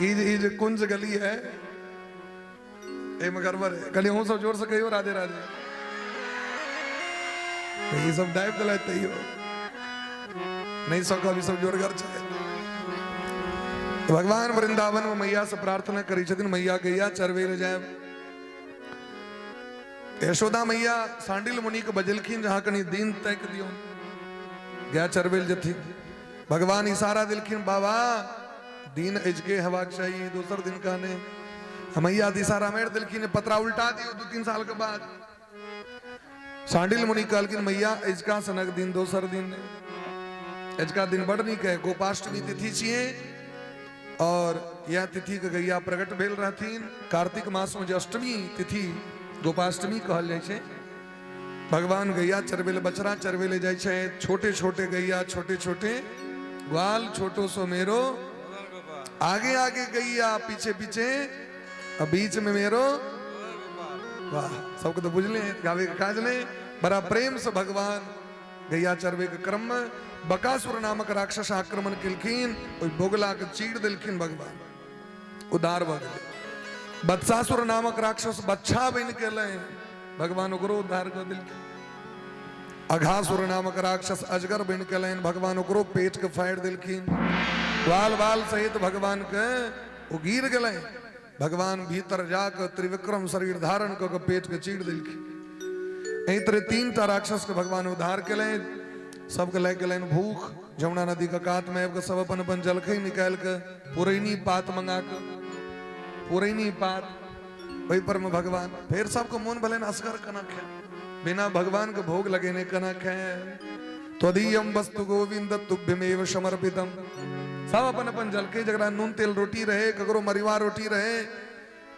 ई जे कुंज गली है एहिमे गड़बड़ है। कनी अहूँ सब जोर से कहियो राधे राधे। ई सब दाबि देलथि तैयो नहीं सकब, ई सब जोरगर छै। तो भगवान वृंदावन में मैया से प्रार्थना करै छथिन, मैया गैया चरबै लए जायब। यशोदा मैया सांडिल मुनि के बजलखिन जहाँ कनी दिन ताकि दियौ गाय चरबै लए जेथिन। भगवान इशारा देलखिन बाबा दिन अजके हेबाक चाही, दोसर दिन कहने। मैया इशारा मारि देलखिन पतरा उल्टा दियौ 2-3 साल के बाद। सांडिल मुनि कहलखिन मैया अजका सनक दिन दोसर दिन नहि, अजका दिन बड़ नीक है, गोपाष्टमी तिथि छियै और यह तिथि के गैया प्रकट भेल रहथिन। कार्तिक मास में जे अष्टमी तिथि गोपाष्टमी कहल जाइ छै। भगवान गैया चरबै लए, बछड़ा चरबै लए जाइ छै। छोटे छोटे गैया, छोटे छोटे ग्वाल, छोटो सो मेरो, आगे आगे गैया, पीछे पीछे और बीच में मेरो। वाह, सबके तो बुझले गावे के काज नहीं। बड़ा प्रेम से भगवान गैया चरवे के क्रम में बकासुर नामक राक्षस आक्रमण केलखिन, ओहि बोगला के चीर देलखिन भगवान, उद्धार भऽ गेलै। बत्सासुर नामक राक्षस बच्छा बनि के एलै, भगवान ओकरो उद्धार कऽ देलखिन। अघासुर नामक राक्षस अजगर बनि के एलनि, भगवान ओकरो पेट के फाड़ि देलखिन। ग्वाल बाल सहित भगवान के ओ गिर गेलै। भगवान भीतर जाके त्रिविक्रम शरीर धारण कऽ के पेट के चीर देलखिन। एहि तरह 3टा राक्षस के भगवान उद्धार केलनि। सबके लागि गेलनि भूख। जमुना नदी के कात में आबि कऽ सब अपन अपन जलखै निकालि कऽ पुरैनी पात मंगा कऽ, पुरैनी पात ओहि पर में भगवान। फेर सबके मोन भेलनि असगर केना खाय, बिना भगवान के भोग लगेने केना खाय। त्वदीयम वस्तु गोविंद तुभ्यमेव समर्पितम। सब अपन अपन जलखै, जकरा नून तेल रोटी रहे, ककरो मरिवा रोटी रहे,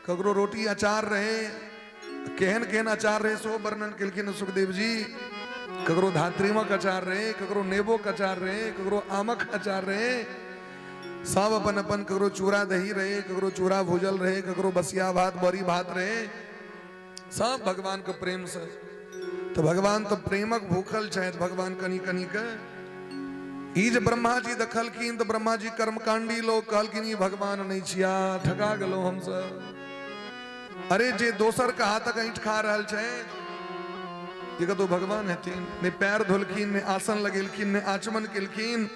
ककरो रोटी अचार रहे, केहन केहन अचार रहे सो वर्णन केलखिन सुखदेव जी। ककरो धात्रीमक अचार रहे, ककरो नेबो के अचार रहे, ककरो आमक अचार रहे, सब अपन अपन, ककरो चूड़ा दही रहे, ककरो चूड़ा भूजल रहे, ककरो बसिया भात बड़ी भात रहे, सब भगवान के प्रेम से। तो भगवान तो प्रेमक भूखल छथि। भगवान कनी कनी के ई जे ब्रह्मा जी देखलखिन तो ब्रह्मा जी कर्मकांडी लोग कहलखिन ई भगवान नहीं छिया, ठका गेलो हमसब। अरे जे दोसर के हाथक ऐंठ खा रहल छै ई कतौ भगवान हेथिन? ने पैर धोलखिन, ने आसन लगेलखिन, ने आचमन केलखिन,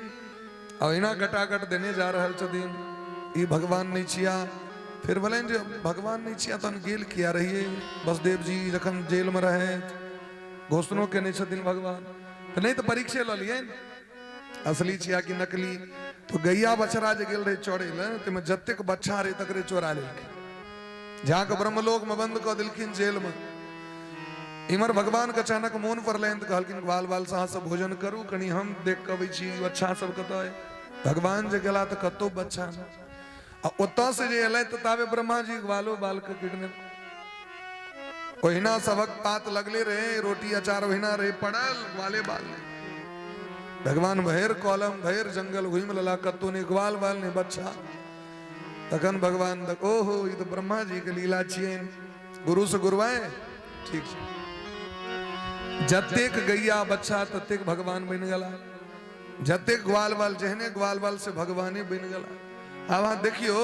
आ ओहिना गटागट देने जा रहल छथिन, ई भगवान नहीं छिया। फिर भेलनि जे भगवान नहीं छिया तहन गेल किया रहिए? वसुदेव जी जखन जेल में रहे घोषणो केने छथिन भगवान, तऽ नहीं तऽ परीक्षे लऽ लियनि असली छिया कि नकली। तो गैया बछड़ा जे गेल रहे चढ़े लए, ताहिमे जतेक बच्छा रहे तकरे चोरा लेलखिन, जाके ब्रह्मलोक में बंद कऽ देलखिन जेल में। इम्हर भगवान के अचानक मोन पड़लनि तऽ कहलखिन बाल बाल से अहाँ सब भोजन करू, कनी हम देख कऽ अबै छी बच्छा सब कतऽ अइ। भगवान जे गेला तऽ कतौ बच्छा नहि, आ ओतऽ से जे एलै तऽ ताबे ब्रह्मा जी ग्वालो बाल के किडनैप। ओहिना सबक पात लगले रहे, रोटी अचार ओहिना रहे पड़ल, ग्वाले बाल नहि। भगवान भैर कॉलम भैर जंगल घुमि लेला, कतौ नहि ग्वाल बाल नहि बच्चा। तखन भगवान ओहो ई तऽ ब्रह्मा जी के लीला छियनि, गुरु से गुरुआए ठीक छै। जतेक गैया बच्चा ततेक भगवान बनि गेला, जतेक ग्वाल बाल जेहने ग्वाल बाल से भगवाने बनि गेला। आब अहाँ देखियो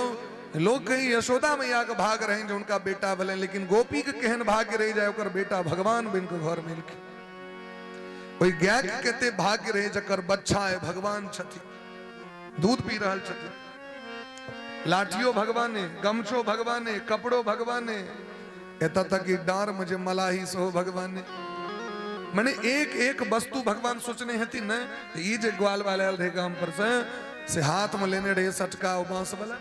लोग कहीं यशोदा मैया के भाग रहे जे उनका बेटा भेलनि, लेकिन गोपी के केहन भाग्य रहि जाय ओकर बेटा भगवान बनि के घर में एलखिन। ओहि गाय के कते भाग्य रहे जकर बच्चा है भगवान छथिन, दूध पी रहल छथिन, लाठियो भगवाने, गमछो भगवाने, कपड़ो भगवाने, एतऽ तक कि डाँर में जे मलाही सेहो भगवाने। माने एक एक वस्तु भगवान सोचने हेथिन ने। ई जे ग्वाल वाल आयल रहे गाम पर से हाथ में लेने रहे सटका ओ बांस वाला,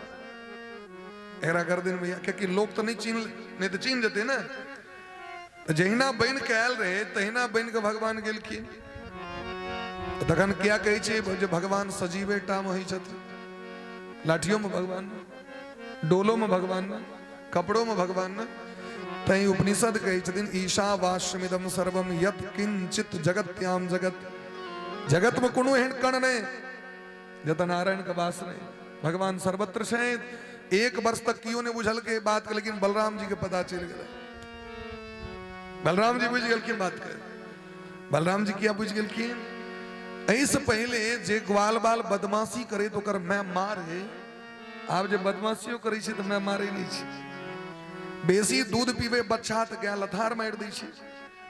एकरा गर्दन में, कियाकि लोग तो नहीं चिन्ह, नहीं तो चिन्ह जेते ने। तो जहिना बनि के आयल रहे तहिना बनि के भगवान गेलखिन। तखन क्या कहै छै जे भगवान सजीवे टा में होइ छथिन? लाठियो में भगवान, डोलो में भगवान, कपड़ों में भगवान। तैं उपनिषद कहै छथिन ईशावास्यमिदम सर्वम यत किंचित जगत्याम जगत। जगत में कोनो एहन कण नहीं जतऽ नारायण के वास नहीं, भगवान सर्वत्र छै। एक वर्ष तक कियो नहीं बुझल के बात के, लेकिन बलराम जी के पता चलि गेलै। बलराम जी बुझि गेलखिन बात के। बलराम जी किया बुझि गेलखिन? एहिसँ पहिले जे ग्वाल बाल बदमाशी करे तो ओकर my मारे, आब जे बदमाशियो करै छै तऽ my मारे नहि छै। बेसी दूध पीबै बच्चा तऽ गाय लथार मारि दै छै,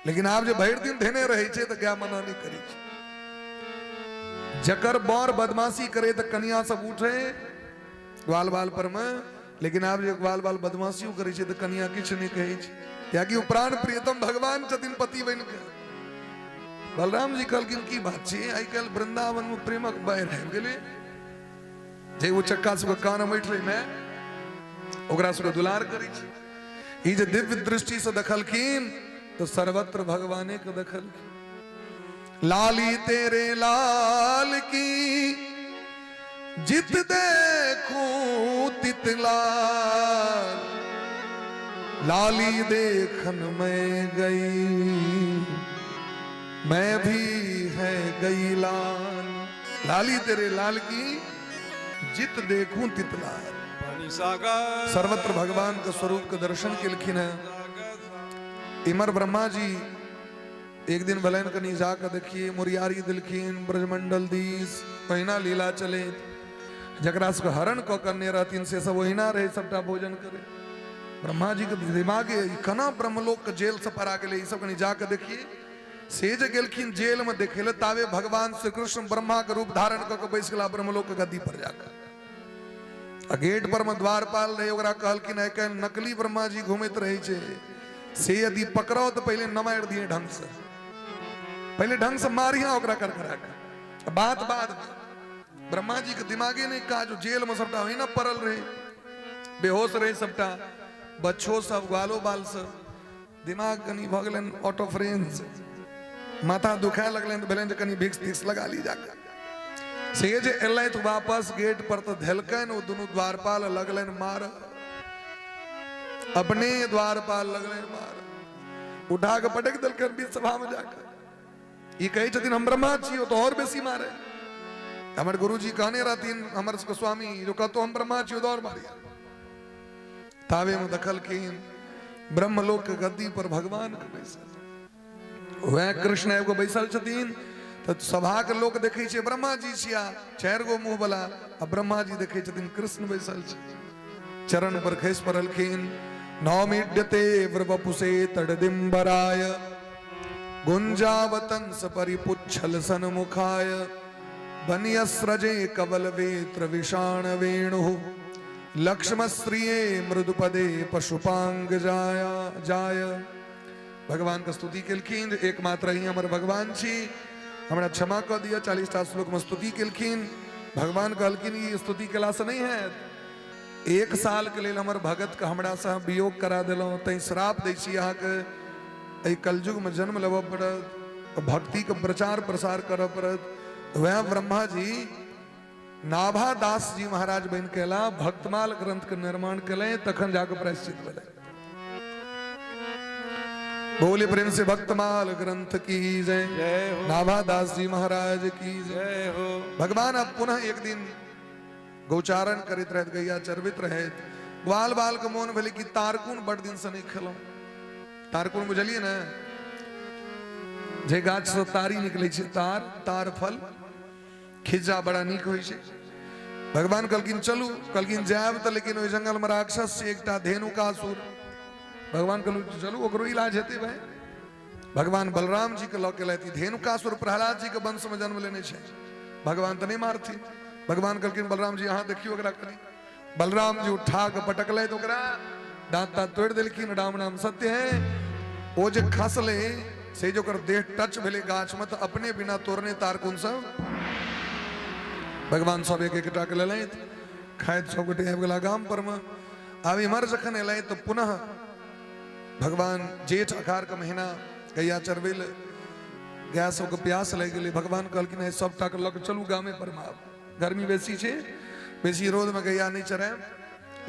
लेकिन आब जे भरि दिन धेने रहै छै तऽ गाय मना नहि करै छै। जकर बर बदमाशी करे तऽ कनिया सब उठे ग्वाल बाल पर में, लेकिन आब जे ग्वाल बाल बदमाशियो करै छै तऽ कनिया किछु नहि कहै छै, कियाकि ओ प्राण प्रियतम भगवान छथिन पति बनि कऽ। बलराम जी कहलखिन की बात छै, आइ काल्हि वृंदावन में प्रेमक बाढ़ि आबि गेलै, जे ओ चक्का सबके कान अमैठ रहे में ओकरा सबके दुलार करै छै। ई जे दिव्य दृष्टि से देखलखिन तऽ सर्वत्र भगवाने के देखलखिन। लाली तेरे लाल की जित देखूं तित लाल, लाली देखन मैं गई मैं भी है गई लाल। लाली तेरे लाल की जित देखूं तित लाल। सर्वत्र भगवान के स्वरूप के दर्शन केलखिन है। इमर ब्रह्मा जी एक दिन भेलनि कनि जाकऽ देखिए, मुरियारी देलखिन ब्रजमंडल दिस, ओहिना लीला चले। जकरा सबके हरण कऽ कऽ रहथिन से सब ओहिना रहे, सबटा भोजन करे। ब्रह्मा जी के दिमाग केना ब्रह्मलोक के जेल से परा गेलै, ई सब कनि जाकऽ देखिए। से जे गेलखिन जेल में देखे ले, तावे भगवान श्री कृष्ण ब्रह्मा के रूप धारण कऽ के बैस गेला ब्रह्मलोक के गद्दी पर जाकऽ। आ गेट पर मे द्वारपाल रहै, ओकरा कहलखिन आइ काल्हि नकली ब्रह्मा जी घूमैत रहै छै, से यदि पकड़ो तऽ पहिले नमारि दिए ढंग से, पहिले ढंग से मारिया ओकरा करकरा के, बात बाद में। ब्रह्मा जी के दिमागे नहि काज, जेल में सबटा ओहिना पड़ल रहे, बेहोश रहे सबटा, बच्चो सब ग्वालो बाल सब, दिमाग कनि भऽ गेलनि आउट ऑफ रेंज, माथा दुखाए लगलनि तऽ भेलनि जे कनि भिक्स तिक्स लगा ली जाकऽ। से जे एलथि वापस गेट पर तऽ धेलकनि ओ दुनू द्वारपाल, लगलनि मार, अपने द्वारपाल लगलनि मार, उठा कऽ पटकि देलकनि बीच सभा में जाकऽ। ई कहै छथिन हम ब्रह्मा छी, ओ तऽ और बेसी मारे। हमर गुरुजी कहने रहथिन, हमर सबके स्वामी, जो कहतो हम ब्रह्मा छी, ओ तऽ और मारिया। तावे में देखलखिन ब्रह्मलोक के गद्दी पर भगवान के बैसल, वएह कृष्ण एगो बैसल छथिन। तऽ सभा के लोक देखै छै ब्रह्मा जी छिया, चारि गो मुंह वाला, आ ब्रह्मा जी देखै छथिन कृष्ण बैसल छै। चरण पर खसि पड़लखिन। नौमिड्यते व्रवपुषे तड़दिम्बराय गुंजावतंस परिपुच्छल सन्मुखाय बन्यस्रजे कवल वेत्र विषाण वेणु लक्ष्मश्रिये मृदुपदे पशुपांग जाया जाय। भगवान के स्तुति केलखिन, एकमात्र ही हमर भगवान छी, हमरा क्षमा कऽ दिअ। 40 टा श्लोक में स्तुति केलखिन। भगवान कहलखिन ई स्तुति केला से नहीं हैत, 1 साल के लेल हमर भगत के हमरा से वियोग करा देलहुँ, तैं श्राप दै छी अहाँके एहि कलयुग में जन्म लेबऽ पड़त, भक्ति के प्रचार प्रसार करऽ पड़त। वएह ब्रह्मा जी नाभा दास जी महाराज बनि के एला, भक्तमाल ग्रंथ के निर्माण केलनि, तखन जाके प्रायश्चित भेलै। बोले प्रेम से भक्तमाल ग्रंथ की जय, जय हो। नाभा दास जी महाराज की जय। जय हो। भगवान अब पुनः एक दिन गौचारण करैत रहत, गैया चरबैत रहत, ग्वाल बाल के मोन भेलै कि तारकुन बड़ दिन से नहि खेलहुँ। तारकुन बुझलियै ने, जे गाछ से तारी निकलै छै, तार तार फल खिज्जा बड़ा नीक होइ छै। भगवान कहलखिन चलू, कहलखिन जायब तऽ, लेकिन ओहि जंगल में राक्षस छै एकटा धेनुकासुर। भगवान कहलखिन चलू ओकरो इलाज हेतै भाई। भगवान बलराम जी के लऽ के एलथि। धेनुकासुर प्रहलाद जी के वंश में जन्म लेने छै, भगवान तऽ नहि मारथिन। भगवान कहलखिन बलराम जी अहाँ देखियौ ओकरा कनि। बलराम जी उठा के पटकलथि ओकरा, दांत तांत तोड़ि देलखिन। राम नाम सत्य है। ओ जे खसलै से जे ओकर देह टच भेलै गाछ में, तऽ अपने बिना तोड़ने तारकुन सब भगवान सब एक एकटा के लेलथि, खाइत सब गोटे आबि गेला गाम पर में। आब इम्हर जखन एलथि तऽ पुनः भगवान जेठ अखार के महीना गैया चरबै लए, गाय सबके प्यास लागि गेलै। भगवान कहलखिन हे सबटा के लऽ के चलू गामे पर में, आब गर्मी बेसी छै, बेसी रौद में गैया नहीं चरायब।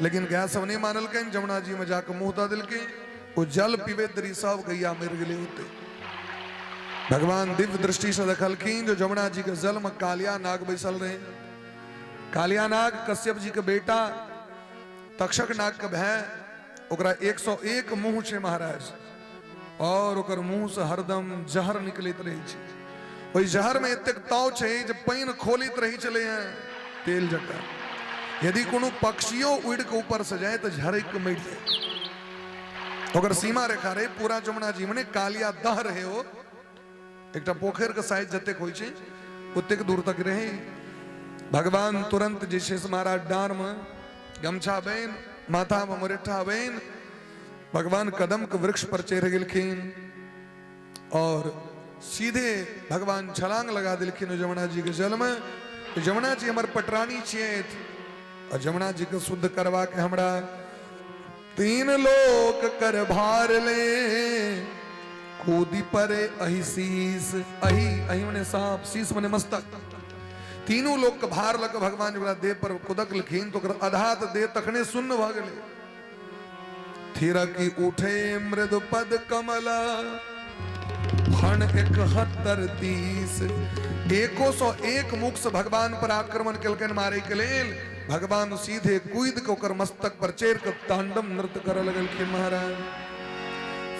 लेकिन गाय सब नहीं मानलकनि, जमुना जी में जाके मुंह दऽ देलकै, ओ जल पीबैत देरी सब गैया मरि गेलै ओते। भगवान दिव्य दृष्टि से देखलखिन जो जमुना जी के जल में कालिया नाग बैसल रहे। कालिया नाग कश्यप जी के बेटा, तक्षक नाग के भाय, ओकरा 101 मुंह छै महाराज, और ओकर मुंह से हरदम जहर निकलैत रहै छै। ओहि जहर में एतेक ताव छै जे पानि खोलैत रहै छलै हैं तेल जकाँ। यदि कोनो पक्षियो उड़ि के ऊपर से जाय तऽ झरकि के मरि जाय। ओकर सीमा रेखा रहे पूरा जमुना जी मने कालिया दह रहे, ओ एकटा पोखरि के साइज जतेक होइ छै ओतेक दूर तक रहे। भगवान तुरंत जे छै से महाराज डाँर में गमछा बान्हि, माथा में मुरेठा बान्हि, भगवान कदम के वृक्ष पर चढ़ि गेलखिन और सीधे भगवान छलांग लगा देलखिन जमुना जी के जल में। जमुना जी हमर पटरानी छियथि और जमुना जी के शुद्ध करवा के हमरा तीन लोक कर भार ले, कूदी परे अहि शीस, अहि अहि मने सांप, शीस मने मस्तक। तीनों लोक के भार लऽ के भगवान जकरा देह पर कुदकलखिन तऽ ओकर आधा तऽ देह तखने सुन्न भऽ गेलै। थिरकि उठे मृदु पद कमल फण 71 30, 101 मुख से भगवान पर आक्रमण केलकनि मारे के लेल। भगवान सीधे कूद के ओकर मस्तक पर चढ़ि के तांडव नृत्य करऽ लगलखिन महाराज।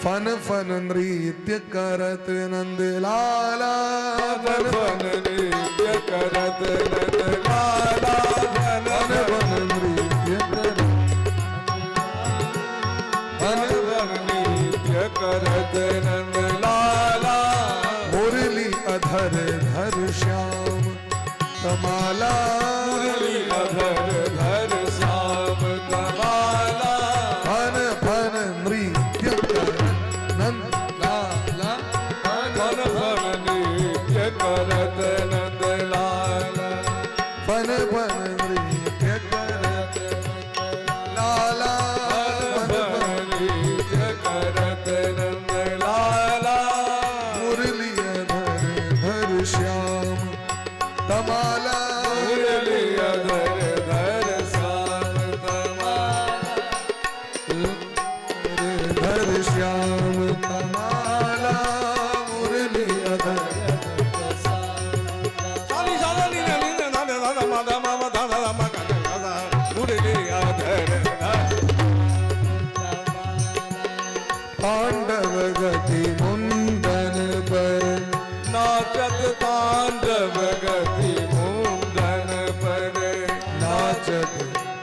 फन फन नृत्य करत नंद लाला, फन फन नृत्य करत नंद लाला, फन फन फन नृत्य करत, फन फन नृत्य करत नंद लाला, मुरली अधर धर श्याम तमाला, मुरली अधर धर श्याम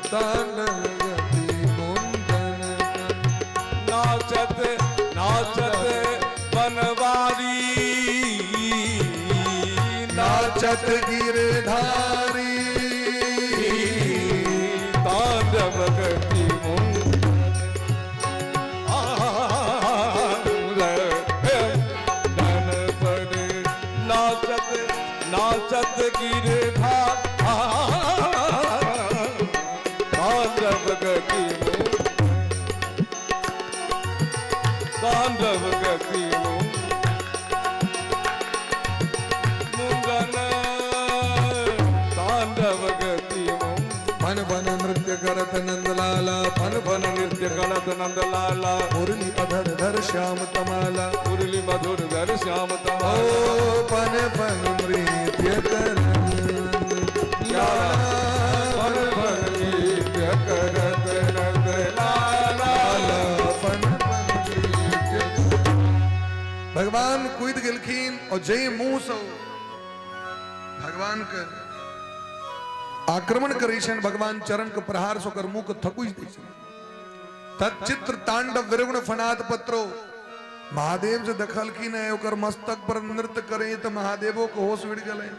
तांडव गति मुंडन। नाचत नाचत बनवारी, नाचत गिरधारी, तांडव गति मुंडन पर नाचत नाचत गिरधार, तांडव गति, तांडव गति मुंडन, तांडव गति। फन फन नृत्य करत नंदलाला, फन फन नृत्य करत नंदलाला, मुरली अधर धर श्याम तमाला, मुरली मधुर धर श्याम ओ तमाला। फन फन नृत्य करत लाला, फन फन नृत्य करत नंदलाला, फन फन नृत्य। भगवान कूद गेलखिन और जे मुंह से भगवान के आक्रमण करै छनि, भगवान चरण के प्रहार से ओकर मुंह के थकुच दै छनि। तत्चित्र तांडव विरगुण फनाद पत्रो। महादेव जे देखलखिन है ओकर मस्तक पर नृत्य करे तऽ महादेवो के होश उड़ि गेलै।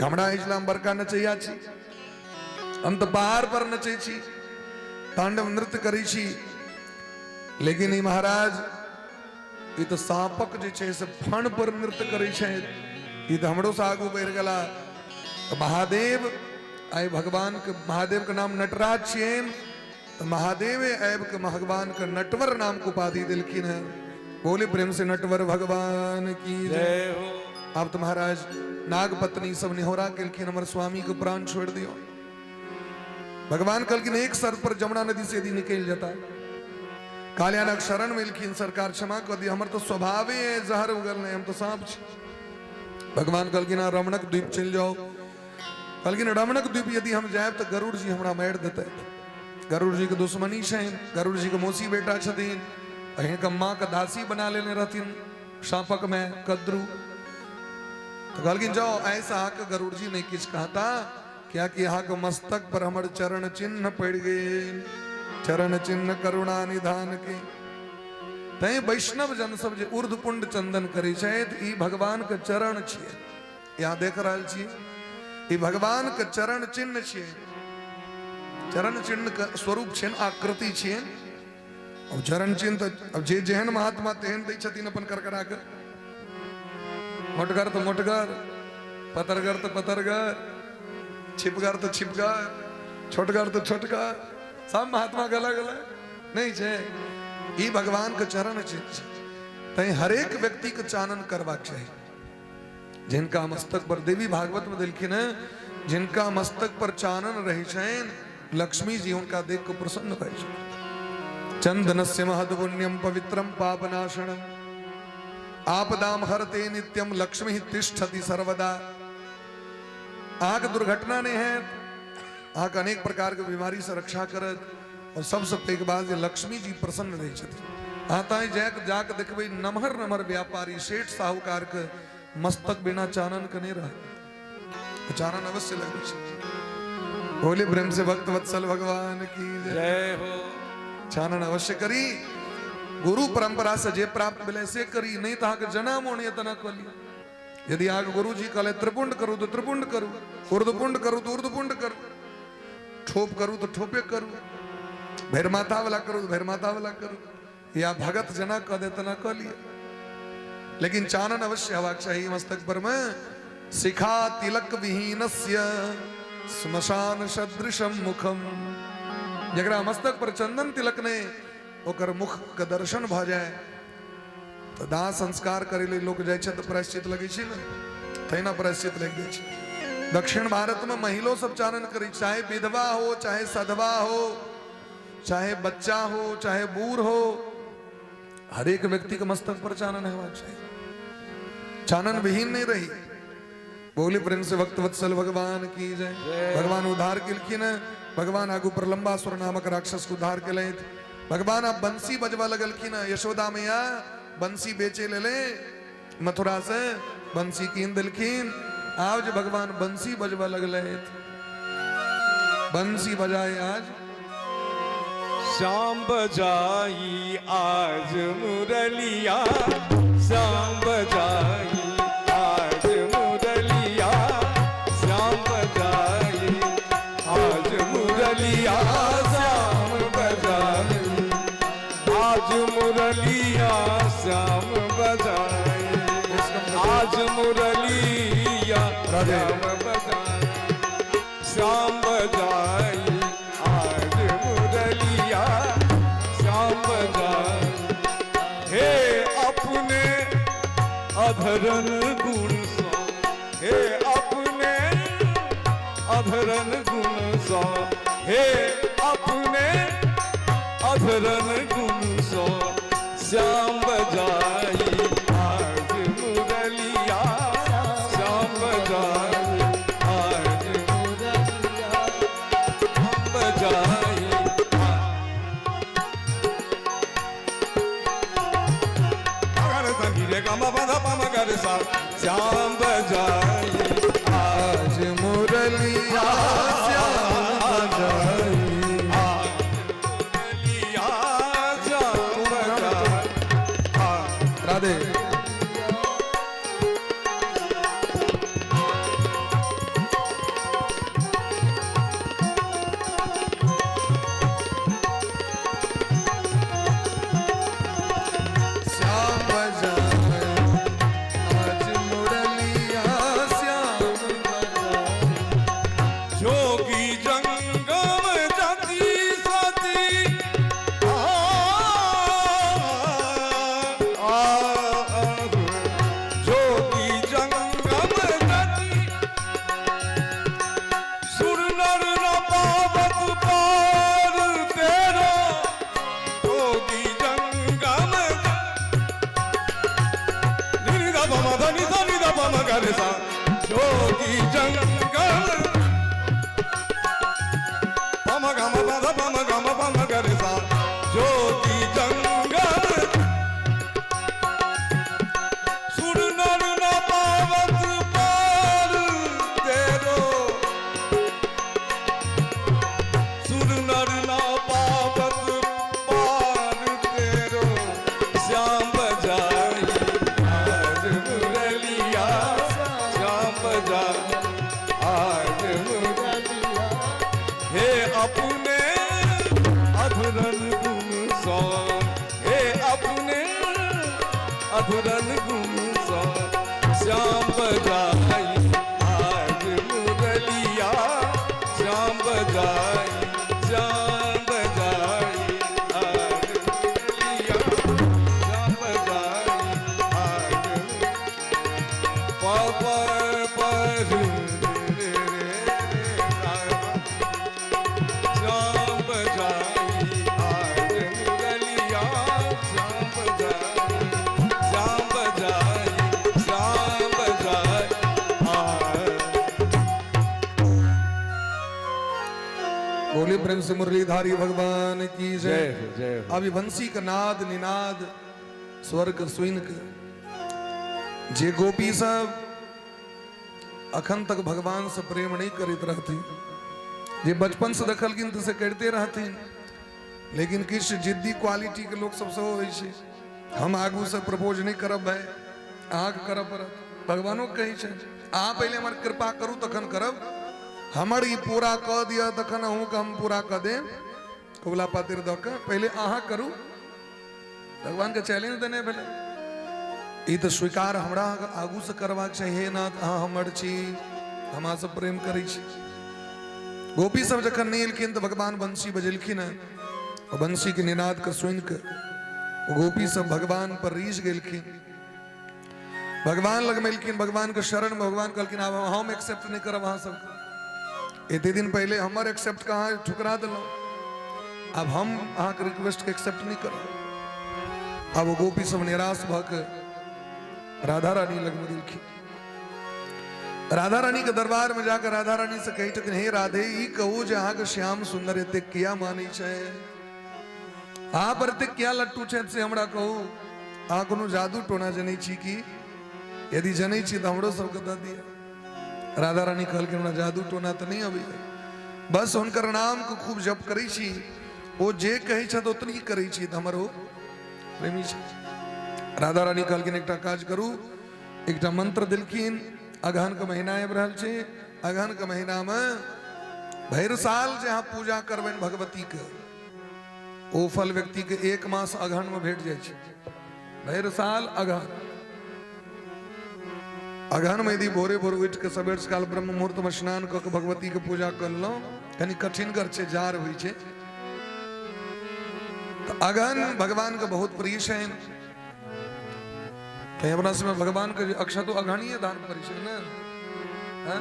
हमरा इस्लाम बड़का नचैया छी, हम तऽ पहाड़ पर नचै छी, तांडव नृत्य करै छी, लेकिन ई महाराज ई तऽ साँपक जे छै से फण पर नृत्य करै छै, ई तऽ हमरो से आगू बढ़ि गेला। तऽ महादेव आइ भगवान के, महादेव के नाम नटराज छियनि, तऽ महादेवे आबि के भगवान के नटवर नाम के उपाधि देलखिन हैं। बोले प्रेम से नटवर भगवान की जय। जय हो। आब तऽ महाराज नाग पत्नी सब निहोरा केलखिन, हमर स्वामी के प्राण छोड़ दियो। भगवान कहलखिन एक शर्त पर जमुना नदी से यदि निकलि जेता। कालियानाग शरण में एलखिन, सरकार क्षमा कऽ दियौ, हमर तऽ स्वभावे है जहर उगल नहीं, हम तऽ सांप छी। भगवान कहलखिन अहाँ रमणक द्वीप चलि जाउ। कहलखिन रमणक द्वीप यदि हम जायब तऽ गरुड़ जी हमरा मारि देतै, गरुड़ जी के दुश्मनी छनि, गरुड़ जी के मौसी बेटा छथिन, अहिंके माँ के दासी बना लेने रहथिन सांपक में कद्रू। तऽ कहलखिन जाओ, ऐसा अहाँके गरुड़ जी नहि किछु कहता, कियाकि अहाँके मस्तक पर हमर चरण चिन्ह पड़ि गेल, चरण चिन्ह करुणा निधान के। तैं वैष्णव जन सब जे ऊर्ध्वपुंड चंदन करै छथि, ई भगवान के चरण छियै। यहाँ देख रहल छी, ई भगवान के चरण चिन्ह छियै, चरण चिन्ह के स्वरूप छियनि, आकृति छियनि। अब चरण चिन्ह तऽ अब जे जेहन महात्मा तेहन दै छथिन अपन करकरा के, मोटगर तऽ मोटगर, पतरगर तऽ पतरगर, छिपगर तऽ छिपगर, छोटगर तऽ छोटगर, सब महात्मा के अलग अलग नहि छै। ई भगवान के चरण चिन्ह छै। तैं हरेक व्यक्ति के चानन करबाक चाही। जिनका मस्तक पर देवी भागवत में देलखिन हैं, जिनका मस्तक पर चानन रहै छनि, लक्ष्मी जी हुनका देख के प्रसन्न भए छनि। चंदनस्य महद पुण्यम पवित्रम पापनाशनम आपदाम हरते नित्यम लक्ष्मी तिष्ठति सर्वदा। अहाँके दुर्घटना नहीं है, अहाँके अनेक प्रकार के बीमारी से रक्षा करत, और सबसे पैघ बात जे लक्ष्मी जी प्रसन्न रहै छथिन। अहाँ ताहि जाक जाक देखबै नमहर नमहर व्यापारी सेठ साहूकार के मस्तक बिना चानन के नहीं रहत, चानन अवश्य लगै छै। बोले प्रेम से भक्त वत्सल भगवान की जय। जय हो। चानन अवश्य करी, गुरु परंपरा से जे प्राप्त भेलै से करी, नहीं तऽ अहाँके जना मोन यऽ तना कऽ लिअ। यदि अहाँके गुरुजी कहले त्रिपुंड करू तऽ त्रिपुंड करू, ऊर्ध्वपुंड करू तऽ ऊर्ध्वपुंड करू, ठोप करू तऽ ठोपे करू, भैरमाथा वाला करू तऽ भैरमाथा वाला करू, या भगत जना कह दे तना कऽ लिअ, लेकिन चानन अवश्य हेबाक चाही मस्तक पर में। शिखा तिलक विहीनस्य श्मशान सदृशम मुखम, जकरा मस्तक पर चंदन तिलक नहि ओकर मुख के दर्शन भऽ जाय तऽ दाह संस्कार करै लेल लोक जाइ छै तऽ प्रायश्चित लगै छै ने, तहिना प्रायश्चित लागि जाइ छै। दक्षिण भारत में महिलो सब चानन करै, चाहे विधवा हो, चाहे सधवा हो, चाहे बच्चा हो, चाहे बूढ़ हो, हरेक व्यक्ति के मस्तक पर चानन हेबाक चाही, चानन विहीन नहीं रही। बोले प्रेम से भक्त वत्सल भगवान की जय। भगवान उद्धार केलखिन, भगवान आगू प्रलंबासुर नामक राक्षस के उद्धार केलथि। भगवान अब बंसी बजबऽ लगलखिन, यशोदा मैया बंसी बेचे लेले मथुरा से, बंसी कीन देलखिन। आब जे भगवान बंसी बजबऽ लगलथि, बंसी बजाए आज। श्याम बजाई आज मुरलिया, श्याम बजाई आज मुरलिया, श्याम बजाई आज मुरलिया, श्याम बजाई आज मुरलिया, श्याम बजाई आज मुरलिया, राधे। श्याम बजाई, श्याम बजाई आज मुरलिया, श्याम बजाई। हे अपने अधरन गुण सो, हे अपने अधरन गुण सो, हे अपने अधरन गुण सो, श्याम बजाई आज मुरलिया, श्याम बजाई आज मुरलिया, श्याम बजाई। श्याम बजाई आज मुरलिया, श्याम बजाई मुरलिया, श्याम बजाई। राधे। श्याम बजाए आज मुरलिया, श्याम बजाए। जोगी जंगम जाति साथी, आ, आ, आ, जोगी जंगम जाति, सुर नर न पावत पार तेरो। जोगी जंगम नि ध प म ध नि ध नि ध प म ग रे सा। जोगी जंगम पम गम पद पम गम पम ग रे सा। जोगी जंगम सुर नर न पावत पार तेरो, सुर नर न पावत पार तेरो। श्याम बजाई आज मुरलिया, श्याम बजाई आज मुरलिया। हे अपने अधरन गुण सो, हे अपने अधरन गुण सो, श्याम बजाई आज मुरलिया, श्याम बजाई, श्याम बजाई आज मुरलिया, श्याम बजाई आज प प प रे रे रे रा। श्याम बजाई आज मुरलिया, श्याम बजाई, श्याम बजाई, श्याम बजाई आज। बोले प्रेम से मुरलीधारी भगवान की जय। जय हो, जय हो। अभी बंसी का नाद निनाद स्वर्ग सुन के जे गोपी सब अखन तक भगवान से प्रेम नहीं करत रहथिन, जे बचपन से देखलखिन तऽ से करिते रहथिन, लेकिन किछु जिद्दी क्वालिटी के लोग सब सेहो होइ छै। हम आगू से प्रपोज नहीं करब भाई, अहाँके करऽ पड़त। भगवानो के कहै छै अहाँ पहिले हमर कृपा करू तखन करब, हमर ई पूरा कऽ दिअ तखन अहूँके हम पूरा कऽ देब। कबुला पातिर दऽ कऽ पहिले अहाँ करू। भगवान के चैलेंज देने भेलै। ई तऽ स्वीकार हमरा आगू से करबाक चाही। हे नाथ, अहाँ हमर छी, हम अहाँसँ प्रेम करै छी। गोपी सब जखन नहि एलखिन तऽ भगवान बंसी बजेलखिन हँ। बंसी के निनाद के सुनि कऽ गोपी सब भगवान पर रीझ गेलखिन। भगवान लग में एलखिन, भगवान के शरण में। भगवान कहलखिन आब हम एक्सेप्ट नहीं करब अहाँ सबके। एते दिन पहिले हमर एक्सेप्ट कहाँ ठुकरा देलहुँ, आब हम अहाँके रिक्वेस्ट के एक्सेप्ट नहीं करब। आब ओ गोपी सब निराश भऽ के राधा रानी लग में गेलखिन। राधा रानी के दरबार में जाकर राधा रानी से कहै छथिन, हे राधे, ई कहू जे अहाँके श्याम सुंदर एते किया मानै छै, अहाँ पर एते किया लट्टू छै, से हमरा कहू। अहाँ कोनो जादू टोना जनै छी की? यदि जनै छी तऽ हमरो सबके दऽ दिअ। राधा रानी कहलखिन हमरा जादू टोना तऽ नहि अबैया, बस हुनकर नामके खूब जप करै छी, ओ जे कहै छथि ओतनी करै छी, तऽ हमर ओ प्रेमी छथि। राधा रानी कहलखिन एकटा काज करू, एकटा मंत्र देलखिन। अगहनके महीना आबि रहल छै, अगहनके महीनामे भरि साल जे अहाँ पूजा करबनि भगवतीके, ओ फल व्यक्तिके एक मास अगहनमे भेट जाइ छै। भरि साल अगहन, अगहन में यदि भोरे भोर उठि के सबेर सकाल ब्रह्म मुहूर्त में स्नान कऽ के भगवती के पूजा कऽ लेलहुँ, कनि कठिनगर छै, जार होइ छै, तऽ अगहन भगवान के बहुत प्रिय छनि। तऽ अपना सबमे भगवान के जे अक्षत अगहनीय दान पड़ै छै ने, हँ?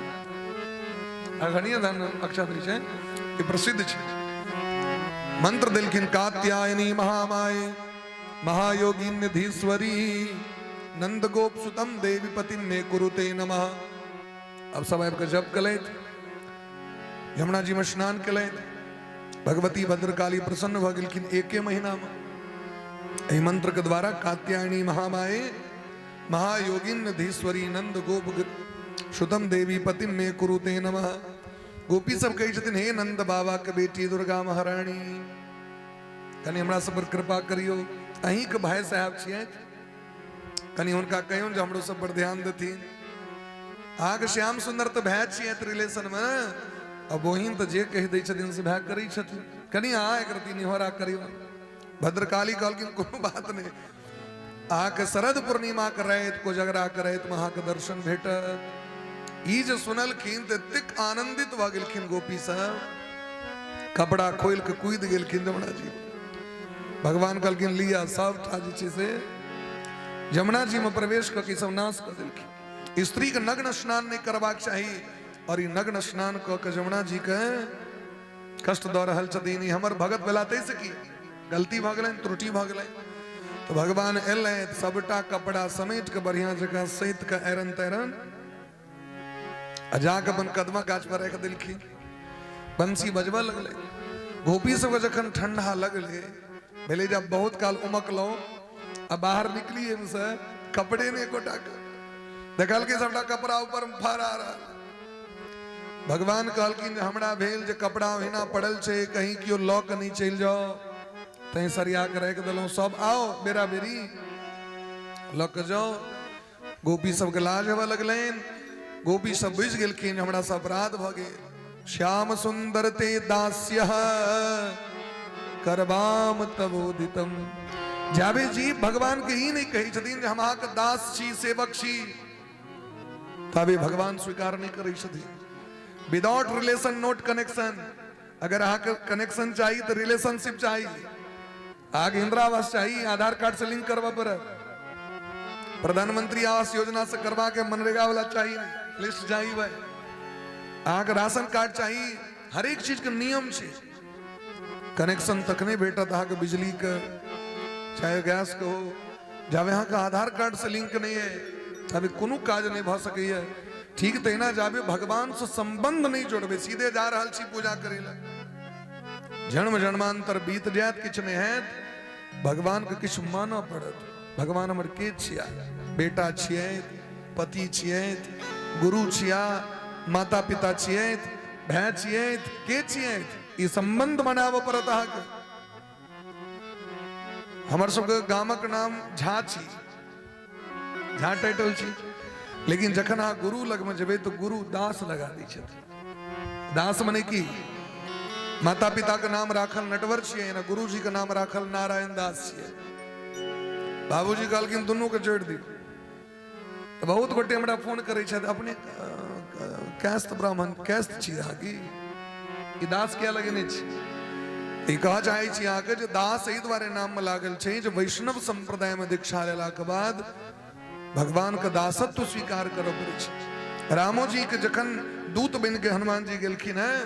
अगहनीय दान अक्षत होइ छै, ई प्रसिद्ध छै। मंत्र देलखिन कात्यायनी महामाये महायोगी निधीश्वरी नंद गोप सुतम देवी पति मे कुरुते नमः। अब सब आबि कऽ जप केलथि, यमुना जी में स्नान केलथि, भगवती भद्रकाली प्रसन्न भऽ गेलखिन एके महीना में एहि मंत्र के द्वारा। कात्यायनी महामाये महायोगिन निधीश्वरी नंद गोप सुतम देवी पति मे कुरुते नमः। गोपी सब कहै छथिन हे नंद बाबा के बेटी दुर्गा महारानी, कनि हमरा सब पर कृपा करियौ, अहींके भाई साहब छियै, कनि हुनका कहियौन जे हमरो सब पर ध्यान देथिन। अहाँके श्याम सुंदर तऽ भाय छियै रिलेशन में, आ बहिन तऽ जे कहि दै छथिन से भाय करै छथिन, कनि अहाँ एक रति निहोरा करियौ। भद्रकाली कहलखिन कोनो बात नहि, अहाँके शरद पूर्णिमा के राति कोजगरा के राति में अहाँके दर्शन भेटत। ई जे सुनलखिन तऽ एतेक आनंदित भऽ गेलखिन गोपी सब, कपड़ा खोलि के कूदि गेलखिन जमुना जी। भगवान कहलखिन लिया, सबटा जे छै से जमुना जी में प्रवेश कऽ के सब नाश कऽ देलखिन। स्त्री के नग्न स्नान नहि करबाक चाही, और ई नग्न स्नान कऽ के जमुना जी के कष्ट दऽ रहल छथिन। ई हमर भगत भेला ताहिसँ की गलती भऽ गेलनि, त्रुटि भऽ गेलनि। तऽ भगवान एलनि, सबटा कपड़ा समेट कऽ बढ़िआँ जकाँ सैत कऽ आयरन तायरन आ जाकऽ अपन कदमा गाछ पर राखि देलखिन। बंसी बजबऽ लगलै। गोपी सबके जखन ठंडा लगलै, भेलै जब बहुत काल उमकलहुँ आ बाहर निकली एहिसँ कपड़े नहि एकोटा के, देखलकै सबटा कपड़ा ऊपर मे फहरा रहल। भगवान कहलखिन जे हमरा भेल जे कपड़ा ओहिना पड़ल छै, कहीं केओ लऽ कऽ नहि चलि जाओ, तैं सरिया कऽ राखि देलहुँ, सब आओ बेरा बेरी लऽ कऽ जाओ। गोपी सबके लाज हेबऽ लगलनि। गोपी सब बुझि गेलखिन हमरा से अपराध भऽ गेल। श्याम सुंदर ते दास्य करबाम तबोदितम। जाबे जी भगवान के ई नहि कहै छथिन जे हम अहाँके दास छी, सेवक छी, ताबे भगवान स्वीकार नहि करै छथिन। Without relation note connection. अगर अहाँके कनेक्शन चाही तऽ रिलेशनशिप चाही। अहाँके इंदिरा आवास चाही, आधार कार्ड से लिंक करबऽ पड़त। प्रधानमंत्री आवास योजना से करवा के मनरेगा वाला चाही, लिस्ट चाही भाई। अहाँके राशन कार्ड चाही, हरेक चीज के नियम छै। कनेक्शन तखने भेटत अहाँके बिजली के, चाहे गैस के हो, जाबे अहाँके आधार कार्ड से लिंक नहि है तबे कोनो काज नहि भऽ सकैए। ठीक तहिना जाबे भगवान से संबंध नहि जोड़बै, सीधे जा रहल छी पूजा करै लए, जन्म जन्मांतर बीत जायत, किछु नहि हैत। भगवान के किछु मानऽ पड़त। भगवान हमर के छिया? बेटा छियै, पति छियै, गुरु छिया, माता पिता छियै, भाय छियै, के छियै? ई संबंध बनाबऽ पड़त अहाँके। हमर सबके गामक नाम झा छी, झा टाइटल छी, लेकिन जखन अहाँ गुरु लगमे जेबै तऽ गुरु दास लगा दै छथिन। दास मने की? माता पिता के नाम राखल नटवर छियै ना, गुरु जी के नाम राखल नारायण दास छियै। बाबूजी कहलखिन दुनू के जोड़ि दियौ। तऽ बहुत गोटे हमरा फोन करै छथि, अपने कैस्त ब्राह्मण कैस्त छी अहाँ की? ई दास किया लगेने छी? ई कहऽ चाहै छी अहाँके जे दास एहि दुआरे नाममे लागल छै जे वैष्णव सम्प्रदायमे दीक्षा लेलाके बाद भगवानके दासत्व स्वीकार करऽ पड़ै छै। रामो जी के जखन दूत बनि के हनुमान जी गेलखिन हैं,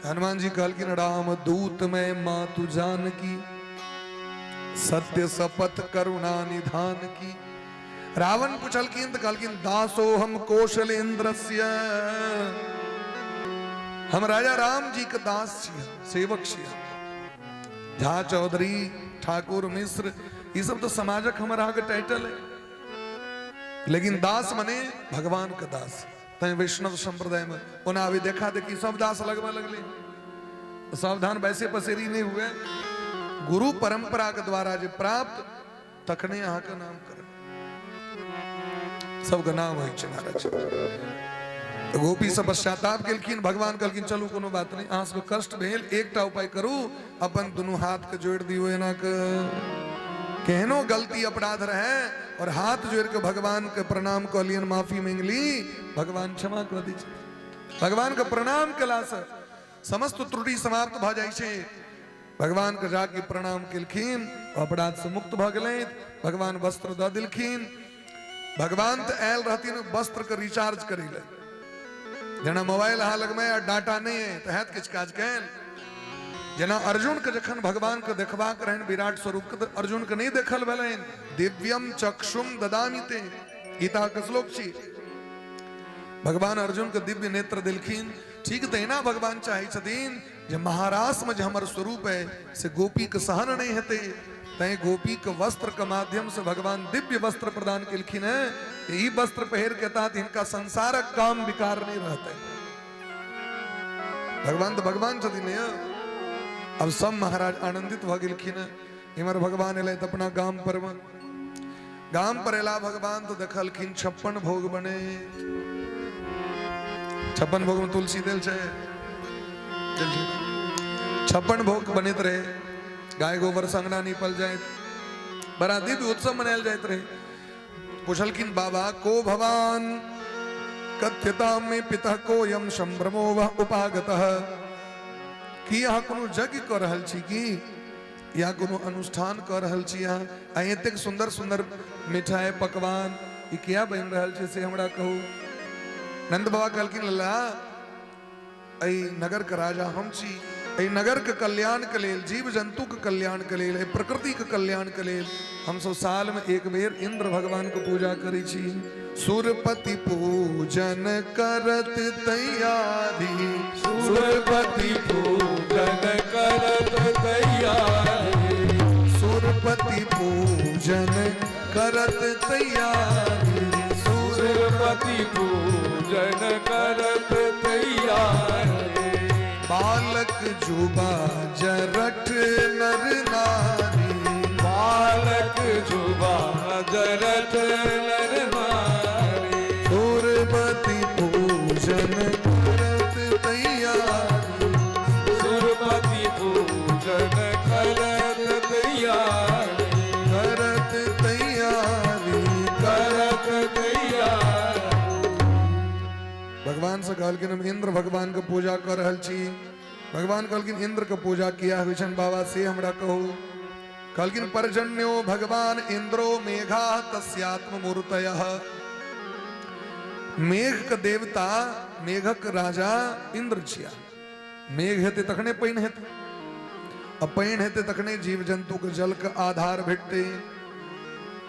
हनुमान जी कहलखिन राम दूत में मातु जानकी, सत्य शपथ करुणा निधान की। रावण पुछलखिन तऽ कहलखिन दासो हम कौशलेन्द्रस्य, हम राजा राम जी के दास छी, सेवक छी। झा चौधरी ठाकुर मिश्र ई सब तो समाजक हमर अहाँके टाइटल है, लेकिन दास मने भगवान के दास। तैं वैष्णव संप्रदाय में ओना अभी देखा देखी सब दास लगबे लगले। सावधान, वैसे पसेरी नहि हुए। गुरु परंपरा के द्वारा जे प्राप्त तखने अहाँके नाम करब। सबके नाम होइ छै महाराज। तऽ गोपी सब पश्चाताप केलखिन। भगवान कहलखिन चलू कोनो बात नहि, अहाँ सबके कष्ट भेल, एकटा उपाय करू, अपन दुनू हाथ के जोड़ि दियौ एना के। केहनो गलती अपराध रहे और हाथ जोड़ के भगवान के प्रणाम कऽ लियन, माफी मांगली, भगवान क्षमा कऽ दै छै। भगवान के प्रणाम केलासँ समस्त त्रुटि समाप्त भऽ जाइ छै। भगवान के जाके प्रणाम केलखिन, अपराध से मुक्त भऽ गेलै। भगवान वस्त्र दऽ देलखिन। भगवान तऽ आयल रहथिन वस्त्र के रिचार्ज करै लए। जेना मोबाइल अहाँ लगमे आ डाटा नहि है तऽ हैत किछु काज कयल? जेना अर्जुन के जखन भगवान के देखबाक रहनि विराट स्वरूप के, तऽ अर्जुन के नहि देखल भेलनि। दिव्यम चक्षुम ददामि ते, गीता के श्लोक छी। भगवान अर्जुन के दिव्य नेत्र देलखिन। ठीक तहिना भगवान चाहै छथिन जे महारास में जे हमर स्वरूप है से गोपी के सहन नहीं हेतै, तैं गोपी के वस्त्र के माध्यम से भगवान दिव्य वस्त्र प्रदान केलखिन है। ई वस्त्र पहिर के तात हिनका संसारक काम विकार नहीं रहते। भगवान तो भगवान छथिन ने। अब सब महाराज आनंदित भऽ गेलखिन। इम्हर भगवान एलै तऽ अपना गाम पर मे, गाम पर एला भगवान तो देखलखिन 56 भोग बने। 56 भोग में तुलसी देल छै, 56 भोग बनैत रहे, गाय गोबर से अंगना नीपल जाइत, बड़ा दिव्य उत्सव मनायल जाइत रहे। पुछलखिन बाबा को भवान कथ्यता में पिता को यम संभ्रमो वह उपागतः, की अहाँ कोनो यज्ञ कऽ रहल छी की या कोनो अनुष्ठान कऽ रहल छी अहाँ, आ एतेक सुन्दर सुन्दर मिठाइ पकवान ई किया बनि रहल छै से हमरा कहू। नंद बाबा कहलखिन लल्ला, एहि नगरके राजा हम छी, एहि नगरके कल्याणके लेल, जीव जन्तुके कल्याणके लेल, एहि प्रकृतिके कल्याणके लेल हमसब सालमे एक बेर इंद्र भगवानके पूजा करै छी। सुरपति पूजन करत तैयारी, सुरपति पूजन करत तैयारी, सुरपति पूजन करत तैयारी, सुरपति पूजन करत तैयारी, बालक जुबा जरठ नर नारी, बालक जुबा जरठ नर नारी, सुरपति पूजन करत तैयारी, सुरपति पूजन करत तैयारी, करत तैयारी, करत तैयारी। भगवान से कहलखिन हम इंद्र भगवान के पूजा कर रहल छी। भगवान कहलखिन इंद्र के पूजा किया होइ छनि बाबा से हमरा कहू। कहलखिन पर्जन्यो भगवान इंद्रो मेघा तस्यात्म मूर्तयः, मेघ के देवता मेघक राजा इंद्र छिया। मेघ हेतै तखने पानि हेतै, आ पानि हेतै तखने जीव जंतु के जल के आधार भेटतै।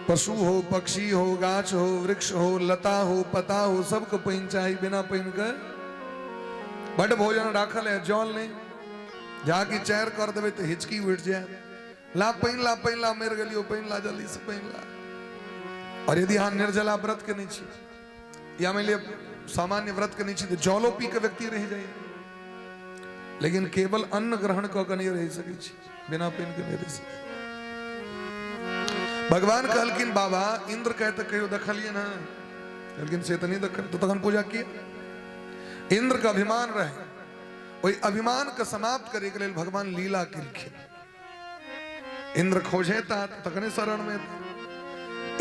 पशु हो, पक्षी हो, गाछ हो, वृक्ष हो, लता हो, पता हो, सबके पानि चाही। बिना पानि के बड भोजन राखल है, जल नहीं, जाकि चैर कर देबै तऽ हिचकी उठि जाए, ला पानि ला, पानि ला, मरि गेलियो, पानि ला, जल्दी से पानि ला। और यदि अहाँ निर्जला व्रत के नहि छी या मानि लिअ सामान्य व्रत के नहि छी तऽ जलो पी के व्यक्ति रहि जाइए, लेकिन केवल अन्न ग्रहण कऽ के नहि रहि सकै छी, बिना पानि के नहि रहि सकै। भगवान कहलखिन बाबा इंद्र के तऽ कहियो देखलियै ने? कहलखिन से तऽ नहि देखल। तऽ तखन पूजा किया? इंद्र के अभिमान रहे, ओहि अभिमान के समाप्त करे के लेल भगवान लीला केलखिन। इंद्र खोजेता तखने शरण में,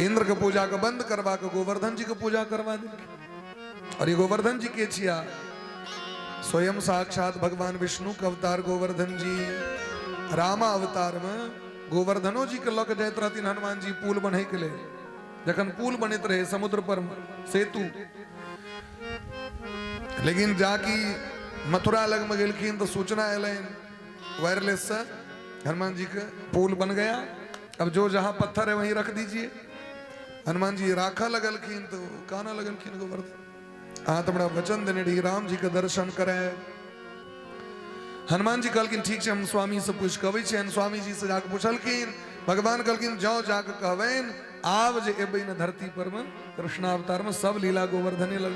इंद्र के पूजा के बंद करवा के गोवर्धन जी के पूजा करवा देलखिन। और ये गोवर्धन जी के छिया? स्वयं साक्षात भगवान विष्णु के अवतार गोवर्धन जी। रामा अवतार में गोवर्धनो जी के लऽ के जाइत रहथिन हनुमान जी पुल बन्है के लेल, जखन पुल बनैत रहे समुद्र पर सेतु। लेकिन जाकि मथुरा लग में गेलखिन तऽ सूचना एलनि वायरलेस से हनुमान जी के, पुल बन गया, अब जो जहां पत्थर है वहीं रख दीजिए। हनुमान जी राखऽ लगलखिन तो काना लगलखिन गोवर्धन, अहाँ तऽ हमरा वचन देने रही राम जी के दर्शन करे। हनुमान जी कहलखिन ठीक छै, हम स्वामी से पूछि कऽ अबै छियनि। स्वामी जी से जाके पुछलखिन, भगवान कहलखिन जाओ जाके कहबनि आब जे एबै ने धरती पर में कृष्णावतार में सब लीला गोवर्धने लग।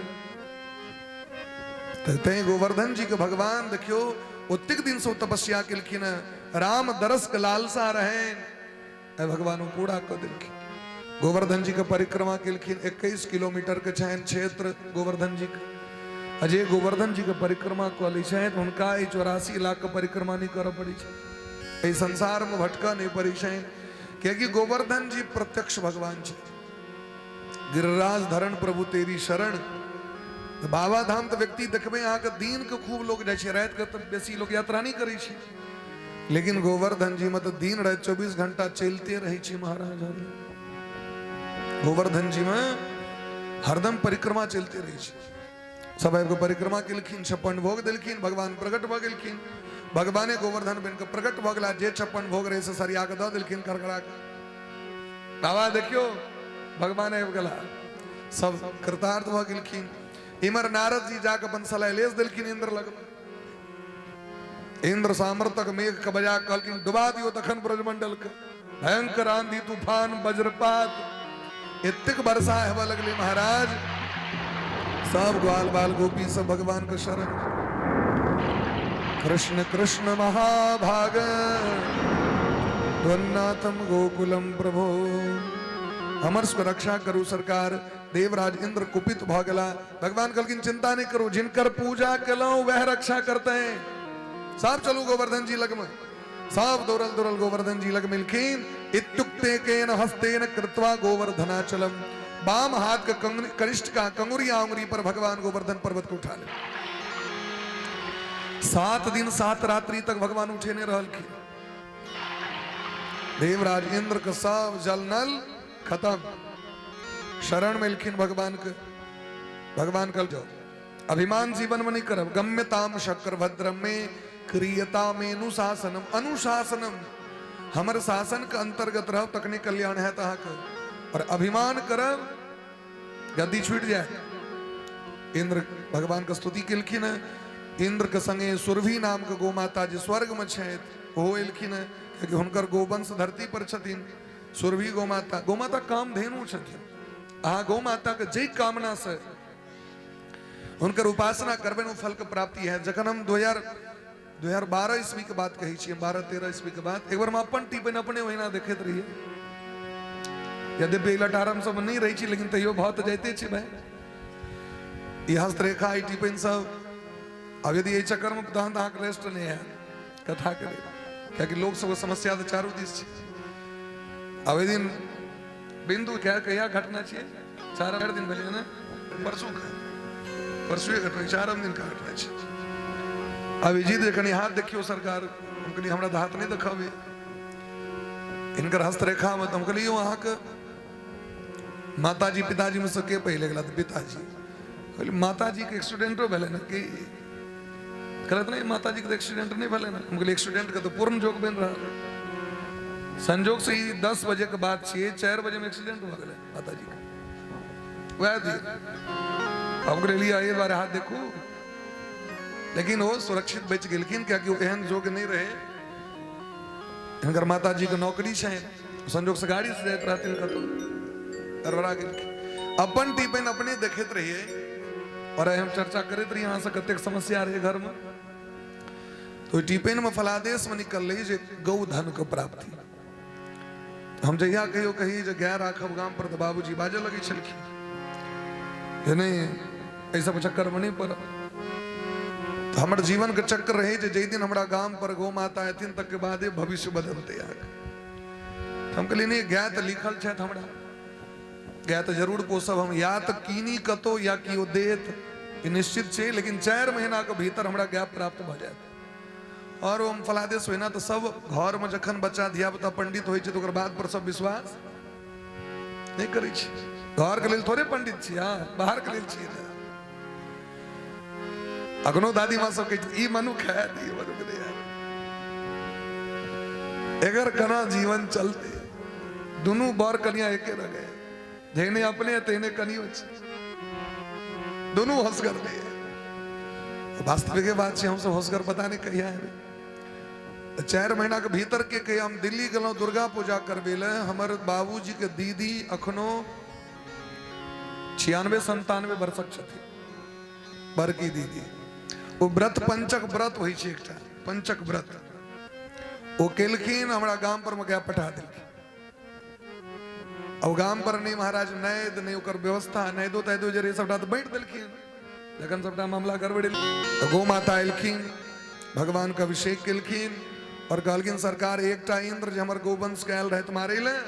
तऽ तैं गोवर्धन जी के भगवान देखियौ ओतेक दिनसँ ओ तपस्या केलखिन हेँ। राम दरसके लालसा रहनि, आइ भगवान ओ पूरा कऽ देलखिन। गोवर्धन जी के परिक्रमा केलखिन। 21 किलोमीटर के छनि क्षेत्र गोवर्धन जी के। आ जे गोवर्धन जी के परिक्रमा कऽ लै छथि हुनका एहि 84 लाख के परिक्रमा नहि करऽ पड़ै छै, एहि संसार में भटकऽ नहि पड़ै छनि, कियाकि गोवर्धन जी प्रत्यक्ष भगवान छथि। गिरिराज धरण प्रभु तेरी शरण। तऽ बाबा धाम तऽ व्यक्ति देखबै अहाँके दिन के खूब लोग जाइ छै, राति के तऽ बेसी लोग यात्रा नहि करै छै, लेकिन गोवर्धन जी में तऽ दिन राति 24 घंटा चलते रहै छै महाराज। गोवर्धन जी में हरदम परिक्रमा चलते रहै छै। सब आबि कऽ परिक्रमा केलखिन, 56 भोग देलखिन, भगवान प्रकट भऽ गेलखिन। भगवाने गोवर्धन बनि कऽ प्रकट भऽ गेला। जे 56 भोग रहै से सरिया कऽ दऽ देलखिन करकरा कऽ। बाबा देखियौ भगवान आबि गेला, सब कृतार्थ भऽ गेलखिन। इमर नारद जी जाकऽ अपन सलाह लेस देलखिन इंद्र लग। इंद्र सामर्थक मेघ के बजा कहलखिन डुबा दियौ तखन ब्रजमंडल के। भयंकर आंधी तूफान वज्रपात एतेक वर्षा हेबऽ लगलै महाराज, सब ग्वाल बाल गोपी सब भगवान के शरण। कृष्ण कृष्ण महाभाग त्वन्नाथम गोकुलम प्रभो, हमर सबके रक्षा करू सरकार। देवराज इंद्र कुपित भऽ गेला। भगवान कहलखिन चिंता नहीं करू, जिनकर पूजा केलहुं वह रक्षा करते हैं। सब चलू गोवर्धन जी लग में। सब दौड़ल दौड़ल गोवर्धन जी लग मिलखिन। इत्युक्ते केन हस्तेन कृत्वा गोवर्धनाचलम, बाम हाथ के कनिष्ठ का कंगुरिया उंगली पर भगवान गोवर्धन पर्वत को उठा ले। 7 दिन 7 रात्रि तक भगवान उठे नहीं रहलखिन। देवराज इंद्र के सब जल नल खत्म। शरण में एलखिन भगवान के। भगवान कल जाओ अभिमान जीवन में नहीं करब। गम्यताम शक्र भद्रम में क्रियता में अनुशासनम, अनुशासनम हमर शासन के अंतर्गत रहो तखने कल्याण है अहाँके, और अभिमान करब गद्दी छूट जाए। इंद्र भगवान के स्तुति केलखिन। इंद्र के संगे सुरभि नाम के गौ माता जे स्वर्ग में छथि ओहो एलखिन, कियाकि हुनकर गोवंश धरती पर छथिन। सुरभि गौ माता, गौ माता कामधेनु छथिन। अहाँ गौ माता के जे कामना से हुनकर उपासना करबनि ओ फल के प्राप्ति है। जखन हम 2012 ईस्वी के बात कहै छी, 12-13 ईस्वी के बात, एक बार हम अपन टिपन अपने ओहिना देखैत रहियै। यद्यपि एहि लटारम सब नहि रहै छी, लेकिन तैयो भऽ तऽ जाइते छै भाय। ई हस्तरेखा ई टिपन सब आब यदि एहि चक्कर में तहन तऽ अहाँके रेस्ट नहि हैत कथा के लेल, कियाकि लोक सबके समस्या तऽ चारू दिस छै। आब एहि दिन बिंदु क्या कहिया घटना छियै? 4 दिन भेलै ने, परसू का, परसुए घटना, 4 दिन का घटना छै। अभिजीत जे कनि हाथ देखियौ सरकार, हम कहलियै हमरा तऽ हाथ नहि देखाबै हिनकर हस्तरेखा में। तऽ हम कहलियै यौ अहाँके माताजी पिताजी में से के पहिले गेला? तऽ पिताजी। कहलियै माताजी के एक्सीडेंटो भेलै ने कि? कहलत नहीं माताजी के एक्सीडेंट नहीं भेलै ने। हम कहलियै एक्सीडेंट के तऽ पूर्ण जोग बनि रहल है। संजोग से ई 10 बजे के बात छियै, 4 बजे में एक्सीडेंट भऽ गेलै माताजी के वएह दिन। हम कहलियै एहि बार हाथ देखू, लेकिन ओ सुरक्षित बचि गेलखिन, कियाकि ओ एहन जोग नहि रहे। हिनकर माताजी के नौकरी छनि, संजोग से गाड़ी से जाइत रहथिन कतौ, गड़बड़ा गेलखिन। अपन टिपन अपने देखैत रहियै और हम चर्चा करैत रहियै अहाँ से कतेक समस्या रहै घर में। तो टिपेन में फलादेश में निकललै जे गौधन के प्राप्ति। हम जहिया कहियो कही जे गाय राखब गाम पर, तऽ बाबूजी बाजऽ लगै छलखिन जे नहि, एहि सब चक्कर में नहि पड़ब। तऽ हमर जीवन के चक्र रहै जे जाहि दिन हमरा गाम पर गौ माता एथिन तक के बादे भविष्य बदलतै अहाँके। हम कहलियै नहि, गाय तऽ लिखल छथि हमरा, गाय तऽ जरूर पोसब हम, या तऽ कीनी कतौ या केओ देत, ई निश्चित छै, लेकिन 4 महीना के भीतर हमरा गाय प्राप्त भऽ जायत। और हम फलादेश होइना तऽ सब घर में जखन बच्चा धियापुता पंडित होइ छै तऽ ओकर बाद पर सब विश्वास नहि करै छै। घर के लेल थोड़े पंडित छी, हाँ बाहर के लेल छियै ने। अखनो दादी माँ सब कहै छै ई मनुख है, ई मनुख नहि है, एकर केना जीवन चलते? दुनू बर कनिया एके रंग है, जेहने अपने तेहने कनियो छै, दुनू होशगर नहीं है। वास्तविक बात छै, हमसब होशगर पता नहीं कहिया हेबै। 4 महीना के भीतर के कहिया हम दिल्ली गेलहुँ दुर्गा पूजा करबै लए। हमर बाबूजी के दीदी अखनो 96-97 वर्षक छथिन, बड़की दीदी। ओ व्रत पंचक व्रत होइ छै एकटा, पंचक व्रत ओ केलखिन, हमरा गाम पर मे गाय पठा देलखिन। आ गाम पर नहि महाराज नैद, नहि ओकर व्यवस्था, नैदो तैदो जे रहै सबटा तऽ बाँटि देलखिन। जखन सबटा मामला गड़बड़ेल तऽ गौ माता एलखिन, भगवान के अभिषेक केलखिन और कहलखिन सरकार एकटा इंद्र जे हमर गोवंश के आयल रहथि मारै लए,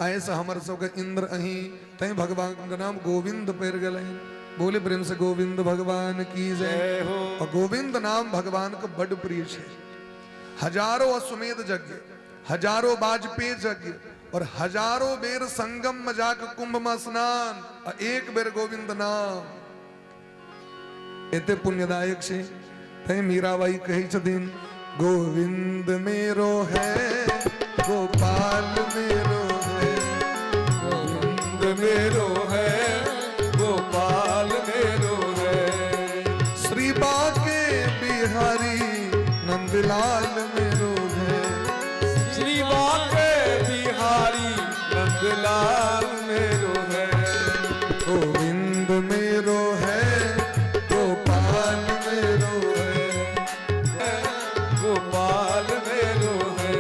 आइ से हमर सबके इंद्र अहीं, तैं भगवान के नाम गोविंद पड़ि गेलनि। बोले प्रेम से गोविंद भगवान की जय हो। और गोविंद नाम भगवान के बड प्रिय छै। हजारों अश्वमेध यज्ञ, हजारों वाजपेयी यज्ञ और हजारों बेर संगम में जाके कुंभ में स्नान आ एक बेर गोविंद नाम एते पुण्यदायक छै। तैं मीराबाई कहै छथिन, गोविंद मेरो है गोपाल मेरो है, गोविंद मेरो है गोपाल मेरो है, श्री बाके बिहारी नंदलाल मेरो है, श्री बाके बिहारी नंदलाल मेरो है, गोविंद मेरो है गोपाल मेरो है, गोपाल मेरो है।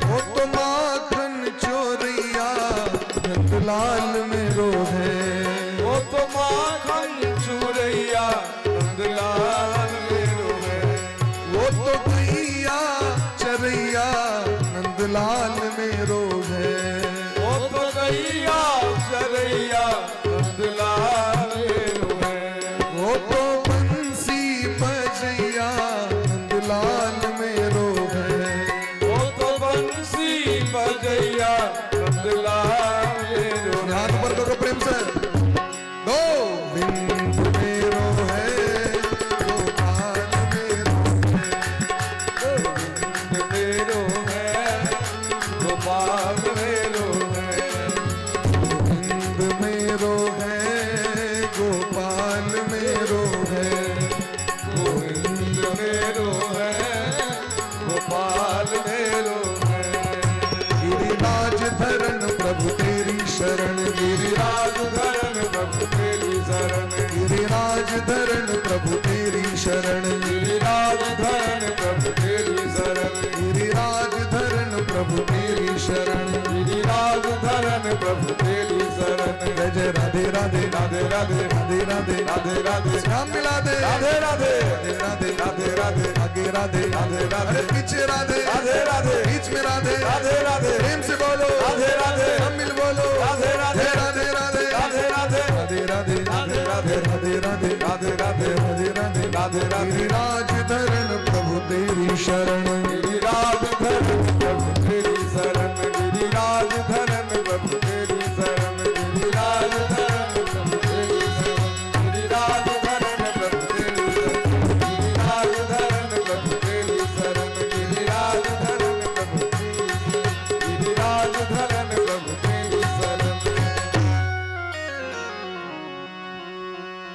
वो तो माखन चोरिया नंदलाल मेरो है, वो तो माखन चूरैया नंदलाल मेरो है, वो तो गैया चरैया नंदलाल मेरो है, वो तो गैया चरैया नंदलाल मेरो है, वो तो बंसी बजैया नंदलाल मेरो है, वो तो बंसी बजैया नंदलाल मेरो है। हाथ ऊपर करो प्रेम से। गोविंद मेरो है गोपाल मेरो है, गोविंद मेरो है गोपाल मेरो है, गोविंद मेरो है गोपाल मेरो है, गोविंद मेरो है गोपाल मेरो है। गिरिराज धरन प्रभु तेरी शरण, गिरिराज धरन प्रभु तेरी शरण, गिरिराज धरन प्रभु तेरी शरण, गिरिराज धरन प्रभु तेरी शरण, गिरिराज धरन प्रभु तेरी शरण, गिरिराज धरन प्रभु तेरी शरण। जय जय राधे राधे राधे राधे राधे राधे राधे राधे श्याम मिला दे राधे राधे राधे राधे राधे राधे आगे राधे राधे राधे अरे पीछे राधे राधे राधे बीच में राधे राधे राधे प्रेम से बोलो राधे राधे हम मिल बोलो राधे राधे जय राधे राधे राधे राधे राधे राधे राधे राधे राधे राधे राधे राधे राधे राधे राधे राधे। गिरिराज धरन प्रभु तेरी शरण, गिरिराज धरन प्रभु तेरी शरण, गिरिराज धरन प्रभु तेरी शरण, गिरिराज धरन प्रभु तेरी शरण, गिरिराज धरन प्रभु तेरी शरण, गिरिराज धरन प्रभु तेरी शरण, गिरिराज धरन प्रभु तेरी शरण, गिरिराज धरन प्रभु तेरी शरण।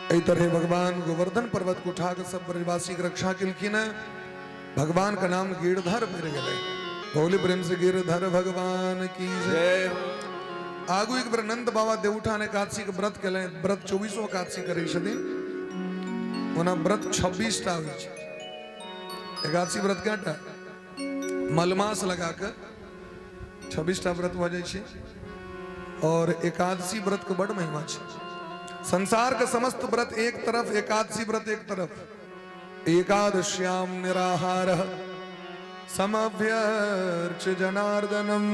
एहि तरह भगवान गोवर्धन पर्वत को उठा के सब ब्रजवासी के रक्षा केलखिन है। भगवान का नाम गिरधर पड़ गए। बोले प्रेम से गिरधर भगवान की जय। जय हो। आगू एक बेर नंद बाबा देवउठान एकादशी के व्रत केलनि। व्रत 24 एकादशी करै छथिन, ओना व्रत 26 टा होइ छै। एकादशी व्रत कएटा? मलमास लगा के 26 टा व्रत भऽ जाइ छै। और एकादशी व्रत के बड़ महिमा छै। संसार के समस्त व्रत एक तरफ, एकादशी व्रत एक तरफ। एकादश्याम निराहार समभ्यर्च जनार्दनम,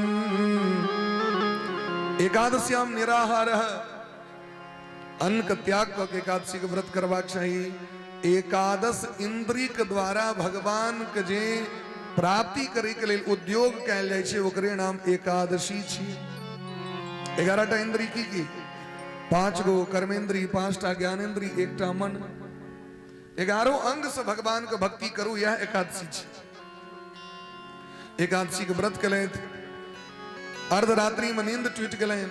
एकादश्याम निराहार, अन्न के त्याग कऽ के एकादशी के व्रत करबाक चाही। एकादश इंद्री के द्वारा भगवान के जे प्राप्ति करे के लेल उद्योग कयल जाइ छै, ओकरे नाम एकादशी छी। 11 टा इंद्री की की? 5 गो कर्मेंद्री, 5 टा ज्ञानेंद्री, 1 मन। 11 अंग से भगवान के भक्ति करू, यह एकादशी छी। एकादशी के व्रत केलथि, अर्धरात्रि में नींद टूटि गेलनि।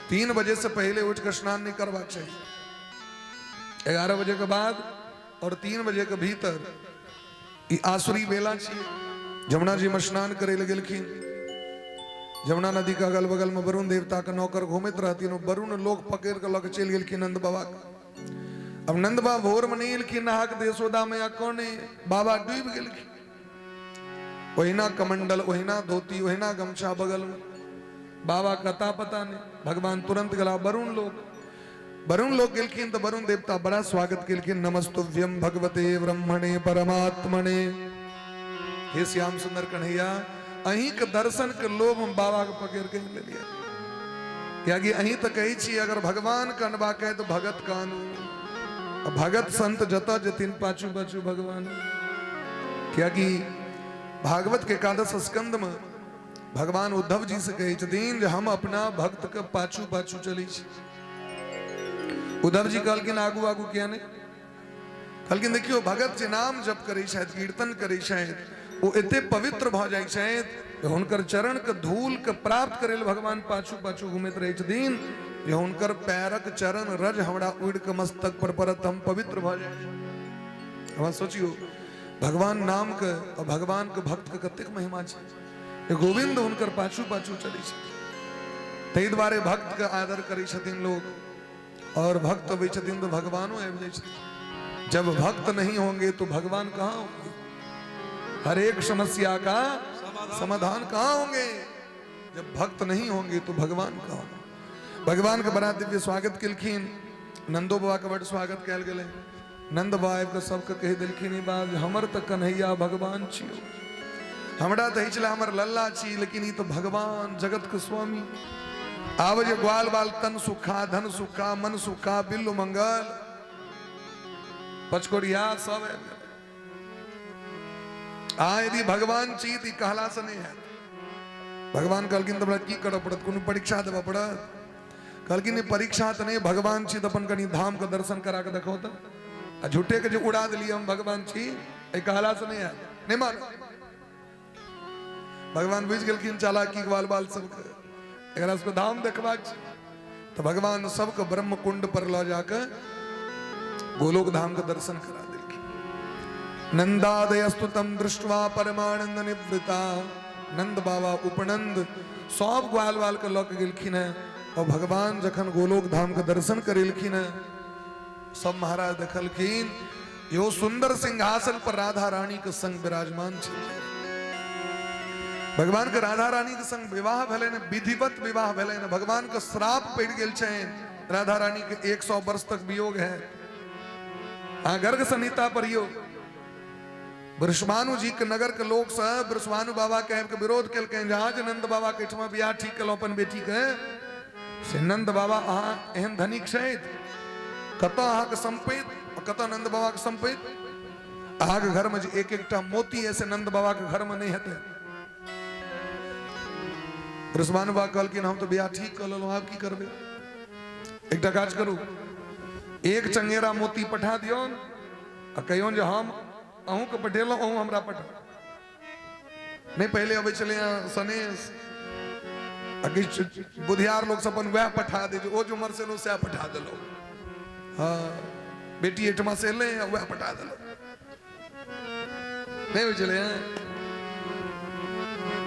3 बजे से पहले उठ के स्नान नहीं करबाक चाही। 11 बजे के बाद और 3 बजे के भीतर ई आसुरी बेला छी। जमुना जी में स्नान करे लए गेलखिन। जमुना नदी के अगल बगल में वरुण देवता के नौकर घूमैत रहथिन। वरुण लोग पकड़ के लऽ के चलि गेलखिन नंद बाबा के। अब नंद बाबा भोर में नहीं एलखिन नहा के, यशोदा मैया कोने बाबा डूबि गेलखिन। ओहिना कमंडल, ओहिना धोती, ओहिना गमछा बगल में, बाबा कता पता नहीं। भगवान तुरंत गला वरुण लोग। वरुण लोग गेलखिन तो वरुण देवता बड़ा स्वागत केलखिन। नमस्तुभ्यम भगवते ब्रह्मणे परमात्मने, हे श्याम सुंदर कन्हैया, अहीं के दर्शन के लोभ हम बाबा के पकड़ के लेलियै। कियाकि अहीं तो कहै छी अगर भगवान कनबा कहे तो भगत कानू, भगत संत जतऽ जथिन पाछू पाछू भगवान। कियाकि भागवत के एकादश स्कंद में भगवान उद्धव जी से कहै छथिन जे हम अपना भक्त के पाछू पाछू चलै छी। उद्धव जी कहलखिन आगू आगू किया नहीं? कहलखिन देखियो भगत जे नाम जप करै छथि, कीर्तन करै छथि, ओ एते पवित्र भऽ जाइ छथि जे हुनकर चरण के धूल के प्राप्त करै लेल भगवान पाछू पाछू घुमैत रहै छथिन जे हुनकर पैरक चरण रज हमरा उड़ि के मस्तक पर पड़त, हम पवित्र भऽ जाइ। हमरा सोचियो भगवान नाम के और भगवान के भक्त के कतेक महिमा छै। गोविंद हुनकर पाछू पाछू चलै छथिन। ताहि दुआरे भक्त के आदर करै छथिन लोग, और भक्त अबै छथिन तो भगवानो आबि जाइ छथिन। जब भक्त नहीं होंगे तो भगवान कहाँ होंगे? हर एक समस्या का समाधान कहाँ होंगे? जब भक्त नहीं होंगे तो भगवान कहाँ होंगे? भगवान के बड़ा दिव्य स्वागत केलखिन। नंदो बाबा के बड़ स्वागत कयल गेलै। नंद बाबा आबि कऽ सबके कहि देलखिन ई बात, हमर तऽ कन्हैया भगवान छियौ, हमरा तऽ छलै हमर लल्ला छी, लेकिन ई तऽ भगवान जगत के स्वामी। आब जे ग्वाल बाल तन सुखा धन सुखा मन सुखा बिल्लु मंगल पचकोरिया सब आबि गेलै। आ यदि भगवान छी तऽ ई कहला से नहि हैत। भगवान कहलखिन तऽ हमरा की करऽ पड़त? कोनो परीक्षा देबऽ पड़त? कहलखिन नहि, परीक्षा तऽ नहि, भगवान छी तऽ अपन कनि धाम के दर्शन करा के देखो तऽ। आ झूठे के जे उड़ा देलियै हम भगवान छी, एहि कहला से नहि हैत, नहि मान। भगवान बुझि गेलखिन चालाकी बाल बाल सबके, एकरा सबके धाम देखबाक छै। तऽ भगवान सबके ब्रह्म कुंड पर लऽ जाके गोलोक धाम के दर्शन करा देलखिन। नंदादयस्तु तम दृष्ट्वा परमानंद निवृता। नंद बाबा उपनंद सब ग्वाल बाल के लऽ के गेलखिन हैं। और भगवान जखन गोलोक धाम के दर्शन करेलखिन हैं, सब महाराज देखलखिन यो सुंदर सिंहासन पर राधा रानी के संग विराजमान छे। भगवान के राधा रानी के संग विवाह भेलै ने, विधिवत विवाह भेलै ने। भगवान के श्राप पड़ि गेल छनि, राधा रानी के 100 वर्ष तक वियोग है। अहाँ गर्ग संहिता पढ़ियौ, वृषभानु जी के नगर के लोग सब वृषभानु बाबा के आबि के विरोध केलकनि जे अहाँ जे नंद बाबा के एहिठमा बियाह ठीक केलहुँ अपन बेटी के, से नंद बाबा अहाँ एहन धनिक छथि, कतऽ अहाँके सम्पति आ कतऽ नंद बाबा के सम्पति? अहाँके घरमे जे एक एकटा मोती है से नंद बाबा के घरमे नहि हेतै। वृषभानु बाबा कहलखिन हम तऽ बियाह ठीक कऽ लेलहुँ, आब की करबै? एकटा काज करू, एक चंगेरा मोती पठा दियौन आ कहियौन जे हम अहूँके पठेलहुँ, अहूँ हमरा पठाउ। नहि पहिले अबै छलै सनेश आ किछु बुधियार लोक सब अपन वएह पठा दै छै, ओ जो उम्हर से एलहुँ सएह पठा देलहुँ। हाँ बेटी एहिठमा से एलै आ वएह पठा देलहुँ। नहि होइ छलै?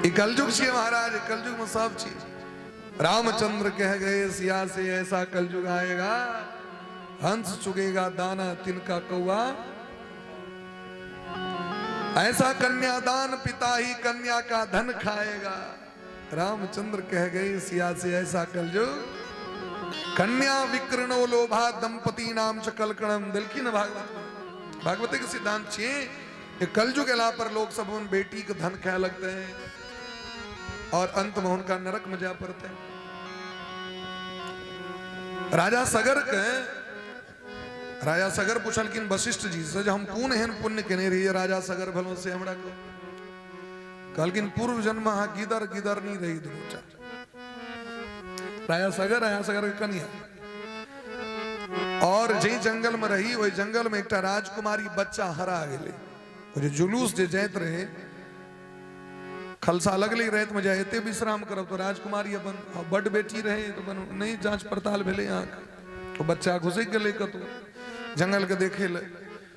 ई कलयुग छियै महाराज, कलयुग में सब चीज। रामचंद्र कह गए सिया से ऐसा कलयुग आएगा, हंस चुगेगा दाना तिनका कौआ, ऐसा कन्यादान पिता ही कन्या का धन खाएगा। रामचंद्र कह गए सिया से ऐसा कलयुग, कन्या विकृणो लोभा दंपति नाम च कलकणम। दिलखिन भागवत में, भागवत के सिद्धांत छियै कि कलयुग एला पर लोग सब उन बेटी के धन खाए लगते हैं और अंत में उनका नरक में जा पड़ते हैं। राजा सगर के राजा सगर पूछलखिन वशिष्ठ जी से जे हम कोन एहन पुण्य केने रहियै राजा सगर भेलहुँ से हमरा कहू। कहलखिन पूर्व जन्म अहाँ गिदर गिदर नहीं रही दुनूटा। राजा सगर राजा सगर के कनिया और जे जंगल में रही ओहि जंगल में एकटा राजकुमारी बच्चा हरा गेलै। ओ जे जुलूस जे जाइत रहे खलसा लगलै रातिमे जे एते विश्राम करब तऽ राजकुमारी अपन बड्ड बेटी रहै तऽ अपन नहि जाँच पड़ताल भेलै अहाँके ओ बच्चा घुसकि गेलै कतहु जंगलके देखै लए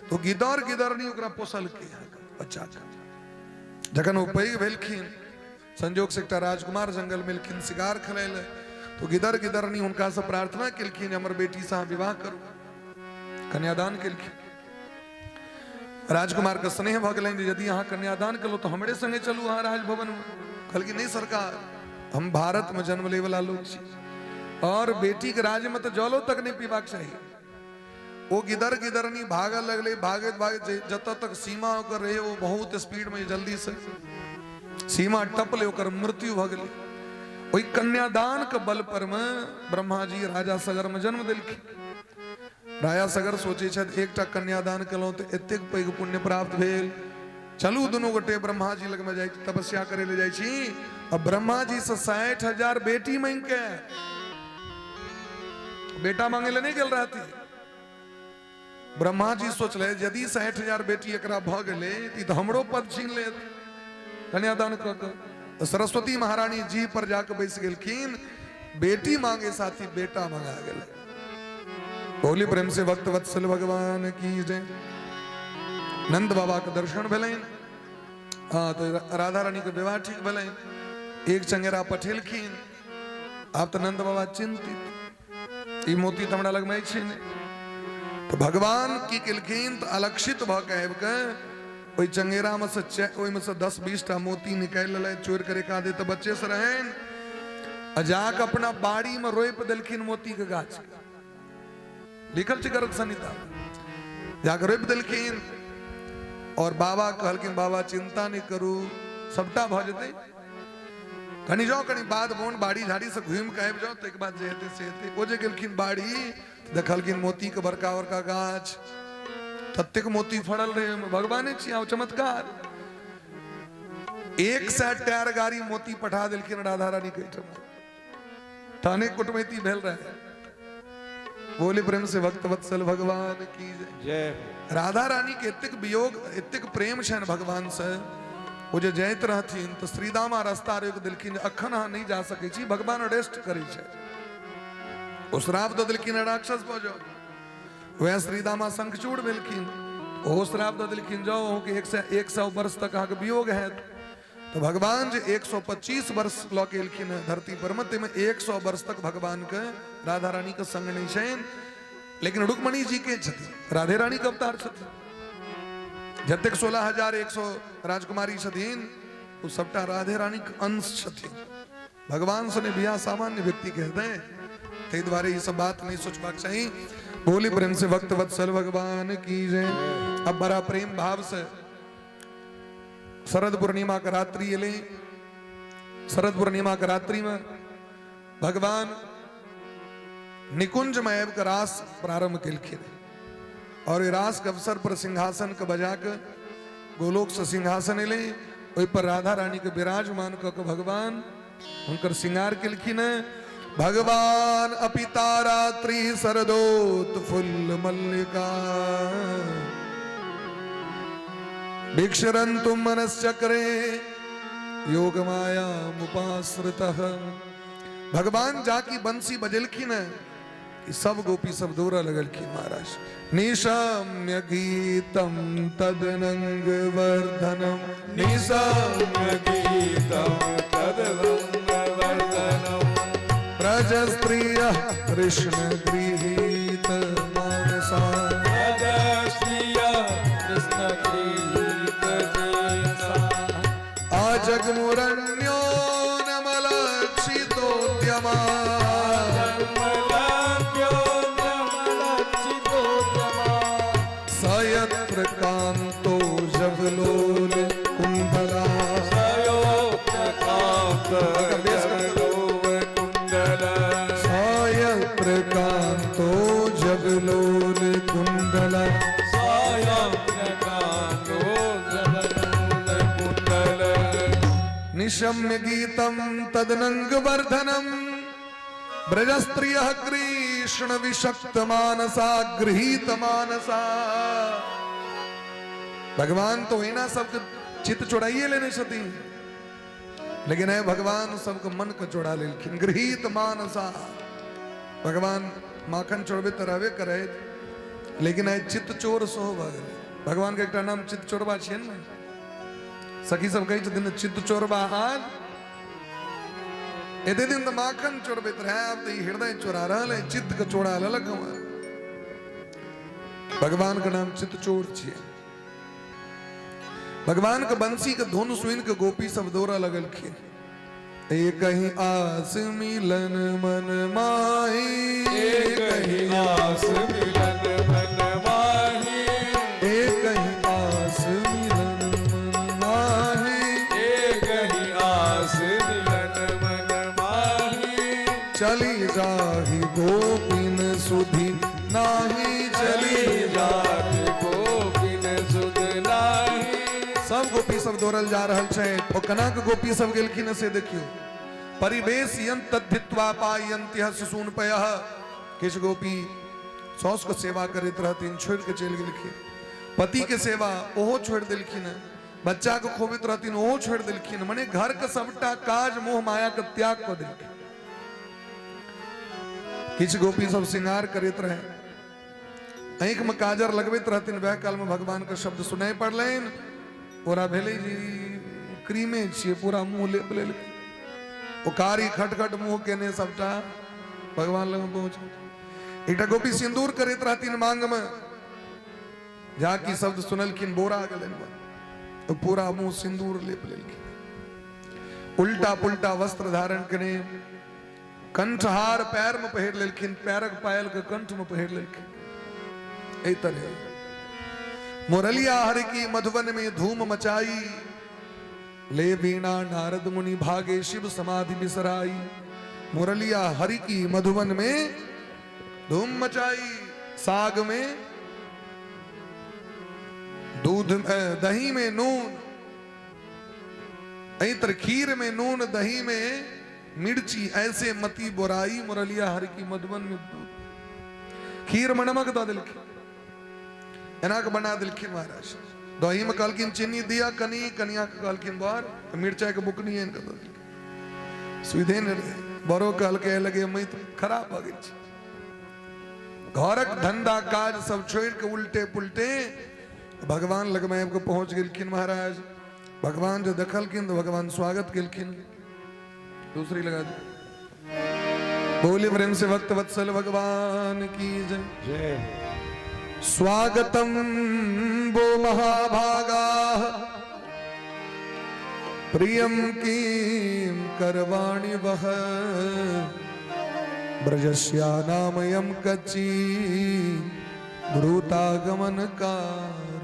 तऽ गिदर गिदरनी ओकरा पोसलकै अहाँके बच्चाके। जखन ओ पैघ भेलखिन, संजोग से एकटा राजकुमार जंगल में एलखिन शिकार खेलै लए, तो गिदर गिदरनी हुनका से प्रार्थना केलखिन हमर बेटी से अहाँ विवाह करू। कन्यादान केलखिन। राजकुमार के स्नेह भऽ गेलनि जे यदि अहाँ कन्यादान केलहुँ तऽ हमरे संगे चलू अहाँ राजभवन में। कहलखिन नहीं सरकार, हम भारत में जन्म ले वाला लोग छी और बेटी के राज्य में तो जलो तक नहीं पीबाक चाही। ओ गिदर गिदरनी भागल लगले, भागैत भागैत जतऽ तक सीमा ओकर रहे ओ बहुत स्पीड में जल्दी से सीमा टपले, ओकर मृत्यु भऽ गेलै। ओहि कन्यादान के बल पर में ब्रह्मा जी राजा सगर में जन्म देलखिन। राजा सगर सोचे छथि एकटा कन्यादान केलहुँ तऽ एतेक पैघ पुण्य प्राप्त भेल, चलू दुनू गोटे ब्रह्मा जी लगमे जाइ तपस्या करे ले जाइ छी आ ब्रह्मा जी से 60,000 बेटी मांगि के, बेटा मांगे ले नहीं गेल रहती। ब्रह्मा जी सोचले यदि 60,000 बेटी एकरा भऽ गेलै तऽ हमरो पद छीन लेत कन्यादान कऽ के। तऽ सरस्वती महारानी जी पर जाके बैस गेलखिन, बेटी मांगे साथी बेटा मंगा गेलै। बोली प्रेम से भक्त वत्सल भगवान की जय। नंद बाबा के दर्शन भेलनि, हाँ तो राधा रानी के विवाह ठीक भेलनि, एक चंगेरा पठेलखिन। आब तऽ नंद बाबा चिंतित, ई मोती तऽ हमरा लगमे अछि नहि। तऽ भगवान की केलखिन तऽ अलक्षित भऽ के आबि के ओहि चंगेरा में से ओहिमे से 10-20 टा मोती निकालि लेलथि, चोरि करे के आदत तऽ बच्चे से रहनि, आ जाके अपना बाड़ी में रोपि देलखिन मोती के गाछ। लिखल छै गर्ग संहिता, जाके रोपि देलखिन। और बाबा कहलखिन बाबा चिंता नहीं करू, सबटा भऽ जेतै, कनि जाओ कनि बाध बोन बाड़ी झाड़ी से घूमि के आबि जाओ, ताहिके बाद जे हेतै से हेतै। ओ जे गेलखिन बाड़ी, देखलखिन मोती के बड़का बड़का गाछ, ततेक मोती फड़ल रहे ओहिमे, भगवाने छी आब चमत्कार। 100 टायर गाड़ी मोती पठा देलखिन राधा रानी के एहिठाम, तहने कुटमैती भेल रहे। बोले प्रेम से भक्त वत्सल भगवान की जय। राधा रानी के एतेक वियोग, एतेक प्रेम छनि भगवान से, ओ जे जाइत रहथिन तऽ श्रीदामा रास्ता रोकि देलखिन, अखन अहाँ नहि जा सकै छी, भगवान रेस्ट करै छथि। ओ श्राप दऽ देलखिन राक्षस भऽ जाउ। वएह श्रीदामा शंखचूड़ भेलखिन, ओहो श्राप दऽ देलखिन जाउ अहूँके 100 वर्ष तक अहाँके वियोग हैत। तो भगवान जे 125 वर्ष लऽ के एलखिन हँ धरती पर में, ताहिमे 100 वर्ष तक भगवान के राधा रानी के संग नहीं छनि, लेकिन रुक्मणी जी के छथिन, राधे रानी के अवतार छथिन। जतेक 16,100 राजकुमारी छथिन ओ सबटा राधे रानी के अंश छथिन। भगवान सने बियाह सामान्य व्यक्ति के हेतै, ताहि दुआरे ई सब बात नहीं सोचबाक चाही। बोली प्रेम से भक्त वत्सल भगवान की जय। अब बड़ा प्रेम भाव से शरद पूर्णिमा के रात्रि एलै। शरद पूर्णिमा के रात्रि में भगवान निकुंज में आबि के रास प्रारंभ केलखिन और रास के अवसर पर सिंहासन के बजा के गोलोक से सिंहासन एलै, ओहि पर राधा रानी के विराजमान कऽ के भगवान हुनकर श्रृंगार केलखिन। भगवान अपिता रात्रि शरदोत्फुल्ल मल्लिका भिक्षरन्तु मनश्चक्रे योग माया मुपाश्रितः। भगवान जाकी बंसी बजेलखिन कि सब गोपी सब दौड़ लगलखिन महाराज। निशम्य गीतम तदनंग वर्धनम, निशम्य गीतम तदनंग वर्धनम, ब्रज स्त्रिय कृष्ण गृहीत मानसा, ब्रज स्त्रिय कृष्ण गृहीत मानसा, अजगमुरण्यो नमलक्षितोद्यमा, सयत्र कांतो जवलोल कुंडला, सयत्र कांतो जवलोल कुंडला, निशम्य गीतम तदनंग वर्धनम, ब्रजस्त्रिय कृष्ण विषक्त मानसा गृहीत मानसा। भगवान तो एना सबके चित्त चोराइए लेने छथिन। लेकिन आइ भगवान सबके मन के चोरा लेलखिन। गृहीत मानसा, भगवान माखन चोरबे तऽ रहबे करैत, लेकिन आइ चित्त चोर सेहो भऽ गेलै। भगवान के एकटा नाम चित्त चोरबा छियनि ने। सखी सब कहै छथिन चित्त चोरबा आज एते दिन तऽ माखन चोरबैत रहै, आब तऽ ई हृदय चोरा रहल है, चित्त के चोरा लेलक हमर। भगवान के नाम चित्त चोर छियै। भगवान के बंसी के धुन सुन के गोपी सब दौड़ा लगलखिन। एक ही आस मिलन मन माही, एक ही आस मिलन मन माही, एक ही आस मिलन मन माही, एक ही आस मिलन मन माही, चली जाही गोपिन सुधि नाही, चली जात गोपिन सुध नाही। सब गोपी सब दौड़ल जा रहल छै। ओ केना के गोपी सब गेलखिन से देखियौ। परिवेश तद्धित्वा पायन्त्यः शिशून पयः। किछु गोपी साउस के सेवा करैत रहथिन, छोड़ि के चलि गेलखिन। पति के सेवा ओहो छोड़ि देलखिन, बच्चा के खोबैत रहथिन ओहो छोड़ि देलखिन, मने घर के सबटा काज मोह माया के त्याग कऽ देलखिन। किछु गोपी सब श्रृंगार करैत रहे, आँखि में काजर लगबैत रहथिन, वएह काल में भगवान के शब्द सुनाई पड़लनि। ओरा भेलै जे क्रीमे छियै, पूरा मुँह लेप लेलकै, ओ कारी खटखट मुँह केने सबटा भगवान लग पहुँच। एकटा गोपी सिंदूर करैत रहथिन मांग में, जाकि शब्द सुनलखिन बोरा गेलनि, तो पूरा मुँह सिंदूर लेप लेलखिन, उल्टा पुल्टा वस्त्र धारण केने, कंठहार पैर में पहिर लेलखिन, पैरक पायल के कंठ में पहिर लेलखिन। एहि तरह मुरलिया हरि की मधुबन में धूम मचाई, ले वीणा नारद मुनि भागे शिव समाधि बिसराई। मुरलिया हरि की मधुबन में धूम मचाई, साग में दूध, दही में नून, एहि तरह खीर में नून, दही में मिर्ची, ऐसे मती बोराई। मुरलिया हरि की मधुबन में दूध, खीर में नमक दऽ देलखिन, एना के बना देलखिन महाराज। दही में कहलखिन चीनी दिया कनी, कनिया के कहलखिन बर मिरचाई के बुकनी आनि कऽ दऽ देलखिन। सुधे नहि रहै, बड़ो कहलकै लगे मैं तऽ खराब भऽ गेल छी। घरक धंधा काज सब छोड़ि के उल्टे पुल्टे भगवान लगमे आबि कऽ पहुँच गेलखिन महाराज। भगवान जो देखलखिन तऽ भगवान स्वागत केलखिन। दूसरी लगा दी। बोले प्रेम से भक्त वत्सल भगवान की जय। जय। स्वागतम वो महाभागा प्रियम कीम करवाणि वह ब्रजस्या नामयम कच्ची ब्रूतागमन कारण।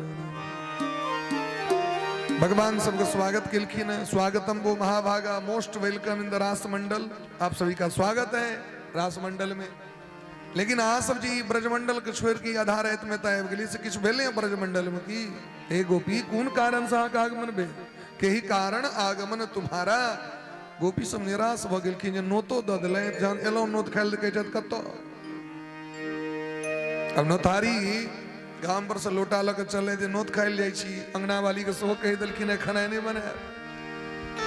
भगवान सबके स्वागत केलखिन है। स्वागतम वो महाभागा, most welcome in the रास मंडल, आप सभी का स्वागत है रास मंडल में। लेकिन अहाँ सब जी ब्रजमंडल के छोड़ के आधा राति में तऽ आबि गेली, से किछु भेलै ब्रजमंडल में की? हे गोपी, कोन कारण से अहाँके आगमन भेल? केही कारण आगमन तुम्हारा? गोपी सब निराश भऽ गेलखिन जे नोतो दऽ देलनि, जहन एलहुँ नोत खाय लए कहै छथि कतऽ। अब नोतारी गाम पर से लोटा लऽ कऽ चललै जे नोत खाय लए जाइ छी, अंगना वाली के सेहो कहि देलखिन खेनाइ नहि बनायब।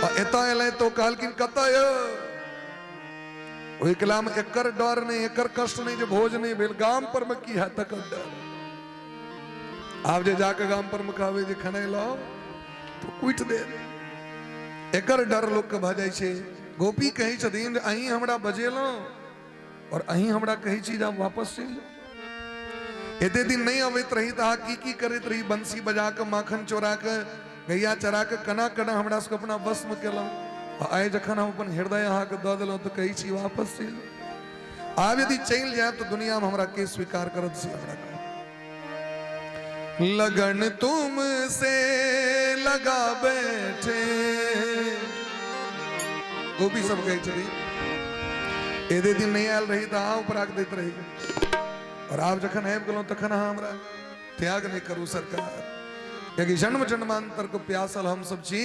आ एतऽ एलै तऽ ओ कहलखिन कतऽ यौ? ओहि कला में एकर डर नहीं, एकर कष्ट नहीं जे भोज नहीं भेल, गाम पर में की हैत तकर डर। आब जे जाके गाम पर में कहबै जे खेनाइ लाउ तऽ कुटि देत, एकर डर लोक के भऽ जाइ छै। गोपी कहै छथिन जे अहीं हमरा बजेलहुँ और अहीं हमरा कहै छी जे हम वापस चलि जाउ। एते दिन नहीं अबैत रही तऽ अहाँ की की करैत रही? बंसी बजा कऽ, माखन चोरा कऽ, गैया चरा कऽ केना केना हमरा सबके अपना वशमे केलहुँ। आ आइ जखन हम अपन हृदय अहाँके दऽ देलहुँ तऽ कहै छी वापस चलि जाउ। आब यदि चलि जायब तऽ दुनियामे हमरा के स्वीकार करत से हमरा कहू। लगन तुम से लगा बैठे, गोपी सब कहै छथिन एते दिन नहीं आयल रही तऽ अहाँ उपराग दैत रही, और आब जखन आबि गेलहुँ तखन अहाँ हमरा त्याग नहीं करू सरकार, कियाकि जन्म जन्मांतर को प्यासल हम सब छी,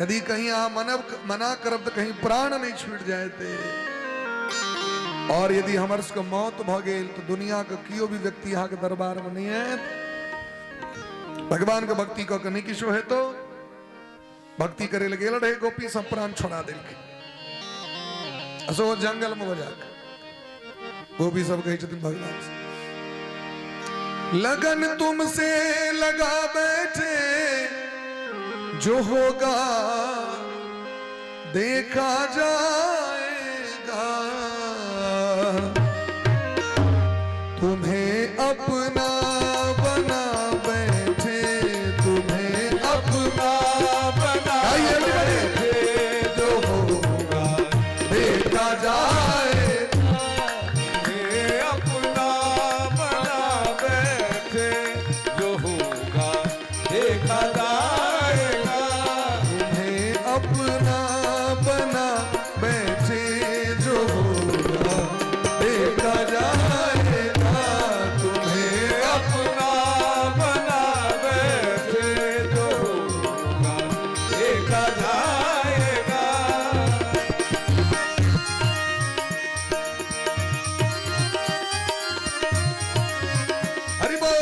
यदि कहीं अहाँ मना करब तऽ कहीं प्राण नहीं छूट जायते, और यदि हमर सबके मौत भऽ गेल तऽ दुनिया के कियो भी व्यक्ति अहाँके दरबार में नहीं आयत। भगवान के भक्ति कऽ के नहीं किछो हेतो। भक्ति करे लए गेल रहे गोपी सब प्राण छोड़ा देलकै असो जंगल में बजा के गोपी सब कहै छथिन भगवान से लगन तुमसे लगा बैठे जो होगा देखा जाएगा तुम्हें अपना बना बैठे तुम्हें अपना बना गाइए everybody। बैठे जो होगा देखा जाए ये अपना बना बैठे जो होगा देखा जाएगा तुम्हें अपना बना बैठे जो होगा देखा जाएगा तुम्हें अपना बना बैठे जो होगा देखा जाएगा। हरि बोल।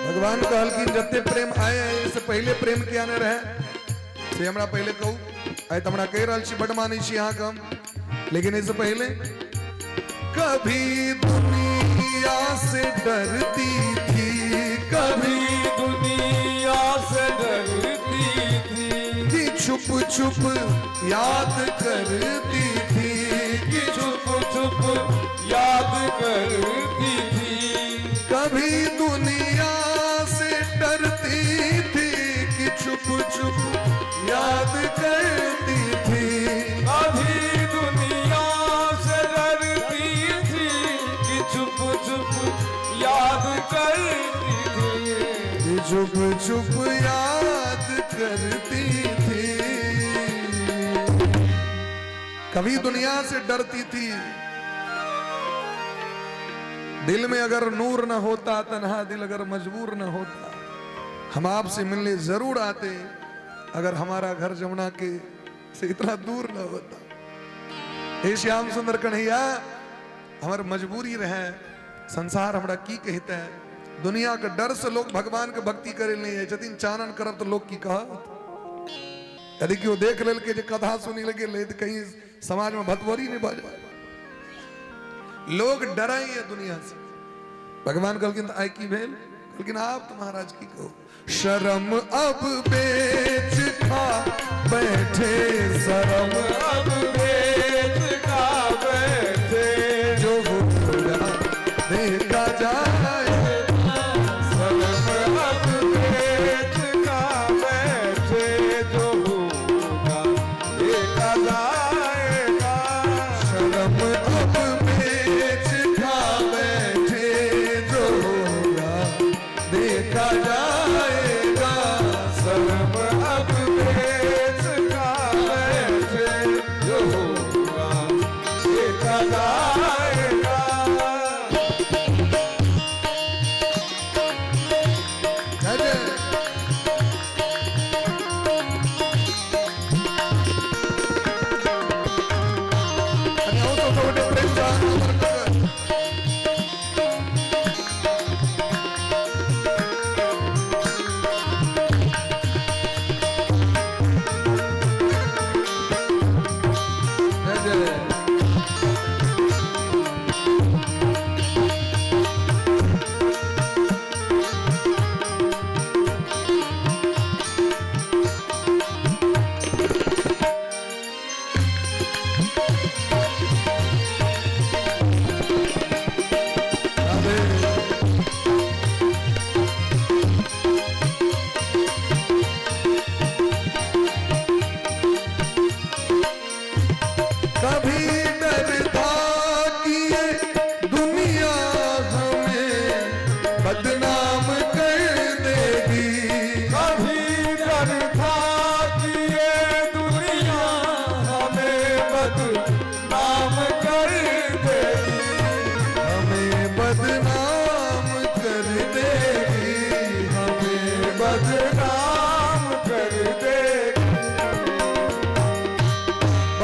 भगवान कहलखिन जते प्रेम आए है से पहले प्रेम किया ने रहे से हमरा पहले कहू। आइ तऽ हमरा कहि रहल छी बड मानै छी अहाँके हम, लेकिन एहिसँ पहले कभी दुनिया से डरती थी, कभी दुनिया से डरती थी, कि छुप छुप याद करती थी, कि छुप छुप याद करती थी, कभी दुनिया से डरती थी कि छुप छुप याद करती थी, कभी दुनिया से डरती थी कि छुप छुप याद करती थी, कि छुप छुप याद करती थी। कभी दुनिया से डरती थी। दिल में अगर नूर न होता, तन्हा दिल अगर मजबूर न होता, हम आपसे मिलने जरूर आते अगर हमारा घर जमुना के से इतना दूर न होता। हे श्याम सुंदर कन्हैया, हमार मजबूरी रहे, संसार हमरा की कहता है। दुनिया के डर से लोग भगवान के भक्ति करे नहीं है छथिन। चानन करब तो लोग की कहत, यदि केओ देख लेलकै जे कथा सुनी लगे ले तो कहीं समाज में भतवरी नहीं भऽ जाए। लोग डरे है दुनिया से। भगवान कहलखिन आइ की भेल? कहलखिन आप तो महाराज की कहो, शर्म अब बेच खा बैठे, शर्म अब बेच खा बैठे, जो होगा देखा जाए, शर्म अब बेच खा बैठे, जो होगा देखा जाएगा, शर्म अब बेच खा बैठे, जो होगा देखा जाएगा, शर्म अब बेच खा बैठे, जो होगा देखा जाएगा। जय जय।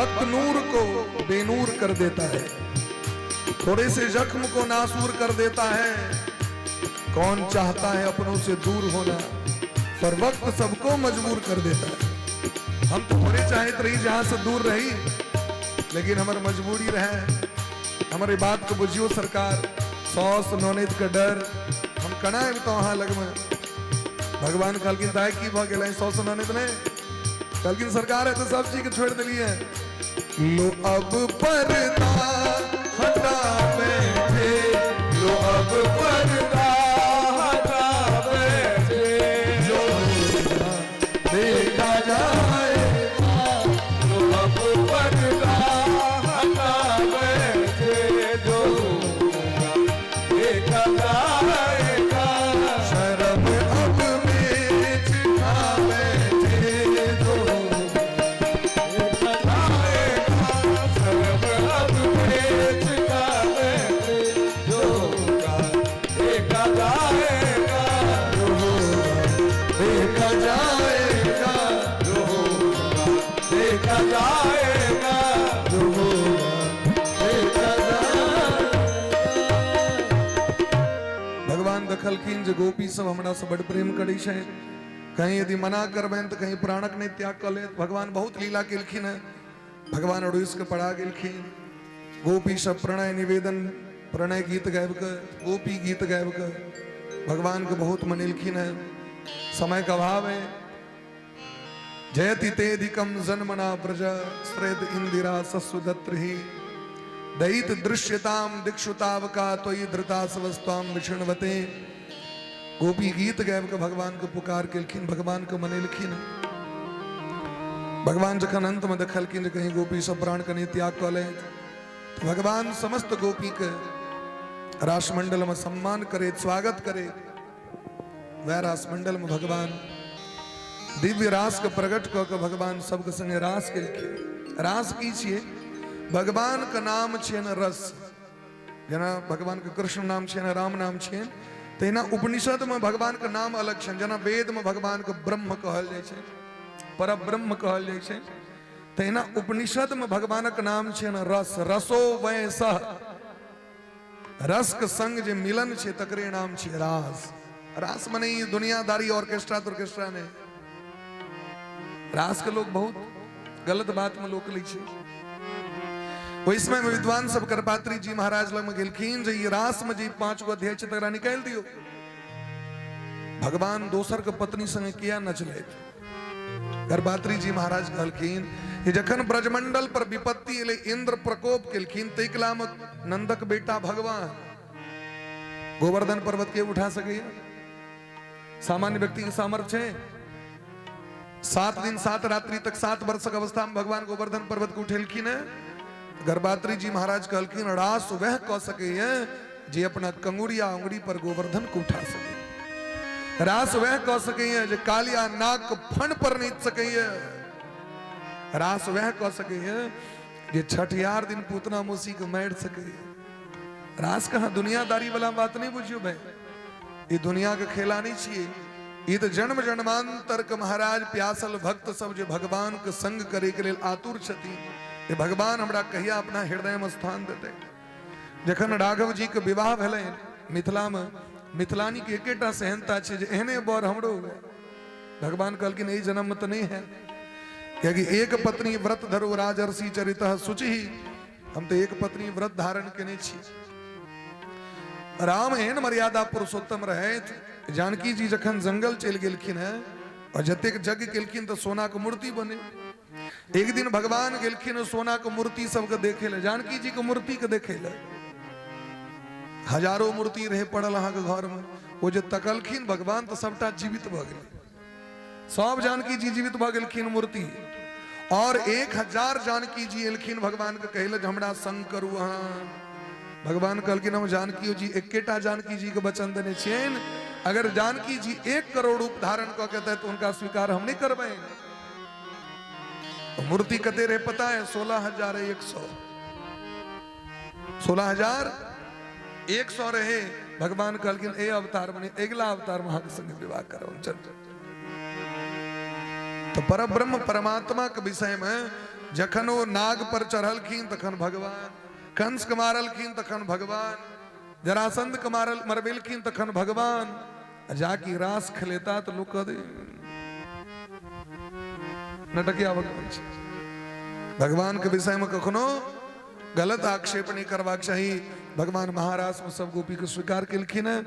वक्त नूर को बेनूर कर देता है, थोड़े से जख्म को नासूर कर देता है। कौन चाहता है अपनों से दूर होना, पर वक्त सबको मजबूर कर देता है। हम तो थोड़े चाहते रही जहां से दूर रही, लेकिन हमार मजबूरी रहे। हमारी बात को बुझियो सरकार, सौस नोनित के डर हम कना आबि तो अहाँ लगमे। भगवान कहलखिन दाइ की भऽ गेलै, सौस नोनित नहि? कहलखिन सरकार है तो सब चीज के छोड़ दिलिए। लो अब पर्दा हटा बैठे, लो अब पर्दा हटा बैठे, जो होगा देखा जाएगा। लो अब पर्दा हटा बैठे, जो होगा देखा जाएगा। शर्म अब बेच खा बैठे, जो होगा देखा जाएगा। शर्म अब बेच खा बैठे, जो होगा देखा जाएगा। जो होगा देखा जाएगा, जो होगा देखा जाएगा। जो होगा देखा जाएगा। भगवान देखलखिन जे गोपी सब हमरा से बड़ प्रेम करै छै, कहीं यदि मना करबनि तऽ कहीं प्राणक नहि त्याग कऽ लेत। भगवान बहुत लीला केलखिन हेँ। भगवान रुसि के पड़ा गेलखिन। गोपी सब प्रणय निवेदन, प्रणय गीत गाबि कऽ, गोपी गीत गाबि कऽ भगवान के बहुत मनेलखिन हेँ। समय के अभाव है। जयति तेधिकम जन्मना ब्रज श्रेद इंदिरा सस्वदत्र ही दयित दृश्यताम दिक्षुतावका त्वयि धृता सवस्त्वाम विष्णवते। गोपी गीत गाबि के भगवान के पुकार केलखिन, भगवान के मनेलखिन। भगवान जखन अंत में देखलखिन जे कहीं गोपी सब प्राण के नहि त्याग कऽ लेत, तऽ भगवान समस्त गोपी के रासमंडल में सम्मान करैत, स्वागत करैत, वएह रासमंडल में भगवान दिव्य रास के प्रकट कऽ के भगवान सबके संगे रास केलखिन। रास की छियै? भगवान के नाम छियनि रस। जेना भगवान के कृष्ण नाम छियनि, राम नाम छियनि, तहिना उपनिषद में भगवान के नाम अलग छनि। जेना वेद में भगवान के ब्रह्म कहल जाइ छै, परब्रह्म कहल जाइ छै, तहिना उपनिषद में भगवानक नाम छियनि रस। रसो वैसः, रस के संग जे मिलन छै तकरे नाम छै रास। रास मने ई दुनियादारी ऑर्केस्ट्रा तॉर्केस्ट्रा नहि। रास के लोग बहुत गलत बात में लोक लै छै। ओहि समय में विद्वान सब करपात्री जी महाराज लग में गेलखिन जे ई रास में जे 5 गो अध्याय छै तकरा निकालि दियौ। भगवान दोसर के पत्नी संगे किया नचलथि? करपात्री जी महाराज कहलखिन कि जखन ब्रजमंडल पर विपत्ति एलै, इंद्र प्रकोप केलखिन, ताहि में नंदक बेटा भगवान गोवर्धन पर्वत के उठा सकैया? सामान्य व्यक्ति के सामर्थ्य छै? 7 दिन 7 रात्रि तक 7 वर्षक अवस्था में भगवान गोवर्धन पर्वत के उठेलखिन है। गर्भात्री जी महाराज कहलखिन रास वह कह सकैया जे अपना कंगुरिया उंगली पर गोवर्धन को उठा सके। रास वह कह सकैया जे कालिया नाग के फन पर नीच सकैया। रास वह कह सकैया जे छठियार दिन पूतना मौसी के मारि सकैया। रास कहाँ दुनियादारी वाला बात नहीं बुझियो भाई, ये दुनिया के खेला नहीं छिए। ई तो जन्म जन्मांतर के महाराज प्यासल भक्त सब जे भगवान के संग करे के लेल आतुर छथिन, ये भगवान हमरा कहिया अपना हृदय में स्थान देते। जखन राघव जी के विवाह भेलनि मिथिला में, मिथिलानी के एकेटा सेहनता छै जे एहने बर हमरो हुए। भगवान कहलखिन एहि जन्म में तो नहीं है, कियाकि एक पत्नी व्रत धरो राजर्षि चरित शुचि, हम तो एक पत्नी व्रत धारण केने छी। राम एहन मर्यादा पुरुषोत्तम रहथि, जानकी जी जखन जंगल चलि गेलखिन हैं और जतेक यज्ञ केलखिन तऽ सोना के मूर्ति बने। एक दिन भगवान गेलखिन सोना के मूर्ति सबके देखे ले, जानकी जी के मूर्ति के देखे ले। हजारों मूर्ति रहे पड़ल अहाँके घर में, ओ जे तकलखिन भगवान तऽ सबटा जीवित भऽ गेलै। सब जानकी जी जीवित भऽ गेलखिन मूर्ति। और 1000 जानकी जी एलखिन भगवान के कहले जे हमरा संग करू अहाँ। भगवान कहलखिन हम जानकी जी एकेटा जानकी जी के वचन देने छियनि, अगर जानकी जी 1 करोड़ रूप धारण कऽ के तऽ हुनका स्वीकार हम नहीं करबै। तो मूर्ति कते रहे पता है? 16,100, 16,100 रहे। भगवान कहलखिन ए अवतार में, अगिला अवतार में अहाँके संगे विवाह करब। चल। तो परब्रह्म परमात्मा के विषय में जखन ओ नाग पर चढ़लखिन तखन भगवान, कंस के मारलखिन तखन भगवान, जरासंध के मारल मरबेलखिन तखन भगवान। जाकि रास खेलेता तो लोग कह दे नटकिया भगवान छै। भगवान के विषय में कखनो गलत आक्षेप नहीं करबाक चाही। भगवान महारास में सब गोपी के स्वीकार केलखिन है।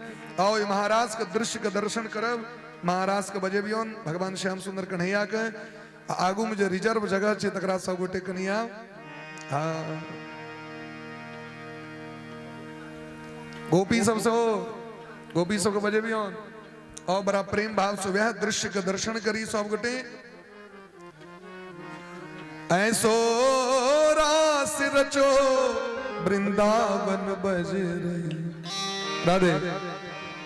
आओ ये महारास के दृश्य के दर्शन करब। महारास के बजेबियौन भगवान श्याम सुंदर कन्हैया के। आगू में जे रिजर्व जगह छै तकरा सब गोटे कन्हैया। हाँ गोपी सब से हो, गोपी सबके बजेबियौन और बड़ा प्रेम भाव से वह दृश्य के दर्शन करी सब गोटे। ऐसो रास रचो वृंदावन बज रही। राधे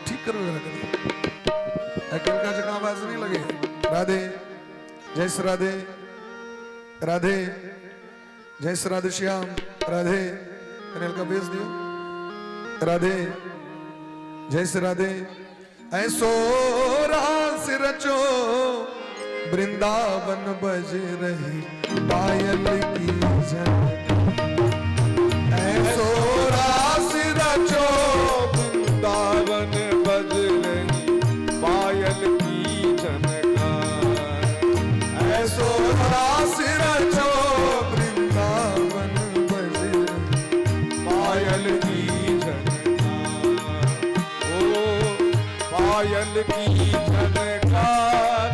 ठीक करो जरा, अकेला जगह आवाज नहीं लगे। राधे जय श्री राधे, राधे जय श्री राधे श्याम राधे। हल्का बेच दियो। राधे जय श्री राधे। ऐसो रास रचो वृंदावन बज रही पायल की झनकार। ऐसो रास रचो वृंदावन बज रही पायल की झनकार। ऐसो रास रचो वृंदावन बज रही पायल की झनकार। ओ पायल की झनकार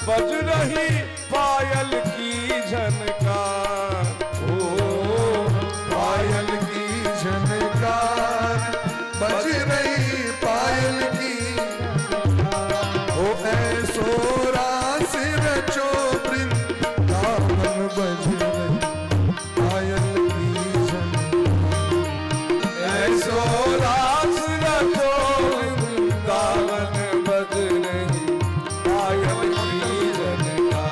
बज रही पायल की झनकार। ओ पायल की झनकार बज रही पायल की। ओ ऐसो रास रचो वृंदावन बज रही पायल की झनकार। ऐसो रास रचो वृंदावन बज रही पायल की झनकार।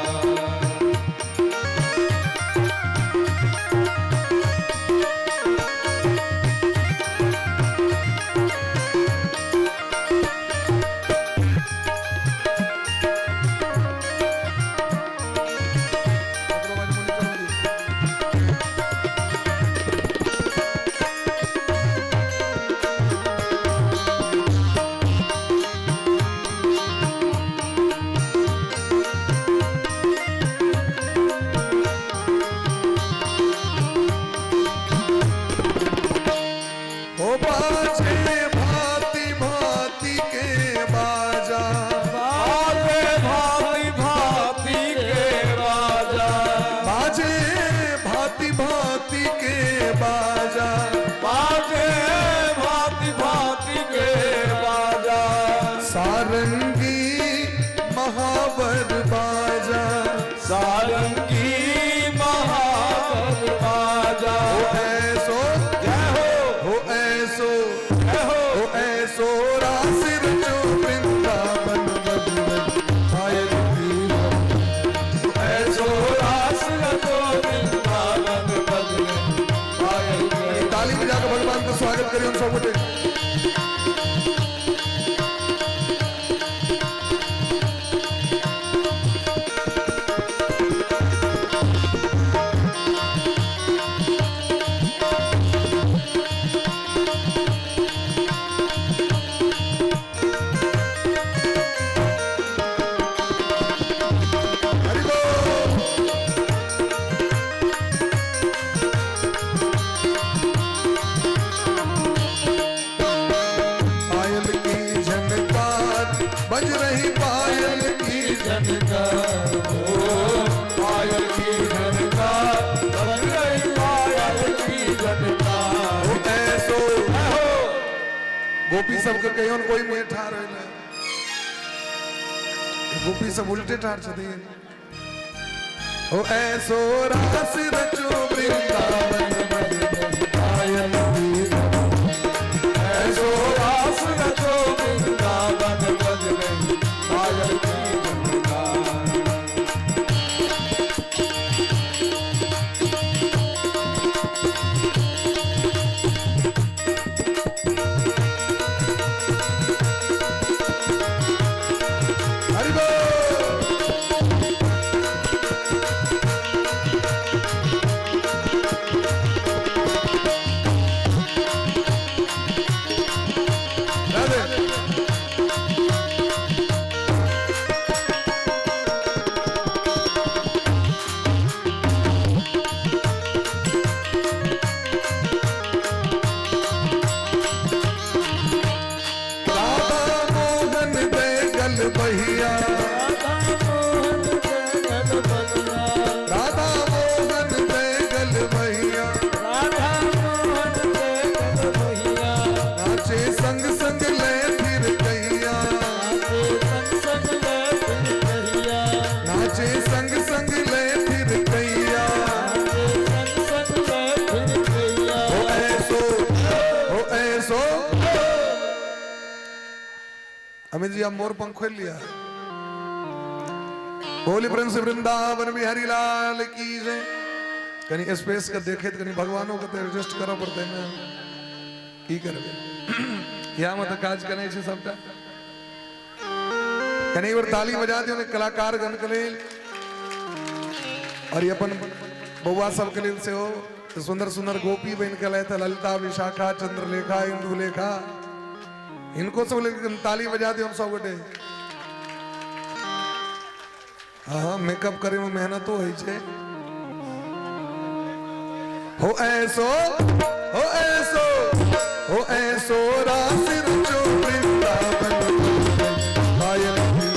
हो बाजे भांति भांति के बाजा, बाजे भांति भांति के बाजा, बाजे भांति भांति के बाजा, बाजे भांति भांति के बाजा। सारंगी महावर बाजा, सारंगी महावर बाजा। हो ऐसो जय हो ऐसो जय हो ऐसो रास रचो वृंदावन बज रही पायल की झनकार। ऐसो रास रचो वृंदावन बज रही पायल की। ताली बजाकर भगवान का स्वागत करिए उन सब गोटे। हरि बोल। पायल की झनकार बज रही पायल की झनकार। ओ पायल की झनकार बज रही पायल की झनकार। हो ऐसो जय हो। गोपी सबके कहियोन कोई मुँह ठार होइले। गोपी सब उल्टे ठार छथिन। हो ऐसो रास रचो वृंदावन बज रही पायल की झनकार। ऐसो रास रचो वृंदावन बज रही पायल की झनकार। हरि बोल। जी आप मोर पंख खोल लिया। बोली प्रेम से वृंदावन बिहारी लाल की जय। कनी स्पेस के देखे कनी भगवानों के एडजस्ट करऽ पड़तै ने, की करबै, इएह मे तऽ काज केनाइ छै सबटा। कनी एक बेर ताली बजा दियौ ने कलाकार गण के लेल और ई अपन बौआ सबके लेल सेहो। सुंदर सुंदर गोपी बनि के एलथि, ललिता, विशाखा, चंद्रलेखा, इंदुलेखा, हिनको सब लेल ताली बजा दियौ हम सब गोटे। हाँ, मेकअप करे में मेहनतो होइ छै। हो ऐसो, हो ऐसो, हो ऐसो रास रचो वृंदावन पायल की।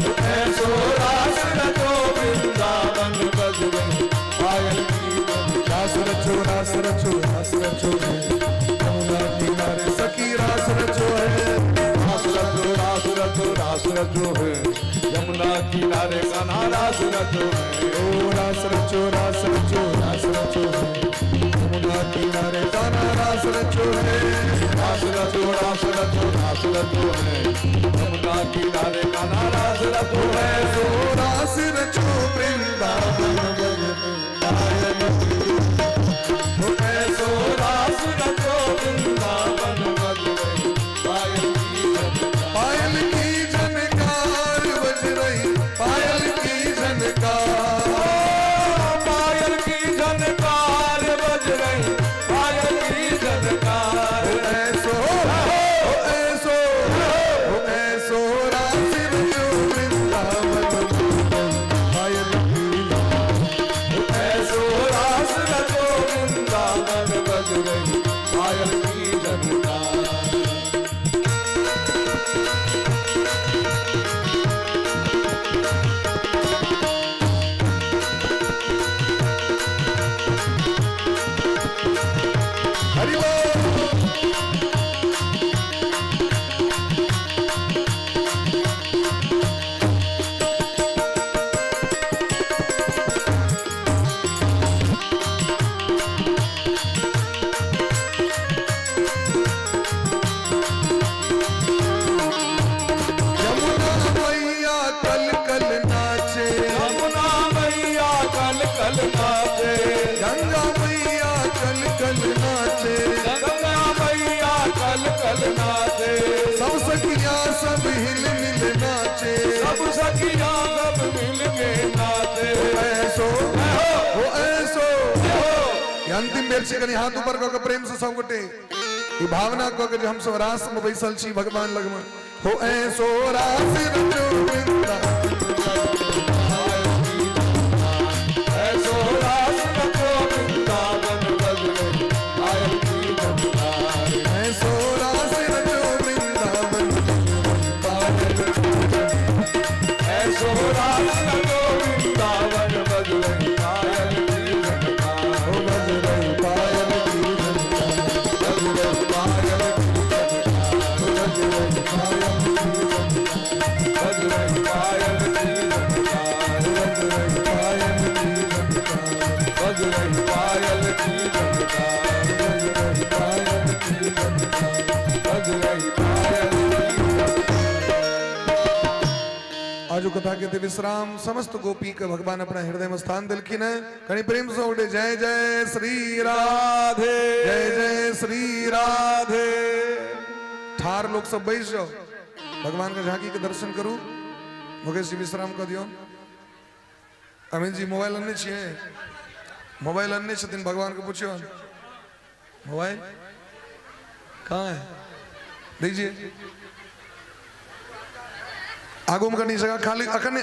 हो ऐसो रास रचो वृंदावन बज रही पायल की। रास रचो, रास रचो, रास रचो है यमुना किनारे सखी, रास रचो है। रास रचो, रास रचो, रास रचो है यमुना किनारे कान्हा, रास रचो है। ओ रास रचो, रास रचो, रास रचो है यमुना किनारे कान्हा, रास रचो है। रास रचो, रास रचो, रास रचो है यमुना किनारे कान्हा, रास रचो है। ओ रास रचो वृंदावन बज पायल की। ओ ऐसो रास रचो वृंदावन बज रही पायल की झनकार। पायल की झनकार बज रही, पायल की झनकार। पायल की झनकार बज रही, पायल की झनकार। ओ ऐसो, ओ ऐसो, ओ ऐसो रास रचो वृंदावन पायल की। ऐसो रास रचो वृंदावन बज रही पायल की झनकार। हरि बोल। यमुना मैया कल कल नाचे, यमुना मैया कल कल नाचे, गंगा मैया कल कल नाचे, गंगा मैया कल कल नाचे, सब सखियां सब हिल मिल नाचे, सब सखियां सब मिल के नाचे। ऐसो, हो ऐसो। ये अंतिम बेर छै, कनी हाथ ऊपर कऽ के प्रेम से सब गोटे ई भावना कऽ के जे हम सब रास में बैसल छी भगवान लगमे। हो ऐसो रास रचो वृंदावन। ऐसो रास रचो वृंदावन बज रही पायल की झनकार। ऐसो रास रचो वृंदावन पायल। ऐसो रास रचो वृंदावन बज रही पायल की झनकार। हो बज रही पायल की झनकार। बज रही पायल की झनकार। हो बज रही पायल की झनकार। बज रही पायल की झनकार। बज रही पायल की झनकार। बज रही पायल की झनकार। बज रही पायल की झनकार। बज रही पायल की झनकार। आजु कथा के विश्राम। समस्त गोपी के भगवान अपना हृदय में स्थान दिलखिन है। कहीं प्रेम से उठे जय जय श्री राधे, जय जय श्री राधे। ठार लोग सब बैस जाओ, भगवान के झांकी के दर्शन करू। मुकेश जी विश्राम कर दियो। अमित जी मोबाइल अनने छियै? मोबाइल अनने छथिन? भगवान के पूछियो, मोबाइल कहाँ है? दीजिए। आगू में कनी जगह खाली अखन।